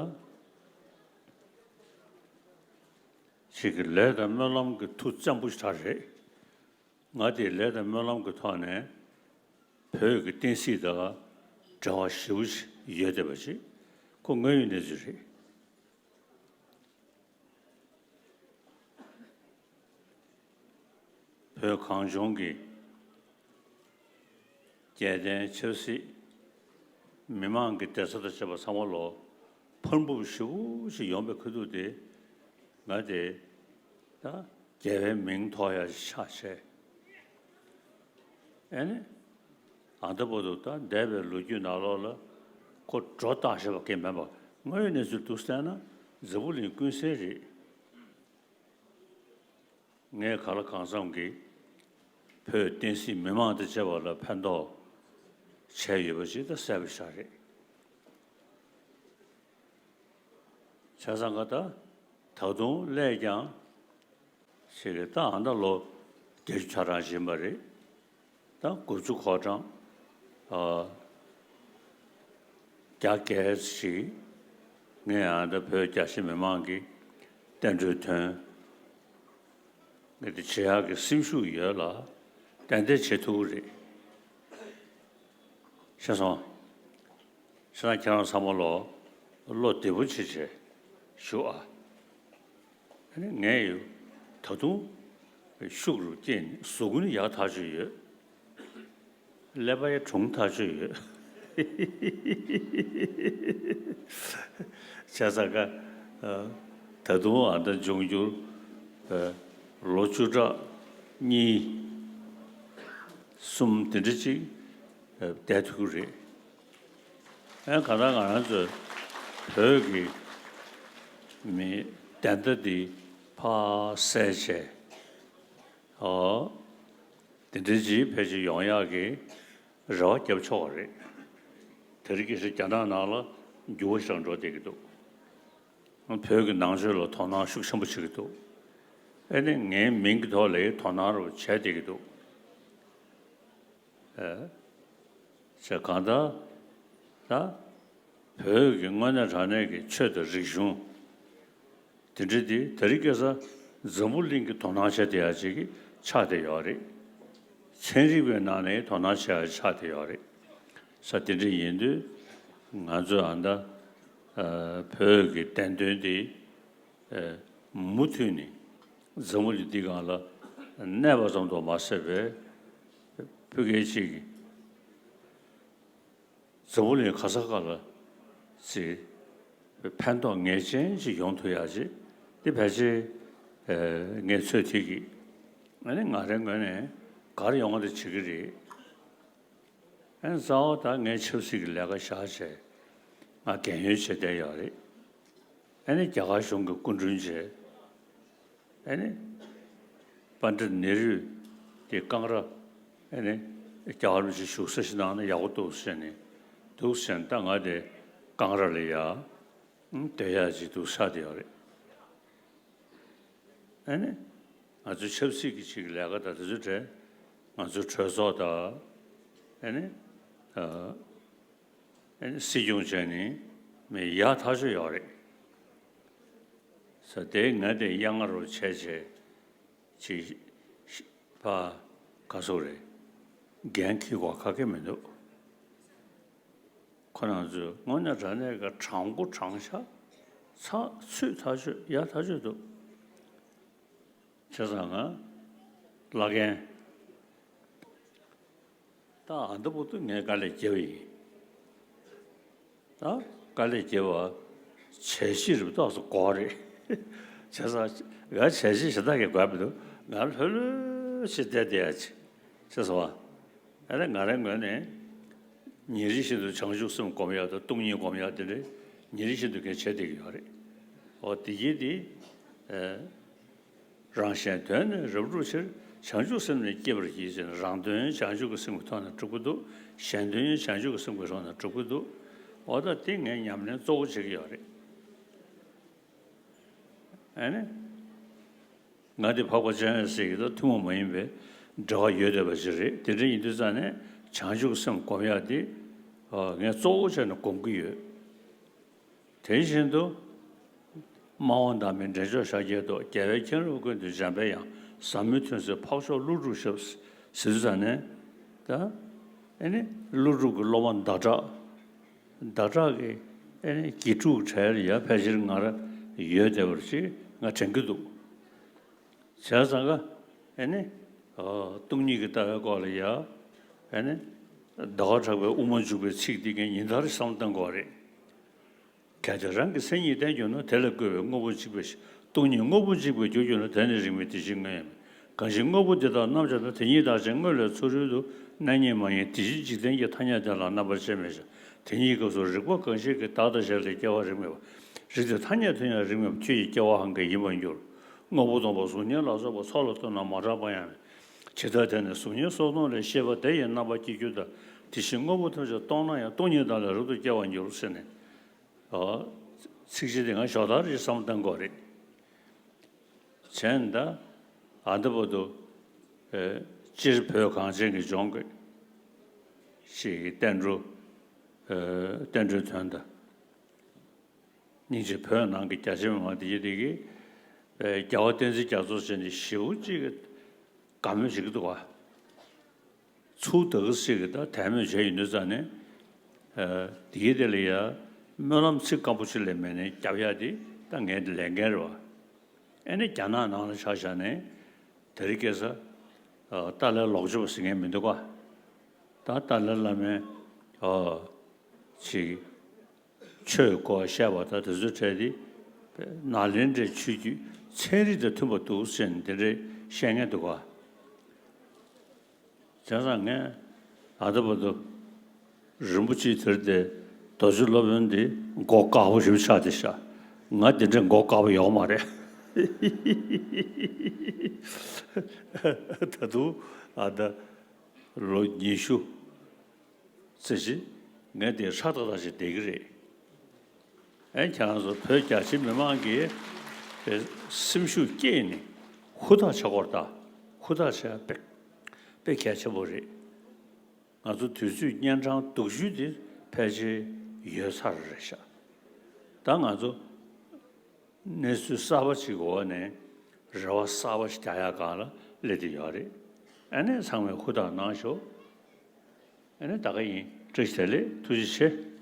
ཅིག་གི་ལས་དང་སྨོན་ལམ་གྱི་མཐུ་བཙན་པོ་ཞེ་དྲག་རེད། ང་དེ་ལས་དང་སྨོན་ལམ་གྱི་ཐོག་ནས་བོད་ཀྱི་བསྟན་སྲིད་དང་འབྲེལ་བ་ཞེ་པོ་ཅིག་ཡོད་བསྡད་པ་ཅིག་ཁོ་དངོས་ཡོད་གནས་ཚུལ་རེད། བོད་གངས་ལྗོངས་ཀྱི་རྒྱལ་བསྟན་ཆབ་སྲིད། མི་མང་གི་བདེ་རྩ་དང་བཅས་པ་ཚང་མ་ལོ་འཕར་འབུབ་ཞེ་པོ་ཅིག་ཡོང་པའི་ཁ་ཐུག་དེ། ང་དེ་ད་རྒྱལ་བའི་མིང་ཐོགས་ཡ་ཆགས་བྱས། ཨེ་ནི། ཨ་ད་བར་དུ་ད་འདས་པའི་ལོ་རྒྱུས་ནང་ལོགས་ལ་ཁོ་སྒྲོ་བཏགས་བཞག་པ་གང་མེད་པ། དངོས་ཡོད་གནས་ཚུལ་འདུག་བལྟས་ན་འཛམ་བུ་གླིང་ཀུན་གསལ་རེད། ངས་གང་ལ་གང་འཚམ་གྱིས་བོད་བསྟན་སྲིད་མི་མང་དང་བཅས་པ་ལ་ཕན་ཐོགས་བྱས་ཡོད་པ་ཞིག་ད་གསལ་པོ་ཞིག་རེད། བྱས་ཙང་ག་ད་ད་དུང་སླད་ཀྱང་ཞིག་གི་ད་ཨ་ད་ལོ་བརྒྱད་ཅུ་ཆ་གྲངས་ཕྱིན་པ་རེད། ད་དགུ་བཅུ་གོ་གྲངས་ཨ་བརྒྱ་བརྒལ་ཞིག་ངས་ཨ་ད་བོད་རྒྱ་ཆེ་མི་མང་གི་བསྟན་འགྲོའི་དོན་ངས་དེ་བྱེད་ཡག་གི་སེམས་ཤུགས་ཡོད་ལ་ཏན་ཏན་བྱེད་ཐུབ་ཀྱི་རེད། ཤེས་སོང་། ཤེས་ན་ཁྱེད་རང་ཚང་མ་ལོ་བློ་བདེ་པོ་བྱེད་བྱས་ཞུ་ཨ། ཨ་ནི་ངས་ཡོད་ད་དུང་ཤུགས་རུ་སྐྱེས་ནས་གཟུགས་པོ་ནི་ཡག་ཐག་ཆོད་ཡོད། ཀླད་པ་ཡང་གྲུང་ཐག་ཆོད་ཡོད། བྱས་ཙང་ཀ་ད་དུང་ཨ་ད་འབྱུང་འགྱུར་ལོ་བཅུ་ཕྲག་གཉིས་གསུམ་དེ་འདྲ་ཅིག་བསྡད་ཐུབ་ཀྱི་རེད། ཨེ་གང་ལྟར་ང་རང་ཚོའི་བོད་ཀྱི་མི་བདེན་མཐའ་འདི་ཕར་གསལ་བྱས། ཨོ། དེ་འདྲའི་ཅིག་ཕལ་ཆེར་ཡོང་ཡག་གི་རེ་བ་བརྒྱབ་ཆོག་པ་རེད། དེ་རིང་ཁ་སང་རྒྱ་ནག་ནང་ལ་འགྱུར་བ་ཞིག་འགྲོ་བསྡད་ཀྱི་འདུག་བོད་ཀྱི་ནང་ཆོས་ལ་དོ་སྣང་ཤུགས་ཆེན་པོ་བྱེད་ཀྱི་འདུག་ཨེ་ནི་ངའི་མིང་གི་ཐོག་ལ་དོ་སྣང་རུ་བྱས་བསྡད་ཀྱི་འདུག་ཨེ། ཅེས་གང་ལྟར་ད་ བོད་ཀྱི་དངོས་གནས་དྲང་གནས་ཀྱི་ཆོས་དང་རིག་གཞུང་དེ་འདྲ་དེ་དེ་རིང་ཁ་སང་འཛམ་བུ་གླིང་གི་དོ་སྣང་བྱེད་བསྡད་ཡ་ཅིག་གི་ཆགས་བསྡད་ཡོད་རེད། ཚན་རིག་པའི་ནང་ནས་དོ་སྣང་བྱེད་ཡ་ཆགས་བསྡད་ཡོད་རེད། ས་དེ་འདྲ་ཡིན་དུས་ང་ཚོས་ཨ་ད་ཨ་བོད་ཀྱི་བདེན་དོན་དེ་ཨ་མུ་མཐུད་ནས་འཛམ་བུ་གླིང་འདི་སྒང་ལ་གནས་པ་ཙམ་དུ་མ་ཟད་པའི་བོད་སྐད་ཅིག་གི་འཛམ་བུ་གླིང་ག་ས་ག་ལ་ཅིག་ཕན་ཐོགས་ངེས་ཅན་ཅིག་ཡོང་ཐུབ་ཡག་ཅིག་འདི་ཕལ་ཆེར་ཨ་ངས་ཚོད་ཐིག་གིས་ཨ་ནི་ང་རའི་ངོས་ནས་ག་རེ་ཡོང་བ་དེ་བྱེད་ཀྱི་རེད། ཨ་ནི་རྩ་བ་ད་ངས་ཆབ་སྲིད་ཀྱི་ལས་ཀ་བཞག་བྱས་ང་རྒན་ཡོལ་བྱས་བསྡད་ཡོད་རེད། ཨ་ནི་རྒྱ་གར་གཞུང་གི་སྐུ་མགྲོན་བྱས། ཨ་ནི་པཎྜི་ཏ་ནེ་རུ་དེ་ཀང་ར་ཨ་ནི་རྒྱ་གར་མི་ཞིག་བཞུགས་ས་ཞིག་གནང་ན་ཡག་པོ་འདུག་ཟེར་ནས་འདུག་ཟེར་ནས་ད་ང་དེ་ཀང་ར་ལ་ཡ་སྡོད་ཡག་ཅིག་འདུག་ས་དེ་ཡོད་རེད། ཨ་ནི་ང་ཚོའི་ཆབ་སྲིད་ཀྱི་ཅིག་ལས་ཀ་དང་དེ་ཚོའི་གྲས་ང་ཚོའི་གྲོས་ཚོགས་དང་ཨ་ནི་ཨ་ཨ་ནི་སྲིད་སྐྱོང་བྱས་ནས་མི་ཡག་ཐག་ཆོད་ཡོད་རེད། ས་དེ་ང་དེ་གཡང་ང་རུ་བྱས་བྱས་ཅིག་ཕ་ག་སོག་རེད། འགན་འཁྱེར་དགོས་ཁག་གི་མི་འདུག་ཁོ་རང་ཚོས་དངོས་གནས་དྲང་གནས་ཀྱི་དྲང་པོ་དྲང་བཞག་ཚགས་ཚུད་ཐག་ཆོད་ཡག་ཐག་ཆོད་འདུག་བྱས་ཙང་ང་བླ་རྒན་ད་ཨ་འདི་བོ་ཏུ་ངས་དཀའ་ལས་བརྒྱབ་ཡིན། ད་དཀའ་ལས་བརྒྱབ་པ་བྱས་ཤི་རུ་ཏོག་ཙམ་གོ་རེད། བྱས་ཙང་ང་བྱས་ཤི་ཞེ་དྲག་གི་དགོས་མི་འདུག་ང་ལྷོད་ལྷོད་ཞིག་བསྡད་བསྡད་ཡ་ཅིག་བྱས་སོང་བ། ཨ་ནི་ང་རའི་ངོས་ནས་ཉིན་རེ་བཞིན་དུ་བྱང་ཆུབ་སེམས་སྒོམ་ཡག་དང་སྟོང་ཉིད་སྒོམ་ཡག་དེ་འདྲ་ཉིན་རེ་བཞིན་དུ་ངས་བྱས་བསྡད་ཀྱི་ཡོད་རེད། འོ་དེ་གྱིས་དེ་ཨ། རང་གཞན་དོན་ནི་རབ་བསྒྲུབ་ཕྱིར། བྱང་ཆུབ་སེམས་ནི་བསྐྱེད་པར་བགྱི་ཞེས་ན། རང་དོན་བྱང་ཆུབ་ཀྱི་སེམས་ཀྱི་ཐོག་ནས་སྒྲུབ་ཀྱི་འདུག་གཞན་དོན་བྱང་ཆུབ་ཀྱི་སེམས་ཀྱི་ཐོག་ནས་སྒྲུབ་ཀྱི་འདུག་འོ་ད་དེ་ངས་ཉམས་ལེན་གཙོ་བོ་བྱེད་ཀྱི་ཡོད་རེད། ཨ་ནི། ང་དེ་འཕགས་པ་སྤྱན་རས་གཟིགས་ཀྱི་ད་ཐུན་མོང་མ་ཡིན་པའི་འབྲེལ་བ་ཡོད་བསྡད་པ་ཞིག་རེད། དེ་འདྲ་ཡིན་དུས་ཙང་ནས་བྱང་ཆུབ་སེམས་སྒོམ་ཡག་དེ་ངས་གཙོ་བོ་བྱས་ནས་སྒོམ་གྱི་ཡོད། དེ་བཞིན་དུ། སྨྲ་བ་བདག་མེད་འདྲེན་མཆོག་ཤཱཀྱའི་ཏོག་རྒྱལ་བའི་མཁྱེན་རབ་ཀུན་ཏུ་འབྱམས་པའི་དབྱངས། ཟབ་མོའི་ཐུན་གསོས་འཕགས་མཆོག་ཀླུ་སྒྲུབ་ཞབས། ཟེར་དུས་ཙང་ནས། ད། ཨེ་ནི་ཀླུ་སྒྲུབ་ཀྱི་སློབ་མ་ཟླ་གྲགས། ཟླ་གྲགས་ཀྱི་ཨེ་ནི་དགེ་ཕྲུག་གྲས་ལ་ཡ་ཕལ་ཆེར་ང་ར་ཡོད་བསྡད་པར་ཅིག་ང་དྲན་གྱི་འདུག་བྱས་ཙང་ཀ་ཨེ་ནི། ཨོ། སྟོང་ཉིད་ཀྱི་ལྟ་བའི་སྐོར་ལ་ཡ། ཨེ་ནི། ཟླ་བ་གྲགས་པའི་དབུ་མ་འཇུག་པའི་ཚིག་འདི་ངས་ཉིན་ལྟར་བསམ་བློ་གཏོང་དགོས་རེད། གལ་ཏེ་རང་གི་མཚན་ཉིད་བསྟན་གྱུར་ན། དེ་ལ་བཀོད་པའི་དངོས་པོ་གཅིག་པའི་ཕྱིར། སྟོང་ཉིད་དངོས་པོ་གཅིག་པའི་རྒྱུར་གྱུར་ན། དེ་ནི་རིགས་མེད་བདེ་གཤེགས་དངོས་ཡིན་པས། གང་ཞིག་དངོས་པོ་འདི་དག་རྣམ་སྦྱར་ན། དེ་ཉིད་བདག་ཅན་དངོས་ལས་ཚུ་རོལ་དུ། རྣམ་གཡེང་མ་ཡིན་དེ་བཞིན་འཇིག་རྟེན་གྱི། ཐ་སྙད་དེ་ལ་རྣམ་པར་དཔྱད་མེད་ཅིང་། དེ་ཉིད་སྐབས་སུ་རིག་པ་གང་ཞིག་གིས། བདག་དང་གཞན་ལ་སྐྱེ་བ་རིགས་མེད་པ། རིགས་དེ་ཐ་སྙད་དུ་ཡང་རིགས་མེད་པ། ཁྱོད་ཀྱི་སྐྱེ་བའང་གང་ཡིན་པར་འགྱུར། དངོས་པོ་སྟོང་པ་གཟུགས་བརྙན་ལ་སོགས་པ། ཚོགས་ལ་ལྟོས་ན་མ་གྲགས་པ་ཡང་མེད། ཇི་ལྟར་དེ་ནི་གཟུགས་བརྙན་སོགས་སྟོང་ལས། ཤེས་པ་དེ་ཡི་རྣམ་པར་སྐྱེ་འགྱུར་ལྟར། དེ་བཞིན་དངོས་པོ་ཐམས་ཅད་སྟོང་ན་ཡང་། སྟོང་ཉིད་བདག་ལས་རབ་ཏུ་སྐྱེ་བར་འགྱུར། ཟེར་ནས། ཨོ། ཚིགས་བཅད་འདི་ང་ཞོགས་ཐར་རེ་བསམ་བཏང་དགོས་རེད། བྱས་ན་ད་ཨ་འདི་བར་དུ་ཨེ་སྤྱིར་བོད་གངས་ཅན་གྱི་ལྗོངས་ཀྱི་ཞིག་གི་བསྟན་འགྲོ་ཨེ་བསྟན་འགྲོའི་དོན་དང་། སྙིང་རྗེ་བོད་ནང་གི་རྒྱ་ཆེ་མི་མང་དེ་ཡི་དེ་གི་ཨེ་རྒྱལ་བ་བསྟན་འཛིན་རྒྱ་མཚོ་བྱས་ནས་ཞེ་པོ་ཅིག་གི་དགའ་མོས་བྱེད་ཀྱི་འདུག་ག་ཚུར་ད་ག་ཟེ་གི་ད་དད་མོས་བྱས་ཡོང་དུས་ཙང་ནས། ཨ་དེ་གི་དེ་ལ་ཡ་སྨོན་ལམ་ཚིག་སྐམ་པོ་ཅིག་ལས་མེད་ནས་རྒྱབ་ཡ་དེ་ད་ངའི་ལས་འགན་རེད་བ། ཨེ་ནི་རྒྱ་ནག་ནང་ལ་ཆ་བཞག་ནས་དེ་རིང་ཁ་སང་ཨ་ཏཱ་ལའི་ལོག་སྤྱོད་པ་ཟེར་མཁན་མི་འདུག་ག་ད་ཏཱ་ལའི་བླ་མའི་ཨ་ཅིག་ཆོས་སྐོར་བཤད་པ་དང་དེ་ཚོའི་གྲས་དེ་ནཱ་ལེནྡྲའི་ཆོས་བརྒྱུད་ཚན་རིག་དང་མཐུན་པ་འདུག་ཟེར་ནས་དེ་འདྲའི་བཤད་མཁན་འདུག་ག་བྱས་ཙང་ངས་ཨ་ད་བར་དུ་རིན་པོ་ཆེའི་དེར་དེ་རྡོ་རྗེ་སློབ་དཔོན་འདི་མགོ་དཀར་པོ་ཞིག་ཆགས་བསྡད་ཤག་ང་དེ་འདྲའི་མགོ་དཀར་པོ་ཡོད་མ་རེད། ད་དུང་ཨ་ད་ལོ་ཉི་ཤུ་ཙམ་ཞིག་ངས་དེ་ཧྲ་ཏག་ཏག་ཞིག་བསྡད་ཀྱི་རེད། ཨེ་ཁྱེད་རང་ཚོ་བོད་རྒྱ་ཆེ་མི་མང་གིས་སེམས་ཤུགས་བསྐྱེད་ནས་ཧུར་ཐག་བྱེད་དགོས་རེད་ད། ཧུར་ཐག་བྱེད་ཡ་དཔེ་དཔེ་གལ་ཆེན་པོ་རེད། ང་ཚོ་དུས་ཚོད་གཉན་འཕྲང་སྡུག་ཤོས་དེ་ཕལ་ཆེར་ ཡོད་ས་རེད་ཤག་ད་ང་ཚོ་གནས་ཚུལ་གསར་པ་ཞིག་འོག་ནས་རེ་བ་གསར་པ་ཞིག་རྒྱག་ཡག་སྒང་ལ་སླེབས་བསྡད་ཡོད་རེད། ཨ་ནི་ཚང་མས་ཧུར་ཐག་གནང་ཤོག་ཨ་ནི་ད་ག་ཡིན། བཀྲ་ཤིས་བདེ་ལེགས། ཐུགས་རྗེ་ཆེ།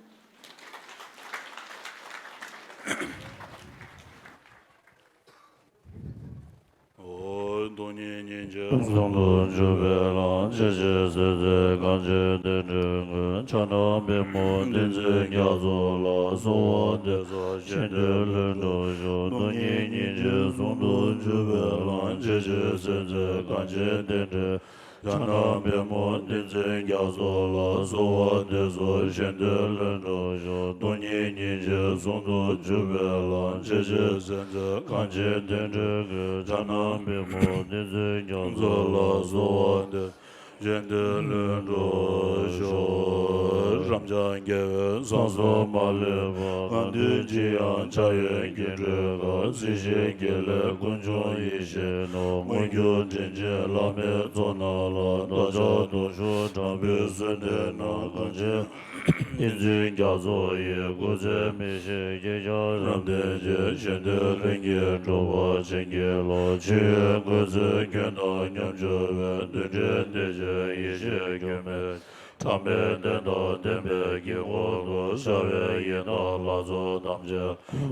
སྟོང་ཉིད་སྙིང་རྗེ་ཟུང་དུ་འཇུག་པའི་ལམ། ཇི་ཞིག་གཟིགས་ཚེ་གངས་ཅན་བསྟན་འགྲོའི་མགོན། ཕྱག་ན་པདྨོ་བསྟན་འཛིན་རྒྱ་མཚོ་ལ། གསོལ་བ་འདེབས་སོ་གཞན་དོན་ལྷུན་གྲུབ་ཤོག །སྟོང་ཉིད་སྙིང་རྗེ་ཟུང་དུ་འཇུག་པའི་ལམ། ཇི་ཞིག་གཟིགས་ཚེ་གངས་ཅན་བསྟན་འགྲོའི། ཕྱག་ན་པདྨོ་བསྟན་འཛིན་རྒྱ་མཚོ་ལ། གསོལ་བ་འདེབས་སོ་གཞན་དོན་ལྷུན་གྲུབ་ཤོག །སྟོང་ཉིད་སྙིང་རྗེ་ཟུང་དུ་འཇུག་པའི་ལམ། ཇི་ཞིག་གཟིགས་ཚེ་གངས་ཅན་བསྟན་འགྲོའི་མགོན། ཕྱག་ན་པདྨོ་བསྟན་འཛིན་རྒྱ་མཚོ་ལ། གསོལ་བ་འདེབས་སོ་གཞན་དོན་ལྷུན་གྲུབ་ཤོག །རབ་འབྱམས་རྒྱལ་བའི་གསང་གསུམ་མ་ལུས་པ། གང་འདུལ་ཅི་ཡང་འཆར་བའི་སྒྱུ་འཕྲུལ་དཀར། སྲིད་ཞིའི་དགེ་ལེགས་ཀུན་འབྱུང་ཡེ་ཤེས་རྣམས། མངོན་གྱུར་དྲིན་ཅན་བླ་མའི་ཚོགས་རྣམས་ལ། བདག་ཅག་གདུང་ཤུགས་དྲག་པོས་གསོལ་འདེབས་ན། གངས་ཅན་བསྟན་འཛིན་རྒྱ་མཚོ་ཡི། སྐུ་ཚེ་མི་ཤིགས་བསྐལ་བརྒྱར་རབ་བརྟན་ཅིང་། གཞན་དོན་ལྷུན་གྱིས་གྲུབ་པར་བྱིན་གྱིས་རློབས། ཕྱི་ཡི་ཀུན་རྫོབ་ཀུན་དང་མཉམ་སྦྱོར་བའི། རྡུལ་ཕྲན་བདེ་ཆེན་ཡེ་ཤེས་སྒྱུ་མའི་གྲངས་མེད་བསྟན་དང་ལྡན་པའི་དཀྱིལ་འཁོར་དུ། ཤར་བའི་ཡི་དམ་ལྷ་ཚོགས་ཐམས་ཅད་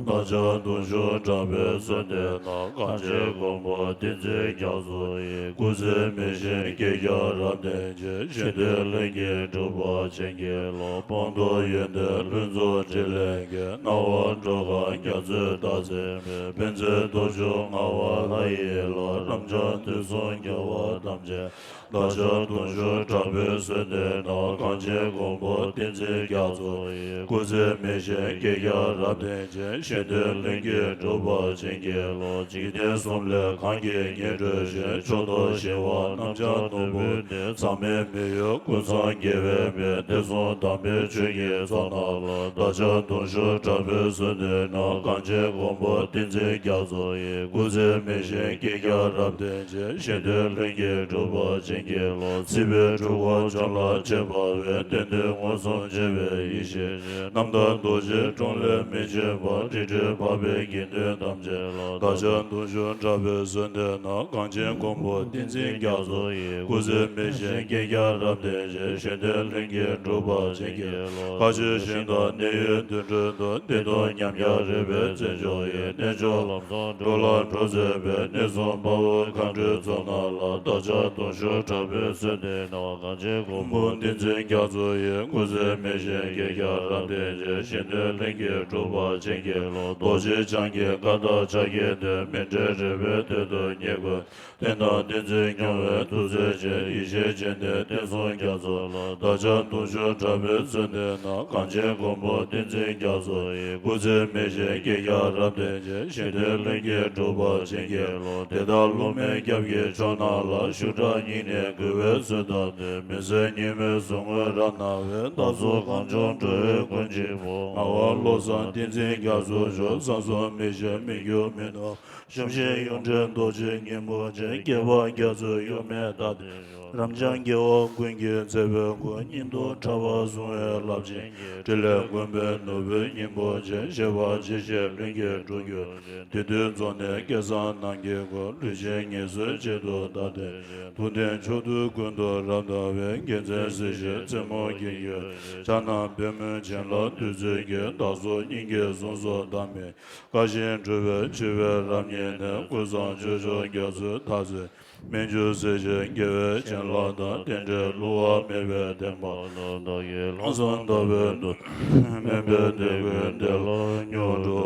བདག་ཅག་གདུང་ཤུགས་དྲག་པོས་གསོལ་འདེབས་ན། གངས་ཅན་མགོན་པོ་བསྟན་འཛིན་རྒྱ་མཚོ་ཡི། སྐུ་ཚེ་མི་ཤིགས་བསྐལ་བརྒྱར་རབ་བརྟན་ཅིང་། གཞན་དོན་ལྷུན་གྱིས་གྲུབ་པར་བྱིན་གྱིས་རློབས། སྤངས་རྟོགས་ཡོན་ཏན་ལྷུན་རྫོགས་ཕྲིན་ལས་ཀྱི། སྣང་བ་འགྲོ་གང་རྒྱ་མཚོའི་ཟླ་མཚན་མའི། ཕན་མཛད་རྡོ་རྗེ་ངག་དབང་ལྷ་ཡི་ལྷ། རབ་འབྱམས་དུས་གསུམ་རྒྱལ་བ་ཐམས་ཅད་བདག་ཅག་གདུང་ཤུགས་དྲག་པོས་གསོལ་འདེབས་ན། གངས་ཅན་མགོན་པོ་བསྟན་འཛིན་རྒྱ་མཚོ་ཡི། སྐུ་ཚེ་མི་ཤིགས་བསྐལ་བརྒྱར་རབ་བརྟན་ཅིང་། གཞན་དོན་ལྷུན་གྱིས་གྲུབ་པར་བྱིན་གྱིས་རློབས། འཇིག་རྟེན་གསུམ་ལས་གང་གིས་ངེས་གྲོལ་ཞིང་། མཆོག་ཐོབ་ཞི་བ་རྣམ་སྦྱངས་ནོར་བུ་འདི། ཟག་མེད་མི་ཡུལ་ཀུན་བཟང་རྒྱལ་བའི་དཔལ། བསྟན་སྲུང་དམ་པའི་ཆོས་ཀྱི་ཚོགས་རྣམས་ལ། བདག་ཅག་གདུང་ཤུགས་དྲག་པོས་གསོལ་འདེབས་ན། གངས་ཅན་མགོན་པོ་བསྟན་འཛིན་རྒྱ་མཚོ་ཡི། སྐུ་ཚེ་མི་ཤིགས་བསྐལ་བརྒྱར་རབ་བརྟན་ཅིང་། གཞན་དོན་ལྷུན་གྱིས་གྲུབ་པར་བྱིན་གྱིས་རློབས། སྲིད་པའི་འཁྲུལ་འཁོར་བྱང་ལ་ཆས་པ་བས། བསྟན་དོན་མངོན་སུམ་མཇལ་བའི་ཡེ་ཤེས་ཀྱི། རྣམ་དག་རྡོ་རྗེའི་དྲུང་ལས་མི་ཕྱིན་པ། རིགས་འདྲའི་འཕགས་པའི་དགེ་འདུན་ཐམས་ཅད་ལ། བདག་ཅག་གདུང་ཤུགས་དྲག་པོས་གསོལ་འདེབས་ན། གངས་ཅན་མགོན་པོ་བསྟན་འཛིན་རྒྱ་མཚོ་ཡི། སྐུ་ཚེ་མི་ཤིགས་བསྐལ་བརྒྱར་རབ་བརྟན་ཅིང་། གཞན་དོན་ལྷུན་གྱིས་གྲུབ་པར་བྱིན་གྱིས་རློབས། མཁའ་སྤྱོད་ཞིང་དང་གནས་ཡུལ་དུད་འགྲོའི་གདུང་། བདེ་སྟོང་ཉམས་བརྒྱ་རོལ་པའི་རྩེ་མཆོག་ཡིན། རྣལ་འབྱོར་ལམ་གསུམ་འགྲོ་ལ་འགྲོ་མཛད་པའི། གནས་གསུམ་དཔའ་བོའི་མཁའ་འགྲོའི་ཚོགས་རྣམས་ལ། བདག་ཅག་གདུང་ཤུགས་དྲག་པོས་གསོལ་འདེབས་ན། གངས་ཅན་མགོན་པོ་བསྟན་འཛིན་རྒྱ་མཚོ་ཡི། སྐུ་ཚེ་མི་ཤིགས་བསྐལ་བརྒྱར་རབ་བརྟན་ཅིང་། གཞན་དོན་ལྷུན་གྱིས་གྲུབ་པར་བྱིན་གྱིས་རློབས། རྡོ་རྗེ་འཆང་གི་བཀའ་དང་ཕྱག་རྒྱའི་དོན། མི་འབྲལ་རིག་པའི་དོན་དུ་བསྙེན་བཀུར། བསྟན་དང་བསྟན་འཛིན་སྐྱོང་བའི་ཐུགས་བརྩེ་ཆེ། ཡེ་ཤེས་སྤྱན་ལྡན་བསྟན་སྲུང་རྒྱ་མཚོ་ལ། བདག་ཅག་གདུང་ཤུགས་དྲག་པོས་གསོལ་འདེབས་ན། གངས་ཅན་མགོན་པོ་བསྟན་འཛིན་རྒྱ་མཚོ་ཡི། སྐུ་ཚེ་མི་ཤིགས་བསྐལ་བརྒྱར་རབ་བརྟན་ཅིང་། གཞན་དོན་ལྷུན་གྱིས་གྲུབ་པར་བྱིན་གྱིས་རློབས། དེ་ལྟར་སློབ་མའི་སྐྱབས་ཀྱི་མཆོག་རྣམས་ལ། ཤུགས་དྲག་སྙིང་ནས་གུས་པས་གསོལ་བ་འདེབས། མི་ཟད་ཉི་མའི་གཟུགས་བརྙན་རབ་སྣང་བའི། བདག་སོགས་གངས་ལྗོངས་འགྲོ་བའི་ཀུན་གྱི་བུ། ངག་དབང་བློ་བཟང་བསྟན་འཛིན་རྒྱ་མཚོ་མཆོག །གསང་གསུམ་མི་ཤིགས་མི་འགྱུར་མི་ནུབ། ཞབས་ཕྱི་ཡོངས་འདྲེན་རྡོ་རྗེ་སྙིང་པོ་ཅན། སྐྱེ་བ་རྒྱ་མཚོའི་གཡོ་མེད་བདག་དེར་ཤོག །རབ་འབྱམས་རྒྱལ་བ་ཀུན་གྱི་བརྩེ་བའི་སྐུ། སྙིང་སྟོབས་དྲག་པོ་བཟུང་བའི་རླབས་ཆེན་གྱི། ཕྲིན་ལས་མགོན་པོའི་ནོར་བུའི་སྙིང་པོ་ཅན། བཞད་པ་ཇི་བཞིན་ལྷུན་གྱིས་གྲུབ་གྱུར་ཅིག །དེ་དུས་འཛོམས་ནས་སྐལ་བཟང་ནམ་མཁའི་སྐུ། ལུས་ཅན་ངལ་གསོའི་ཆེད་དུ་བདག་དེར་ཐུགས་རྟེན་མཆོག་ཏུ་ཀུན་ཏུ་རབ་བརྟན་པའི། དགེ་མཚན་གཟི་བརྗིད་རྩེ་མོ་བརྒྱན་གྱུར་ཅིག །ཕྱག་ན་པདྨོའི་བྱིན་རླབས་བདུད་རྩིའི་རྒྱུན། བདག་སོགས་སྙིང་གའི་ཟུངས་སུ་བསྡམས་པའི། བཀའ་བཞིན་སྒྲུབ་པའི་ཆེ་བའི་རབ་བརྙེས་ནས། ཀུན་བཟང་སྤྱོད་མཆོག་རྒྱ་མཚོའི་ཐར་རྩེ། མི་འགྱུར་གཟི་བརྗིད་རྒྱལ་བའི་བྱིན་རླབས་དང་། རྟེན་འབྲེལ་བསླུ་བ་མེད་པའི་བདེན་པ་དང་། བདག་གིས་ལམ་གསུམ་བདག་པོའི་མདུན་དམན་པའི་དད་གུས་འདི་ལ་མྱུར་དུ་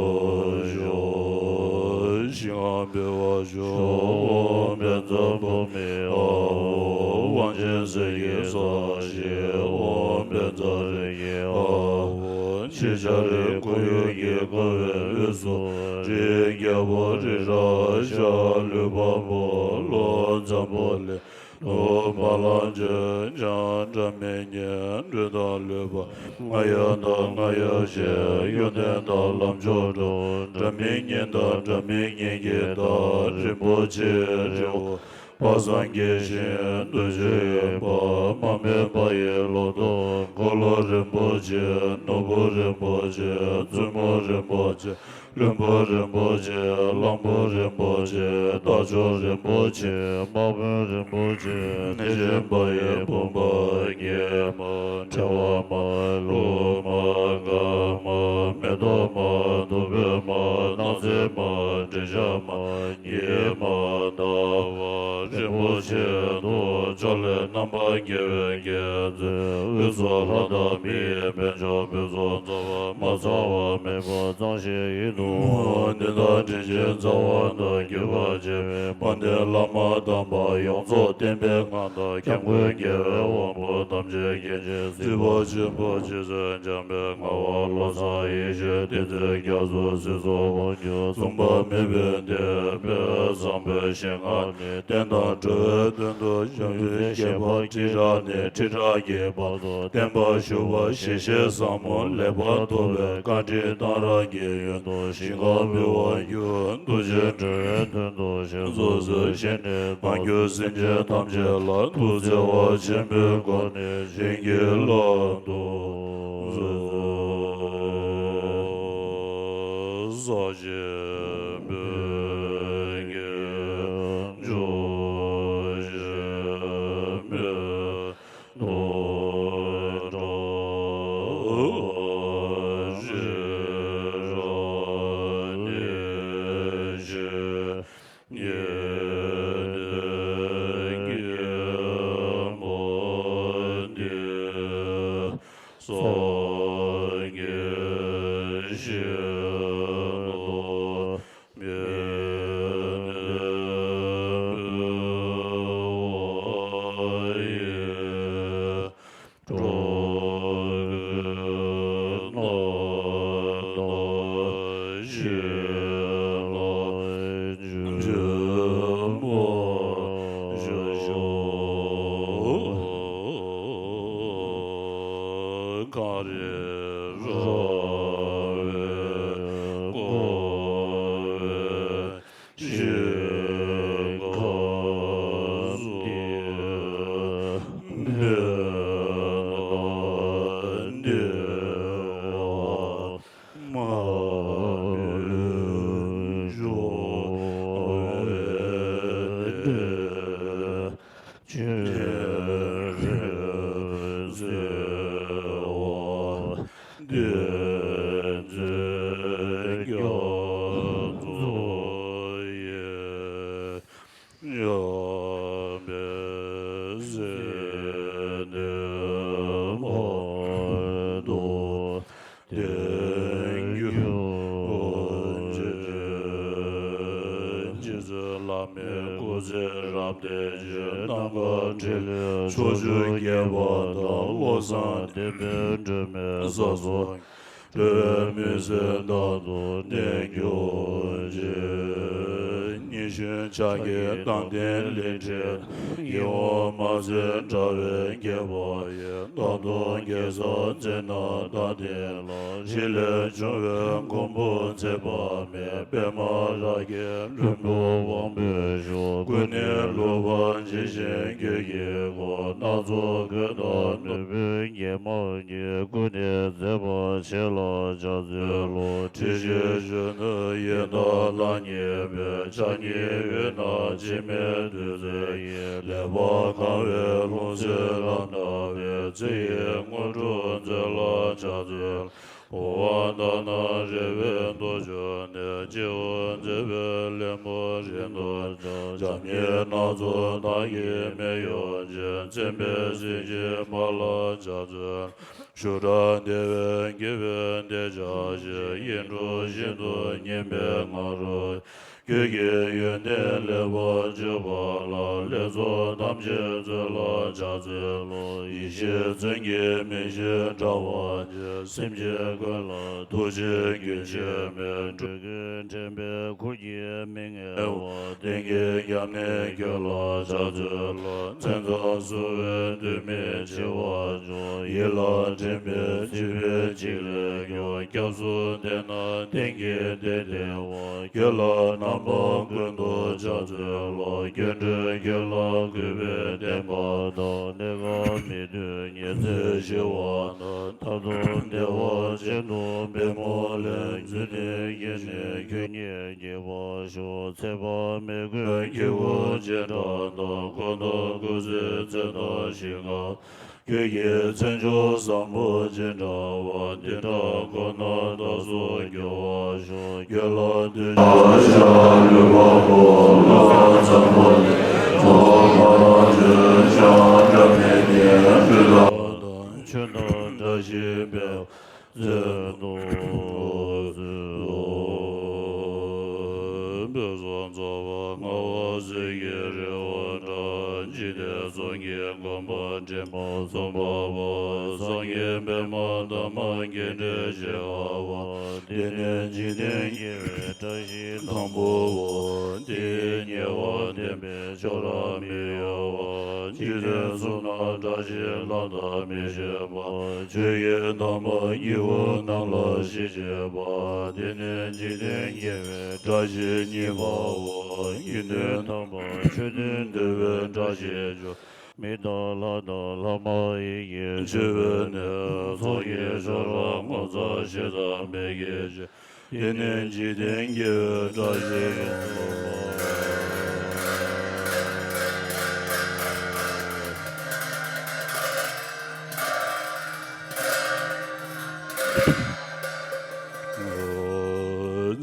ཞུ། ཞིང་ཁམས་བདེ་བར་གཤེགས་ཨོཾ་བཛྲ་བྷཱུ་མི་ཨཱཿཧཱུྃ། དབང་ཆེན་གསེར་གྱི་ས་གཞི་ཨོཾ་བཛྲ་རེ་ཨཱཿཧཱུྃ། ཕྱི་ཤ་རི་ཁོར་ཡུག་གི་ཁ་བའི་དབུས་སུ། རིའི་རྒྱལ་པོ་རི་རབ་ཤ་ལུས་འཕགས་མོ་ལྷོ་འཛམ་བུ་གླིང་། ནུབ་བ་ལང་སྤྱོད་འཇམ་སྒྲ་མི་སྙན། སྦྲུལ་དང་ལུས་འཕགས་རྔ་ཡབ་དང་རྔ་ཡབ་ཆེ། གཡུ་སྟོན་དང་ལམ་མཆོག་འགྲོ། སྒྲ་མི་སྙན་དང་སྒྲ་མི་སྙན་གྱི་བདག་རིན་པོ་ཆེའི་རི་བོ། པ་སངས་རྒྱས་ཞིང་འདུ་བྱེད་པ། མ་སྨད་པ་ཡི་ལོ་ཏོག་འཁོར་ལོ་རིན་པོ་ཆེ། ནོར་བུ་རིན་པོ་ཆེ། བཙུན་མོ་རིན་པོ་ཆེ། ལྷུན་པོ་རིན་པོ་ཆེ། གླང་པོ་རིན་པོ་ཆེ། རྟ་མཆོག་རིན་པོ་ཆེ། དམག་དཔོན་རིན་པོ་ཆེ། སྣེ་ཆེན་པ་ཡི་བུམ་པ་བརྒྱད་མ། ཕྲེང་བ་མ། ལྷུ་མ། དཀར་མ། མེ་ཏོག་མ། བདུག་སྤོས་མ། སྣང་མཛེས་མ། དྲི་ཆབ་མ། ཉི་མ། ཟླ་བ་རིན་པོ་ཆེ་དང་། ཕྱོགས་ལས་རྣམ་པར་རྒྱལ་བའི་རྒྱལ་མཚན། དབུས་སུ་ལྷ་དང་མི་ཡི་དཔལ་འབྱོར་ཕུན་སུམ་ཚོགས་པ། མ་ཚང་བ་མེད་པ་གཙང་ཞིང་ཡིད་དུ་འོང་བ། འདི་དག་དྲིན་ཅན་རྩ་བ་དང་། གུས་པར་བྱས་པའི་དཔལ་ལྡན་བླ་མ་དམ་པ་ཡོངས་རྫོགས་བསྟན་པའི་ངང་དང་། སྐྱབས་མགོན་རྒྱལ་བའི་དབང་པོ་ཐམས་ཅད་མཁྱེན་ཅིང་གཟིགས་པ་ཆེན་པོ་རྗེ་བཙུན་འཇམ་དཔལ་དངོས་པོ་ལོ་ཙཱ་ཡེ་ཤེས་བསྟན་འཛིན་རྒྱ་མཚོ་སྲིད་མཚོ་དབང་ཕྱུག་མཚུངས་པ་མེད་པའི་བསྟན་པའི་བཟང་པོའི་ཞིང་ཁམས་ནས། བསྟན་དང་འགྲོ་བའི་དོན་དུ་བྱང་ཆུབ་སེམས་དཔའ་ཁྲི་ཕྲག་ནས་ཁྲི་ཕྲག་གི་བར་དུ་བསྟན་པར་ཞུགས་པ། ཞི་ཞིང་ཟབ་མོ་ལེགས་པར་ཐོབ་པའི་བཀའ་དྲིན་གཏང་རག་གི་ཡོན་དུ་ཞིང་ཁམས་འབུལ་བར་འགྱུར། འདུ་བྱེད་འགྲོ་བའི་དོན་དུ་ཞིང་སོགས་སུ་གཤེགས་ནས་བདག་རྒྱུད་སེམས་ཅན་ཐམས་ཅད་ལ་ཐུགས་བརྩེ་བ་ཆེན་པོའི་སྒོ་ནས་བྱིན་གྱིས་བརླབ་ཏུ་གསོལ། ས་གཞི་པད་ཀྱི་འཇའ་ཆེན་པའི་ཐོག་ཁྲ་ཞིག་ར་ནི་ཞིག་ཉེ་དེ་སྐྱེས་མ་འདི་སངས་རྒྱས་ཞིང་དུ་མི་འདོད་པ་ཡི། འགྲོ་ཀུན་སྣང་དག་ཞི་ལ་འཇུག་པར་ཤོག། གངས་རི་ར་བས་བསྐོར་བའི་ཞིང་ཁམས་སུ། མི་ལ་བདེ་བ་མ་ལུས་འབྱུང་བའི་བདེ། ཆོས་རིན་བསྲེལ་བ་བསྟན་འཛིན་རྒྱ་མཚོ་ཡི། ཡང་མེད་ཟེར་ནས་མ་གཏོགས་བསྟན་རྒྱུ་ཅི། རྗེ་བཙུན་བླ་མའི་སྐུ་ཚེ་རབ་བརྟན་ཅིང་། རྣམ་དཀར་ཕྲིན་ལས་ཕྱོགས་བཅུར་རྒྱས་པ་དང་། བློ་བཟང་བསྟན་པའི་སྒྲོན་མེ་ས་སོགས། འགྲོ་བའི་མུན་སེལ་རྟག་ཏུ་གནས་གྱུར་ཅིག། ཉི་གཞོན་ཕྱག་གི་མདངས་ལྡན་ལི་ཁྲི། ཡིད་འོང་མ་ཟིན་དྲ་བའི་སྐེད་པ་ཡིས། རྟག་ཏུ་གེ་སར་མཛད་རྣམས་དག་བསྟན་ལ། རྗེ་ལས་བྱུང་བའི་མགོན་པོ་མཛད་པ་མེད། པདྨ་རཱ་གའི་ལྷུན་པོ་དབང་པོའི་མཆོག། ཀུན་ནས་ལོག་པར་འཇིགས་ཤིང་འགྱོད་ཀྱིས་བསྐོར། སྣ་ཚོགས་གོས་དང་ནོར་བུའི་རྒྱན་མ་ཉིད། ཀུན་ནས་མཛེས་པར་བྱེད་ལ་ཕྱག་འཚལ་ལོ། ཁྲི་ཞིག་གཞོན་ནུ་ཡི་དྭགས་ལྷ་ཉིད་པའི། ཕྱག་གཉིས་དབུས་ན་འཆི་མེད་བདུད་རྩི་ཡིས། ལེགས་པར་གང་བའི་ལྷུང་བཟེད་ལྷམ་ལྟ་བུའི། ཚེ་ཡི་དངོས་གྲུབ་མཛོད་ལ་ཕྱག་འཚལ། འོ་ལྡན་ནི་རེ་བའི་རྡོ་རྗེ་ནས། སྤྱི་བོར་མཛེས་པའི་ལྷ་མོ་རིང་དུ་ཕྱག་འཇམ་དབྱངས་སྣ་ཚོགས་དག་གི་མེ་ཡོད་ཅིང་། མཚན་དཔལ་གཟི་བརྗིད་འབར་ལ་ཕྱག་འཚལ། ཤུ་དྲ་དེ་བས་དགེ་བའི་བདེ་ཆགས་ཤིང་། ཡིད་འཕྲོག་བཞིན་དུ་སྙན་པའི་ང་རོ། ཁྱོད་ཀྱི་ཡོན་ཏན་ལེགས་པར་བརྗོད་པ་ལ། ལྷ་ཚོགས་ཐམས་ཅད་མཛོད་ལ་ཕྱག་འཚལ་ལོ། ཡེ་ཤེས་མཚོན་གྱི་མིང་བཞིན་བཀྲ་བ་ཅན། སེམས་ཅན་ཀུན་ལ་ཐུགས་རྗེ་རྒྱུན་ཆད་མེད། འགྲོ་ཀུན་འདྲེན་པའི་འཁོར་གྱིས་མི་ངལ་བ། གཏན་གྱི་རྒྱབ་ནས་ཁྱོད་ལ་ཕྱག་འཚལ་ལོ། མཚན་ཙམ་བསུ་བས་དུས་མིན་འཆི་བ་སྦྱོང་། ཡིད་ལ་དྲན་པས་འཆི་བའི་འཇིགས་ལས་སྐྱོབ། སྐྱབས་སུ་འདེགས་ན་གཏན་གྱི་བདེ་སྟེར་བ། ཁྱོད་ལ་ན་ རྣམ་པ་ཀུན་ཏུ་ཕྱག་འཚལ་ལོ། སྐྱེ་འགྲོའི་དགེ་ལ་གུས་པས་བསྟེན་པ་དང་། གནས་སྐབས་མི་མཐུན་ཉི་ཚེ་ཞི་བ་དང་། མཐར་ཐུག་བདེ་བ་ཅན་དུ་པདྨོ་ལས། འཛུད་དེ་སྐྱེ་གནས་ཁྱོད་ཉིད་སྐྱེ་བར་ཤོག་ཚེ་དཔག་མེད་ཀུན་གྱི་སྐུ་ཅན་དགྲ་དང་། འཁོར་དང་སྐུ་ཚེའི་ཚད་དང་ཞིང་ཁམས། ཁྱོད་ཀྱི་མཚན་མཆོག་བཟང་པོ་ཅི་འདྲ་བ། དེ་འདྲ་ཁོ་ན་བདག་སོགས་འགྱུར་བར་ཤོག་སྐྱེ་ལ་དུས་ཀྱི་ཞག་ལུས་པ་པོ། བསླུ་བ་བཟང་པོ་ལས། ཚོགས་མ་རང་བྱོན་ཞག་འགྲམ་ནས་ཉེ། སྤྲུལ་དང་ཆོས་དང་བཀྲ་ཤིས་འཕེལ། བརྩོན་དུ་གསོལ། དཔལ་བཟང་རྩ་བ་ལྔ་པ་ཟིལ་གྱིས་རེག་པ་འདྲ། འཇིག་རྟེན་ཚོགས་ཀྱི་མགོན་པོ་འདྲེན་པ་ཟུམ་པ་པོ། སངས་རྒྱས་པདྨ་འདབ་མ་རྒྱས་འདྲའི་ཞལ་དཀར་པོ། འདི་ནི་འཇིག་རྟེན་དགེ་བའི་བཀྲ་ཤིས་དང་པོའོ། དེའི་ཉེ་བར་བསྟན་པའི་ཆོས་རབ་མི་གཡོ་བ། འཇིག་རྟེན་གསུམ་ན་བཀྲ་ཤིས་ལྷ་དང་མི་ཕྱེད་པ། ཆོས་ཀྱི་དམ་པ་སྐྱེ་བོ་རྣམས་ལ་ཞི་བྱེད་པ། དེ་ནི་འཇིག་རྟེན་དགེ་བའི་བཀྲ་ཤིས་གཉིས་པའོ། དགེ་འདུན་དམ་པ་ཆོས་མཐུན་འདུལ་བའི་བཀྲ་ཤིས་ཕྱོགས། མི་དང་ལྷ་དང་ལྷ་མ་ཡིན་གྱི་མཆོད་པའི་གནས། ཚོགས་ཀྱི་མཆོག་རབ་ངོ་མཚར་ཞེ་སྡང་མེད་ཀྱི་ཆོས། དེ་ནི་འཇིག་རྟེན་དགེ་བའི་བཀྲ་ཤིས་ཡོངས་སུ་རྫོགས་པ།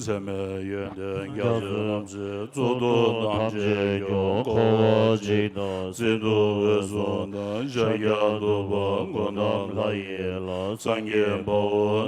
འཚེ་མེད་ཡོན་ཏན་རྒྱ་མཚོའི་རྣམ་ཤེས་གཙུག་ཏོར་ཐམས་ཅད་སྐྱོང་། འཁོར་བ་འཇིག་དང་སྲིད་དུ་འོད་སྲུང་དང་། ཤཱཀྱ་ཐུབ་པ་འགོག་རྣམས་ལྷ་ཡི་ལྷ། སངས་རྒྱས་དཔའ་བོ་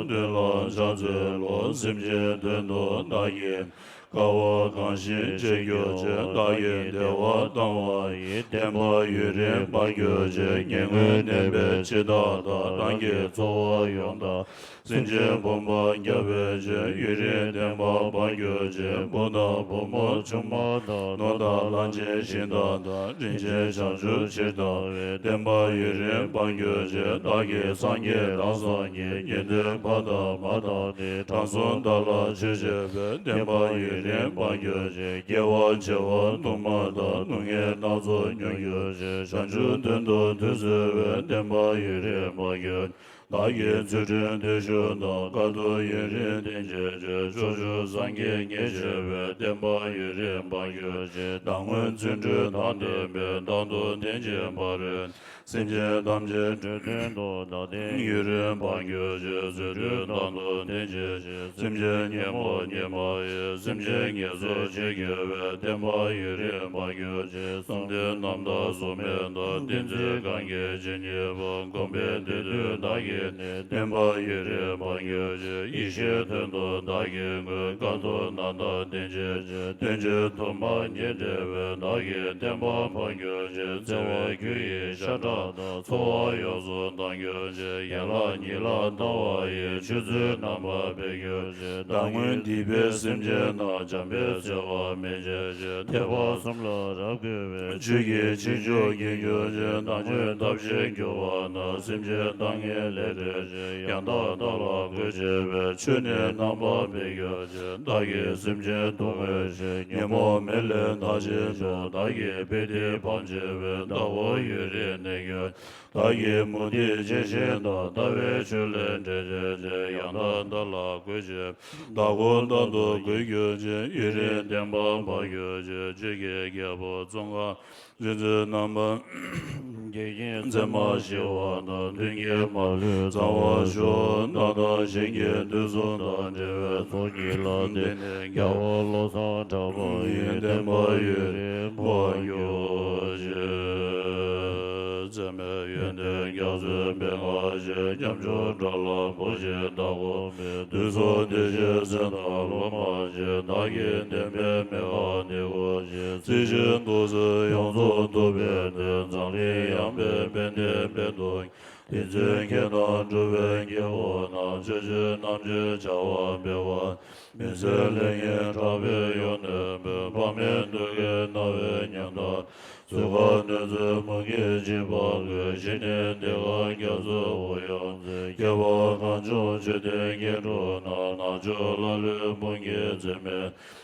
མདུན་ལ་ཕྱག་འཚལ་ལོ། སེམས་ཅན་དོན་དུ་བདག་གིས་དཀའ་བ་གང་ཞིག་སྤྱད་གྱུར་ཅིག་བདག་གིས་བདེ་བ་བཏང་བ་ཡི། བསྟན་པ་ཡུན་རིང་འབར་གྱུར་ཅིག་ཉེ་སྔོན་བསྟན་པའི་ཕྱིར་བདག་དང་། རང་གི་འཚོ་བ་ཡོངས་དག་སེམས་ཅན་ཕོངས་པར་བསྐྱབ་པའི་ཕྱིར། ཡུན་རིང་བསྟན་པ་འབར་གྱུར་ཅིག་བུ་དང་བུ་མོ་ཆུང་མ་དང་། ནོར་དང་ལྷ་ཆེན་ཞིང་དག་དང་། རིན་ཆེན་བྱང་ཆུབ་ཕྱིར་བཏང་བའི། བསྟན་པ་ཡུན་རིང་འབར་གྱུར་ཅིག་བདག་གིས་སངས་རྒྱས་དང་སངས་རྒྱས། དགེ་འདུན་ཕ་དང་མ་དང་ནི། དྲང་སྲོང་བདག་ལ་ཆོས་བྱེད་པའི། བསྟན་པ་ཡུན་རིང་འབར་གྱུར་ཅིག་སྐྱེ་བ་བྱེ་བ་སྟོང་མ་དང་། སྡུག་བསྔལ་སྣ་ཚོགས་མྱོང་གྱུར་ཅིག་བྱང་ཆུབ་དོན་དུ་དུས་གསོལ་བའི། བསྟན་པ་ཡུན་རིང་འབར་གྱུར། བདག་གིས་ཚུལ་ཁྲིམས་བརྟུལ་ཞུགས་དང་། དཀའ་ཐུབ་ཡུན་རིང་བསྟེན་བྱེད་ཅིག་ཕྱོགས་བཅུའི་སངས་རྒྱས་ཉེར་བཞི་པའི། བསྟན་པ་ཡུན་རིང་འབར་གྱུར་ཅིག་བདག་སྔོན་བརྩོན་འགྲུས་དང་ལྡན་པའི། བདག་ཏུ་བསྟེན་ཅིང་འབར་བའི། སེམས་ཅན་ཐམས་ཅད་འགྲོ་དོན་དུ། བདག་བསྟེན་ཡུན་རིང་འབར་གྱུར་ཅིག་རྫུ་འཕྲུལ་བདག་ཏུ་བསྟེན་བྱེད་ཅིག་སེམས་ཅན་ཉོན་མོངས་ཉེས་པ་ཡི། སེམས་ཅན་ངལ་གསོ་བྱེད་གྱུར་པའི། བསྟན་པ་ཡུན་རིང་འབར་གྱུར་ཅིག་བསམ་གཏན་རྣམ་དག་གཟུགས་མེད་དང་། བསྟན་འཛིན་གང་གིས་ཇི་སྙེད་པ། གོམས་པའི་དུས་དུས་བདག་གི་ནི། བསྟན་པ་ཡུན་རིང་འབར་གྱུར་ཅིག་ཡེ་ཤེས་དོན་དུ་བདག་གི་མགོན། དཀའ་ཐུབ་རྣམ་དག་བསྟེན་བྱེད་ཅིག་བསྟན་བཅོས་དུ་མ་ཉིད་འབྲེལ་བའི། བདག་གི་བསྟན་པ་འབར་གྱུར་ཅིག་བརྩེ་བའི་ཁྱུ་ཡི་ཤ་ཁྲག་དང་། འཚོ་བ་ཡོངས་སུ་དྭངས་གྱུར་ཅིག་ཡན་ལག་ཉིད་ལ་ལྟ་བ་ཡི། ཆོས་ཚུལ་རྣམ་པར་སྤེལ་གྱུར་ཅིག་བདག་སྔོན་སྡིག་པའི་སེམས་ཅན་རྣམས། བྱམས་པའི་བརྩེ་བ་སྨིན་བྱེད་ཅིག་ཐེག་པ་གསུམ་ལ་རབ་བཀོད་པའི། ཆོས་ཀྱི་ཆེ་མཆོག་རྒྱས་གྱུར་ཅིག་བདག་ཉིད་ཐབས་ཤེས་གྱུར་པ་ན། སེམས་ཅན་ལྟ་ངན་ལས་བསྒྲལ་ཅིག་ཡང་དག་བདག་ལ་གུས་བྱེད་པའི། ཆོས་ནི་རྣམ་པར་སྤེལ་གྱུར་ཅིག་བདག་གིས་སེམས་ཅན་སྡུག་བསྔལ་ཞི། ཉོན་མོངས་མེ་ལས་འདག་བྱེད་ཕྱིར། བདག་གིས་དཔེ་འདི་སྤང་བྱེད་པའི། བདག་པོ་ཡུན་རིང་གནས་གྱུར། བདག་གི་མུ་སྟེགས་ཅན་ཞིག་དང་། ལྟ་བའི་ཆོས་ལས་འབྲལ་བྱེད་ཅིག་ཡང་དག་བདག་ལ་གུས་བྱེད། བདག་ཁོ་བདག་ཏུ་གུས་གྱུར་ཅིག་ཡུན་རིང་བསྟན་པ་འབར་གྱུར་ཅིག་ཆོས་ཀྱི་རྒྱལ་པོ་ཙོང་ཁ་རིག་འཛིན་རྣམ་པ། འགལ་རྐྱེན་མཚན་མ་ཞི་བ་དང་། མཐུན་རྐྱེན་མ་ལུས་བྱང་བར་ཤོག་ནམ་དང་གཞན་གྱི་དུས་གསུམ་དང་བྲལ་བའི་ཚོགས་གཉིས་ལ་བརྟེན་ནས། རྒྱལ་བ་བློ་བཟང་གྲགས་པ་ཡི། བསྟན་པ་ཡུན་རིང་འབར་གྱུར་ཅིག་འཚེ་མེད་ཡོན་ཏན་རྒྱ་མཚོའི་སྤེལ་ལྔ་ཞེས། ཉམ་ཆུང་དགྲ་ལ་ཕོག་ཅིང་བདག་གོ་མེད། དུས་གསུམ་བདེ་གཤེགས་མཚན་དང་སློབ་མ་ཞེས། བདག་གི་བསྟན་པའི་མེ་འབར་ནི་གོ་ཅིག་རྩེ་གཅིག་ཏུ་ཏུ་ཡོངས་རྫོགས་ཐུབ་པའི་སྟེང་། འཛམ་གླིང་ཡངས་པའི་དཔལ་ལྡན་དཔལ་དུ། དེ་ཚེ་མཁས་དང་གྲུབ་པའི་སྐྱེ་བོ་རྣམས། ཆོས་སྤྱོད་རྣམ་འབྱེད་བྱ་བ་སྤེལ་བ། མི་ཚེ་ལེགས་ཉེས་ཕྲག་པའི་གཡོ་ནས་འབོད། དཔག་མེད་འདུ་ཁའི་རྣ་བའི་ཉམ་ཐག་གཟུགས་ཁམས་གནོད་འཚེ་མུ་གེ་འཇིགས་པ་ཀུན། ཞི་གནས་བདེ་ཁམས་རྒྱ་མཚོའི་དབུས་ཡོངས་འཛིན། སྐྱེ་བོ་གང་བྱུང་ཆོས་སྡེ་སྐྱེ་འགྲོ་ན། ནག་ཕྱོགས་ཀླ་ཀློའི་དཔུང་གིས་འཛིན་མི།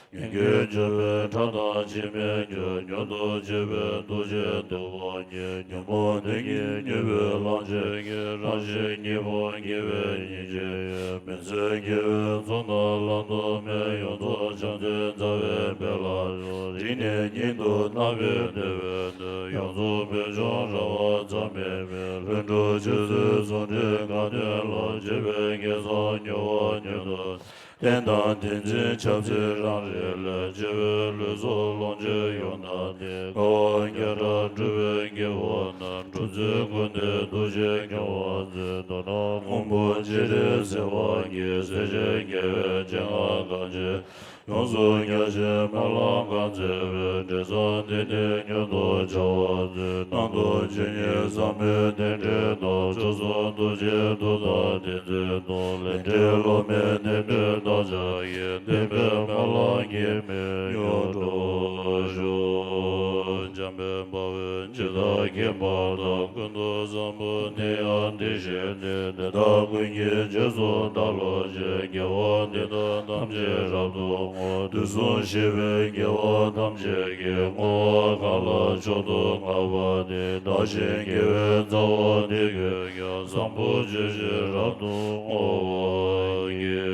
ངན་སྐྱོན་བརྗོད་པའི་ཁྲག་དང་འཆི་མེད་རྒྱུ། མྱུར་དུ་བྱེད་པའི་འདུ་བྱེད་སྡུག་པོ་ཉིད། ཉོན་མོངས་གདོན་གྱིས་མྱོས་པའི་གླང་ཆེན་གྱི། རང་བཞིན་གཉིས་པོ་དགེ་བའི་སྙིང་རྗེ་ཡིས། མི་འཚེ་དགེ་བའི་ཚོགས་རྣམས་བླ་ན་མེད། ཡོངས་རྫོགས་བྱང་སེམས་རྩ་བའི་དཔལ་ལ་སྤྱོད། རིང་ནས་ཉིད་དུ་བསྣམས་པའི་བདེ་བའི་གནས། ཡོངས་རྫོགས་བོད་ལྗོངས་ར་བ་རྩ་མེད་པའི། ལྷུན་གྲུབ་ཆོས་ཚུལ་ཟུང་འབྲེལ་གང་དོན་ལ། སྤྱོད་པའི་དགེ་རྩ་མྱུར་བ་མྱུར་དུ། བསྟན་དང་བསྟན་འཛིན་ཆབ་སྲིད་རང་རེ་ལས། སྤྱོད་པའི་ལུས་སྲོག་ལོངས་སྤྱོད་ཡོངས་བསྣམས་ཏེ། དགའ་བ་བརྒྱ་ཕྲག་སྒྲུབ་པའི་དགེ་བ་རྣམས། སྒྲུབ་ཚུལ་ཀུན་ཏུ་འདུ་བྱེད་སྐྱོང་བར་མཛད། མདོར་ན་དབང་པོ་སྤྱན་རས་གཟིགས་དབང་གིས། སྲས་ཆེན་རྒྱལ་བའི་སྤྱན་སྔར་གང་བྱོན། ཡོངས་སུ་བརྒྱ་བྱིན་སྨོན་ལམ་གང་མཛད་པའི། འབྲས་བུ་འདི་ནི་མངོན་དུ་བྱ་བར་མཛོད། སྣང་སྟོང་ཆོས་ཉིད་ཟབ་མོའི་རྟེན་འབྲེལ་དང་། མཆོག་གསུམ་རྡོ་རྗེའི་མཐུ་དང་ཏིང་འཛིན་དང་། ལས་འབྲས་སློབ་མའི་རྟེན་འབྲེལ་བདག་ཅག་གི། བསྟན་པའི་སྨོན་ལམ་གྱི་མེ་ཡོངས་འགྲོ་ཤོག་འཇམ་དཔལ་དཔའ་བོས་ཇི་ལྟར་མཁྱེན་པ་དང་། ཀུན་ཏུ་བཟང་པོ་དེ་ཡང་དེ་བཞིན་ཏེ། དེ་དག་ཀུན་གྱི་རྗེས་སུ་བདག་སློབ་ཅིང་། དགེ་བ་འདི་དག་ཐམས་ཅད་རབ་ཏུ་བསྔོ། དུས་གསུམ་གཤེགས་པའི་རྒྱལ་བ་ཐམས་ཅད་ཀྱིས། བསྔོ་བ་གང་ལ་མཆོག་ཏུ་བསྔགས་པ་དེས། བདག་གཞན་དགེ་བའི་རྩ་བ་འདི་ཀུན་ཀྱང་། བཟང་པོ་སྤྱོད་ཕྱིར་རབ་ཏུ་བསྔོ་བར་བགྱི།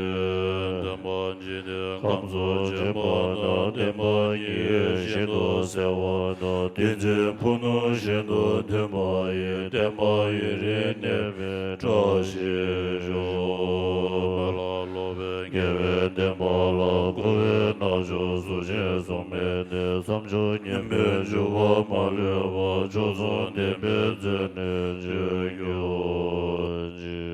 བསྟན་པ་འཇིག་རྟེན་ཁམས་སུ་རྗེན་པ་དང་། བསྟན་པ་ཉིད་ཡོད་ཤིན་ཏུ་གསལ་བ་དང་། ཏིང་འཛིན་ཕུ་ནུ་བཞིན་དུ་མཐུན་པ་ཡིས། བསྟན་པ་ཡུན་རིང་གནས་པའི་བཀྲ་ཤིས་ཤོག་སྨོན་ལམ་སློབ་དཔོན་རྒྱལ་བའི་བསྟན་པ་ལ། འཁོར་བའི་རྣམ་ཅོག་གཟུགས་ཅན་གཟུགས་མེད་དེ། བསམ་བྱུང་སྙིང་པོའི་འཇུག་པ་མ་ལུས་པ། མཆོག་གསུམ་བདེན་པའི་མཛོད་ནས་བརྗོད་གྱུར་ཅིག་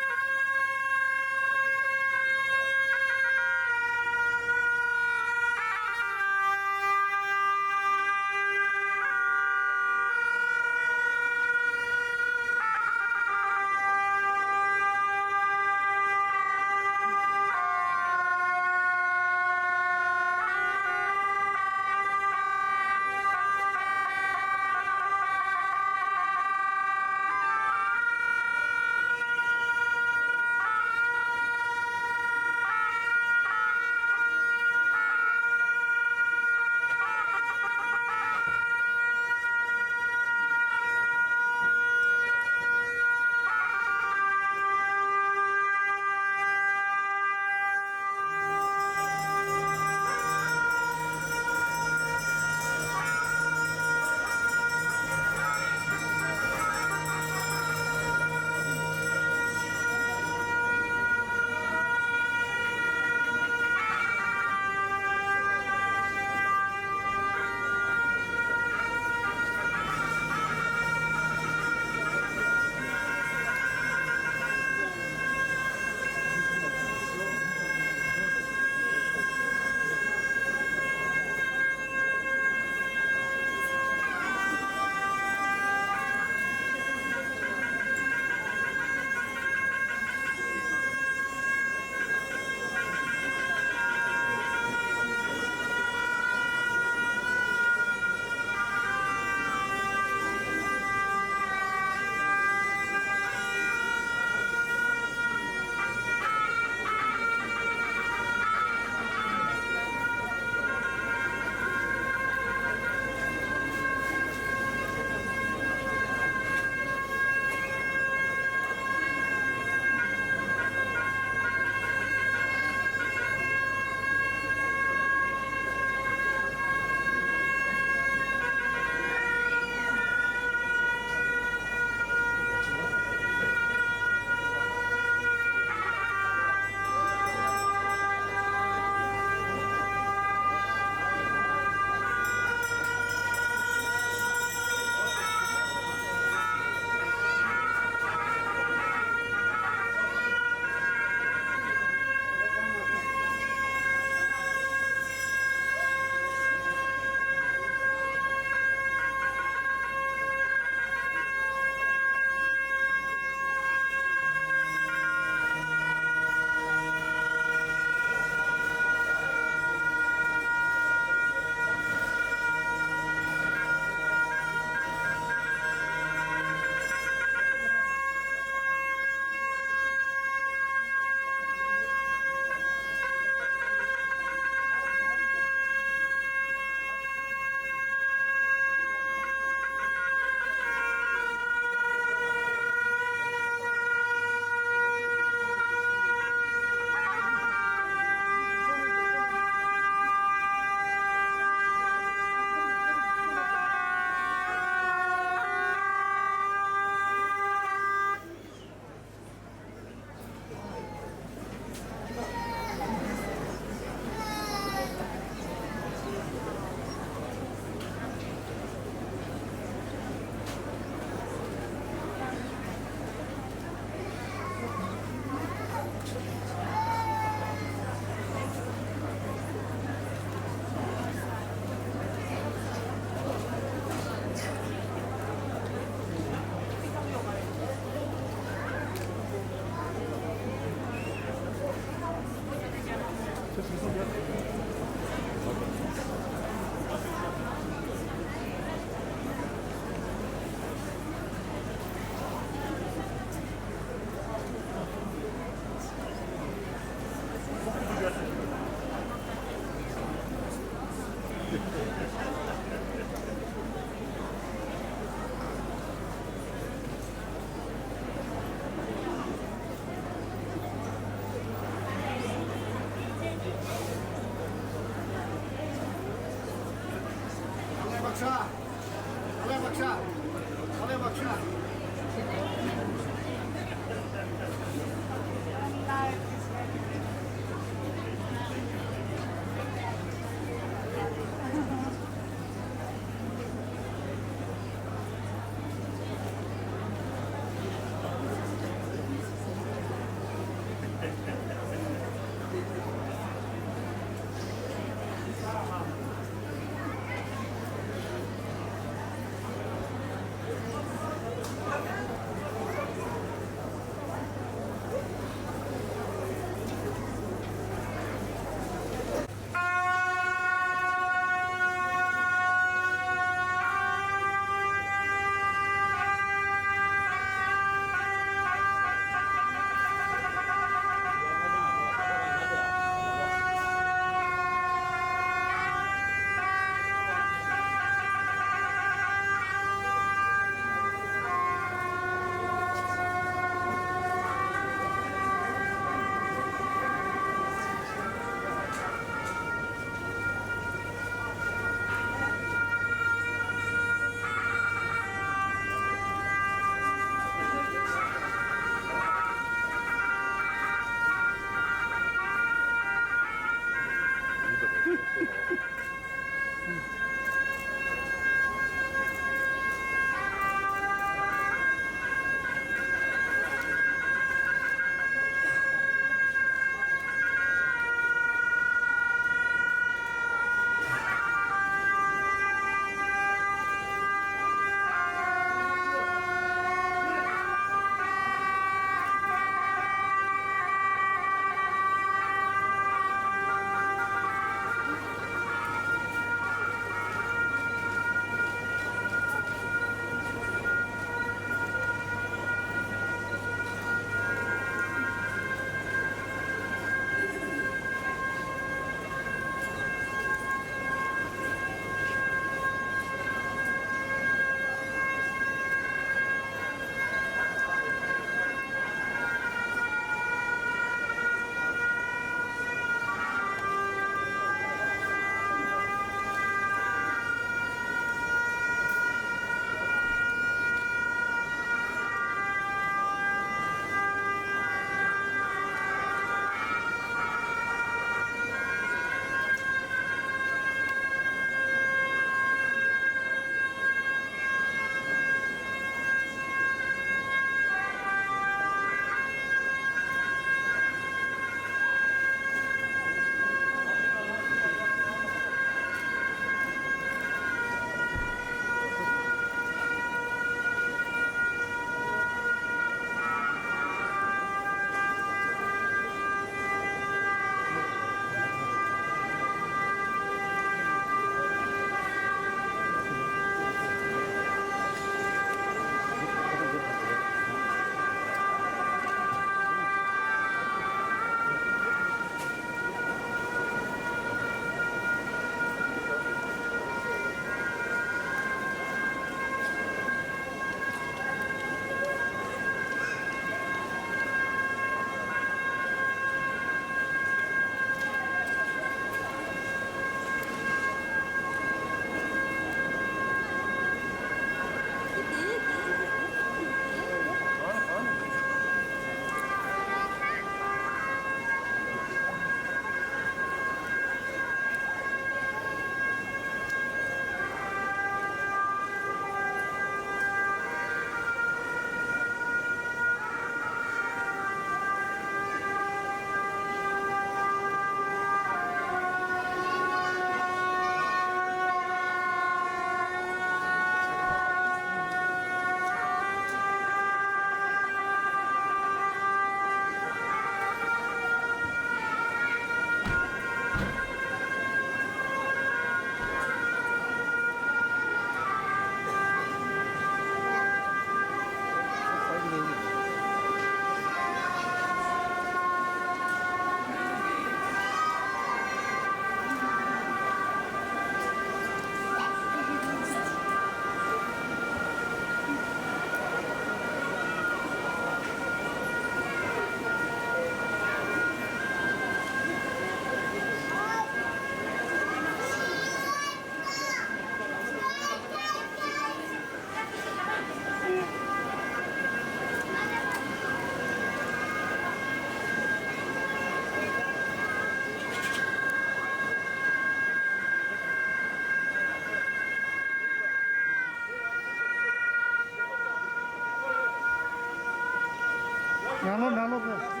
ནང་ལོགས་ནང་ལོགས་པོ།